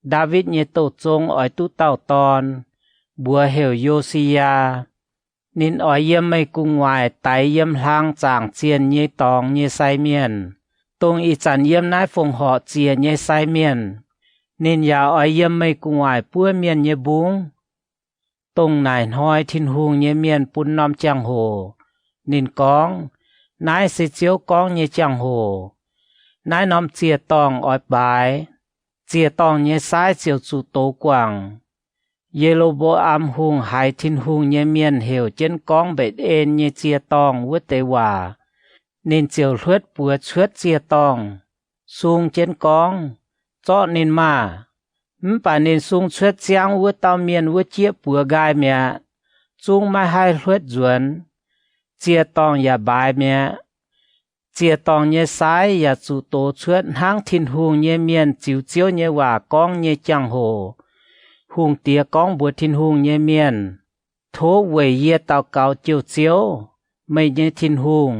Ndaawitv nyei douz-zong oix duqv dauh dorn, mbuox heuc Yo^si^yaa. Ninh oix yiem meih gu'nguaaic daix yiem hlang zaangc zienh nyei dorngx nyei sai mienh, dongh ih zanc yiem naaiv fongc horc ziec nyei sai mienh. Ninh yaac oix yiem meih gu'nguaaic buov mienh nyei mbungv. Dongh naaic hnoi Tin-Hungh nyei mienh bun norm jangx-hoc. Ninh gorngv, Naaiv se Ziouv gorngv nyei jangx-hoc. Naaiv norm ziec-dorngh oix mbaaix. Ziec-dorngh nyei saaiv ziouc zuqc dox guangc. Ye^lo^mbo^am Hungh haiz Tin-Hungh nyei mienh heuc jienv gorngv Mbetc^en nyei ziec-dorngh wuov deix waac, ninh ziouc hluotv buoz cuotv ziec-dorngh, sung jienv gorngv, Zorqv ninh maah! Mv baac ninh sung cuotv ziangv wuov dauh mienh wuov jieqv buoz nqaai mi'aqv, zungv maiv haih hluotv nzuonx. Ziec-dorngh yaac mbaaix mi'aqv. Ziec-dorngh nyei saaiv yaac zuqc dox cuotv hnangv Tin-Hungh nyei mienh ziux Ziouv nyei waac gorngv nyei jangx-hoc. Hungh diex gorngv mbuox Tin-Hungh nyei mienh, Tov weic yie daux gaux jouh Ziouv, meih nyei Tin-Hungh,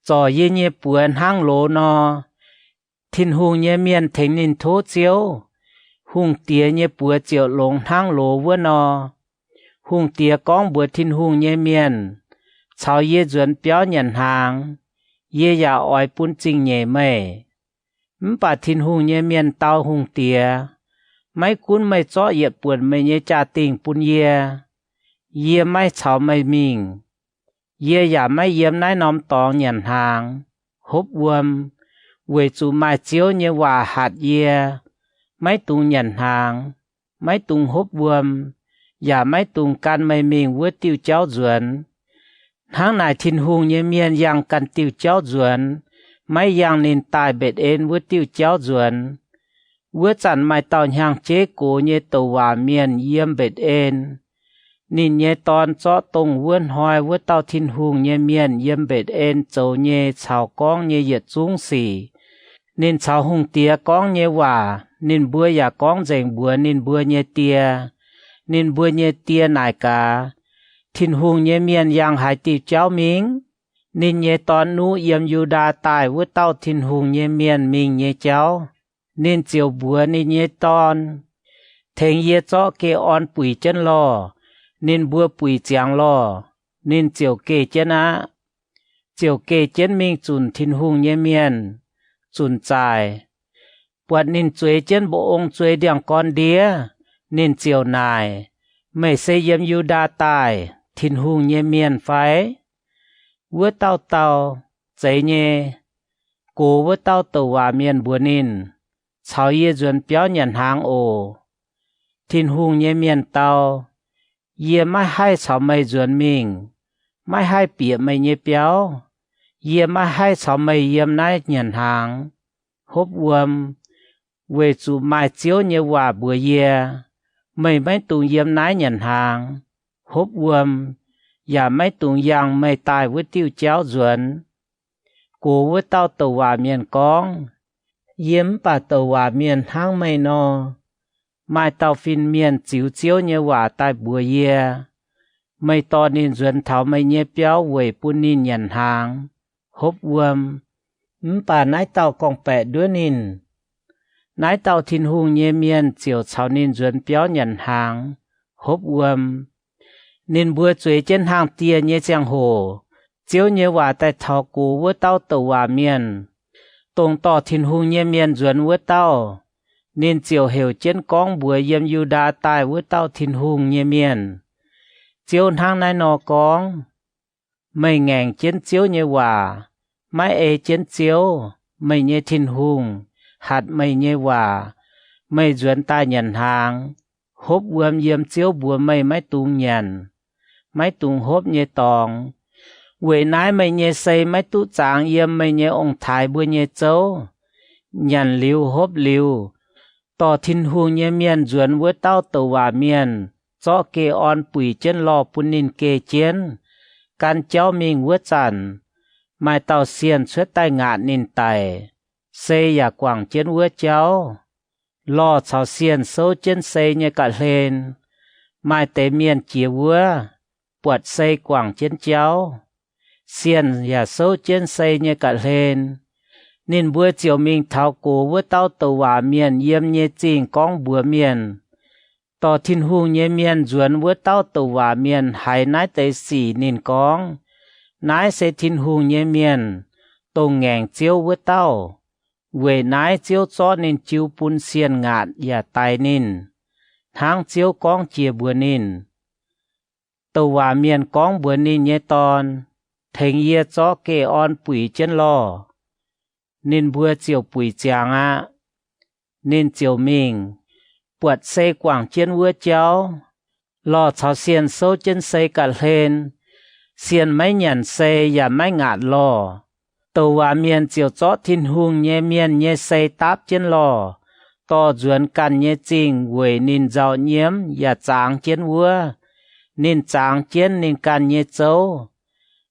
zorc yie nyei buoz hnangv loz nor. Tin-Hungh nyei mienh tengx ninh tov Ziouv. Hungh diex nyei buoz ziouc longx hnangv loz wuov nor. Hungh diex gorngv mbuox Tin-Hungh nyei mienh, Caux yie nzuonx biauv nyanc hnaangx, yie yaac oix bun zingh nyeic meih. Mv baac Tin-Hungh nyei mienh dau hungh diex, Maiv gunv meih zorqv yietc buonc meih nyei jaa-dingh bun yie, yie maiv caux meih mingh. Yie yaac maiv yiem naaiv norm dorngx nyanc hnaangx, hopv wuom, weic zuqc maaih Ziouv nyei waac hatc yie, maiv dungx nyanc hnaangx, maiv dungx hopv wuom, yaac maiv dungx gan meih mingh wuov diuh jauv nzuonx. Hnangv naaic Tin-Hungh nyei mienh yangh ganh diuh jauv nzuonx, maiv yangh ninh daaih Mbetc^en wuov diuh jauv nzuonx. Wuov zanc maaih dauh hnyangx-jeiv gox nyei douc waac mienh yiem Mbetc^en. Ninh nyei dorn zorqv dongh wuov hnoi wuov dauh Tin-Hungh nyei mienh yiem Mbetc^en zoux nyei caux gorngv nyei yietc zungv sic. Ninh caux hungh diex gorngv nyei waac ninh mbuo yaac gorngv nzengc mbuox ninh mbuo nyei die. Ninh mbuo nyei die naaic gaax, Tin-Hungh nyei mienh yangh haaix diuh jauv mingh? Ninh nyei dorn nuqv yiem Yu^ndaa daaih wuov dauh Tin-Hungh nyei mienh mingh nyei jauv. Ninh ziouc mbuox ninh nyei dorn, Tengx yie zorqv geh orn buic jienv lorh. Ninh mbuo buic ziangx lorh, ninh ziouc geh jienv aqv. Ziouc geh jienv mingh zunc Tin-Hungh nyei mienh. Zunc zaaic, buatc ninh zueiz jienv mba'ong zuei ndiangx-gorn ndiev. Ninh ziouc naaic, Meih se yiem Yu^ndaa daaih Tin-Hungh nyei mienh fai? Wuov dauh dau, Zeiz nyei. Gox wuov dauh douc waac mienh mbuox ninh, Caux yie nzuonx biauv nyanc hnaangx oc. Tin-Hungh nyei mienh dau, Yie maiv haih caux meih nzuonx mingh, maiv haih bieqc meih nyei biauv. Yie maiv haih caux meih yiem naaiv nyanc hnaangx, hopv wuom, weic zuqc maaih Ziouv nyei waac mbuox yie, Meih maiv dungx yiem naaiv nyanc hnaangx, hopv wuom, yaac maiv dungx yangh meih daaih wuov diuh jauv nzuonx. Gox wuov dauh douc waac mienh gorngv, Yie mv baac douc waac mienh hnangv meih nor. Maaih dauh fin-mienh ziux Ziouv nyei waac daaih mbuox yie, Meih dorh ninh nzuonx taux meih nyei biauv weic bun ninh nyanc hnaangx, hopv wuom. Mv baac naaiv dauh gorngv-baeqc nduov ninh, Naaiv dauh Tin-Hungh nyei mienh ziouc caux ninh nzuonx biauv nyanc hnaangx, hopv wuom. Ninh mbuo zueiz jienv hnaangx-dieh nyei ziangh hoc, Ziouv nyei waac daaih taux gox wuov dauh douc waac mienh, dongh dorh Tin-Hungh nyei mienh nzuonx wuov dauh. Ninh ziouc heuc jienv gorngv mbuox yiem Yu^ndaa daaih wuov dauh Tin-Hungh nyei mienh, Ziouv hnangv naaiv nor gorngv, Meih ngaengc jienv Ziouv nyei waac, maiv ei jienv Ziouv, meih nyei Tin-Hungh, hatc meih nyei waac. Meih nzuonx daaih nyanc hnaangx, hopv wuom yiem Ziouv mbuox meih maiv dungx nyanc, maiv dungx hopv nyei dorngx. Weic naaiv meih nyei sei maiv duqv zangx yiem meih nyei ong-taaix mbuo nyei zouv. Nyanc liuz hopv liuz, dorh Tin-Hungh nyei mienh nzuonx wuov dauh douc waac mienh zorqv geh orn buic jienv lorh bun ninh geh jienv. Gan jauv mingh wuov zanc, maaih dauh sienh cuotv daaih ngaatc ninh daic, sei yaac guangc jienv wuov jauv. Lorh caux sienh souv jienv sei nyei ga'hlen. Maaih deix mienh jiex wuov, buatc sei guangc jienv jauv. Sienh yaac souv jienv sei nyei ga'hlen. Ninh mbuo ziouc mingh taux gox wuov dauh douc waac mienh yiem nyei zingh gorngv mbuox mienh, Dorh Tin-Hungh nyei mienh nzuonx wuov dauh douc waac mienh haiz naaiv deix sic ninh gorngv, Naaiv se Tin-Hungh nyei mienh, dongh ngaengc Ziouv wuov dauh. Weic naaiv Ziouv zorqv ninh jiu bun sienh ngaatc yaac daix ninh, hnangv Ziouv gorngv jiex mbuox ninh. Douc waac mienh gorngv mbuox ninh nyei dorn, Tengx yie zorqv geh orn buic jienv lorh. Ninh mbuo ziouc buic ziangx aqv. Ninh ziouc mingh, buatc sei guangc jienv wuov jauv. Lorh caux sienh souv jienv sei ga'hlen. Sienh maiv nyanc sei yaac maiv ngaatc lorh. Douc waac mienh ziouc zorqv Tin-Hungh nyei mienh nyei sei dapv jienv lorh, dorh nzuonx ganh nyei zingh weic ninh nzauh nyiemv yaac zangx jienv wuov. Ninh zangx jienv ninh ganh nyei zouv.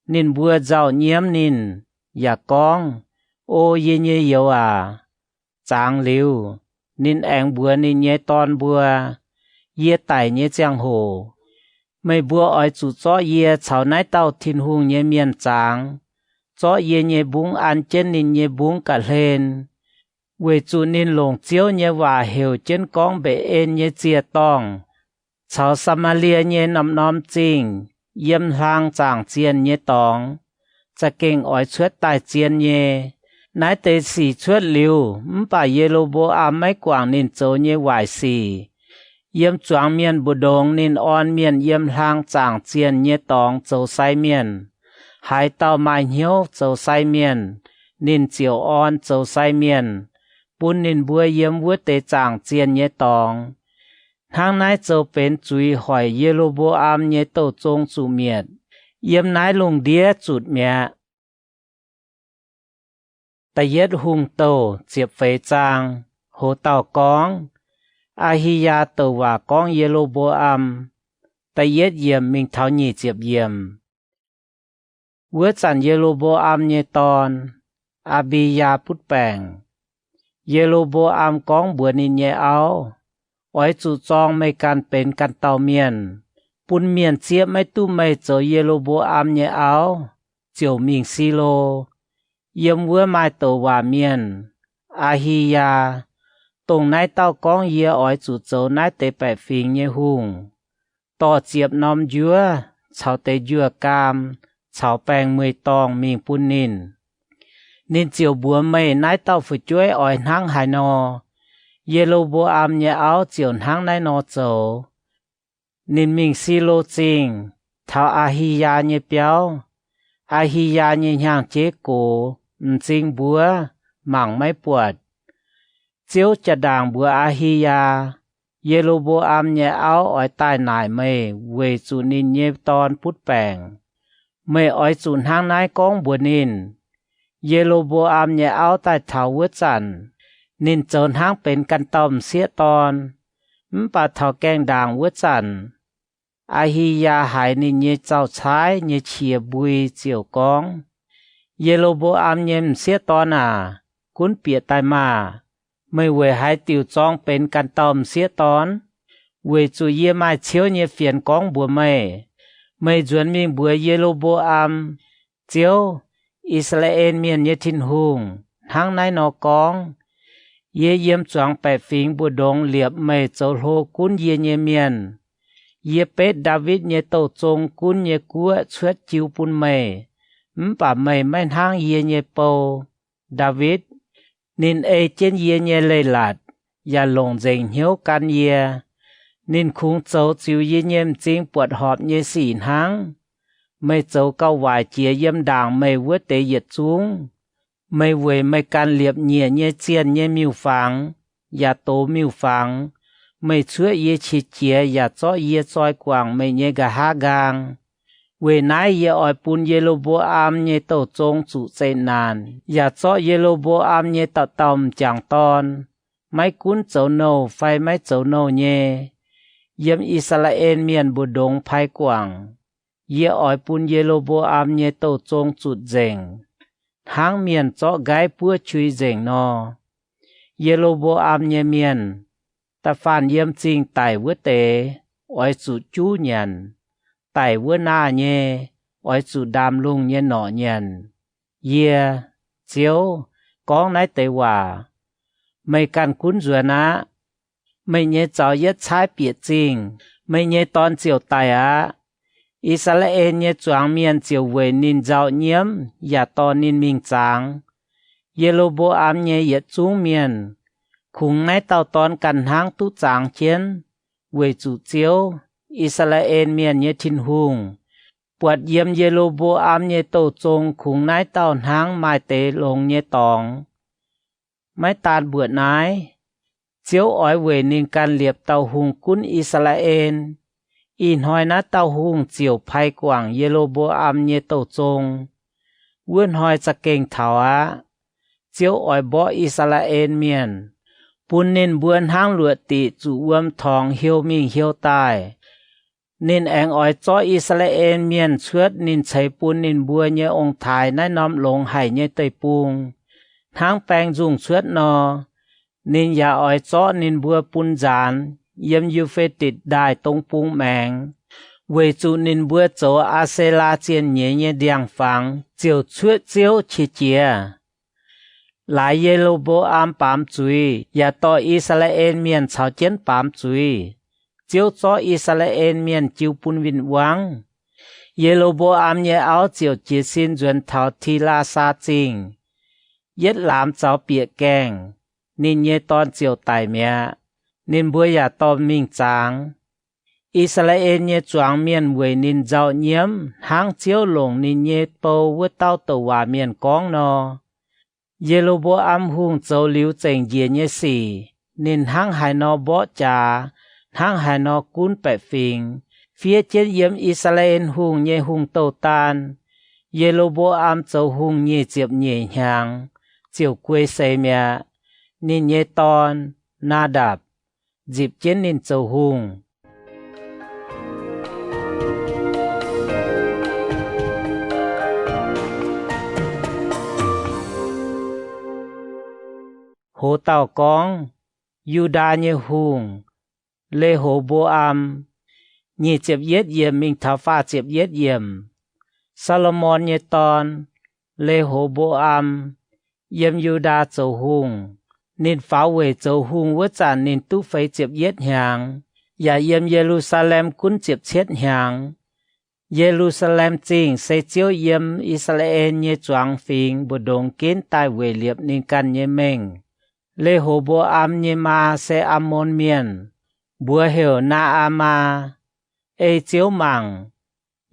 Ninh mbuo nzauh nyiemv ninh, yaac gorngv, O yie nyei youz aac! Zangx liuz, ninh aengx mbuox ninh nyei dorn mbuo, Yie daic nyei ziangh hoc, meih mbuo oix zuqc zorqv yie caux naaiv dauh Tin-Hungh nyei mienh zangx, zorqv yie nyei mbungv an jienv ninh nyei mbungv ga'hlen, weic zuqc ninh longc Ziouv nyei waac heuc jienv gorngv Mbetc^en nyei ziec-dorngh caux Saa^maa^lie nyei norm-norm zingh, yiem hlang zaangc zienh nyei dorngx, za'gengh oix cuotv daaih zien nyei. Naaiv deix sic cuotv liuz, mv baac Ye^lo^mbo^am maiv guangc ninh zoux nyei waaic sic. Yiem zuangx mienh mbu'ndongx ninh orn mienh yiem hlang zaangc zienh nyei dorngx zoux sai mienh. Haaix dauh maaih hnyouv zoux sai mienh, ninh ziouc orn zoux sai mienh, bun ninh mbuo yiem wuov deix zaangc zienh nyei dorngx. Hnangv naaiv zoux benx zuiz hoic Ye^lo^mbo^am nyei douh zong zuqc mietc, yiem naaiv lungh ndiev zutc mi'aqv. Da'yietv Hungh Douh ziepc feix zaang. Hoz dauh gorngv, Aa^hi^yaa douc waac gorngv Ye^lo^mbo^am. Da'yietv yiemc mingh taux nyic ziepc yiemc. Wuov zanc Ye^lo^mbo^am nyei dorn, Aa^mbi^yaa, butv baengc. Ye^lo^mbo^am gorngv mbuox ninh nyei auv, Oix zuqc zorng meih ganh benx ganh dauh mienh, bun mienh zieqv maiv duqv meih zoux Ye^lo^mbo^am nyei auv, ziouc mingh Silo, yiem wuov maaih douc waac mienh, Aa^hi^yaa, dongh naaiv dauh gorngv yie oix zuqc zoux naaiv deix baeqc fingx nyei hungh, dorh ziepc norm njuov caux deix njuov gaam caux baengh mueiz-dorngh mingh bun ninh. Ninh ziouc mbuox meih naaiv dauh fu'jueiv oix hnangv haaix nor. Ye^lo^mbo^am nyei auv ziouc hnangv naaiv nor zoux. Ninh mingh Silo Zingh, taux Aa^hi^yaa nyei biauv. Aa^hi^yaa nyei hnyangx-jeiv gox, m'zing mbuov, mangc maiv buatc. Ziouv jaa-ndaangc mbuox Aa^hi^yaa, Ye^lo^mbo^am nyei auv oix daaih naaic meih weic zuqc ninh nyei dorn butv baengc. Meih oix zuqc hnangv naaiv gorngv mbuox ninh. Ye^lo^mbo^am nyei auv daaih taux wuov zanc, ninh zoux hnangv benx ganh dauh m'sieqv dorn. Mv baac taux gaengh ndaangc wuov zanc, Aa^hi^yaa haiz ninh nyei zaux-caaiv nyei qiex mbui ziouc gorngv, Ye^lo^mbo^am nyei m'sieqv dorn aac, gunv bieqc daaih maah! Meih weic haaix diuc zorng benx ganh dauh m'sieqv dorn? Weic zuqc yie maaih ciouv nyei fienx gorngv mbuox meih, Meih nzuonx mingh mbuox Ye^lo^mbo^am, Ziouv, I^saa^laa^en Mienh nyei Tin-Hungh, hnangv naaiv nor gorngv, Yie yiem zuangx baeqc fingx mbu'ndongx liepc meih zoux hlo gunv yie nyei mienh. Yie betv Ndaawitv nyei douh zong gunv nyei guoqv cuotv jiu bun meih, mv baac meih maiv hnangv yie nyei bou, Ndaawitv. Ninh ei jienv yie nyei leiz-latc, yaac longc nzengc hnyouv gan yie. Ninh kungx zoux ziux yie nyei m'zing buatc horpc nyei sic hnangv. Meih zoux gauh waaic jiex yiem ndaangc meih wuov deix yietc zungv. Meih weic meih ganh liepc nyiec nyei zienh nyei miuc-fangx, yaac dox miuc-fangx. Meih cuoqv yie qiex jiez yaac zorqv yie zoi guangc meih nyei nqa'haav nqaang. Weic naaiv yie oix bun Ye^lo^mbo^am nyei douh zong zuqc zeqc naanc, yaac zorqv Ye^lo^mbo^am nyei dauh dauh m'jangc dorn, maiv gunv zoux nouh fai maiv zoux nouh nyei, yiem I^saa^laa^en Mienh mbu'ndongx pai guangc. Yie oix bun Ye^lo^mbo^am nyei douh zong zutc nzengc, hnangv mienh zorqv nqaiv buov qui nzengc nor. Ye^lo^mbo^am nyei mienh, da'faanh yiem zingh daic wuov deix, oix zuqc juv nyanc. Daic wuov naah nyei, oix zuqc ndaamv-lungh nyei norqc nyanc. Yie, Ziouv, gorngv naaiv deix waac. Meih ganh gunv nzuonx aqv. Meih nyei zaux yietv caaiv bieqc zingh, meih nyei dorn ziouc daic aqv. I^saa^laa^en nyei zuangx mienh ziouc weic ninh nzauh nyiemv yaac dorh ninh mingh zangx. Ye^lo^mbo^am nyei yietc zungv mienh, kungx naaiv dauh dorn ganh hnangv duqv zangx jienv, weic zuqc Ziouv, I^saa^laa^en Mienh nyei Tin-Hungh, buatc yiem Ye^lo^mbo^am nyei douh zong kungx naaiv dauh hnangv maaih deix longx nyei dorngx. Maiv daan mbuoqc naaiv, Ziouv oix weic ninh ganh liepc dauh hungh gunv I^saa^laa^en. Ih hnoi naaiv dauh hungh ziouc pai guangc Ye^lo^mbo^am nyei douh zong. Wuov hnoi za'gengh taux aqv. Ziouv oix mborqv I^saa^laa^en Mienh, bun ninh mbuo hnangv luoqc diqc zuqc wuom torngx heuc mingh heuc daaih. Ninh aengx oix zorqv I^saa^laa^en Mienh cuotv ninh ceix bun ninh mbuo nyei ong-taaix naaiv norm longx haic nyei deic-bung, hnangv baeng nzungh cuotv nor. Ninh yaac oix zorqv ninh mbuo bun nzaanx yiem Yu^fe^ditc Ndaaih dong bung maengx, weic zuqc ninh mbuo zoux Aa^se^laa zienh nyeiz nyei ndiangx-fangx ziouc cuotv Ziouv qiex jiez. Laaix Ye^lo^mbo^am baamz zuiz yaac dorh I^saa^laa^en Mienh caux jienv baamz zuiz. Ziouv zorqv I^saa^laa^en Mienh jiu bun win-wangv. Ye^lo^mbo^am nyei auv ziouc jiez sin nzuonx taux Ti^laa^saa Zingh. Yietv laamz zaux bieqc gaengh, ninh nyei dorn ziouc daic mi'aqv. Ninh mbuo yaac dorh mingh zangx. I^saa^laa^en nyei zuangx mienh weic ninh nzauh nyiemv hnangv Ziouv longc ninh nyei bou wuov dauh douc waac mienh gorngv nor. Ye^lo^mbo^am Hungh zoux liuz zengc njiec nyei sic. Ninh hnangv haaix nor mborqv jaax, hnangv haaix nor gunv baeqc fingx, fiev jienv yiem I^saa^laa^en Hungh nyei hungh douh daan. Ye^lo^mbo^am zoux hungh nyic ziepc nyeic hnyangx ziouc guei seix mi'aqv. Ninh nyei dorn, Naa^ndapc, nzipc jienv ninh zoux hungh. Hoz dauh gorngv, Yu^ndaa nyei hungh, Le^ho^mbo^am, nyic ziepc yietv yiemc mingh taux faah ziepc yietv yiemc. Saa^lo^morn nyei dorn, Le^ho^mbo^am, yiem Yu^ndaa zoux hungh. Ninh faaux weic zoux hungh wuov zanc ninh duqv feix ziepc yietv hnyangx, yaac yiem Ye^lu^saa^lem gunv ziepc cietv hnyangx. Ye^lu^saa^lem Zingh se Ziouv yiem I^saa^laa^en nyei zuangx fingx mbu'ndongx ginv daaih weic liepc ninh ganh nyei mengh. Le^ho^mbo^am nyei maa se Aamon Mienh, mbuox heuc Naa^aa^maa. Ei Ziouv mangc,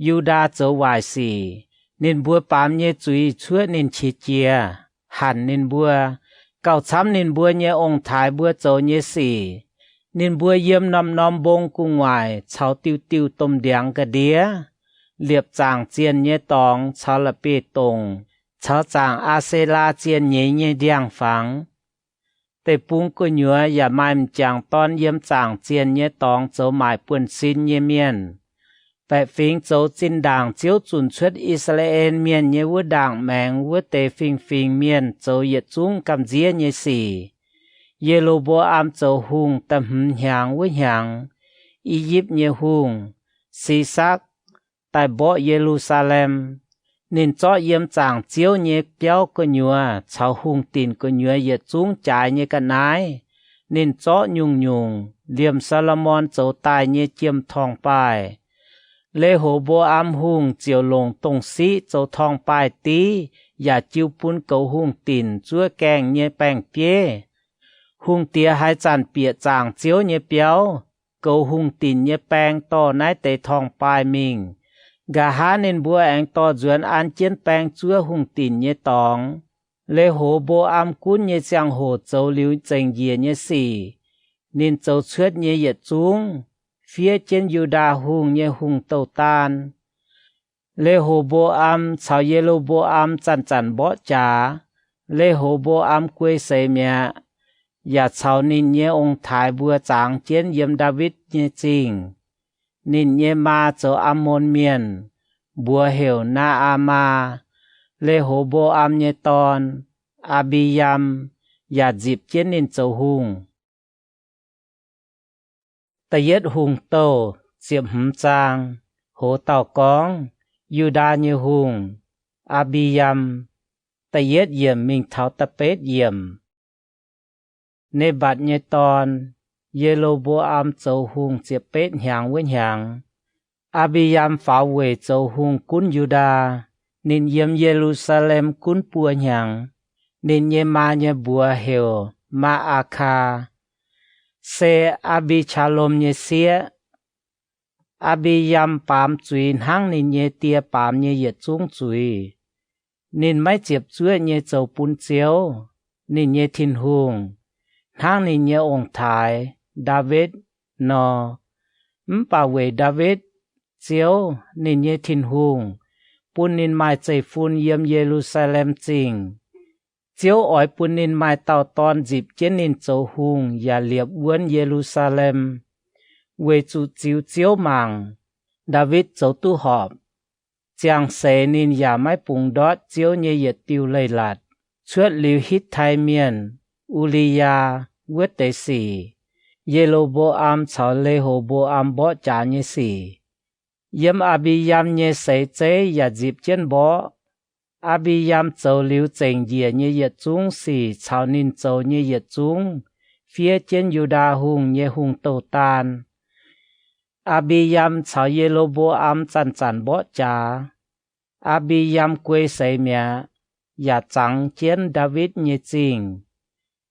Yu^ndaa zoux waaic sic. Ninh mbuo baamz nyei zuiz cuoqv ninh qiex jiez, hanc ninh mbuo, gauh camv ninh mbuo nyei ong-taaix mbuo zoux nyei sic. Ninh mbuo yiem norm-norm mbong gu'nguaaic caux diuh diuh domh ndiangx ga'ndiev, liepc zaangc zienh nyei dorngx caux la'bieiv-dongc, caux zaangc Aa^se^laa zienh nyeiz nyei ndiangx-fangx. Deic-bung gu'nyuoz yaac maaih m'jangc dorn yiem zaangc zienh nyei dorngx zoux maaic buonv-sin nyei mienh. Baeqc fingx zoux zinh ndaangc Ziouv zunc cuotv I^saa^laa^en Mienh nyei wuov ndaangc maengx wuov deix fingx-fingx mienh zoux yietc zungv gamh nziev nyei sic. Ye^lo^mbo^am zoux hungh da'hmz hnyangx wuov hnyangx, I^yipv nyei hungh, Sisakc, daaih mborqv Ye^lu^saa^lem. Ninh zorqv yiem zaangc Ziouv nyei biauv gu'nyuoz caux hungh dinc gu'nyuoz yietc zungv jaaix nyei ga'naaiv. Ninh zorqv nyungc-nyungc liemh Saa^lo^morn zoux daaih nyei jiem-torngv-baaih. Le^ho^mbo^am Hungh ziouc longc dongh siqv zoux torngv-baaih div yaac jiu bun goux hungh dinc zuov gaengh nyei baeng-bieiv. Hungh diex haaix zanc bieqc zaangc Ziouv nyei biauv, goux hungh dinc nyei baeng dorh naaiv deix torngv-baaih mingh. Nqa'haav ninh mbuo aengx dorh nzuonx an jienv baeng zuov hungh dinc nyei dorngx. Le^ho^mbo^am gunv nyei ziangh hoc zoux liuz zengc njiec nyei sic. Ninh zoux cuotv nyei yietc zungv fiev jienv Yu^ndaa Hungh nyei hungh douh daan. Le^ho^mbo^am caux Ye^lo^mbo^am zanc-zanc mborqv jaax. Le^ho^mbo^am guei seix mi'aqv, yaac caux ninh nyei ong-taaix mbuo zangx jienv yiem Ndaawitv nyei Zingh. Ninh nyei maa zoux Aamon Mienh, mbuox heuc Naa^aa^maa, Le^ho^mbo^am nyei dorn, Aa^mbi^yaam, yaac nzipc jienv ninh zoux hungh. Da'yietv Hungh Douh ziepc hmz zaang. Hoz dauh gorngv, Yu^ndaa nyei hungh, Aa^mbi^yaam. Da'yietv yiemc mingh taux da'betv yiemc. Ne^mbatc nyei dorn, Ye^lo^mbo^am zoux hungh ziepc betv hnyangx wuov hnyangx, Aa^mbi^yaam faaux weic zoux hungh gunv Yu^ndaa. Ninh yiem Ye^lu^saa^lem gunv buo hnyangx. Ninh nyei maa nyei mbuox heuc Maa^aa^kaa, se Aa^mbi^qaa^lom nyei sieqv. Aa^mbi^yaam baamz zuiz hnangv ninh nyei die baamz nyei yietc zungv zuiz. Ninh maiv ziepc zuoqv nyei zoux bun Ziouv, ninh nyei Tin-Hungh, hnangv ninh nyei ong-taaix, Ndaawitv, nor. Mv baac weic Ndaawitv, Ziouv, ninh nyei Tin-Hungh, bun ninh maaih zeiv-fun yiem Ye^lu^saa^lem Zingh. Ziouv oix bun ninh maaih dauh dorn nzipc jienv ninh zoux hungh yaac liepc wuonv Ye^lu^saa^lem, weic zuqc ziux Ziouv mangc, Ndaawitv zoux duqv horpc. Ziangh seix ninh yaac maiv bungx ndortv Ziouv nyei yietc diuh leiz-latc, cuotv liuz Hitv^tai Mienh, U^li^yaa, wuov deix sic, Ye^lo^mbo^am caux Le^ho^mbo^am mborqv jaax nyei sic. Yiem Aa^mbi^yaam nyei seix zeiv yaac nzipc jienv mborqv. Aa^mbi^yaam zoux liuz zengc njiec nyei yietc zungv sic caux ninh zoux nyei yietc zungv fiev jienv Yu^ndaa Hungh nyei hungh douh daan. Aa^mbi^yaam caux Ye^lo^mbo^am zanc-zanc mborqv jaax. Aa^mbi^yaam guei seix mi'aqv, yaac zangx jienv Ndaawitv nyei Zingh.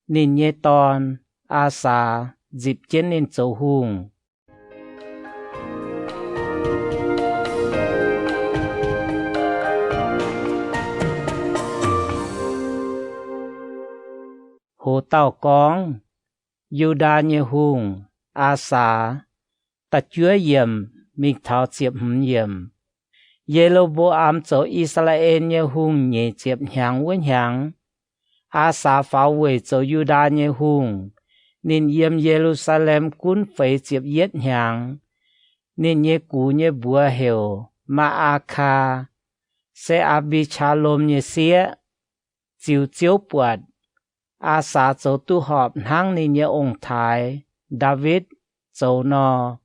Ninh nyei dorn, Aa^saa, nzipc jienv ninh zoux hungh. Hoz dauh gorngv, Yu^ndaa nyei hungh, Aa^saa, da'juov yiemc mingh taux ziepc hmz yiemc. Ye^lo^mbo^am zoux I^saa^laa^en nyei hungh nyeic ziepc hnyangx wuov hnyangx, Aa^saa faaux weic zoux Yu^ndaa nyei hungh. Ninh yiem Ye^lu^saa^lem gunv feix ziepc yietv hnyangx. Ninh nyei gux nyei mbuox heuc Maa^aa^kaa, se Aa^mbi^qaa^lom nyei sieqv. Ziux Ziouv buatc, Aa^saa zoux duqv horpc hnangv ninh nyei ong-taaix, Ndaawitv, zoux nor.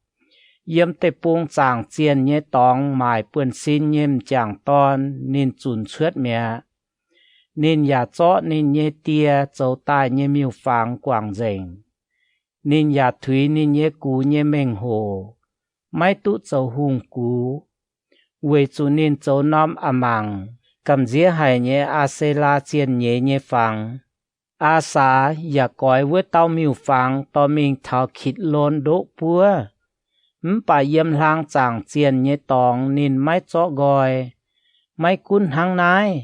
Yiem deic-bung zaangc zienh nyei dorngx maaic buonv-sin nyei m'jangc dorn ninh zunc cuotv mi'aqv. Ninh yaac zorqv ninh nyei die zoux daaih nyei miuc-fangx guangc nzengc. Ninh yaac tuix ninh nyei gux nyei mengh hoc, maiv duqv zoux hungh gux, weic zuqc ninh zoux norm a'mangc gamh nziev haic nyei Aa^se^laa zienh nyeiz nyei fangx. Aa^saa yaac goix wuov dauh miuc-fangx dorh mingh taux Kitc^lon ndoqv buov. Mv baac yiem hlang zaangc zienh nyei dorngx ninh maiv zorqv nqoi. Maiv gunv hnangv naaiv,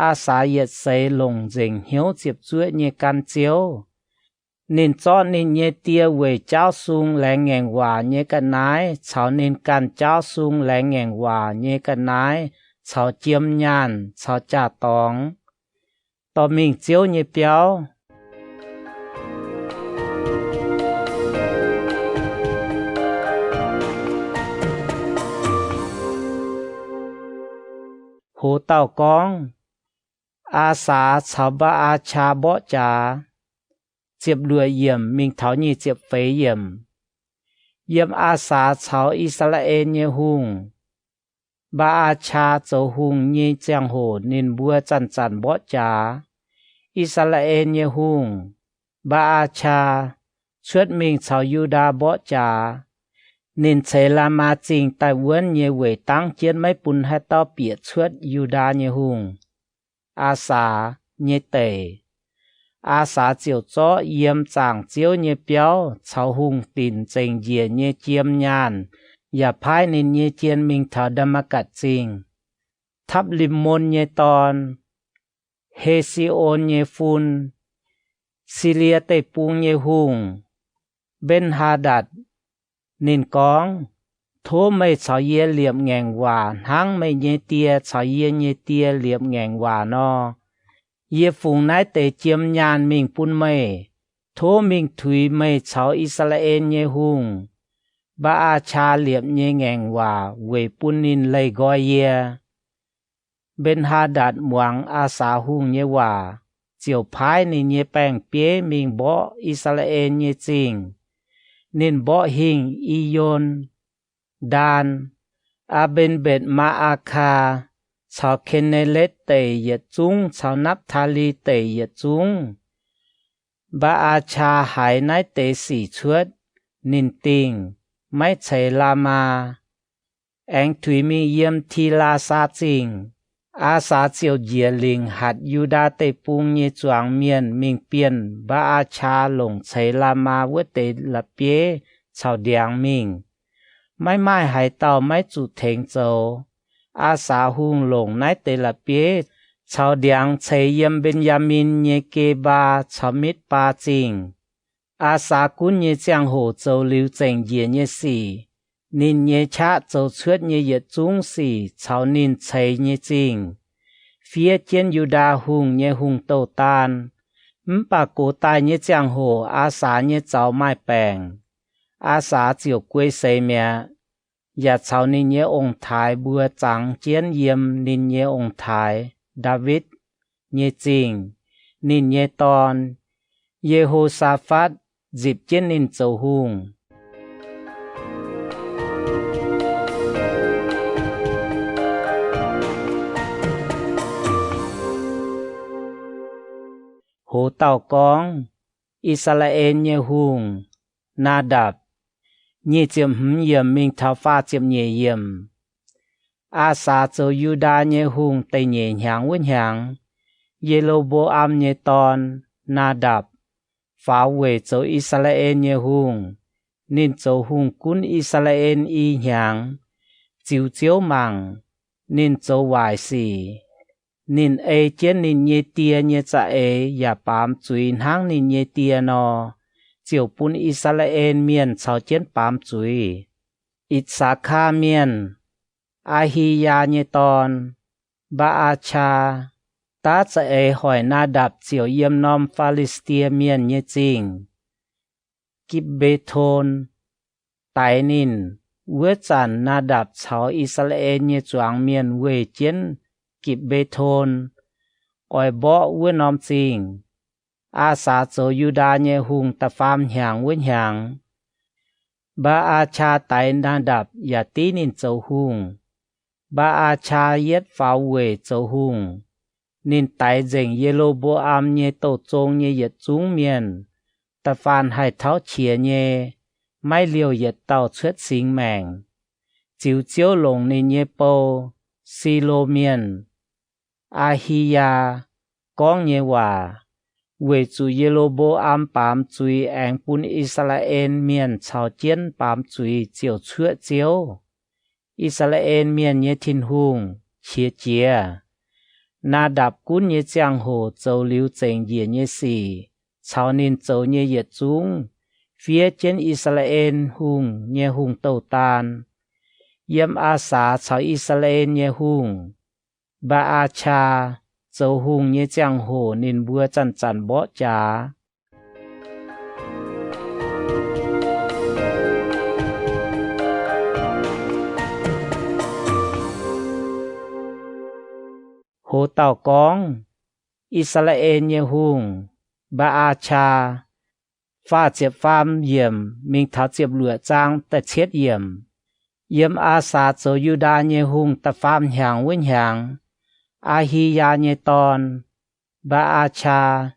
Aa^saa yietc seix longc nzengc hnyouv ziepc zuoqv nyei gan Ziouv. Ninh zorqv ninh nyei die weic jaauv sung laengz ngaengc waac nyei ga'naaiv caux ninh ganh jaauv sung laengz ngaengc waac nyei ga'naaiv caux jiem nyaanh caux jaa-dorngx dorh mingh Ziouv nyei biauv. Hoz dauh gorngv, Aa^saa caux Mbaa^aa^qaa mborqv jaax. Ziepc luoqc yiemc mingh taux nyic ziepc feix yiemc. Yiem Aa^saa caux I^saa^laa^en nyei hungh, Mbaa^aa^qaa zoux hungh nyei ziangh hoc ninh mbuo zanc-zanc mborqv jaax. I^saa^laa^en nyei hungh, Mbaa^aa^qaa, cuotv mingh caux Yu^ndaa mborqv jaax. Ninh ceix Laamaa Zingh daaih wuonv nyei weic dangv jienv maiv bun haaix dauh bieqc cuotv Yu^ndaa nyei hungh, Aa^saax, nyei deic. Aa^saax ziouc zorqv yiem zaangc Ziouv nyei biauv caux hungh dinc nzengc njiec nyei jiem nyaanh yaac paaiv ninh nyei jien mingh taux Ndaa^matv^gatc Zingh. Tapv^lim^mon nyei dorn, He^si^on nyei fun, Silie Deic-Bung nyei hungh, Mben^haa^ndatc. Ninh gorngv, Tov meih caux yie liepc ngaengc waac hnangv meih nyei die caux yie nyei die liepc ngaengc waac nor. Yie fungx naaiv deix jiem nyaanh mingh bun meih. Tov mingh tuix meih caux I^saa^laa^en nyei hungh, Mbaa^aa^qaa, liepc nyei ngaengc waac weic bun ninh leih nqoi yie. Mben^haa^ndatc muangx Aa^saax Hungh nyei waac ziouc paaiv ninh nyei baeng-bieiv mingh mborqv I^saa^laa^en nyei zingh. Ninh mborqv hingh, I^yon, Ndaan, Aa^mben^mbetc, Maa^aa^kaa, caux Ke^ne^letv Deic yietc zungv caux Napv^taa^li Deic yietc zungv. Mbaa^aa^qaa haiz naaiv deix sic cuotv, ninh dingh, maiv ceix Laamaa, aengx tuix mingh yiem Ti^laa^saa Zingh. Aa^saax ziouc njiec lingc hatc Yu^ndaa Deic-Bung nyei zuangx mienh mingh bienh Mbaa^aa^qaa longc ceix Laamaa wuov deix la'bieiv caux ndiangx mingh. Maiv maaih haaix dauh maiv zuqc tengx zoux. Aa^saax Hungh longc naaiv deix la'bieiv caux ndiangx ceix yiem Mben^yaa^min nyei Ge^mbaa caux Mitv^baa Zingh. Aa^saax gunv nyei ziangh hoc zoux liuz zengc njiec nyei sic, ninh nyei qaqv zoux cuotv nyei yietc zungv sic caux ninh ceix nyei zingh, fiev jienv Yu^ndaa Hungh nyei hungh douz-daan. Mv baac gox daaih nyei ziangh hoc Aa^saax nyei zaux maaih baengc. Aa^saax ziouc guei seix mi'aqv, yaac caux ninh nyei ong-taaix mbuo zangx jienv yiem ninh nyei ong-taaix, Ndaawitv, nyei zingh. Ninh nyei dorn, Ye^ho^saa^fatv, nzipc jienv ninh zoux hungh. Hoz dauh gorngv, I^saa^laa^en nyei hungh, Naadapc. Nyic ziepc hmz yiemc mingh taux faah ziepc nyeic yiemc. Aa^saax zoux Yu^ndaa nyei hungh da'nyeic hnyangx wuov hnyangx, Ye^lo^mbo^am nyei dorn, Naadapc, faaux weic zoux I^saa^laa^en nyei hungh. Ninh zoux hungh gunv I^saa^laa^en i hnyangx, ziux Ziouv mangc. Ninh zoux waaic sic. Ninh ei jienv ninh nyei die nyei za'eix yaac baamz zuiz hnangv ninh nyei die nor, ziouc bun I^saa^laa^en Mienh caux jienv baamz zuiz. I^saa^kaa Mienh, Aa^hi^yaa nyei dorn, Mbaa^aa^qaa, daav za'eix hoic Naadapc ziouc yiem norm Fi^li^saa^die Mienh nyei zingh, Gim^mbe^ton, daix ninh. Wuov zanc Naadapc caux I^saa^laa^en nyei zuangx mienh weih jienv Gim^mbe^ton, oix mborqv wuov norm zingh. Aa^saax zoux Yu^ndaa nyei hungh da'faam hnyangx wuov hnyangx, Mbaa^aa^qaa daix Naadapc yaac div ninh zoux hungh. Mbaa^aa^qaa yietv faaux weic zoux hungh. Ninh daix nzengc Ye^lo^mbo^am nyei douh zong nyei yietc zungv mienh, da'faanh haih tauv qiex nyei, maiv liouh yietc dauh cuotv singx maengc. Ziux Ziouv longc ninh nyei bou, Silo Mienh, Aa^hi^yaa, gorngv nyei waac, weic zuqc Ye^lo^mbo^am baamz zuiz aengx bun I^saa^laa^en Mienh caux jienv baamz zuiz ziouc cuoqv Ziouv, I^saa^laa^en Mienh nyei Tin-Hungh, qiex jiez. Naadapc gunv nyei ziangh hoc zoux liuz zengc njiec nyei sic caux ninh zoux nyei yietc zungv fiev jienv I^saa^laa^en Hungh nyei hungh douz-daan. Yiem Aa^saax caux I^saa^laa^en nyei hungh, Mbaa^aa^qaa, zoux hungh nyei ziangh hoc ninh mbuo zanc-zanc mborqv jaax. Hoz dauh gorngv, I^saa^laa^en nyei hungh, Mbaa^aa^qaa, faah ziepc faam yiemc mingh taux ziepc luoqc zaang da'cietv yiemc. Yiem Aa^saa zoux Yu^ndaa nyei hungh da'faam hnyangx wuov hnyangx, Aa^hi^yaa nyei dorn, Mbaa^aa^qaa,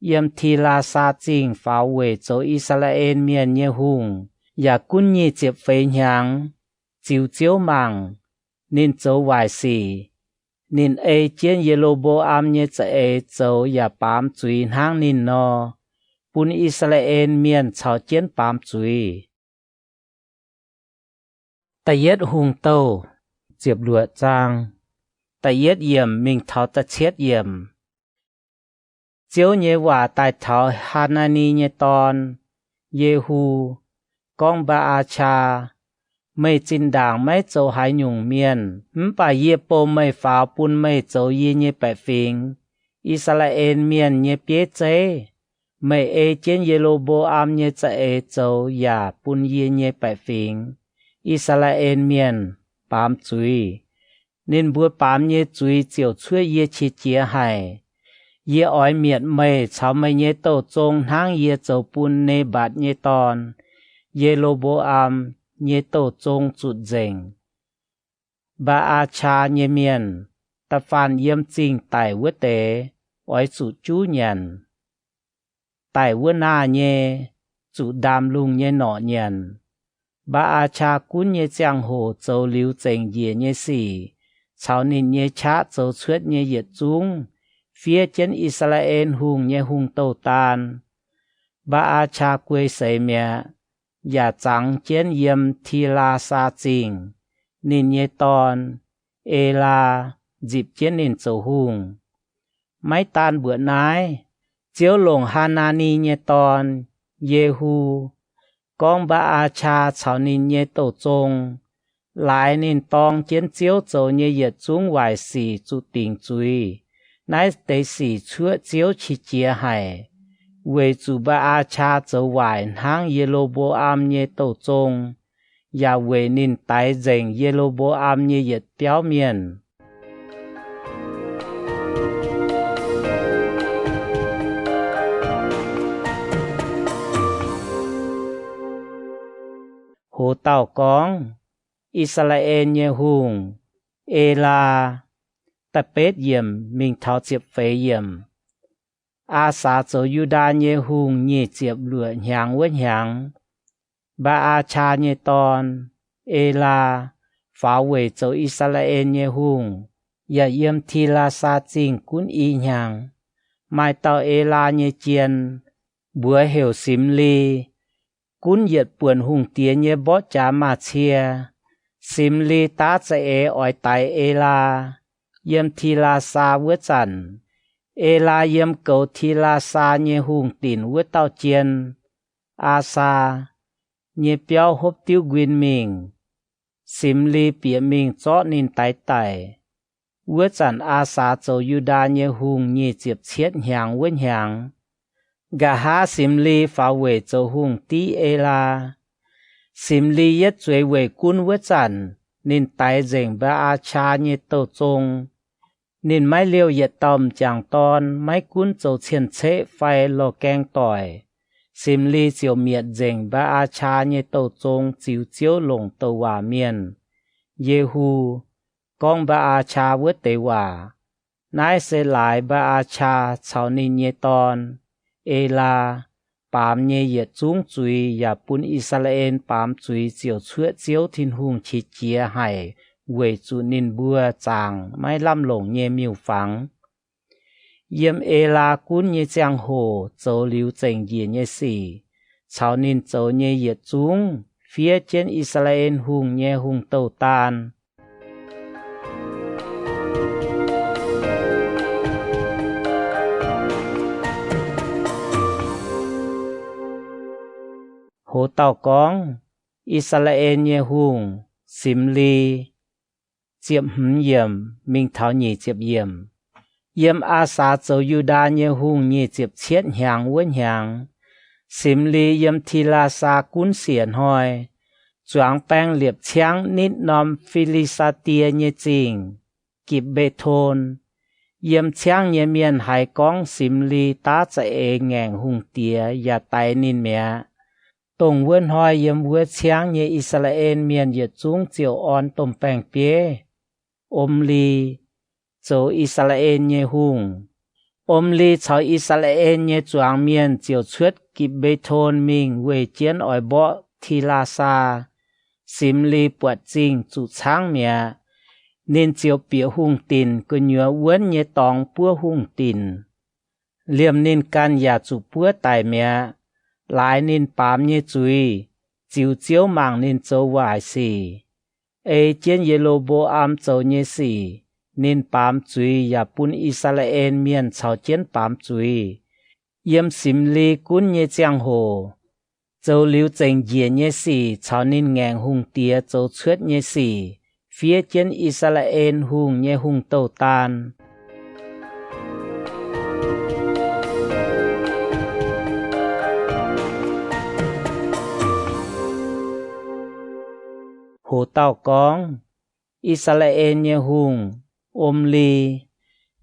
yiem Ti^laa^saa Zingh faaux weic zoux I^saa^laa^en Mienh nyei hungh, yaac gunv nyic ziepc feix hnyangx, ziux Ziouv mangc, ninh zoux waaic sic. Ninh ei jienv Ye^lo^mbo^am nyei za'eix zoux yaac baamz zuiz hnangv ninh nor, bun I^saa^laa^en Mienh caux jienv baamz zuiz. Da'yietv Hungh Douh, ziepc luoqc zaang, da'yietv yiemc mingh taux da'cietv yiemc. Ziouv nyei waac daaih taux Haa^naa^ni nyei dorn, Yehu, gorngv, Mbaa^aa^qaa, meih zinh ndaangc maiv zoux haaix nyungc mienh, mv baac yie bou meih faaux bun meih zoux yie nyei baeqc fingx, I^saa^laa^en Mienh nyei bieiv zeiv. Meih ei jienv Ye^lo^mbo^am nyei za'eix zoux yaac bun yie nyei baeqc fingx, I^saa^laa^en Mienh, baamz zuiz. Ninh mbuo baamz nyei zuiz ziouc cuotv yie qiex jiez haic. Yie oix mietc meih caux meih nyei douh zong hnangv yie zoux bun Ne^mbatc nyei dorn, Ye^lo^mbo^am, nyei douh zong zuqc nzengc. Mbaa^aa^qaa nyei mienh, da'faanh yiem zingh daic wuov deix, oix zuqc juv nyanc. Daic wuov naah nyei, zuqc ndaamv-lungh nyei norqc nyanc. Mbaa^aa^qaa gunv nyei ziangh hoc zoux liuz zengc njiec nyei sic, caux ninh nyei qaqv zoux cuotv nyei yietc zungv, fiev jienv I^saa^laa^en Hungh nyei hungh douh daan. Mbaa^aa^qaa guei seix mi'aqv, yaac zangx jienv yiem Ti^laa^saa Zingh. Ninh nyei dorn, Elaa, nzipc jienv ninh zoux hungh. Maiv daan mbuoqc naaiv, Ziouv longc Haa^naa^ni nyei dorn, Yehu, gorngv Mbaa^aa^qaa caux ninh nyei douh zong. Laaix ninh dorng jienv Ziouv zoux nyei yietc zungv waaic sic zuqc dingc zuiz. Naaiv deix sic cuotv Ziouv qiex jiez haic, weic zuqc Mbaa^aa^qaa zoux waaic hnangv Ye^lo^mbo^am nyei douh zong, yaac weic ninh daix nzengc Ye^lo^mbo^am nyei yietc biauv mienh. Hoz dauh gorngv, I^saa^laa^en nyei hungh, Elaa. Da'betv yiemc mingh taux ziepc feix yiemc. Aa^saa zoux Yu^ndaa nyei hungh nyic ziepc luoqc hnyangx wuov hnyangx, Mbaa^aa^qaa nyei dorn, Elaa, faaux weic zoux I^saa^laa^en nyei hungh, yaac yiem Ti^laa^saa Zingh gunv i hnyangx. Maaih dauh Elaa nyei jien, mbuox heuc Simli, gunv yietc buonc hungh diex nyei mborqv jaax maaz-cie. Simli daav za'eix oix daix Elaa. Yiem Ti^laa^saa wuov zanc, Elaa yiem goux Ti^laa^saa nyei hungh dinc wuov dauh jien, Aa^saa, nyei biauv hopv diuv nquin mingh. Simli bieqc mingh zorqv ninh daix daic. Wuov zanc Aa^saa zoux Yu^ndaa nyei hungh nyic ziepc cietv hnyangx wuov hnyangx. Nqa'haav Simli faaux weic zoux hungh div Elaa. Simli yietv zueiz weic gunv wuov zanc, ninh daix nzengc Mbaa^aa^qaa nyei douh zong. Ninh maiv liouh yietc dauh m'jangc dorn, maiv gunv zoux cien-ceqv fai lorh gaeng doic. Simli ziouc mietc nzengc Mbaa^aa^qaa nyei douh zong ziux Ziouv longc douc waac mienh, Yehu, gorngv Mbaa^aa^qaa wuov deix waac. Naaiv se laaix Mbaa^aa^qaa caux ninh nyei dorn, Elaa, baamz nyei yietc zungv zuiz yaac bun I^saa^laa^en baamz zuiz ziouc cuotv Ziouv Tin-Hungh qiex jiez haic weic zuqc ninh mbuo zaangc maiv lamh longc nyei miuc-fangx. Yiem Elaa gunv nyei ziangh hoc zoux liuz zengc njiec nyei sic, caux ninh zoux nyei yietc zungv fiev jienv I^saa^laa^en Hungh nyei hungh douh daan. Hoz dauh gorngv, I^saa^laa^en nyei hungh, Simli. Ziepc hmz yiemc mingh taux nyic ziepc yiemc. Yiem Aa^saa zoux Yu^ndaa nyei hungh nyic ziepc cietv hnyangx wuov hnyangx, Simli yiem Tilaasaa gunv siec hnoi, zuangx baeng liepc ciangv nitv norm Fi^li^saa^die nyei zingh, Gipc^mbe^ton. Yiem ciangv nyei mienh haiz gorngv Simli daav za'eix ngaengc hungh diex yaac daix ninh mi'aqv. Dongh wuov hnoi yiem wuov ciangv nyei I^saa^laa^en Mienh yietc zungv ziouc orn domh baeng-bieiv, Om^li, zoux I^saa^laa^en nyei hungh. Om^li caux I^saa^laa^en nyei zuangx mienh ziouc cuotv Gitv^mbe^ton mingh weih jienv oix mborqv Ti^laa^saa. Simx^li buatc zingh zuqc caangv mi'aqv. Ninh ziouc bieqc hungh dinc gu'nyuoz wuonv nyei dorngx buov hungh dinc. Liemh ninh ganh yaac zuqc buov daic mi'aqv. Laaix ninh baamz nyei zuiz, ziux Ziouv mangc ninh zoux waaic sic. Ei jienv Ye^lo^mbo^am zoux nyei sic, ninh baamz zuiz yaac bun I^saa^laa^en Mienh caux jienv baamz zuiz. Yiem Simx^li gunv nyei ziangh hoc, zoux liuz zengc njiec nyei sic caux ninh ngaengc hungh diex zoux cuotv nyei sic fiev jienv I^saa^laa^en Hungh nyei hungh douh daan. Hoc dauh gorngv, I^saa^laa^en nyei hungh, Om^li,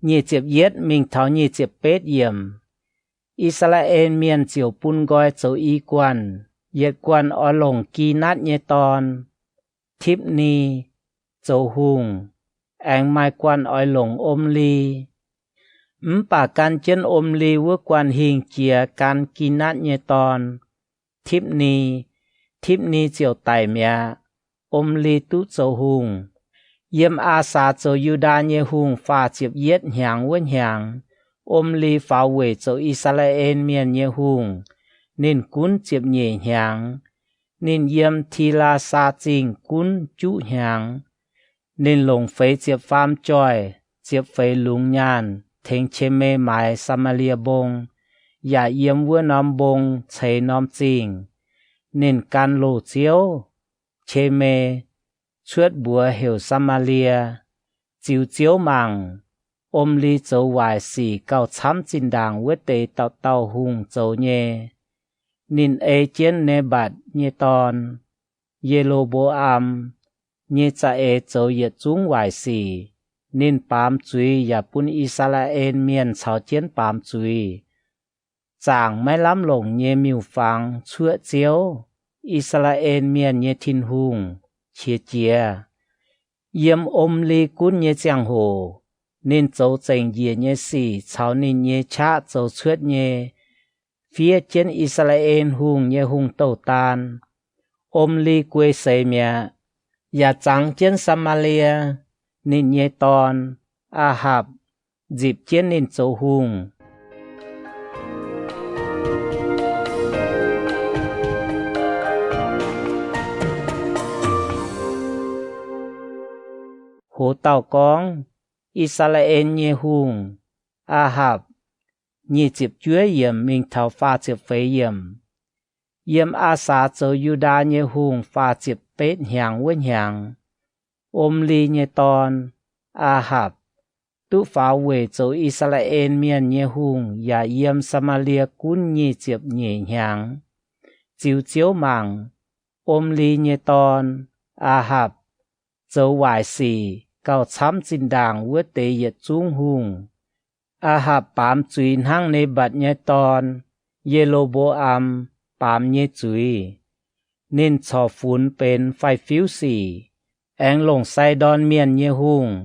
nyic ziepc yietv mingh taux nyic ziepc betv yiemc. I^saa^laa^en Mienh ziouc bun nqoi zoux i guanh. Yietc guanh oix longc Ginatv nyei dorn, Tipv^ni, zoux hungh. Aengx maaih guanh oix longc Om^li. Mv baac gan jienv Om^li wuov guanh hingh jiex gan Ginatv nyei dorn, Tipv^ni. Tipv^ni ziouc daic mi'aqv. Om^li duqv zoux hungh. Yiem Aa^saa zoux Yu^ndaa nyei hungh faah ziepc yietv hnyangx wuov hnyangx, Om^li faaux weic zoux I^saa^laa^en Mienh nyei hungh. Ninh gunv ziepc nyeic hnyangx. Ninh yiem Ti^laa^saa Zingh gunv juqv hnyangx. Ninh longc feix ziepc faam joih, ziepc feix lungz nyaanh tengx Qeme maaiz Saa^maa^lie Mbong, yaac yiem wuov norm mbong ceix norm zingh. Ninh gan loz-ziouv, Qeme, cuotv mbuox heuc Saa^maa^lie. Ziux Ziouv mangc, Om^li zoux waaic sic gauh camv zinh ndaangc wuov deix dauh dauh hungh zoux nyei. Ninh ei jienv Ne^mbatc nyei dorn, Ye^lo^mbo^am, nyei za'eix zoux yietc zungv waaic sic. Ninh baamz zuiz yaac bun I^saa^laa^en Mienh caux jienv baamz zuiz. Zaangc maiv lamh longc nyei miuc-fangx cuoqv Ziouv, I^saa^laa^en Mienh nyei Tin-Hungh, qiex jiez. Yiem Om^li gunv nyei ziangh hoc, ninh zoux zengc njiec nyei sic caux ninh nyei qaqv zoux cuotv nyei fiev jienv I^saa^laa^en Hungh nyei hungh douh daan. Om^li guei seix mi'aqv, yaac zangx jienv Saa^maa^lie. Ninh nyei dorn, Aa^hapc, nzipc jienv ninh zoux hungh. Hoz dauh gorngv, I^saa^laa^en nyei hungh, Aa^hapc, nyic ziepc juov yiemc mingh taux faah ziepc feix yiemc. Yiem Aa^saa zoux Yu^ndaa nyei hungh faah ziepc betv hnyangx wuov hnyangx, Om^li nyei dorn, Aa^hapc, duqv faaux weic zoux I^saa^laa^en Mienh nyei hungh yaac yiem Saa^maa^lie gunv nyic ziepc nyeic hnyangx. Ziux Ziouv mangc, Om^li nyei dorn, Aa^hapc, zoux waaic sic gauh camv zinh ndaangc wuov deix yietc zungv hungh. Aa^hapc baamz zuiz hnangv Ne^mbatc nyei dorn, Ye^lo^mbo^am, baamz nyei zuiz. Ninh corc funx benx faix-fiuv sic, aengx longc Sai^ndorn Mienh nyei hungh,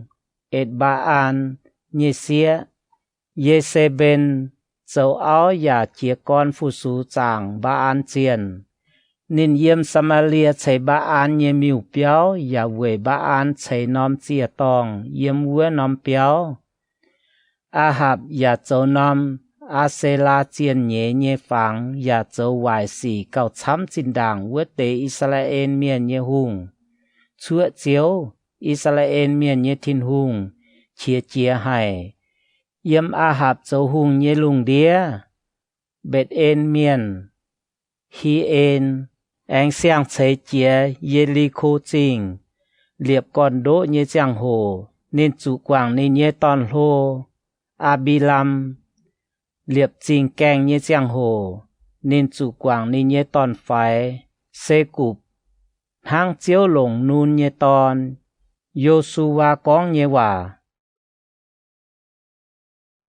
Etc^mbaa^an, nyei sieqv, Ye^se^mben, zoux auv yaac jiez gorn fu-sux zaangc Mbaa^an zienh. Ninh yiem Saa^maa^lie ceix Mbaa^an nyei miuc-biauv yaac weic Mbaa^an ceix norm ziec-dorngh yiem wuov norm biauv. Aa^hapc yaac zoux norm Aa^se^laa zienh nyeiz nyei fangx yaac zoux waaic sic gauh camv zinh ndaangc wuov deix I^saa^laa^en Mienh nyei hungh, cuoqv Ziouv, I^saa^laa^en Mienh nyei Tin-Hungh, qiex jiez haic. Yiem Aa^hapc zoux hungh nyei lungh ndiev, Mbetc^en Mienh, Hi^en, aengx siang-ceix jiez Ye^li^ko Zingh. Liepc gorn-ndoqv nyei ziangh hoc ninh zuqc guangc ninh nyei dorn-hlo, Aa^mbi^lam. Liepc zingh gaengh nyei ziangh hoc ninh zuqc guangc ninh nyei dorn-faix, Se^gupc, hnangv Ziouv longc Nun nyei dorn, Yo^su^waa, gorngv nyei waac.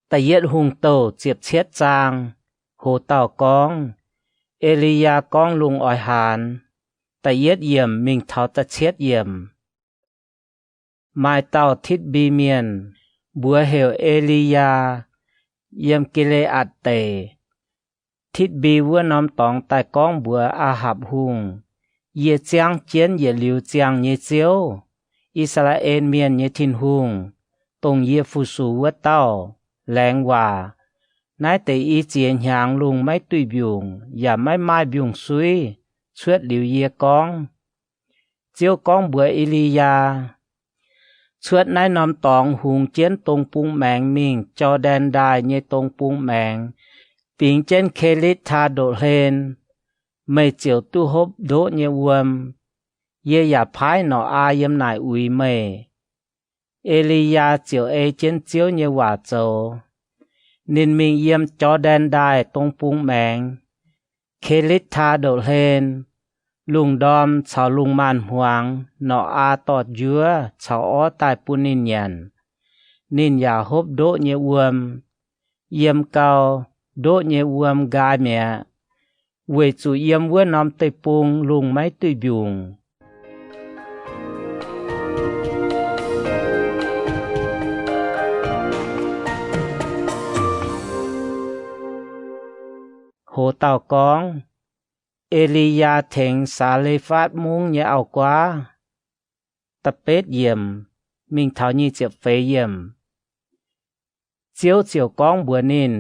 Da'yietv Hungh Douh ziepc cietv zaang. Hoz dauh gorngv, E^li^yaa Gorngv Lungh Oix Haanz. Da'yietv yiemc mingh taux da'cietv yiemc. Maaih dauh Titv^mbi Mienh, mbuox heuc E^li^yaa, yiem Gi^le^atc Deic. Titv^mbi wuov norm dorngx daaih gorngv mbuox Aa^hapc Hungh, Yie ziangv jienv yietc liuz ziangh nyei Ziouv, I^saa^laa^en Mienh nyei Tin-Hungh, dongh yie fu-sux wuov dauh, laengz waac. Naaiv deix i ziex hnyangx lungh maiv duih mbiungc yaac maiv maaih mbiungc-suiv cuotv liuz yie gorngv. Ziouv gorngv mbuox E^li^yaa, Cuotv naaiv norm dorngx hungx jienv dong bung maengx mingh Jor^ndaen Ndaaih nyei dong bung maengx, bingx jienv Ke^litv^taa Ndoqv-Hlen. Meih ziouc duqv hopv ndoqv nyei wuom. Yie yaac paaiv norqc aa yiem naaic uix meih. E^li^yaa ziouc ei jienv Ziouv nyei waac zoux. Ninh mingh yiem Jor^ndaen Ndaaih dong bung maengx, Ke^litv^taa Ndoqv-Hlen. Lungh ndorm caux lungh maanz-hmuangx norqc aa dorh njuov caux orv daaih bun ninh nyanc. Ninh yaac hopv ndoqv nyei wuom. Yiem gau, ndoqv nyei wuom nqaai mi'aqv, weic zuqc yiem wuov norm deic-bung lungh maiv duih mbiungc. Hoz dauh gorngv, E^li^yaa Tengx Saa^le^fatv Mungv Nyei Auv-Guaav. Da'betv yiemc mingh taux nyic ziepc feix yiemc. Ziouv ziouc gorngv mbuox ninh,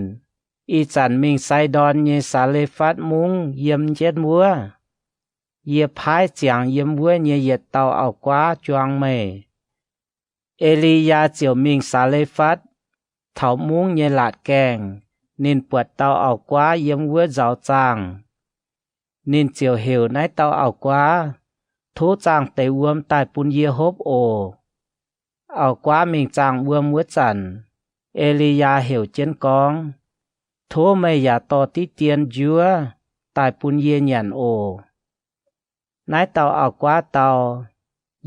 Ih zanc mingh Sai^ndorn nyei Saa^le^fatv Mungv yiem jienv wuov. Yie paaiv ziangx yiem wuov nyei yietc dauh auv-guaav juang meih. E^li^yaa ziouc mingh Saa^le^fatv, taux mungv nyei laatc gaengh, ninh buatc dauh auv-guaav yiem wuov nzaaux zaangh. Ninh ziouc heuc naaiv dauh auv-guaav, Tov zaangh deix wuom daaih bun yie hopv oc. Auv-guaav mingh zaangh wuom wuov zanc, E^li^yaa heuc jienv gorngv, Tov meih yaac dorh diqv dien njuov daaih bun yie nyanc oc. Naaiv dauh auv-guaav dau,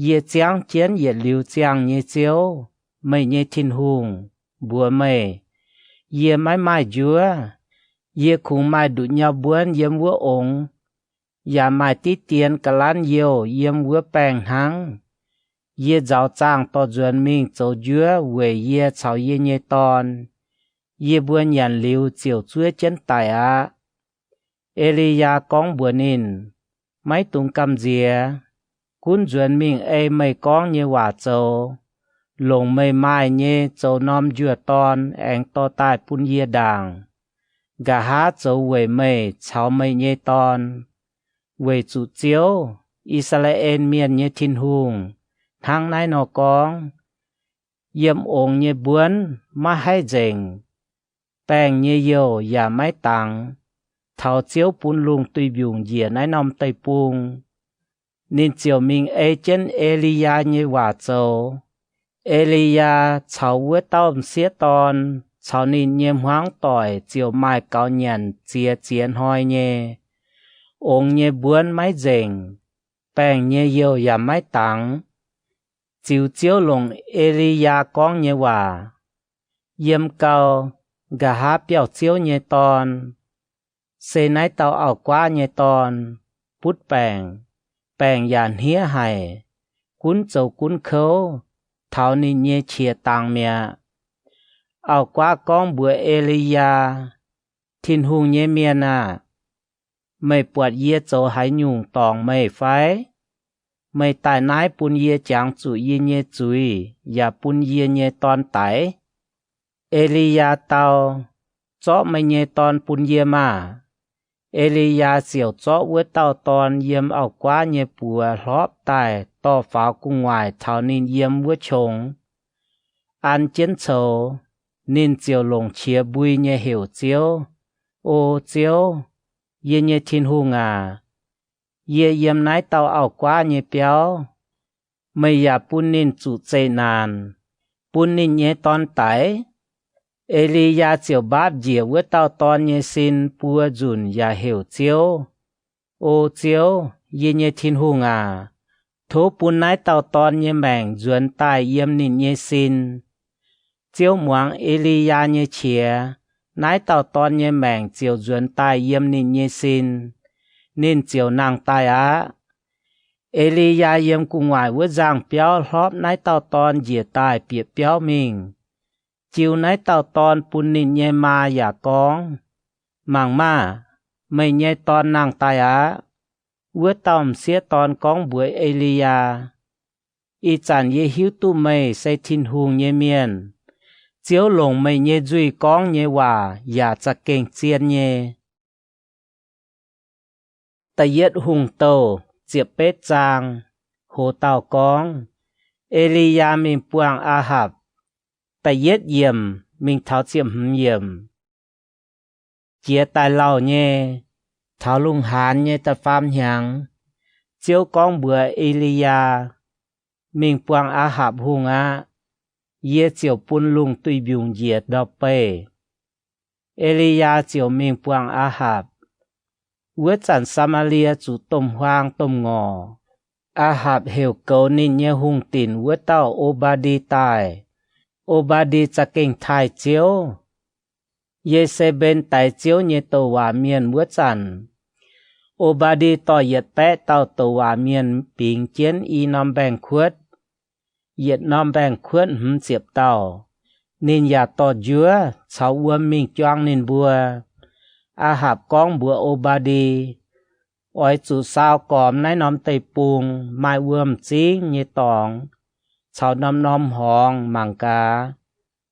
Yie ziangv jienv yietc liuz ziangh nyei Ziouv, meih nyei Tin-Hungh, mbuox meih, Yie maiv maaih njuov. Yie kungx maaih nduqc nyau mbuonv yiem wuov ongx, yaac maaih diqv dien ga'lanv youh yiem wuov baengh hnangv. Yie nzaaux zaangh dorh nzuonx mingh zoux njuov weic yie caux yie nyei dorn. Yie mbuo nyanc liuz ziouc zuov jienv daic aqv. E^li^yaa gorngv mbuox ninh, Maiv dungx gamh nziex. Gunv nzuonx mingh ei meih gorngv nyei waac zoux. Longc meih maaih nyei zoux norm njuov dorn aengx dorh daaih bun yie ndaangc. Nqa'haav zoux weic meih caux meih nyei dorn. Weic zuqc Ziouv, I^saa^laa^en Mienh nyei Tin-Hungh, hnangv naaiv nor gorngv, Yiem ongx nyei mbuonv maiv haih nzengc, baengh nyei youh yaac maiv dangx, taux Ziouv bun lungh duih mbiungc njiec naaiv norm deic-bung. Ninh ziouc mingh ei jienv E^li^yaa nyei waac zoux. E^li^yaa caux wuov dauh m'sieqv dorn caux ninh nyei hmuangv doic ziouc maaih gaux nyanc ziex ziex hnoi nyei. Ongx nyei mbuonv maiv nzengc, baengh nyei youh yaac maiv dangx, ziux Ziouv longc E^li^yaa gorngv nyei waac. Yiem gau, nqa'haav biauv-ziouv nyei dorn, se naaiv dauh auv-guaav nyei dorn, butv baengc. Baengc yaac hniev haic, gunv zoux gunv kouv, taux ninh nyei qiex dangx mi'aqv. Auv-guaav gorngv mbuox E^li^yaa, Tin-Hungh nyei mienh aah! Meih buatc yie zoux haaix nyungc dorngc meih fai? Meih daaih naaiv bun yie jangx zuqc yie nyei zuiz yaac bun yie nyei dorn daix? E^li^yaa dau, Zorqv meih nyei dorn bun yie maah! E^li^yaa ziouc zorqv wuov dauh dorn yiem auv-guaav nyei buoz hlorpv daaih dorh faaux gu'nguaaic taux ninh yiem wuov qongx. An jienv coux, ninh ziouc longc qiex mbui nyei heuc Ziouv, O Ziouv, yie nyei Tin-Hungh aac, yie yiem naaiv dauh auv-guaav nyei biauv. Meih yaac bun ninh zuqc zeqc naanc, bun ninh nyei dorn daix. E^li^yaa ziouc mbaapv njiec wuov dauh dorn nyei sin buo nzunc yaac heuc Ziouv, O Ziouv, yie nyei Tin-Hungh aac, tov bun naaiv dauh dorn nyei maengc nzuonx daaih yiem ninh nyei sin. Ziouv muangx E^li^yaa nyei qiex, naaiv dauh dorn nyei maengc ziouc nzuonx daaih yiem ninh nyei sin. ninh ziouc nangh daaih aqv. E^li^yaa yiem gu'nguaaic wuov nzangh biauv hlorpv naaiv dauh dorn njiec daaih bieqc biauv mingh, jiu naaiv dauh dorn bun ninh nyei maa yaac gorngv, Mangc maah! Meih nyei dorn nangh daaih aqv. Wuov dauh m'sieqv dorn gorngv mbuox E^li^yaa, Ih zanc yie hiuv duqv meih se Tin-Hungh nyei mienh. Ziouv longc meih nyei nzuih gorngv nyei waac yaac za'gengh zien nyei. Da'yietv Hungh Douh ziepc betv zaang. Hoz dauh gorngv, E^li^yaa mingh buangh Aa^hapc. Da'yietv yiemc mingh taux ziepc hmz yiemc. Jiex daaih lauh nyei, taux lungh haanz nyei da'faam hnyangx, Ziouv gorngv mbuox E^li^yaa, Mingh buangh Aa^hapc Hungh aqv. Yie ziouc bun lungh duih mbiungc njiec ndau-beih. E^li^yaa ziouc mingh buangh Aa^hapc. Wuov zanc Saa^maa^lie zuqc domh huaang domh ngorc. Aa^hapc heuc goux ninh nyei hungh dinc wuov dauh O^mbaa^ndi daaih. O^mbaa^ndi za'gengh taaih Ziouv. Ye^se^mben daix Ziouv nyei douc waac mienh wuov zanc, O^mbaa^ndi dorh yietc baeqv dauh douc waac mienh bingx jienv i norm mbaengx-kuotv. Yietc norm mbaengx-kuotv hmz ziepc dauh. Ninh yaac dorh njuov caux wuom mingh juang ninh mbuo. Aa^hapc gorngv mbuox O^mbaa^ndi, Oix zuqc saau gormx naaiv norm deic-bung, maaih wuom-zingv nyei dorngx caux norm-norm horngz mangc gaax,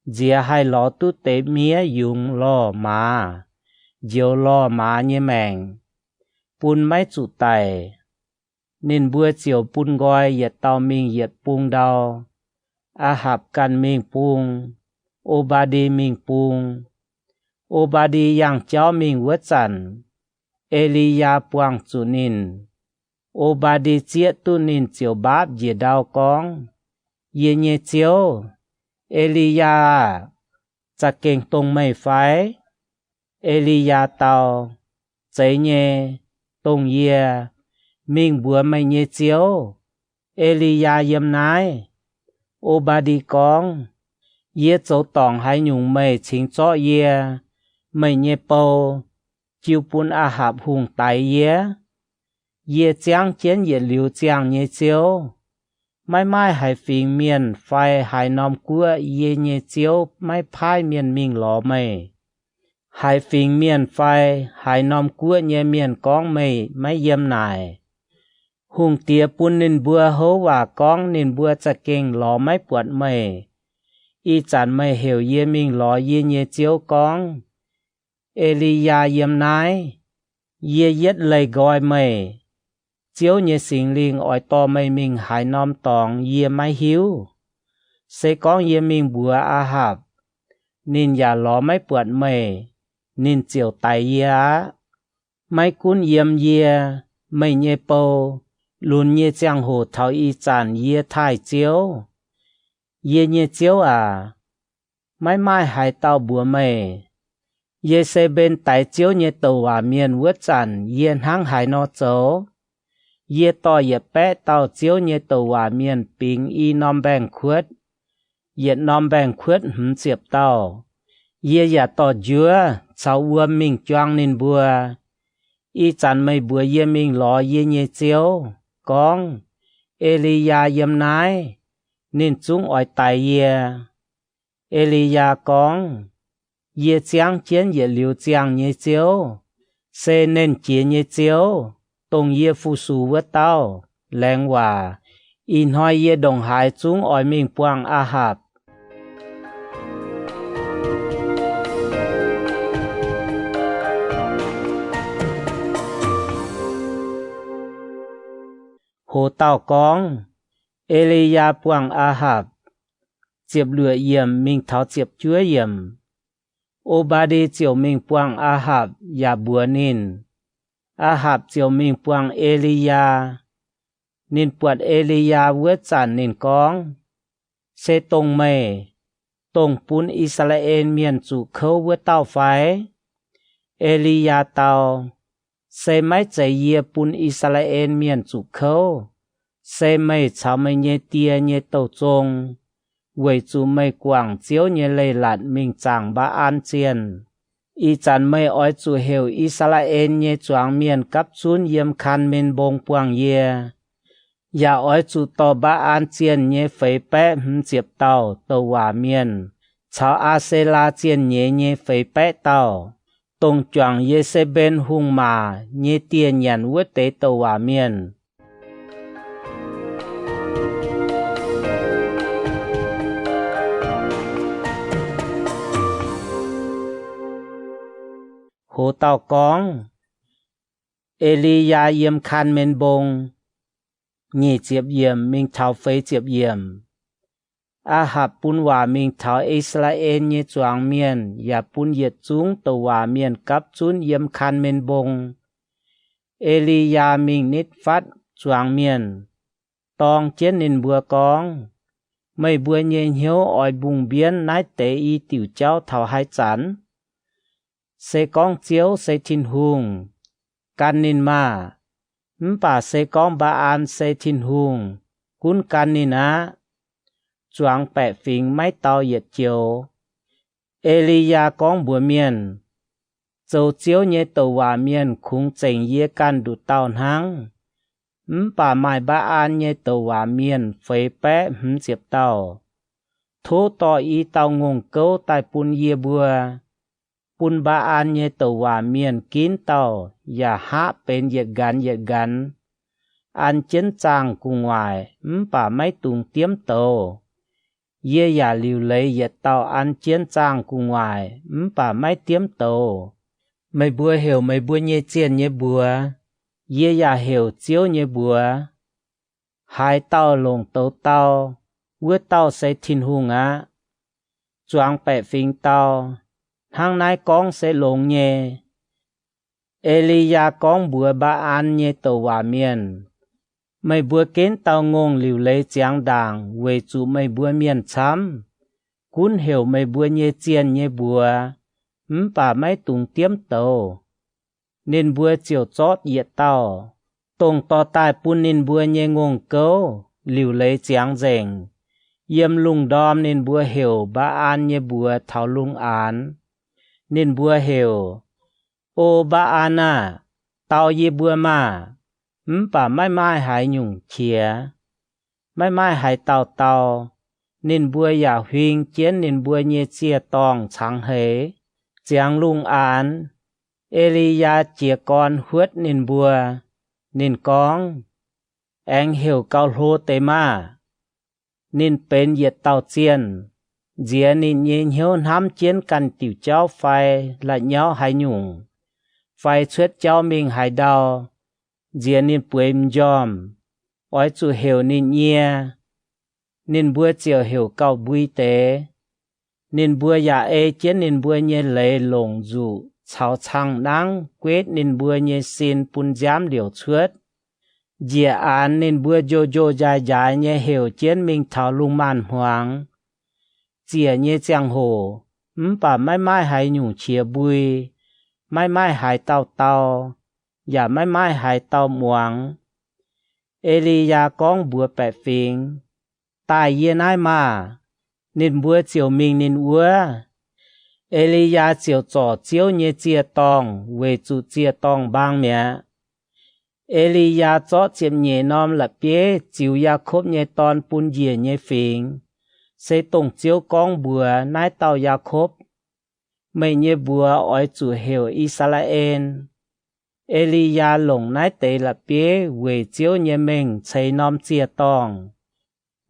nziex haih lorz duqv deix miev yungz lorh maaz, njoux lorh maaz nyei maengc, bun maiv zuqc daic. Ninh mbuo ziouc bun nqoi yietc dauh mingh yietc bung ndau. Aa^hapc ganh mingh bung, O^mbaa^ndi mingh bung. O^mbaa^ndi yangh jauv mingh wuov zanc, E^li^yaa buangh zuqc ninh. O^mbaa^ndi zieqv duqv ninh ziouc mbaapv njiec ndau gorngv, Yie nyei ziouv, E^li^yaa aah! Za'gengh dongh meih fai? E^li^yaa dau, Zeiz nyei, dongh yie. Mingh mbuox meih nyei ziouv, E^li^yaa yiem naaiv. O^mbaa^ndi gorngv, Yie zoux dorngc haaix nyungc meih cingx zorqv yie, meih nyei bou, jiu bun Aa^hapc Hungh daix yie? Yie ziangv jienv yietc liuz ziangh nyei ziouv. Maiv maaih haaix fingx mienh fai haaix norm guoqv yie nyei ziouv maiv paaiv mienh mingh lorz meih. Haaix fingx mienh fai haaix norm guoqv nyei mienh gorngv meih maiv yiem naaic, hungh diex bun ninh mbuo houv waac gorngv ninh mbuo za'gengh lorz maiv buatc meih. Ih zanc meih heuc yie mingh lorz yie nyei ziouv gorngv, E^li^yaa yiem naaiv. Yie yietv leih nqoi meih. Ziouv nyei Singx Lingh oix dorh meih mingh haaix norm dorngx yie maiv hiuv. Se gorngv yie mingh mbuox Aa^hapc, ninh yaac lorz maiv buatc meih, ninh ziouc daix yie aqv. Maiv gunv yiem yie, meih nyei bou, lunx nyei ziangh hoc taux ih zanc yie taaih Ziouv. Yie nyei ziouv aac, maiv maaih haaix dauh mbuox meih, Ye^se^mben daix Ziouv nyei douc waac mienh wuov zanc yie hnangv haaix nor zoux? Yie dorh yietc baeqv dauh Ziouv nyei douc waac mienh bingx i norm mbaengx-kuotv, yietc norm mbaengx-kuotv hmz ziepc dauh. Yie yaac dorh njuov caux wuom mingh juang ninh mbuo. Ih zanc meih mbuox yie mingh lorz yie nyei ziouv gorngv, E^li^yaa yiem naaiv, ninh zungv oix daix yie. E^li^yaa gorngv, Yie ziangv jienv yietc liuz ziangh nyei ziouv, se Nernh Jiex nyei Ziouv, dongh yie fu-sux wuov dauh, laengz waac. Ih hnoi yie ndongc haaix zungv oix mingh buangh Aa^hapc. Hoz dauh gorngv, E^li^yaa buangh Aa^hapc. Ziepc luoqc yiemc mingh taux ziepc juov yiemc. O^mbaa^ndi ziouc mingh buangh Aa^hapc yaac mbuox ninh. Aa^hapc ziouc mingh buangh E^li^yaa. Ninh buatc E^li^yaa wuov zanc ninh gorngv, Se dongh meih, dongh bun I^saa^laa^en Mienh zuqc kouv wuov dauh fai? E^li^yaa dau, Se maiv zeiz yie bun I^saa^laa^en Mienh zuqc kouv. Se meih caux meih nyei die nyei douh zong, weic zuqc meih guangc Ziouv nyei leiz-latc mingh zaangc Mbaa^an zienh. Ih zanc meih oix zuqc heuc I^saa^laa^en nyei zuangx mienh gapv zunv yiem Kaan^men Mbong buangh yie. Yaac oix zuqc dorh Mbaa^an zienh nyei feix baeqv hmz ziepc dauh douc waac mienh caux Aa^se^laa zienh nyeiz nyei feix baeqv dauh, dongh juangc Ye^se^mben hungh maac nyei dieh nyanc wuov deix douc waac mienh. Hoz dauh gorngv, E^li^yaa Yiem Kaan^men Mbong. Nyic ziepc yiemc mingh taux feix ziepc yiemc. Aa^hapc bun waac mingh taux I^saa^laa^en nyei zuangx mienh yaac bun yietc zungv douc waac mienh gapv zunv yiem Kaan^men Mbong. E^li^yaa mingh nitv fatv zuangx mienh, dorng jienv ninh mbuo gorngv, Meih mbuo nyei hnyouv oix mbungh mbienv naaiv deix i diuc jauv taux haaix zanc? Se gorngv Ziouv se Tin-Hungh, gan ninh maah! Mv baac se gorngv Mbaa^an se Tin-Hungh, gunv gan ninh aqv. Zuangx baeqc fingx maiv dau yietc joux. E^li^yaa gorngv mbuox mienh, Zoux Ziouv nyei douc waac mienh kungx zengc yie ganh nduqc dauh hnangv. Mv baac maaih Mbaa^an nyei douc waac mienh feix baeqv hmz ziepc dauh. Tov dorh i dauh ngongh gouv daaih bun yie mbuo, bun Mbaa^an nyei douc waac mienh ginv dauh yaac hngaqv benx yietc nqanx yietc nqanx, an jienv zaangh gu'nguaaic mv baac maiv dungx diemv douz. Yie yaac liuc leiz yietc dauh an jienv zaangh gu'nguaaic mv baac maiv diemv douz. Meih mbuo heuc meih mbuo nyei zienh nyei mbuox, yie yaac heuc Ziouv nyei mbuox. Haaix dauh longc douz dau, wuov dauh se Tin-Hungh aqv. Zuangx baeqc fingx dau, Hnangv naaiv gorngv se longx nyei. E^li^yaa gorngv mbuox Mbaa^an nyei douc waac mienh, Meih mbuo ginv dauh ngongh liuc leiz ziangx ndaangc weic zuqc meih mbuo mienh camv. Gunv heuc meih mbuo nyei zienh nyei mbuox, mv baac maiv dungx diemv douz. Ninh mbuo ziouc zorqv yietc dauh, dongh dorh daaih bun ninh mbuo nyei ngongh gouv liuc leiz ziangx nzengc, yiem lungh ndorm ninh mbuo heuc Mbaa^an nyei mbuox taux lungh aanx. Ninh mbuo heuc, O Mbaa^an aah! Dau yie mbuo maah! Mv baac maiv maaih haaix nyungc qiex. Maiv maaih haaix dauh dau. Ninh mbuo yaac huing jienv ninh mbuo nyei ziec-dorngh cangx heix. Ziangx lungh aanx, E^li^yaa jiez gorn huotv ninh mbuo. Ninh gorngv, Aengx heuc gauh hlo deix maah! Ninh benx yietc dauh zienh. Nziex ninh nyei hnyouv hnamv jienv ganh diuc jauv fai la'nyauv haaix nyungc, fai cuotv jauv mingh haaix ndau, nziex ninh bueix m'njormh, oix zuqc heuc ninh nyie. Ninh mbuo ziouc heuc gauh mbui deix. Ninh mbuo yaac ei jienv ninh mbuo nyei leiz longc nzuqc caux cang-nangv guetv ninh mbuo nyei sin bun nziaamv liouc cuotv. Njiec aanx ninh mbuo njo-njo njaaix-njaaix nyei heuc jienv mingh taux lungh maanz-hmuangx. Ziec nyei ziangh hoc, mv baac maiv maaih haaix nyungc qiex mbui, maiv maaih haaix dauh dau, yaac maiv maaih haaix dauh muangx. E^li^yaa gorngv mbuox baeqc fingx, Daaih yie naaiv maah! Ninh mbuo ziouc mingh ninh wuov. E^li^yaa ziouc zorc Ziouv nyei ziec-dorngh weic zuqc ziec-dorngh mbaang mi'aqv. E^li^yaa zorqv ziepc nyeic norm la'bieiv ziux Yaakopv nyei dorn bun njiec nyei fingx, se dongh Ziouv gorngv mbuox naaiv dauh Yaakopv, Meih nyei mbuox oix zuqc heuc I^saa^laa^en. E^li^yaa longc naaiv deix la'bieiv weic Ziouv nyei mengh ceix norm ziec-dorngh.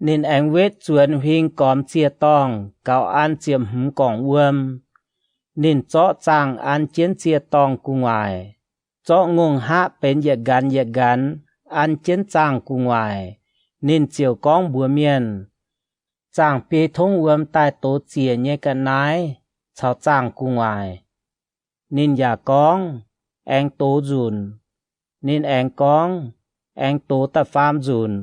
Ninh aengx wetv zuonx huing gormx ziec-dorngh gaux an ziepc hmz gorngc wuom. Ninh zorqv zaangh an jienv ziec-dorngh gu'nguaaic, zorqv ngongh hngaqv benx yietc nqanx yietc nqanx an jienv zaangh gu'nguaaic. Ninh ziouc gorngv mbuox mienh, Zaangh biei tongv wuom daaih dox ziec nyei ga'naaiv caux zaangh gu'nguaaic. Ninh yaac gorngv, Aengx dox nzunc. Ninh aengx gorngv, Aengx dox da'faam nzunc.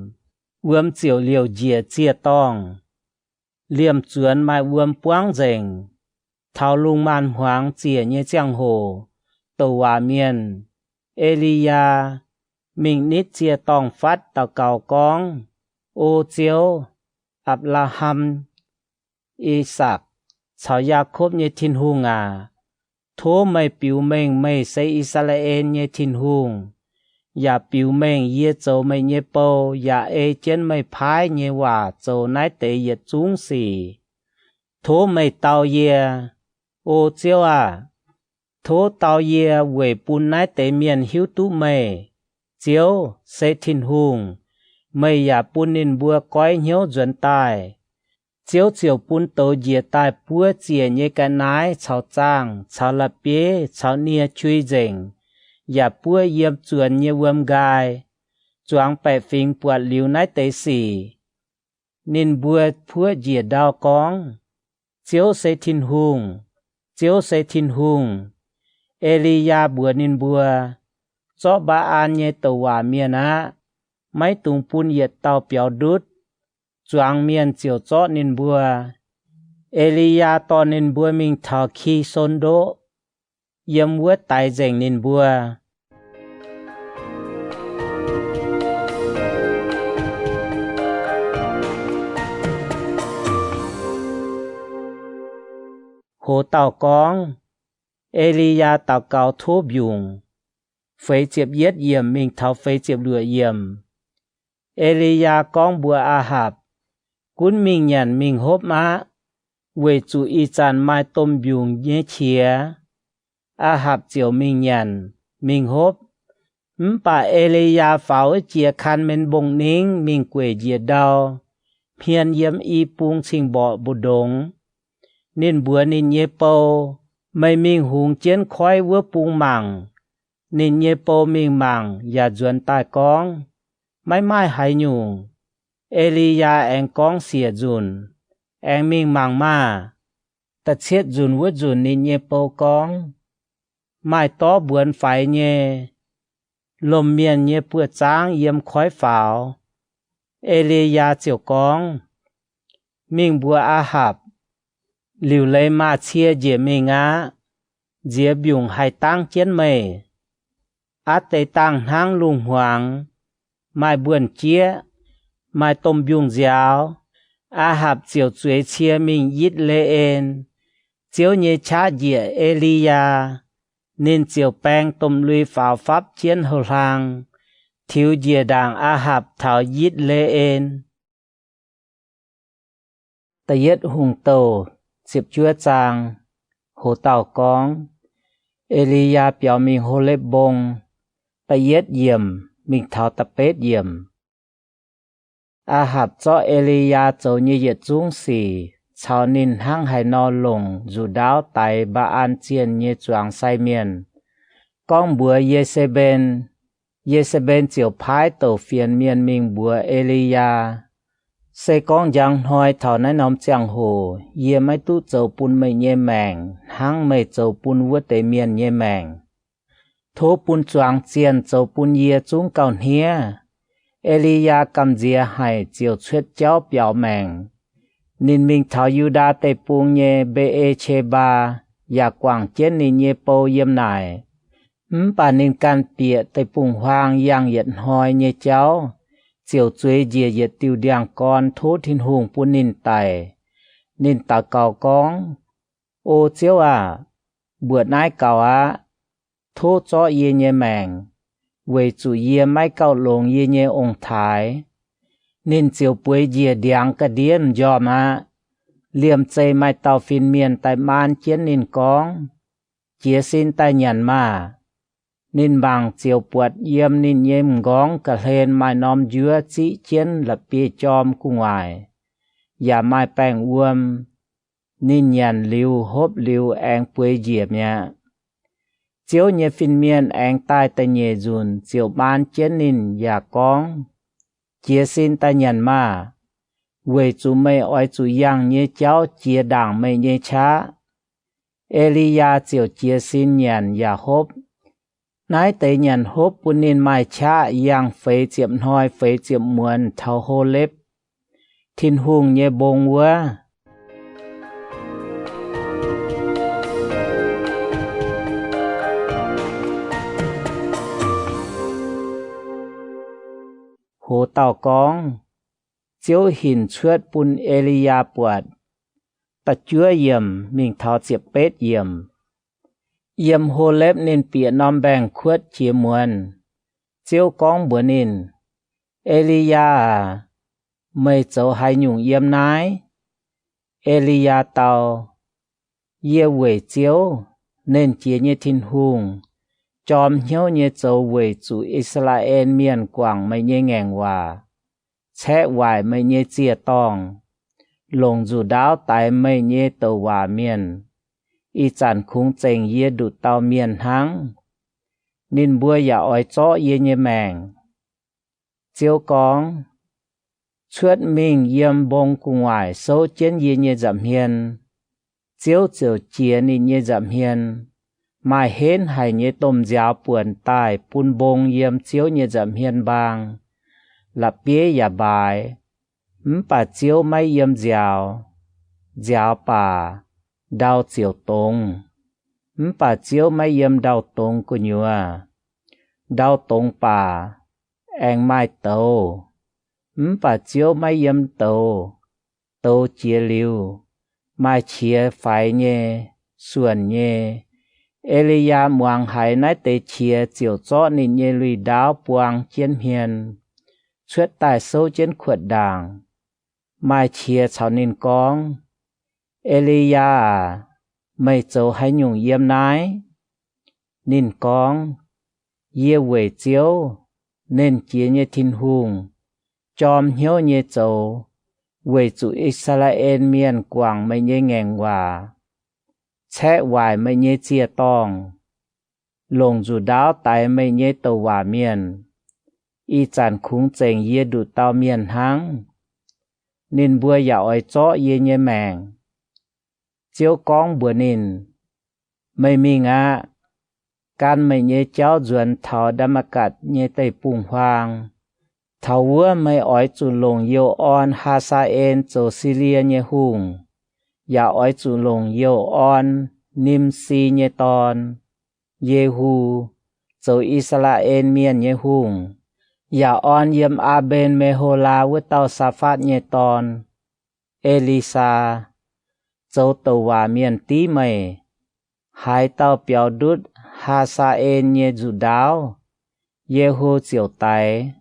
Wuom ziouc liouc njiec ziec-dorngh. Liemh zuonx maaih wuom buangv nzengc. Taux lungh maanz-hmuangx ziec nyei ziangh hoc, douc waac mienh, E^li^yaa, mingh nitv ziec-dorngh fatv daux gaux gorngv, O Ziouv, Apc^laa^ham, I^sakc, caux Yaakopv nyei Tin-Hungh aac, Tov meih biux mengh meih se I^saa^laa^en nyei Tin-Hungh, yaac biux mengh yie zoux meih nyei bou yaac ei jienv meih paaiv nyei waac zoux naaiv deix yietc zungv sic. Tov meih dau yie. O Ziouv aah! Tov dau yie weic bun naaiv deix mienh hiuv duqv meih, Ziouv, se Tin-Hungh. Meih yaac bun ninh mbuo goiv hnyouv nzuonx daaih. Ziouv ziouc bun douz njiec daaih buov ziec nyei ga'naaiv caux zaangh caux la'bieiv caux nie qui nzengc, yaac buov yiem zuonx nyei wuom nqaai. Zuangx baeqc fingx buatc liuz naaiv deix sic, ninh mbuo puoqv njiec ndau gorngv, Ziouv se Tin-Hungh! Ziouv se Tin-Hungh! E^li^yaa mbuox ninh mbuo, Zorqv Mbaa^an nyei douc waac mienh aqv. Maiv dungx bun yietc dauh biaux ndutv. Zuangx mienh ziouc zorqv ninh mbuo. E^li^yaa dorh ninh mbuo mingh taux Ki^son Ndoqv, yiem wuov daix nzengc ninh mbuo. Hoz dauh gorngv, E^li^yaa daux gaux tov mbiungc. Feix ziepc yietv yiemc mingh taux feix ziepc luoqc yiemc. E^li^yaa gorngv mbuox Aa^hapc, Gunv mingh nyanc mingh hopv aqv, weic zuqc ih zanc maaih domh mbiungc nyei qiex. Aa^hapc ziouc mingh nyanc, mingh hopv. Mv baac E^li^yaa faaux wuov jiex Kaan^men Mbong-Ningv mingh gueic njiec ndau, hmien yiem i bung cing-mborqc mbu'ndongx. Ninh mbuox ninh nyei bou, Meih mingh hungx jienv koiv wuov bung mangc. Ninh nyei bou mingh mangc yaac nzuonx daaih gorngv, Maiv maaih haaix nyungc. E^li^yaa aengx gorngv siec nzunc, Aengx mingh mangc maah! Da'cietv nzunc wuov nzunc ninh nyei bou gorngv, Maaih dorv mbuonx faix nyei, lomh mienh nyei buoz-zaangv yiem koiv faaux. E^li^yaa ziouc gorngv, Mingh mbuox Aa^hapc, Liuc leiz maah! Cie njiec mingh aqv. Nziex mbiungc haih dangv jienv meih. Aav deix dangh hnangv lungh hmuangx, maaih mbuonx-jieqv, maaih domh mbiungc nziaaux. Aa^hapc ziouc zueiz cie mingh Yitv^le^en. Ziouv nyei qaqv njiec E^li^yaa, ninh ziouc baeng domh lui faaux fapv jienv houh hlang, tiux njiec ndaangc Aa^hapc taux Yitv^le^en. Da'yietv Hungh Douh ziepc juov zaang. Hoz dauh gorngv, E^li^yaa biaux mingh Holepv Mbong, da'yietv yiemc mingh taux da'betv yiemc. Aa^hapc zorqv E^li^yaa zoux nyei yietc zungv sic caux ninh hnangv haaix nor longc nzuqc ndaauv daix Mbaa^an zienh nyei zuangx sai mienh, gorngv mbuox Ye^se^mben. Ye^se^mben ziouc paaiv douc fienx mienh mingh mbuox E^li^yaa, Se gorngv njang hnoi taux naaiv norm ziangh hoc yie maiv duqv zoux bun meih nyei maengc hnangv meih zoux bun wuov deix mienh nyei maengc. Tov bun zuangx zienh zoux bun yie zungv gauh hniev. E^li^yaa gamh nziex haic ziouc cuotv jauv biaux maengc. Ninh mingh taux Yu^ndaa Deic-Bung nyei Mbe^e^qe^mbaa, yaac guangc jienv ninh nyei bou yiem naaic. Mv baac ninh ganh bieqc deic-bung-huaang yangh yietc hnoi nyei jauv, ziouc zueiz njiec yietc diuh ndiangx-gorn tov Tin-Hungh bun ninh daic. Ninh daux gaux gorngv, O Ziouv aah! Mbuoqc naaiv gaux aqv. Tov zorqv yie nyei maengc, weic zuqc yie maiv gauh longx yie nyei ong-taaix. Ninh ziouc bueix njiec ndiangx ga'ndiev m'njormh aqv. Liemh zeih maaih dauh fin-mienh daaih maan jienv ninh gorngv, Jiez sin daaih nyanc maah! Ninh mangc ziouc buatc yiem ninh nyei m'nqorngv ga'hlen maaih norm njuov ziqv jienv la'bieiv-jorm gu'nguaaic, yaac maaih baengh wuom. Ninh nyanc liuz hopv liuz aengx bueix njiec mi'aqv. Ziouv nyei fin-mienh aengx daaih da'nyeic nzunc ziouc maan jienv ninh yaac gorngv, Jiez sin daaih nyanc maah! Weic zuqc meih oix zuqc yangh nyei jauv jiex ndaangc meih nyei qaqv. E^li^yaa ziouc jiez sin nyanc yaac hopv. Naaiv deix nyanc hopv bun ninh maaih qaqv yangh feix ziepc hnoi feix ziepc muonz taux Holepv, Tin-Hungh nyei mbong wuov. Hoz dauh gorngv, Ziouv hinc cuotv bun E^li^yaa buatc. Da'juov yiemc mingh taux ziepc betv yiemc. Yiem Holepv ninh bieqc norm mbaengx-kuotv jiex muonz. Ziouv gorngv mbuox ninh, E^li^yaa aac, meih zoux haaix nyungc yiem naaiv? E^li^yaa dau, Yie weic Ziouv, Nernh Jiex nyei Tin-Hungh, jorm hnyouv nyei zoux weic zuqc I^saa^laa^en Mienh guangc meih nyei ngaengc waac, caeqv waaic meih nyei ziec-dorngh, longc nzuqc ndaauv daix meih nyei douc waac mienh. Ih zanc kungx zengc yie nduqc dauh mienh hnangv. Ninh mbuo yaac oix zorqv yie nyei maengc. Ziouv gorngv, Cuotv mingh yiem mbong gu'nguaaic souv jienv yie nyei nza'hmien. Ziouv ziouc jiex ninh nyei nza'hmien. Maaih henv haic nyei domh nziaaux buonc daaih bun mbong yiem Ziouv nyei nza'hmien mbaang. La'bieiv yaac mbaaix, mv baac Ziouv maiv yiem nziaaux. Nziaaux baac, ndau ziouc dongz, mv baac Ziouv maiv yiem ndau-dongz gu'nyuoz. Ndau dongz baac, aengx maaih douz, mv baac Ziouv maiv yiem douz. Douz jiex liuz, maaih qiex faix nyei, suonc nyei. E^li^yaa muangx haiz naaiv deix qiex ziouc zorqv ninh nyei lui-ndaauv buang jienv hmien, cuotv daaih souv jienv kuotv ndaangc. Maaih qiex caux ninh gorngv, E^li^yaa aac, meih zoux haaix nyungc yiem naaiv? Ninh gorngv, Yie weic Ziouv, Nernh Jiex nyei Tin-Hungh, jorm hnyouv nyei zoux weic zuqc I^saa^laa^en Mienh guangc meih nyei ngaengc waac, caeqv waaic meih nyei ziec-dorngh, longc nzuqc ndaauv daix meih nyei douc waac mienh. Ih zanc kungx zengc yie nduqc dauh mienh hnangv. Ninh mbuo yaac oix zorqv yie nyei maengc. Ziouv gorngv mbuox ninh, Meih mingh aqv. Gan meih nyei jauv nzuonx taux Ndaa^matv^gatc nyei deic-bung-huaang. Taux wuov meih oix zuqc longc youh orn Haa^saa^en zoux Silie nyei hungh, yaac oix zuqc longc youh orn Nimsi nyei dorn, Yehu, zoux I^saa^laa^en Mienh nyei hungh, yaac orn yiem Aa^mben Me^ho^laa wuov dauh Saafaatv nyei dorn, E^li^saa, zoux douc waac mienh div meih. Haaix dauh biaux ndutv Haa^saa^en nyei nzuqc ndaauv, Yehu ziouc daix.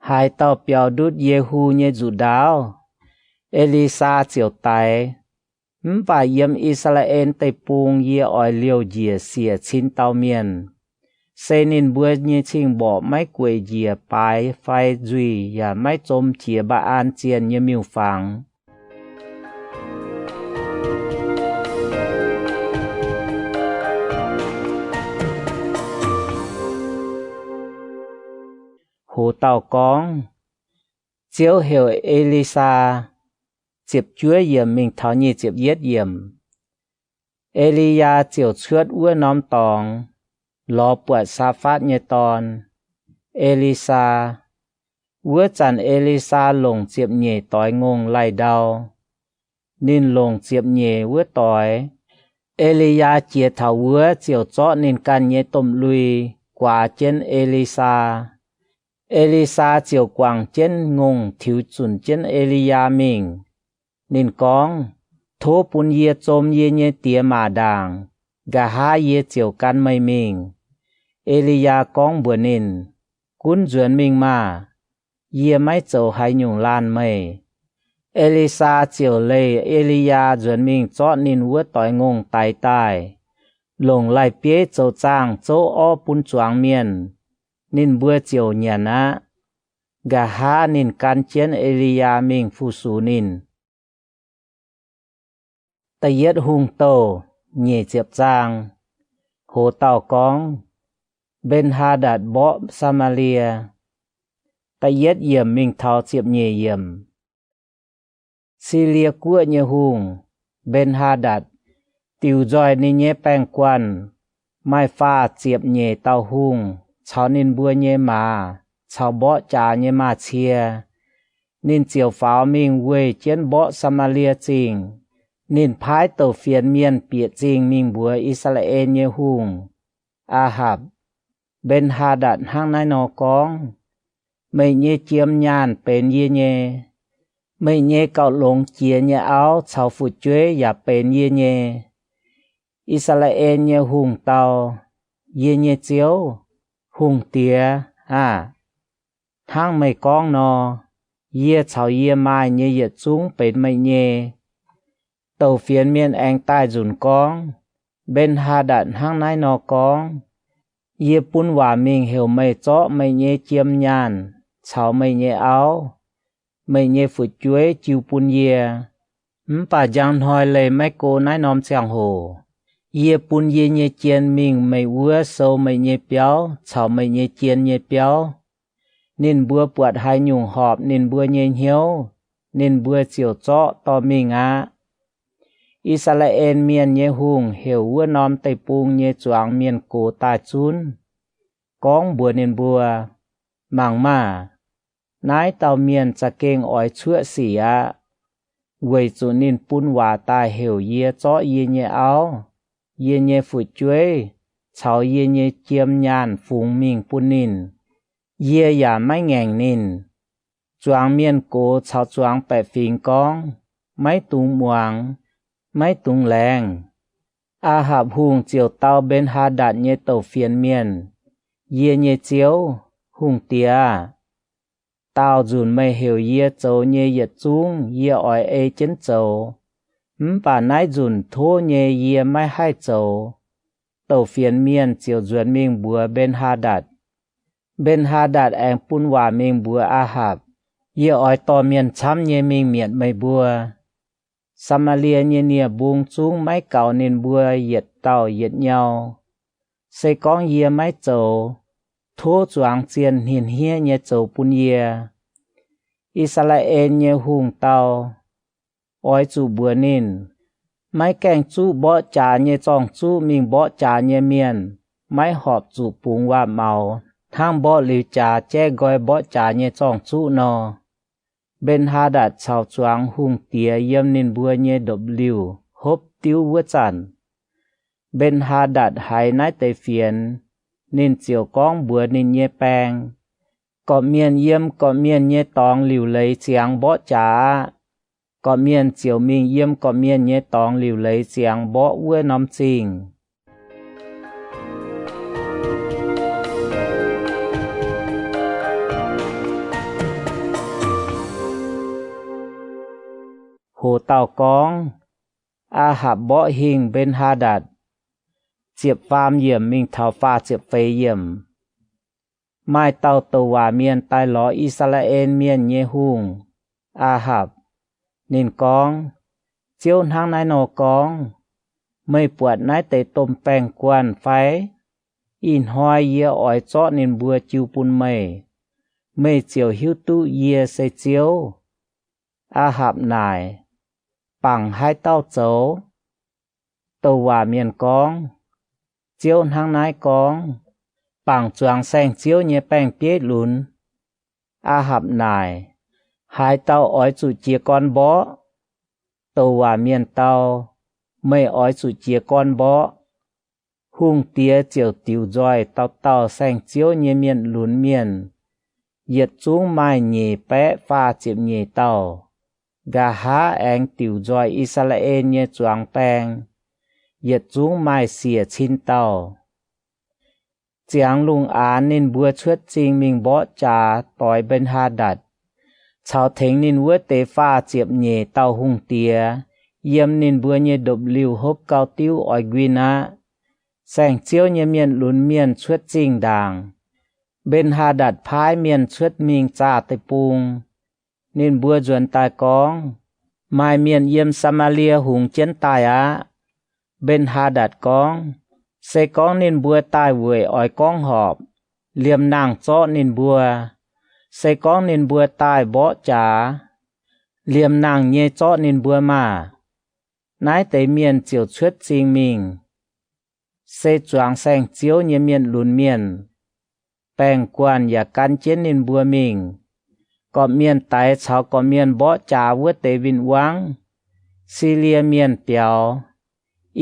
Haaix dauh biaux ndutv Yehu nyei nzuqc ndaauv, E^li^saa ziouc daix. Mv baac yiem I^saa^laa^en Deic-Bung yie oix liouh njiec siec cin dauh mienh. Se ninh mbuo nyei cing-mborqc maiv gueic njiec baaix fai nzuih, yaac maiv zom jiex Mbaa^an zienh nyei miuc-fangx. Hoz dauh gorngv, Ziouv heuc E^li^saa. Ziepc juov yiemc mingh taux nyic ziepc yietv yiemc. E^li^yaa ziouc cuotv wuov norm dorngx, lorz buatc Saafaatv nyei dorn, E^li^saa. Wuov zanc E^li^saa longc ziepc nyeic doix ngongh laih ndau. Ninh longc ziepc nyeic wuov doix, E^li^yaa jiex taux wuov ziouc zorqv ninh ganh nyei domh lui guaax jienv E^li^saa. E^li^saa ziouc guangc jienv ngongh tiux zunc jienv E^li^yaa mingh. Ninh gorngv, Tov bun yie zom yie nyei diex maac ndaangc, nqa'haav yie ziouc gan meih mingh. E^li^yaa gorngv mbuox ninh, Gunv nzuonx mingh maah! Yie maiv zoux haaix nyungc laanh meih. E^li^saa ziouc leih E^li^yaa nzuonx mingh zorqv ninh wuov doix ngongh daix daaih, longc laih bieiv zoux zaangh zouv orv bun zuangx mienh. Ninh mbuo ziouc nyanc aqv. Nqa'haav ninh gan jienv E^li^yaa mingh fu-sux ninh. Da'yietv Hungh Douh, nyic ziepc zaang. Hoz dauh gorngv, Mben^haa^ndatc Mborqv Saa^maa^lie. Da'yietv yiemc mingh taux ziepc nyeic yiemc. Silie Guoqv nyei hungh, Mben^haa^ndatc, diuc nzoih ninh nyei baeng-guanh, maaih faah ziepc nyeic dauh hungh caux ninh mbuo nyei maaz caux mborqv jaax nyei maaz-cie. Ninh ziouc faaux mingh weih jienv Mborqv Saa^maa^lie Zingh. Ninh paaiv douc fienx mienh bieqc zingh mingh mbuox I^saa^laa^en nyei hungh, Aa^hapc, Mben^haa^ndatc hnangv naaiv nor gorngv, Meih nyei jiem nyaanh benx yie nyei. Meih nyei gauh longx jiex nyei auv caux fu'jueiv yaac benx yie nyei. I^saa^laa^en nyei hungh dau, Yie nyei ziouv, hungh diex aah! Hnangv meih gorngv nor, yie caux yie maaih nyei yietc zungv benx meih nyei. Douc fienx mienh aengx daaih nzunc gorngv, Mben^haa^ndatc hnangv naaiv nor gorngv, Yie bun waac mingh heuc meih zorqv meih nyei jiem nyaanh caux meih nyei auv, meih nyei fu'jueiv jiu bun yie. Mv baac njang hnoi leih maiv go naaiv norm ziangh hoc, yie bun yie nyei jien mingh meih wuov sou meih nyei biauv caux meih nyei jien nyei biauv. Ninh mbuo buatc haaix nyungc horpc ninh mbuo nyei hnyouv, ninh mbuo ziouc zorqv dorh mingh aqv. I^saa^laa^en Mienh nyei hungh heuc wuov norm deic-bung nyei zuangx mienh gox daaih zunv, gorngv mbuox ninh mbuo, Mangc maah! Naaiv dauh mienh za'gengh oix cuoqv sic aqv, weic zuqc ninh bun waac daaih heuc yie zorqv yie nyei auv, yie nyei fu'jueiv caux yie nyei jiem nyaanh fungx mingh bun ninh. Yie yaac maiv ngaengc ninh. Zuangx mienh gox caux zuangx baeqc fingx gorngv, Maiv dungx muangx, maiv dungx laengz. Aa^hapc Hungh ziouc dau Mben^haa^ndatc nyei douc fienx mienh, Yie nyei ziouv, hungh diex aah! Daauh nzunc meih heuc yie zoux nyei yietc zungv yie oix ei jienv zoux, mv baac naaiv nzunc tov nyei yie maiv haih zoux. Douc fienx mienh ziouc nzuonx mingh mbuox Mben^haa^ndatc. Mben^haa^ndatc aengx bun waac mingh mbuox Aa^hapc, Yie oix dorh mienh camv nyei mingh mietc meih mbuo. Saa^maa^lie nyei nie-mbung zungv maiv gaux ninh mbuo yietc dauh yietc nyau. Se gorngv yie maiv zoux, tov zuangx zienh hniev-hniev nyei zoux bun yie. I^saa^laa^en nyei hungh dau, Oix zuqc mbuox ninh, Maiv gaengh zuqv mborqv jaax nyei zorng-zuqv mingh mborqv jaax nyei mienh maiv horpc zuqc bungx waac-maux hnangv mborqv liuz jaax jaiv nqoi mborqv jaax nyei zorng-zuqv nor. Mben^haa^ndatc caux zuangx hungh diex yiem ninh mbuo nyei ndopv-liuh hopv diuv wuov zanc, Mben^haa^ndatc haiz naaiv deix fienx, ninh ziouc gorngv mbuox ninh nyei baeng, Gorqv-mienh yiem gorqv-mienh nyei dorngx liuc leiz ziangx mborqv jaax aqv. Gorqv-mienh ziouc mingh yiem gorqv-mienh nyei dorngx liuc leiz ziangx mborqv wuov norm zingh. Hoc dauh gorngv, Aa^hapc mborqv hingh Mben^haa^ndatc. Ziepc faam yiemc mingh taux faah ziepc feix yiemc. Maaih dauh douc waac mienh daaih lorz I^saa^laa^en Mienh nyei hungh, Aa^hapc. Ninh gorngv, Ziouv hnangv naaiv nor gorngv, Meih buatc naaiv deix domh baeng-guanh fai? Ih hnoi yie oix zorqv ninh mbuo jiu bun meih, meih ziouc hiuv duqv yie se Ziouv. Aa^hapc naaic, Bangc haaix dauh zoux? Douc waac mienh gorngv, Ziouv hnangv naaiv gorngv, Bangc zuangx saeng-ziouv nyei baeng-bieiv lunx. Aa^hapc naaic, Haaix dauh oix zuqc jiez gorn mborqv? Douc waac mienh dau, Meih oix zuqc jiez gorn mborqv. Hungh diex ziouc diuc nzoih dauh dauh saeng-ziouv nyei mienh lunx mienh, yietc zungv maaih nyeic baeqv faah ziepc nyeic dauh. Nqa'haav aengx diuc nzoih I^saa^laa^en nyei zuangx baeng, yietc zungv maaih siec cin dauh. Ziangx lungh aanx ninh mbuo cuotv zingh mingh mborqv jaax doix Mben^haa^ndatc caux tengx ninh wuov deix faah ziepc nyeic dauh hungh diex yiem ninh mbuo nyei ndopv-liuh hopv gauh diuv oix nquin aqv. Saeng-ziouv nyei mienh lunx mienh cuotv zingh ndaangc, Mben^haa^ndatc paaiv mienh cuotv mingh zaah deic-bung. Ninh mbuo nzuonx daaih gorngv, Maaih mienh yiem Saa^maa^lie hungx jienv daaih aqv. Mben^haa^ndatc gorngv, Se gorngv ninh mbuo daaih weic oix gorngv horpc, liemh nangh zorqv ninh mbuo. Se gorngv ninh mbuo daaih mborqv jaax, liemh nangh nyei zorqv ninh mbuo maah! Naaiv deix mienh ziouc cuotv zingh mingh, se zuangx saeng-ziouv nyei mienh lunx mienh. Baeng-guanh yaac gan jienv ninh mbuo mingh. Gorqv-mienh daix caux gorqv-mienh mborqv jaax wuov deix win-wangv, Silie Mienh biaux.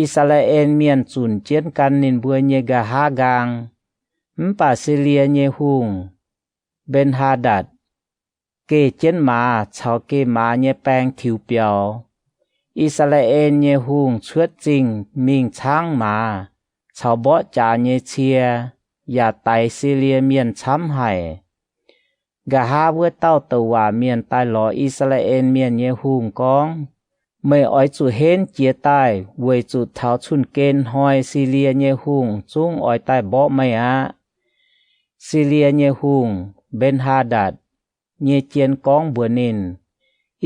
I^saa^laa^en Mienh zunc jienv gan ninh mbuo nyei nqa'haav nqaang. Mv baac Silie nyei hungh, Mben^haa^ndatc, geh jienv maaz caux geh maaz nyei baeng tiux biaux. I^saa^laa^en nyei hungh cuotv zingh mingh caangv maaz caux mborqv jaax nyei cie, yaac daix Silie Mienh camv haic. Nqa'haav wuov dauh douc waac mienh daaih lorz I^saa^laa^en Mienh nyei hungh gorngv, Meih oix zuqc henv jiez daaih weic zuqc taux cun-gen hnoi Silie nyei hungh zungv oix daaih mborqv meih aqv. Silie nyei hungh, Mben^haa^ndatc, nyei jien gorngv mbuox ninh,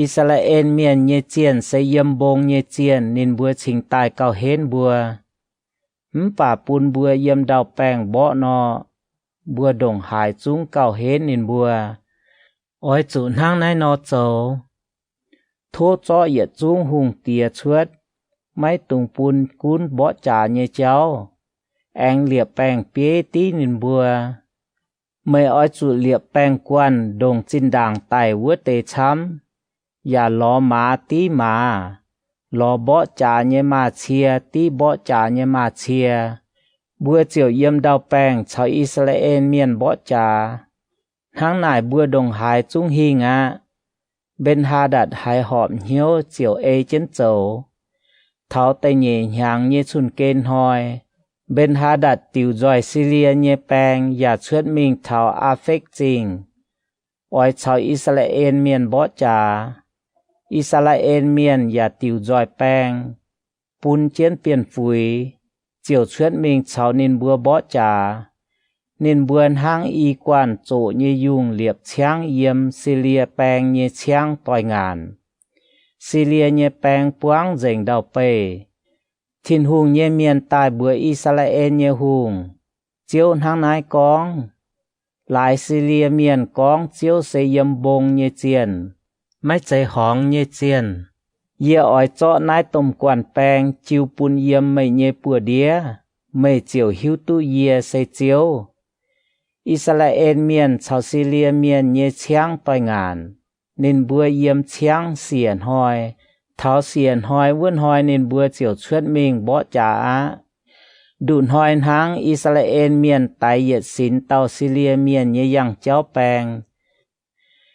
I^saa^laa^en Mienh nyei zienh se yiem mbong nyei zienh ninh mbuo cingx daaih gauh henv mbuo. Mv baac bun mbuo yiem ndau-baengh mborqv nor, mbuo ndongc haaix zungv gauh henv ninh mbuo. Oix zuqc hnangv naaiv nor zoux. Tov zorqv yietc zungv hungh diex cuotv, maiv dungx bun gunv mborqv jaax nyei jauv, aengx liepc baengh bieiv div ninh mbuo. Meih oix zuqc liepc baengh guanh ndongc zinh ndaangc daic wuov deix camv, yaac lorz maaz div maaz, lorz mborqv jaax nyei maaz-cie div mborqv jaax nyei maaz-cie. Mbuo ziouc yiem ndau-baengh caux I^saa^laa^en Mienh mborqv jaax. Hnangv naaic mbuo ndongc haaix zungv hingh aqv. Mben^haa^ndatc haiz horpc hnyouv ziouc ei jienv zoux. Taux da'nyeic hnyangx nyei cun-gen hnoi, Mben^haa^ndatc diuc nzoih Silie nyei baeng yaac cuotv mingh taux Aa^fekv Zingh, oix caux I^saa^laa^en Mienh mborqv jaax. I^saa^laa^en Mienh yaac diuc nzoih baeng, bun jienv bienh fuix, ziouc cuotv mingh caux ninh mbuo mborqv jaax. Ninh mbuo hnangv i guanh zoqc nyei yungh liepc ciangv yiem Silie baeng nyei ciangv doix-ngaanc. Silie nyei baeng buangv nzengc ndau-beih. Tin-Hungh nyei mienh daaih mbuox I^saa^laa^en nyei hungh, Ziouv hnangv naaiv gorngv, Laaix Silie Mienh gorngv Ziouv se yiem mbong nyei zienh, maiv zeiz horngz nyei zienh. Yie oix zorqv naaiv domh guanh baeng jiu bun yiem meih nyei buoz-ndiev, meih ziouc hiuv duqv yie se Ziouv. I^saa^laa^en Mienh caux Silie Mienh nyei ciangv doix-ngaanc. Ninh mbuo yiem ciangv siec hnoi. Taux siec hnoi wuov hnoi ninh mbuo ziouc cuotv mingh mborqv jaax aqv. Nduqc hnoi hnangv, I^saa^laa^en Mienh daix yietc sinx dauh Silie Mienh nyei yangh jauv baeng.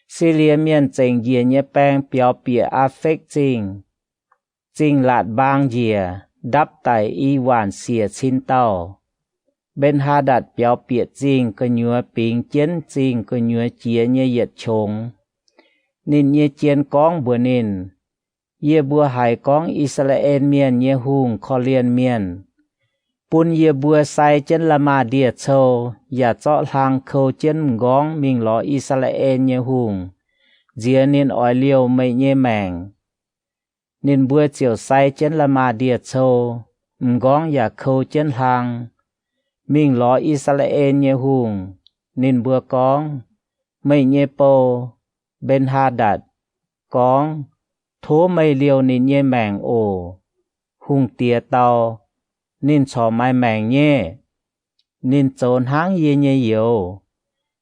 Silie Mienh zengc njiec nyei baeng biaux bieqc Aa^fekv Zingh. Zingh laatc mbaang njiec, ndapv daic i waanc siec cin dauh. Mben^haa^ndatc biaux bieqc zingh gu'nyuoz bingx jienv zingh gu'nyuoz jiex nyei yietc qongx. Ninh nyei jien gorngv mbuox ninh, Yie mbuo haiz gorngv I^saa^laa^en Mienh nyei hungh korv-lienh mienh, bun yie mbuo sai jienv la'maah ndie-cou yaac zorqv hlang kou jienv m'nqorngv mingh lorz I^saa^laa^en nyei hungh, nziex ninh oix liouh meih nyei maengc. Ninh mbuo ziouc sai jienv la'maah ndie-cou, m'nqorngv yaac kou jienv hlang, mingh lorz I^saa^laa^en nyei hungh. Ninh mbuo gorngv, Meih nyei bou, Mben^haa^ndatc, gorngv, Tov meih liouh ninh nyei maengc oc. Hungh diex dau, Ninh corc maaih maengc nyei. Ninh zoux hnangv yie nyei youz.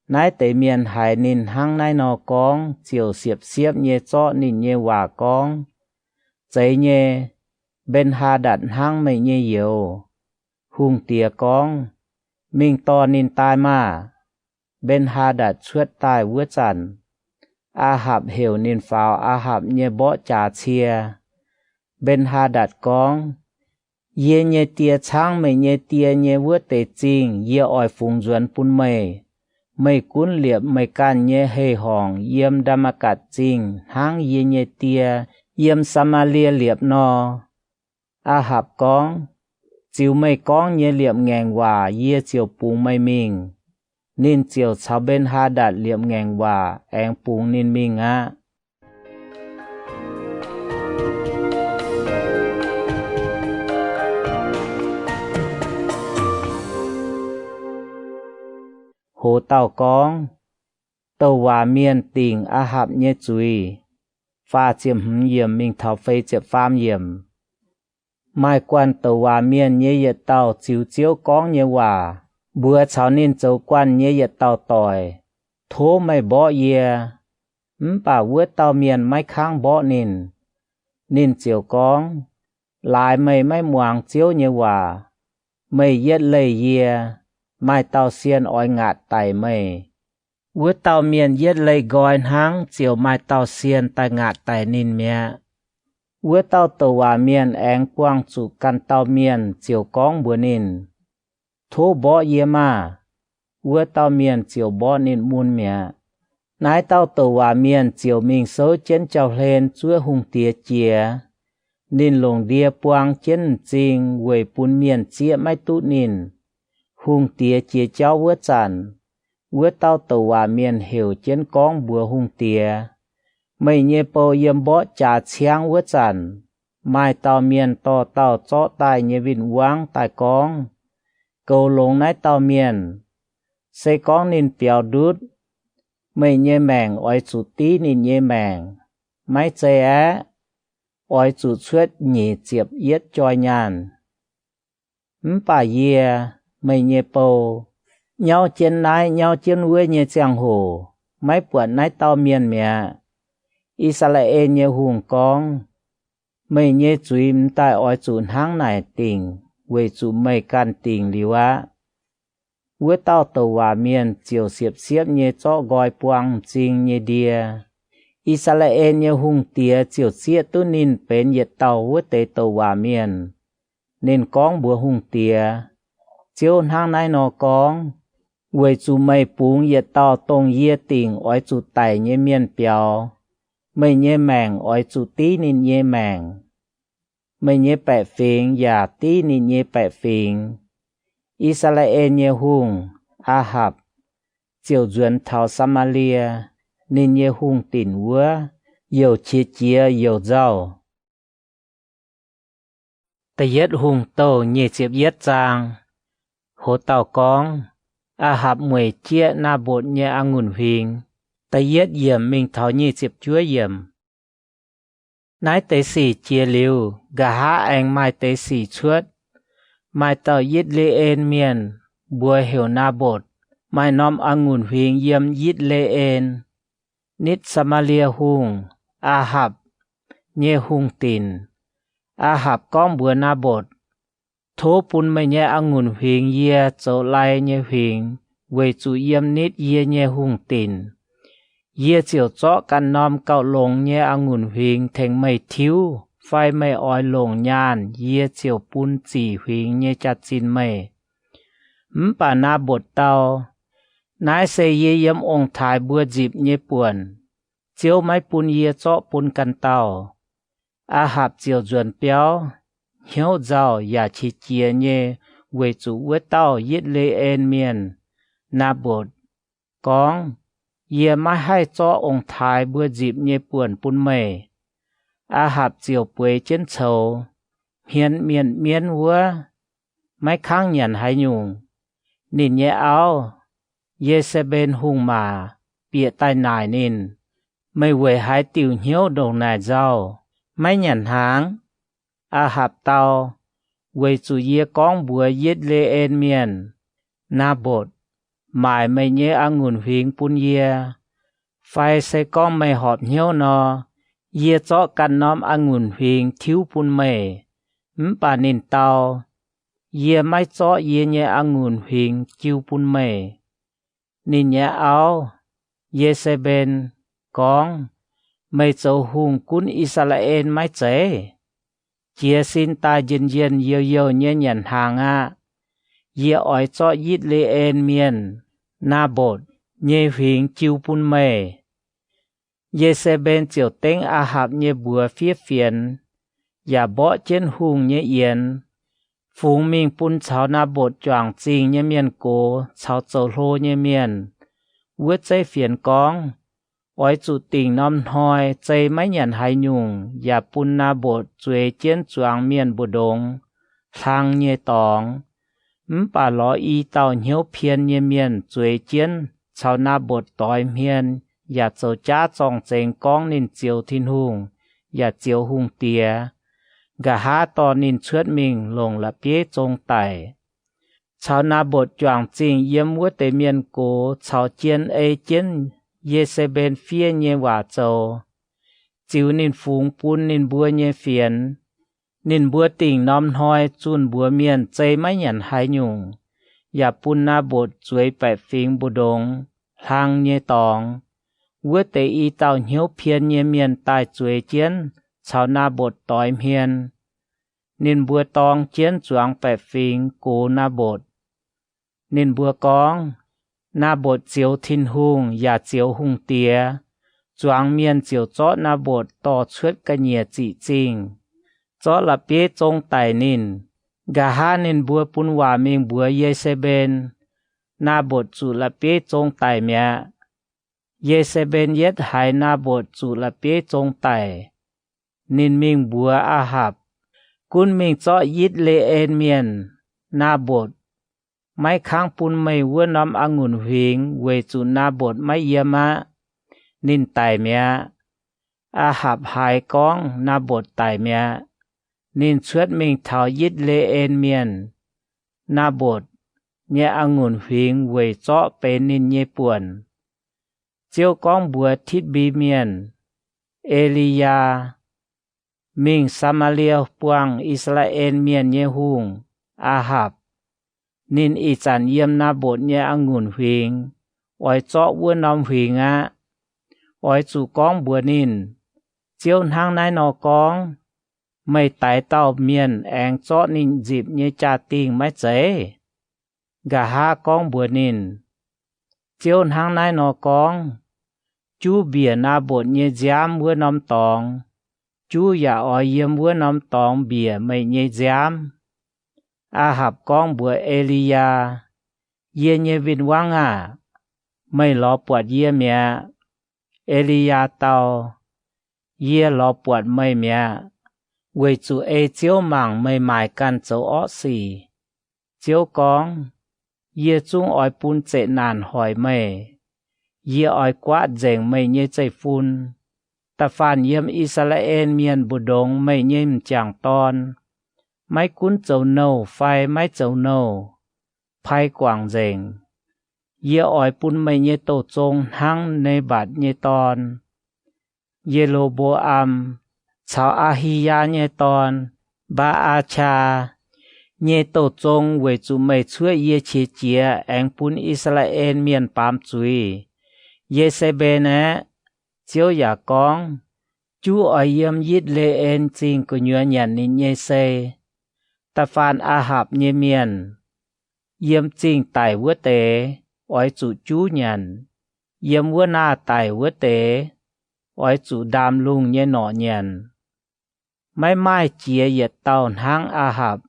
Naaiv deix mienh haiz ninh hnangv naaiv nor gorngv ziouc siepv-siepv nyei zorqv ninh nyei waac gorngv, Zeiz nyei. Mben^haa^ndatc hnangv meih nyei youz. Hungh diex gorngv, Mingh dorh ninh daaih maah! Mben^haa^ndatc cuotv daaih wuov zanc, Aa^hapc heuc ninh faaux Aa^hapc nyei mborqv jaax cie. Mben^haa^ndatc gorngv, Yie nyei die caangv meih nyei die nyei wuov deix zingh yie oix fungx nzuonx bun meih. Meih gunv liepc meih ganh nyei hei-horngc yiem Ndaa^matv^gatc Zingh hnangv yie nyei die yiem Saa^maa^lie liepc nor. Aa^hapc gorngv, Ziux meih gorngv nyei liepc ngaengc waac yie ziouc bungx meih mingh. Ninh ziouc caux Mben^haa^ndatc liepc ngaengc waac aengx bungx ninh mingh aqv. Hoz dauh gorngv, Douc waac mienh dingc Aa^hapc nyei zuiz. Faah ziepc hmz yiemc mingh taux feix ziepc faam yiemc. Maaih guanh douc waac mienh nyei yietc dauh ziux Ziouv gorngv nyei waac, mbuox caux ninh zoux guanh nyei yietc dauh doic, Tov meih mborqv yie. Mv baac wuov dauh mienh maiv kangv mborqv ninh. Ninh ziouc gorngv, Laaix meih maiv muangx Ziouv nyei waac. Meih yietv leih yie, maaih dauh sienh oix ngaatc daic meih. Wuov dauh mienh yietv leih nqoi hnangv ziouc maaih dauh sienh daaih ngaatc daic ninh mi'aqv. Wuov dauh douc waac mienh aengx buangh zuqc ganh dauh mienh ziouc gorngv mbuox ninh, Tov mborqv yie maah! Wuov dauh mienh ziouc mborqv ninh mun mi'aqv. Naaiv dauh douc waac mienh ziouc mingh souv jienv jauv-hlen zuov hungh diex jiex. Ninh longc ndie buang jienv m'zing weic bun mienh zieqv maiv duqv ninh. Hungh diex jiex jauv wuov zanc, wuov dauh douc waac mienh heuc jienv gorngv mbuox hungh diex, Meih nyei bou yiem mborqv jaax ciangv wuov zanc, maaih dauh mienh dorh dauh zorqv daaih nyei win-wangv daaih gorngv, Goux longx naaiv dauh mienh. Se gorngv ninh biaux ndutv, meih nyei maengc oix zuqc div ninh nyei maengc. Maiv zei aeqv, oix zuqc cuotv nyic ziepc yietv joi nyaanh. Mv baac yie, meih nyei bou, nyauv jienv naaiv nyauv jienv wuov nyei ziangh hoc maiv buatc naaiv dauh mienh mi'aqv. I^saa^laa^en nyei hungh gorngv, Meih nyei zuiz m'daaih oix zuqc hnangv naaic dingc weic zuqc meih ganh dingc liuz aqv. Wuov dauh douc waac mienh ziouc siepv-siepv nyei zorqv nqoi buang m'zing nyei ndie. I^saa^laa^en nyei hungh diex ziouc zieqv duqv ninh benx yietc dauh wuov deix douc waac mienh. Ninh gorngv mbuox hungh diex, Ziouv hnangv naaiv nor gorngv, Weic zuqc meih bungx yietc dauh dongh yie dingc oix zuqc daic nyei mienh biaux, meih nyei maengc oix zuqc div ninh nyei maengc, meih nyei baeqc fingx yaac div ninh nyei baeqc fingx. I^saa^laa^en nyei hungh, Aa^hapc, ziouc nzuonx taux Saa^maa^lie. Ninh nyei hungh dinc wuov youc qiex jiez youc nzauh. Da'yietv Hungh Douh nyic ziepc yietv zaang. Hoz dauh gorngv, Aa^hapc mueic jieqv Naa^mbotc nyei a'ngunc huingx. Da'yietv yiemc mingh taux nyic ziepc juov yiemc. Naaiv deix sic jiex liuz, nqa'haav aengx maaih deix sic cuotv. Maaih dauh Yitv^le^en Mienh, mbuox heuc Naa^mbotc, maaih norm a'ngunc huingx yiem Yitv^le^en, nitv Saa^maa^lie Hungh, Aa^hapc, nyei hungh dinc. Aa^hapc gorngv mbuox Naa^mbotc, Tov bun meih nyei a'ngunc huingx yie zoux lai nyei huingx weic zuqc yiem nitv yie nyei hungh dinc. Yie ziouc zorqv ganh norm gauh longx nyei a'ngunc huingx tengx meih tiuv, fai meih oix longc nyaanh, yie ziouc bun zic huingx nyei jaax-zinh meih. Mv baac Naa^mbotc dau, Naaiv se yie yiem ong-taaix mbuo nzipc nyei buonc. Ziouv maiv bun yie zorqv bun ganh dauh. Aa^hapc ziouc nzuonx biauv, hnyouv nzauh yaac qiex jiez nyei weic zuqc wuov dauh Yitv^le^en Mienh, Naa^mbotc, gorngv, Yie maiv haih zorqv ong-taaix mbuo nzipc nyei buonc bun meih. Aa^hapc ziouc bueix jienv coux, hmien mienh mienv wuov, maiv kangv nyanc haaix nyungc. Ninh nyei auv, Ye^se^mben Hungh maac, bieqc daaih naaic ninh, Meih weic haaix diuc hnyouv ndongc naaic nzauh, maiv nyanc hnaangx? Aa^hapc dau, Weic zuqc yie gorngv mbuox Yitv^le^en Mienh, Naa^mbotc, maaic meih nyei a'ngunc huingx bun yie. Fai se gorngv meih horpc hnyouv nor, yie zorqv ganh norm a'ngunc huingx tiuv bun meih. Mv baac ninh dau, Yie maiv zorqv yie nyei a'ngunc huingx jiu bun meih. Ninh nyei auv, Ye^se^mben, gorngv, Meih zoux hungh gunv I^saa^laa^en maiv zeiz? Jiez sin daaih njien-njien youh youh nyei nyanc hnaangx aqv. Yie oix zorqv Yitv^le^en Mienh, Naa^mbotc, nyei huingx jiu bun meih. Ye^se^mben ziouc dengv Aa^hapc nyei mbuox fiev fienx, yaac mborqv jienv hungh nyei yienx, fungx mingh bun caux Naa^mbotc juangc zingh nyei mienh gox caux zoux hlo nyei mienh. Wuov zeiv fienx gorngv, Oix zuqc dingc norm hnoi zei maiv nyanc haaix nyungc yaac bun Naa^mbotc zueiz jienv zuangx mienh mbu'ndongx, hlang nyei dorngx. Mv baac lorz i dauh hnyouv pien nyei mienh zueiz jienv caux Naa^mbotc doix hmien yaac zoux jaav zorng-zengx gorngv ninh zioux Tin-Hungh yaac zioux hungh diex, nqa'haav dorh ninh cuotv mingh longc la'bieiv zong daic. Caux Naa^mbotc juangc zingh yiem wuov deix mienh gox caux jien ei jienv Ye^se^mben fiev nyei waac zoux, ziux ninh fungx bun ninh mbuo nyei fienx. Ninh mbuo dingc norm hnoi zunh mbuox mienh zei maiv nyanc haaix nyungc, yaac bun Naa^mbotc zueiz baeqc fingx mbu'ndongx, hlang nyei dorngx. Wuov deix i dauh hnyouv pien nyei mienh daaih zueiz jienv caux Naa^mbotc doix hmien. Ninh mbuo dorng jienv zuangx baeqc fingx gox Naa^mbotc. Ninh mbuo gorngv, Naa^mbotc zioux Tin-Hungh yaac zioux hungh diex. Zuangx mienh ziouc zorqv Naa^mbotc dorh cuotv ga'nyiec ziqc zingh, zorqv la'bieiv zong daic ninh. Nqa'haav ninh mbuo bun waac mingh mbuox Ye^se^mben, Naa^mbotc zuqc la'bieiv zong daic mi'aqv. Ye^se^mben yietv haiz Naa^mbotc zuqc la'bieiv zong daic, ninh mingh mbuox Aa^hapc, Gunv mingh zorqv Yitv^le^en Mienh, Naa^mbotc. Maiv kangv bun meih wuov norm a'ngunc huingx weic zuqc Naa^mbotc maiv yiem aqv. Ninh daic mi'aqv. Aa^hapc haiz gorngv Naa^mbotc daic mi'aqv, ninh cuotv mingh taux Yitv^le^en Mienh, Naa^mbotc, nyei a'ngunc huingx weic zorqv benx ninh nyei buonc. Ziouv gorngv mbuox Titv^mbi Mienh, E^li^yaa, Mingh Saa^maa^lie buangh I^saa^laa^en Mienh nyei hungh, Aa^hapc. Ninh ih zanc yiem Naa^mbotc nyei a'ngunc huingx oix zorqv wuov norm huingx aqv. Oix zuqc gorngv mbuox ninh, Ziouv hnangv naaiv nor gorngv, Meih daix dauh mienh aengx zorqv ninh nzipc nyei jaa-dingh maiv zeiz? Nqa'haav gorngv mbuox ninh, Ziouv hnangv naaiv nor gorngv, Juv mbiec Naa^mbotc nyei nziaamv wuov norm dorngx, juv yaac oix yiem wuov norm dorngx mbiec meih nyei nziaamv. Aa^hapc gorngv mbuox E^li^yaa, Yie nyei win-wangv aah! Meih lorz buatc yie mi'aqv. E^li^yaa dau, Yie lorz buatc meih mi'aqv, weic zuqc ei Ziouv mangc meih maaic ganh zoux orqv sic. Ziouv gorngv, Yie zungv oix bun zeqc naanc hoic meih. Yie oix guaatv nzengc meih nyei zeiv-fun. Da'faanh yiem I^saa^laa^en Mienh mbu'ndongx meih nyei m'jangc dorn, maiv gunv zoux nouh fai maiv zoux nouh, pai guangc nzengc. Yie oix bun meih nyei douh zong hnangv Ne^mbatc nyei dorn, Ye^lo^mbo^am, caux Aa^hi^yaa nyei dorn, Mbaa^aa^qaa, nyei douh zong weic zuqc meih cuoqv yie qiex jiez aengx bun I^saa^laa^en Mienh baamz zuiz. Ye^se^mben aeqv, Ziouv yaac gorngv, Juv oix yiem Yitv^le^en Zingh gu'nyuoz nyanc ninh nyei sei. Da'faanh Aa^hapc nyei mienh, yiem zingh daic wuov deix oix zuqc juv nyanc. Yiem wuov naah daic wuov deix oix zuqc ndaam lungh nyei norqc nyanc. Maiv maaih jiex yietc dauh hnangv Aa^hapc,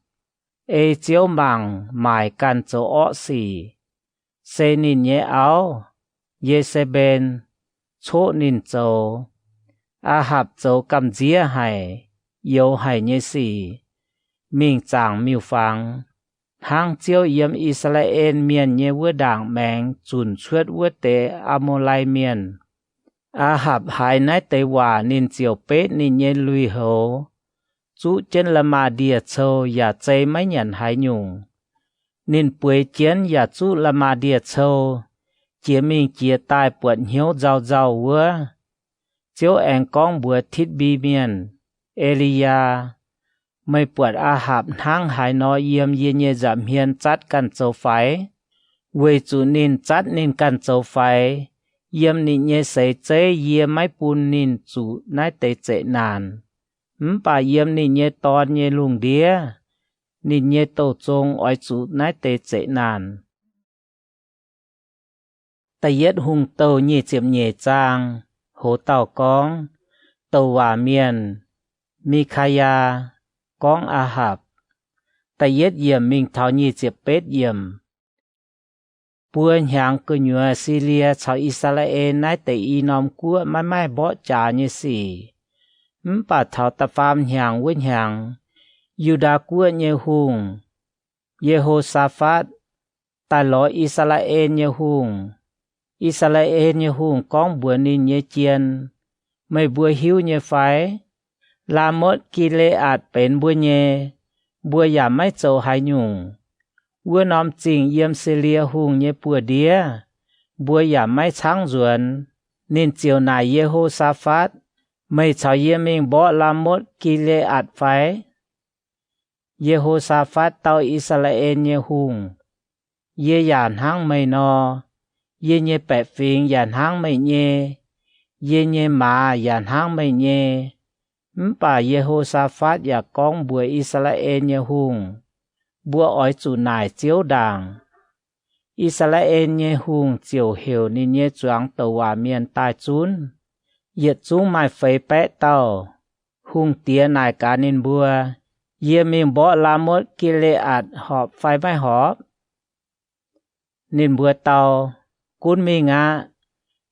ei Ziouv mangc maaic ganh zoux orqv sic. Se ninh nyei auv, Ye^se^mben, coqv ninh zoux. Aa^hapc zoux gamh nziev haic, youx haic nyei sic, mingh zaangc miuc-fangx, hnangv Ziouv yiem I^saa^laa^en Mienh nyei wuov ndaangc maengx zunc cuotv wuov deix Aa^mo^lai Mienh. Aa^hapc haiz naaiv deix waac ninh ziouc betv ninh nyei lui-houx, zuqv jienv la'maah ndie-cou yaac zei maiv nyanc haaix nyungc. Ninh bueix jienv yaac zuqv la'maah ndie-cou, jiex mingh jiex daaih buatc hnyouv nzauh nzauh wuov. Ziouv aengx gorngv mbuox Titv^mbi Mienh, E^li^yaa, Meih buatc Aa^hapc hnangv haaix nor yiem yie nyei nza'hmien zatv ganh zoux faix? Weic zuqc ninh zatv ninh ganh zoux faix, yiem ninh nyei seix zeiv yie maiv bun ninh zuqc naaiv deix zeqc naanc. Mv baac yiem ninh nyei dorn nyei lungh ndiev, ninh nyei douh zong oix zuqc naaiv deix zeqc naanc. Da'yietv Hungh Douh nyic ziepc nyeic zaang. Hoz dauh gorngv, Douc waac mienh, Mi^kaa^yaa, gorngv Aa^hapc. Da'yietv yiemc mingh taux nyic ziepc betv yiemc. Buo hnyangx gu'nyuoz Silie caux I^saa^laa^en naaiv deix i norm guoqv maiv maaih mborqv jaax nyei sic. Mv baac taux da'faam hnyangx wuov hnyangx, Yu^ndaa Guoqv nyei hungh, Ye^ho^saa^fatv, daaih lorz I^saa^laa^en nyei hungh. I^saa^laa^en nyei hungh gorngv mbuox ninh nyei jien, Meih mbuo hiuv nyei fai? Laa^motv Gi^le^aatc benx mbuo nyei, mbuo yaac maiv zoux haaix nyungc. Wuov norm zingh yiem Silie Hungh nyei buoz-ndiev, mbuo yaac maiv caangv nzuonx. Ninh ziouc naaic Ye^ho^saa^fatv, Meih caux yie mingh mborqv Laa^motv Gi^le^aatc fai? Ye^ho^saa^fatv dau I^saa^laa^en nyei hungh, Yie yaac hnangv meih nor. Yie nyei baeqc fingx yaac hnangv meih nyei. Yie nyei maaz yaac hnangv meih nyei. Mv baac Ye^ho^saa^fatv yaac gorngv mbuox I^saa^laa^en nyei hungh, Mbuo oix zuqc naaic Ziouv ndaangc. I^saa^laa^en nyei hungh ziouc heuc ninh nyei zuangx douc waac mienh daaih zunv, yietc zungv maaih feix baeqv dauh. Hungh diex naaic gaax ninh mbuo, Yie mingh mborqv Laamotv^gi^le^aatc horpc fai maiv horpc? Ninh mbuo dau, Gunv mingh aqv.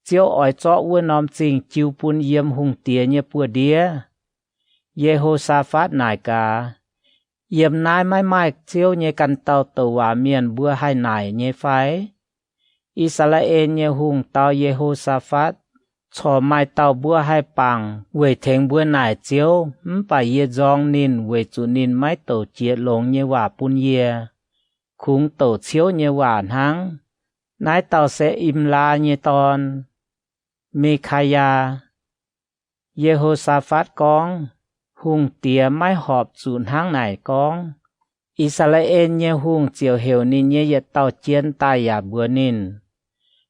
Ziouv oix zorqv wuov norm zingh jiu bun yiem hungh diex nyei buoz-ndiev. Ye^ho^saa^fatv naaic gaax, Yiem naaiv maiv maaih Ziouv nyei ganh dauh douc waac mienh mbuo haih naaic nyei fai? I^saa^laa^en nyei hungh dau Ye^ho^saa^fatv, Corc maaih dauh mbuo haih bangc weic tengx mbuo naaic Ziouv, mv baac yie nzorng ninh weic zuqc ninh maiv douc jiex longx nyei waac bun yie. Kungx douc ciouv nyei waac hnangv. Naaiv dauh se Imlaa nyei dorn, Mikaa^yaa. Ye^ho^saa^fatv gorngv, Hungh diex maiv horpc zuqc hnangv naaic gorngv. I^saa^laa^en nyei hungh ziouc heuc ninh nyei yietc dauh jien daaih yaac mbuox ninh,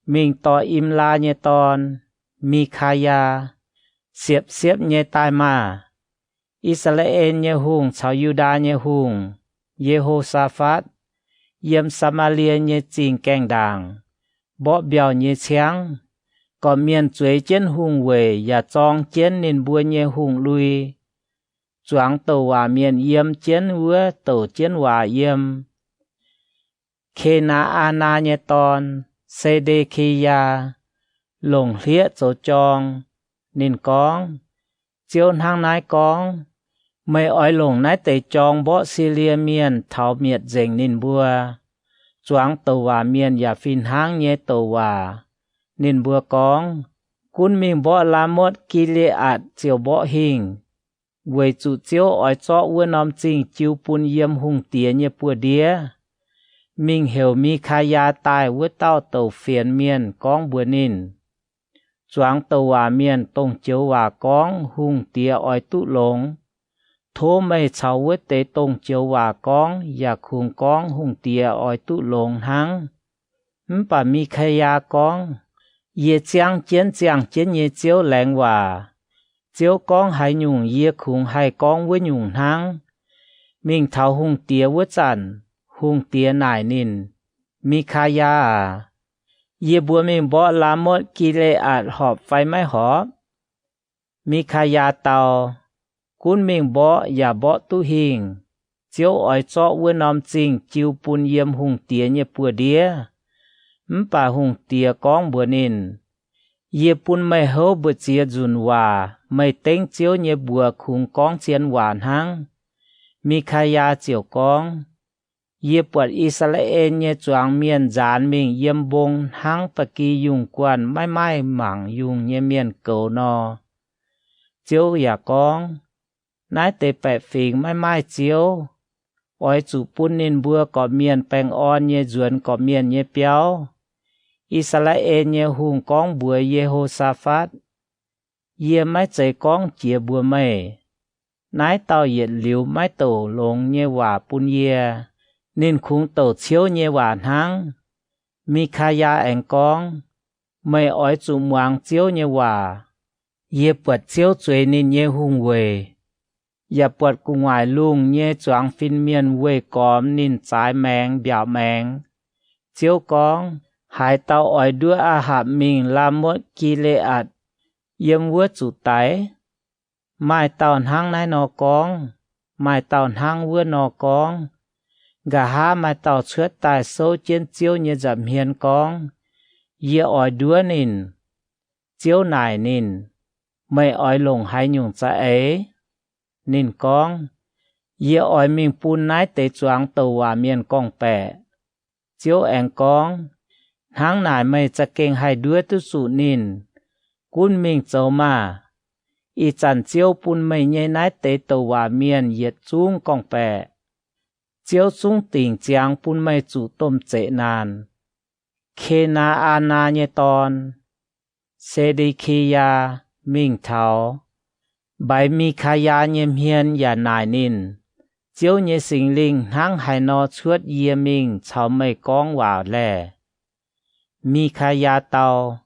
Mingh dorh Imlaa nyei dorn, Mikaa^yaa, siepv-siepv nyei daaih maah! I^saa^laa^en nyei hungh caux Yu^ndaa nyei hungh, Ye^ho^saa^fatv, yiem Saa^maa^lie nyei zingh gaengh ndaangc, mborqv mbiauh nyei ciangv. Gorqv-mienh zueiz jienv hungh weic yaac zorng jienv ninh mbuo nyei hungh lui. Zuangx douc waac mienh yiem jienv wuov douc jienv waac yiem. Ke^naa^aa^naa nyei dorn, Se^nde^ki^yaa, longc hlieqv zoux jorng. Ninh gorngv, Ziouv hnangv naaiv gorngv, Meih oix longc naaiv deix jorng mborqv Silie Mienh taux mietc nzengc ninh mbuo. Zuangx douc waac mienh yaac fih hnangv nyei douc waac. Ninh mbuo gorngv, Gunv mingh mborqv Laamotv^gi^le^aatc ziouc mborqv hingh, weic zuqc Ziouv oix zorqv wuov norm zingh jiu bun yiem hungh diex nyei buoz-ndiev. Mingh heuc Mikaa^yaa daaih wuov dauh douc fienx mienh gorngv mbuox ninh, Zuangx douc waac mienh dongh joux waac gorngv hungh diex oix duqv longx. Tov meih caux wuov deix dongh joux waac gorngv yaac kungx gorngv hungh diex oix duqv longx hnangv. Mv baac Mikaa^yaa gorngv, Yie ziangv jienv ziangh jienv nyei Ziouv laengz waac. Ziouv gorngv haaix nyungc, yie kungx haih gorngv wuov nyungc hnangv. Mingh taux hungh diex wuov zanc, hungh diex naaic ninh, Mikaa^yaa aac, yie mbuo mingh mborqv Laamotv^gi^le^aatc horpc fai maiv horpc? Mikaa^yaa dau, Gunv mingh mborqv yaac mborqv duqv hingh. Ziouv oix zorqv wuov norm zingh jiu bun yiem hungh diex nyei buoz-ndiev. Mv baac hungh diex gorngv mbuox ninh, Yie bun meih houv mbu'ziex nzunc waac, meih dengv Ziouv nyei mbuox kungx gorngv zien waac hnangv. Mikaa^yaa ziouc gorngv, Yie buatc I^saa^laa^en nyei zuangx mienh nzaanx mingh yiem mbong hnangv ba'gi yungh guanh maiv maaih mangc yungh nyei mienh goux nor. Ziouv yaac gorngv, Naaiv deix baeqc fingx maiv maaih Ziouv. Oix zuqc bun ninh mbuo gorqv-mienh baengh orn nyei nzuonx gorqv-mienh nyei biauv. I^saa^laa^en nyei hungh gorngv mbuox Ye^ho^saa^fatv, Yie maiv zeiz gorngv jiex mbuox meih, naaiv dauh yietc liuz maiv douc longx nyei waac bun yie. Ninh kungx douc ciouv nyei waac hnangv. Mikaa^yaa aengx gorngv, Meih oix zuqc muangx Ziouv nyei waac. Yie buatc Ziouv zueiz ninh nyei hungh weic, yaac buatc gu'nguaaic lungh nyei zuangx fin-mienh weih gormx ninh zaaix maengx mbiaauc maengx. Ziouv gorngv, Haaix dauh oix nduov Aa^hapc mingh Laamotv^gi^le^aatc, yiem wuov zuqc daix? Maaih dauh hnangv naaiv nor gorngv, maaih dauh hnangv wuov nor gorngv. Nqa'haav maaih dauh cuotv daaih souv jienv Ziouv nyei nza'hmien gorngv, Yie oix nduov ninh. Ziouv naaic ninh, Meih oix longc haaix nyungc za'eix? Ninh gorngv, Yie oix mingh bun naaiv deix zuangx douc waac mienh gorngv-baeqc. Ziouv aengx gorngv, Hnangv naaic meih za'gengh haih nduov duqv zuqc ninh. Gunv mingh zoux maah! Ih zanc Ziouv bun meih nyei naaiv deix douc waac mienh yietc zungv gorngv-baeqc. Ziouv zungv dingc ziangx bun meih zuqc domh zeqc naanc. Ke^naa^aa^naa nyei dorn, Se^nde^ki^yaa, mingh taux, mbaix Mi^kaa^yaa nyei hmien yaac naaic ninh, Ziouv nyei Singx Lingh hnangv haaix nor cuotv yie mingh caux meih gorngv waac laeh? Mi^kaa^yaa dau,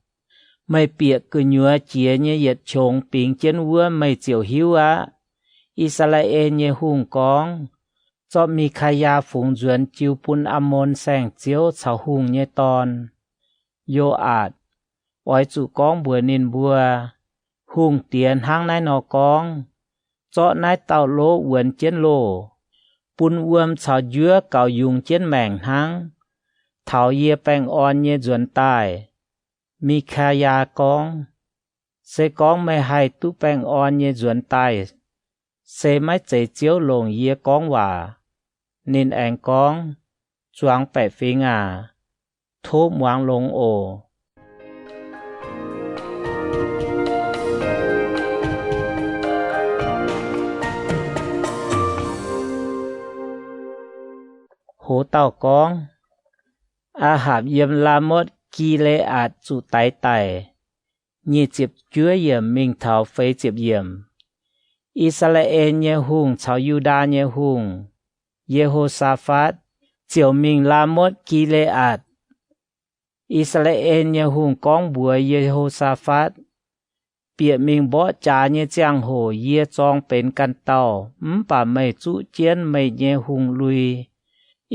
Meih bieqc gu'nyuoz jiex nyei yietc qongx bingx jienv wuov meih ziouc hiuv aqv. I^saa^laa^en nyei hungh gorngv, Zorqv Mi^kaa^yaa fungx nzuonx jiu bun Aamon Saengv-Ziouv caux hungh nyei dorn, Yo^aatc, oix zuqc gorngv mbuox ninh mbuo, Hungh diex hnangv naaiv nor gorngv, Zorqv naaiv dauh lov wuonx jienv loh, bun wuom caux njuov gaux yungz jienv maengc hnangv, taux yie baengh orn nyei nzuonx daaih. Mi^kaa^yaa gorngv, Se gorngv meih haih duqv baengh orn nyei nzuonx daaih, se maiv zeiz Ziouv longc yie gorngv waac. Ninh aengx gorngv, Zuangx baeqc fingx aac, tov muangx longx oc. Hoz dauh gorngv, Aa^hapc yiem Laa^motv Gi^le^aatc zuqc daix daic. Nyic ziepc juov yiemc mingh taux feix ziepc yiemc. I^saa^laa^en nyei hungh caux Yu^ndaa nyei hungh, Ye^ho^saa^fatv, ziouc mingh Laa^motv Gi^le^aatc. I^saa^laa^en nyei hungh gorngv mbuox Ye^ho^saa^fatv, Bieqc mingh mborqv jaax nyei ziangh hoc yie zorng benx ganh dauh, mv baac meih zuqv jienv meih nyei hungh lui.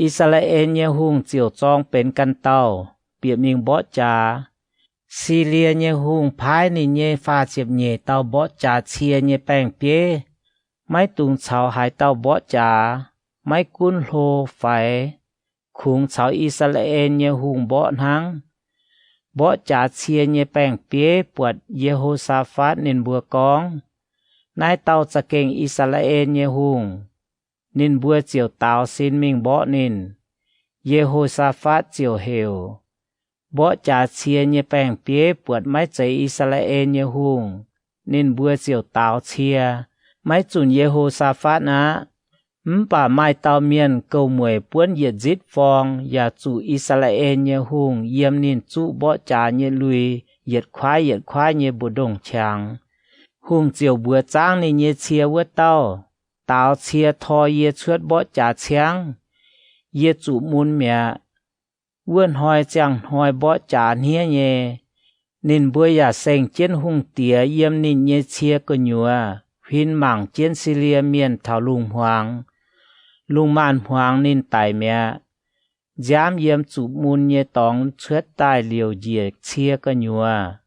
I^saa^laa^en nyei hungh ziouc zorng benx ganh dauh, bieqc mingh mborqv jaax. Silie nyei hungh paaiv ninh nyei faah ziepc nyeic dauh mborqv jaax cie nyei baeng-bieiv, maiv dungx caux haaix dauh mborqv jaax, maiv gunv hlo, faix, kungx caux I^saa^laa^en nyei hungh mborqv hnangv. Mborqv jaax cie nyei baeng-bieiv buatc Ye^ho^saa^fatv, ninh mbuo gorngv, Naaiv dauh za'gengh I^saa^laa^en nyei hungh. Ninh mbuo ziouc daaux sin mingh mborqv ninh. Ye^ho^saa^fatv ziouc heuc, Mborqv jaax cie nyei baeng-bieiv buatc maiv zeiz I^saa^laa^en nyei hungh. Ninh mbuo ziouc daaux cie, maiv zunc Ye^ho^saa^fatv aqv. Mv baac maaih dauh mienh gouv mueic buonv yietc nzitv forng yaac zuqc I^saa^laa^en nyei hungh yiem ninh zuqv mborqv jaax nyei lui yietc kuaaiv yietc kuaaiv nyei mbu'ndongx qangx. Hungh ziouc mbuox zaangv ninh nyei cie wuov dauh, Daaux cie tor yie cuotv mborqv jaax ciangv. Yie zuqc mun mi'aqv. Wuov hnoi ziangh hnoi mborqv jaax hniev nyei. Ninh mbuo yaac seng jienv hungh diex yiem ninh nyei cie gu'nyuoz huin mangc jienv Silie Mienh taux lungh hmuangx. Lungh maanz-hmuangx ninh daic mi'aqv. Nziaamv yiem zuqc mun nyei dorngx cuotv daaih liouc njiec cie gu'nyuoz.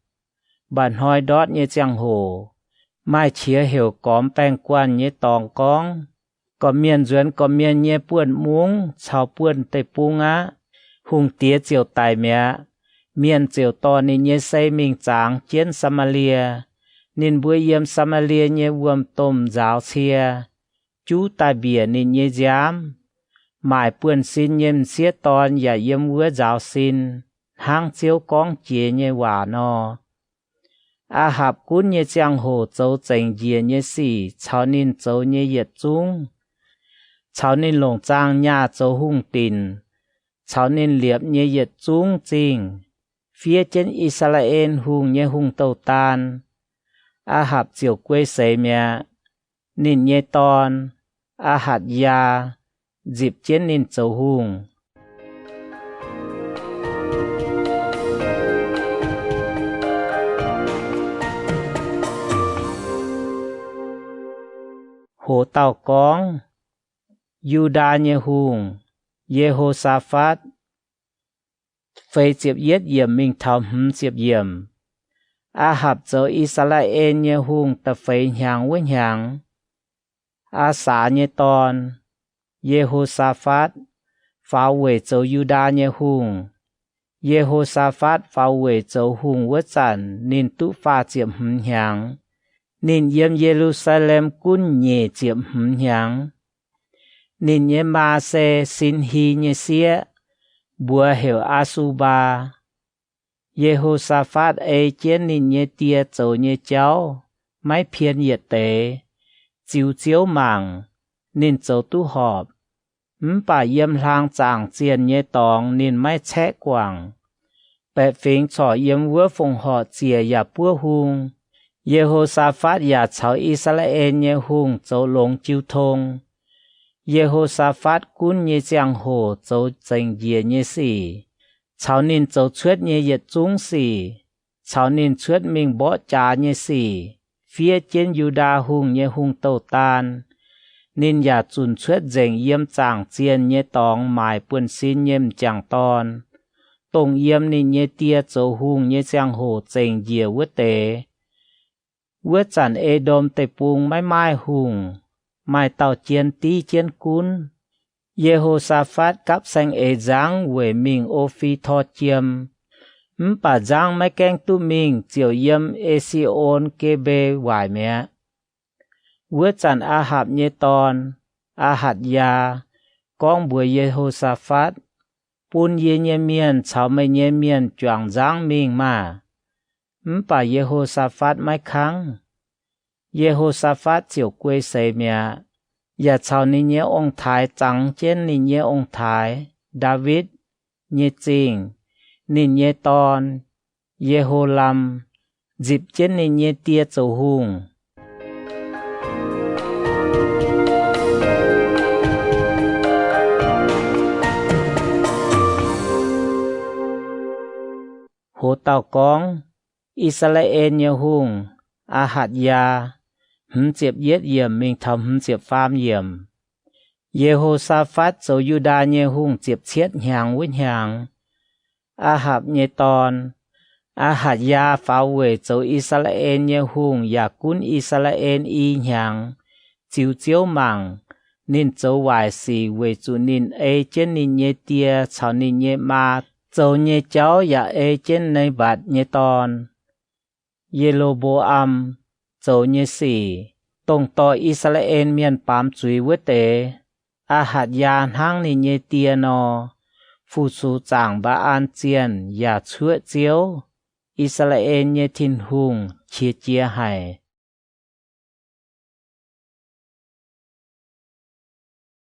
Mba'hnoi ndortv nyei ziangh hoc, maaih qiex heuc Gormx Baengh Guanh nyei dorngx gorngv, Gorqv-mienh nzuonx gorqv-mienh nyei buonv-mungv caux buonv deic-bung aqv. Hungh diex ziouc daic mi'aqv. Mienh ziouc dorh ninh nyei sei mingh zangx jienv Saa^maa^lie. Ninh mbuo yiem Saa^maa^lie nyei wuom-domh nzaaux cie, juv daaih mbiec ninh nyei nziaamv. Maaic buonv-sin nyei m'sieqv dorn yaac yiem wuov nzaaux sin, hnangv Ziouv gorngv jiex nyei waac nor. Aa^hapc gunv nyei ziangh hoc zoux zengc njiec nyei sic caux ninh zoux nyei yietc zungv, caux ninh longc zaangh nyaah zoux hungh dinc, caux ninh liepc nyei yietc zungv zingh, fiev jienv I^saa^laa^en Hungh nyei hungh douh daan. Aa^hapc ziouc guei seix mi'aqv. Ninh nyei dorn, Aa^hatc^yaa, nzipc jienv ninh zoux hungh. Hoz dauh gorngv, Yu^ndaa nyei hungh, Ye^ho^saa^fatv. Feix ziepc yietv yiemc mingh taux hmz ziepc yiemc. Aa^hapc zoux I^saa^laa^en nyei hungh da'feix hnyangx wuov hnyangx, Aasaa nyei dorn, Ye^ho^saa^fatv, faaux weic zoux Yu^ndaa nyei hungh. Ye^ho^saa^fatv faaux weic zoux hungh wuov zanc ninh duqv faah ziepc hmz hnyangx. Ninh yiem Ye^lu^saa^lem gunv nyic ziepc hmz hnyangx. Ninh nyei maa se Sin^hi nyei sieqv, mbuox heuc Aa^su^mbaa. Ye^ho^saa^fatv ei jienv ninh nyei die zoux nyei jauv, maiv pien yietc deix, ziux Ziouv mangc, ninh zoux duqv horpc. Mv baac yiem hlang zaangc zienh nyei dorngx ninh maiv caeqv guangc. Baeqc fingx corc yiem wuov fongc horc ziec yaac buov hung. Ye^ho^saa^fatv yaac caux I^saa^laa^en nyei hungh zoux longx jiu tong. Ye^ho^saa^fatv gunv nyei ziangh hoc zoux zengc njiec nyei sic, caux ninh zoux cuotv nyei yietc zungv sic, caux ninh cuotv mingh mborqv jaax nyei sic, fiev jienv Yu^ndaa Hungh nyei hungh douh daan. Ninh yaac zunc cuotv nzengc yiem zaangc zienh nyei dorngx maaic buonv-sin nyei m'jangc dorn, dongh yiem ninh nyei die zoux hungh nyei ziangh hoc zengc njiec wuov deix. Wuov zanc E^ndom Deic-Bung maiv maaih hungh, maaih dauh jien div jienv gunv. Ye^ho^saa^fatv gapv saeng-eix nzangv weic mingh O^fi^tor Jiem, mv baac nzangv maiv gaengh duqv mingh, ziouc yiem E^si^on^ge^mbe waaic mi'aqv. Wuov zanc Aa^hapc nyei dorn, Aa^hatc^yaa, gorngv mbuox Ye^ho^saa^fatv, Bun yie nyei mienh caux meih nyei mienh juangc nzangv mingh maah! Mv baac Ye^ho^saa^fatv maiv kangv. Ye^ho^saa^fatv ziouc guei seix mi'aqv, yaac caux ninh nyei ong-taaix zangx jienv ninh nyei ong-taaix, Ndaawitv, nyei zingh, ninh nyei dorn, Ye^ho^lam, nzipc jienv ninh nyei die zoux hungh. Hoz dauh gorngv, I^saa^laa^en nyei hungh, Aa^hatc^yaa, hmz ziepc yietv yiemc mingh taux hmz ziepc faam yiemc. Ye^ho^saa^fatv zoux Yu^ndaa nyei hungh ziepc cietv hnyangx wuov hnyangx, Aa^hapc nyei dorn, Aa^hatc^yaa, faaux weic zoux I^saa^laa^en nyei hungh yaac gunv I^saa^laa^en i hnyangx, ziux Ziouv mangc. Ninh zoux waaic sic weic zuqc ninh ei jienv ninh nyei die caux ninh nyei maa zoux nyei jauv yaac ei jienv Nebatc nyei dorn, Ye^lo^mbo^am, zoux nyei sic, dongh dorh I^saa^laa^en Mienh baamz zuiz wuov deix. Aa^hatc^yaa hnangv ninh nyei die nor, fu-sux zaangc Mbaa^an zienh yaac cuoqv Ziouv, I^saa^laa^en nyei Tin-Hungh, qiex jiez haic.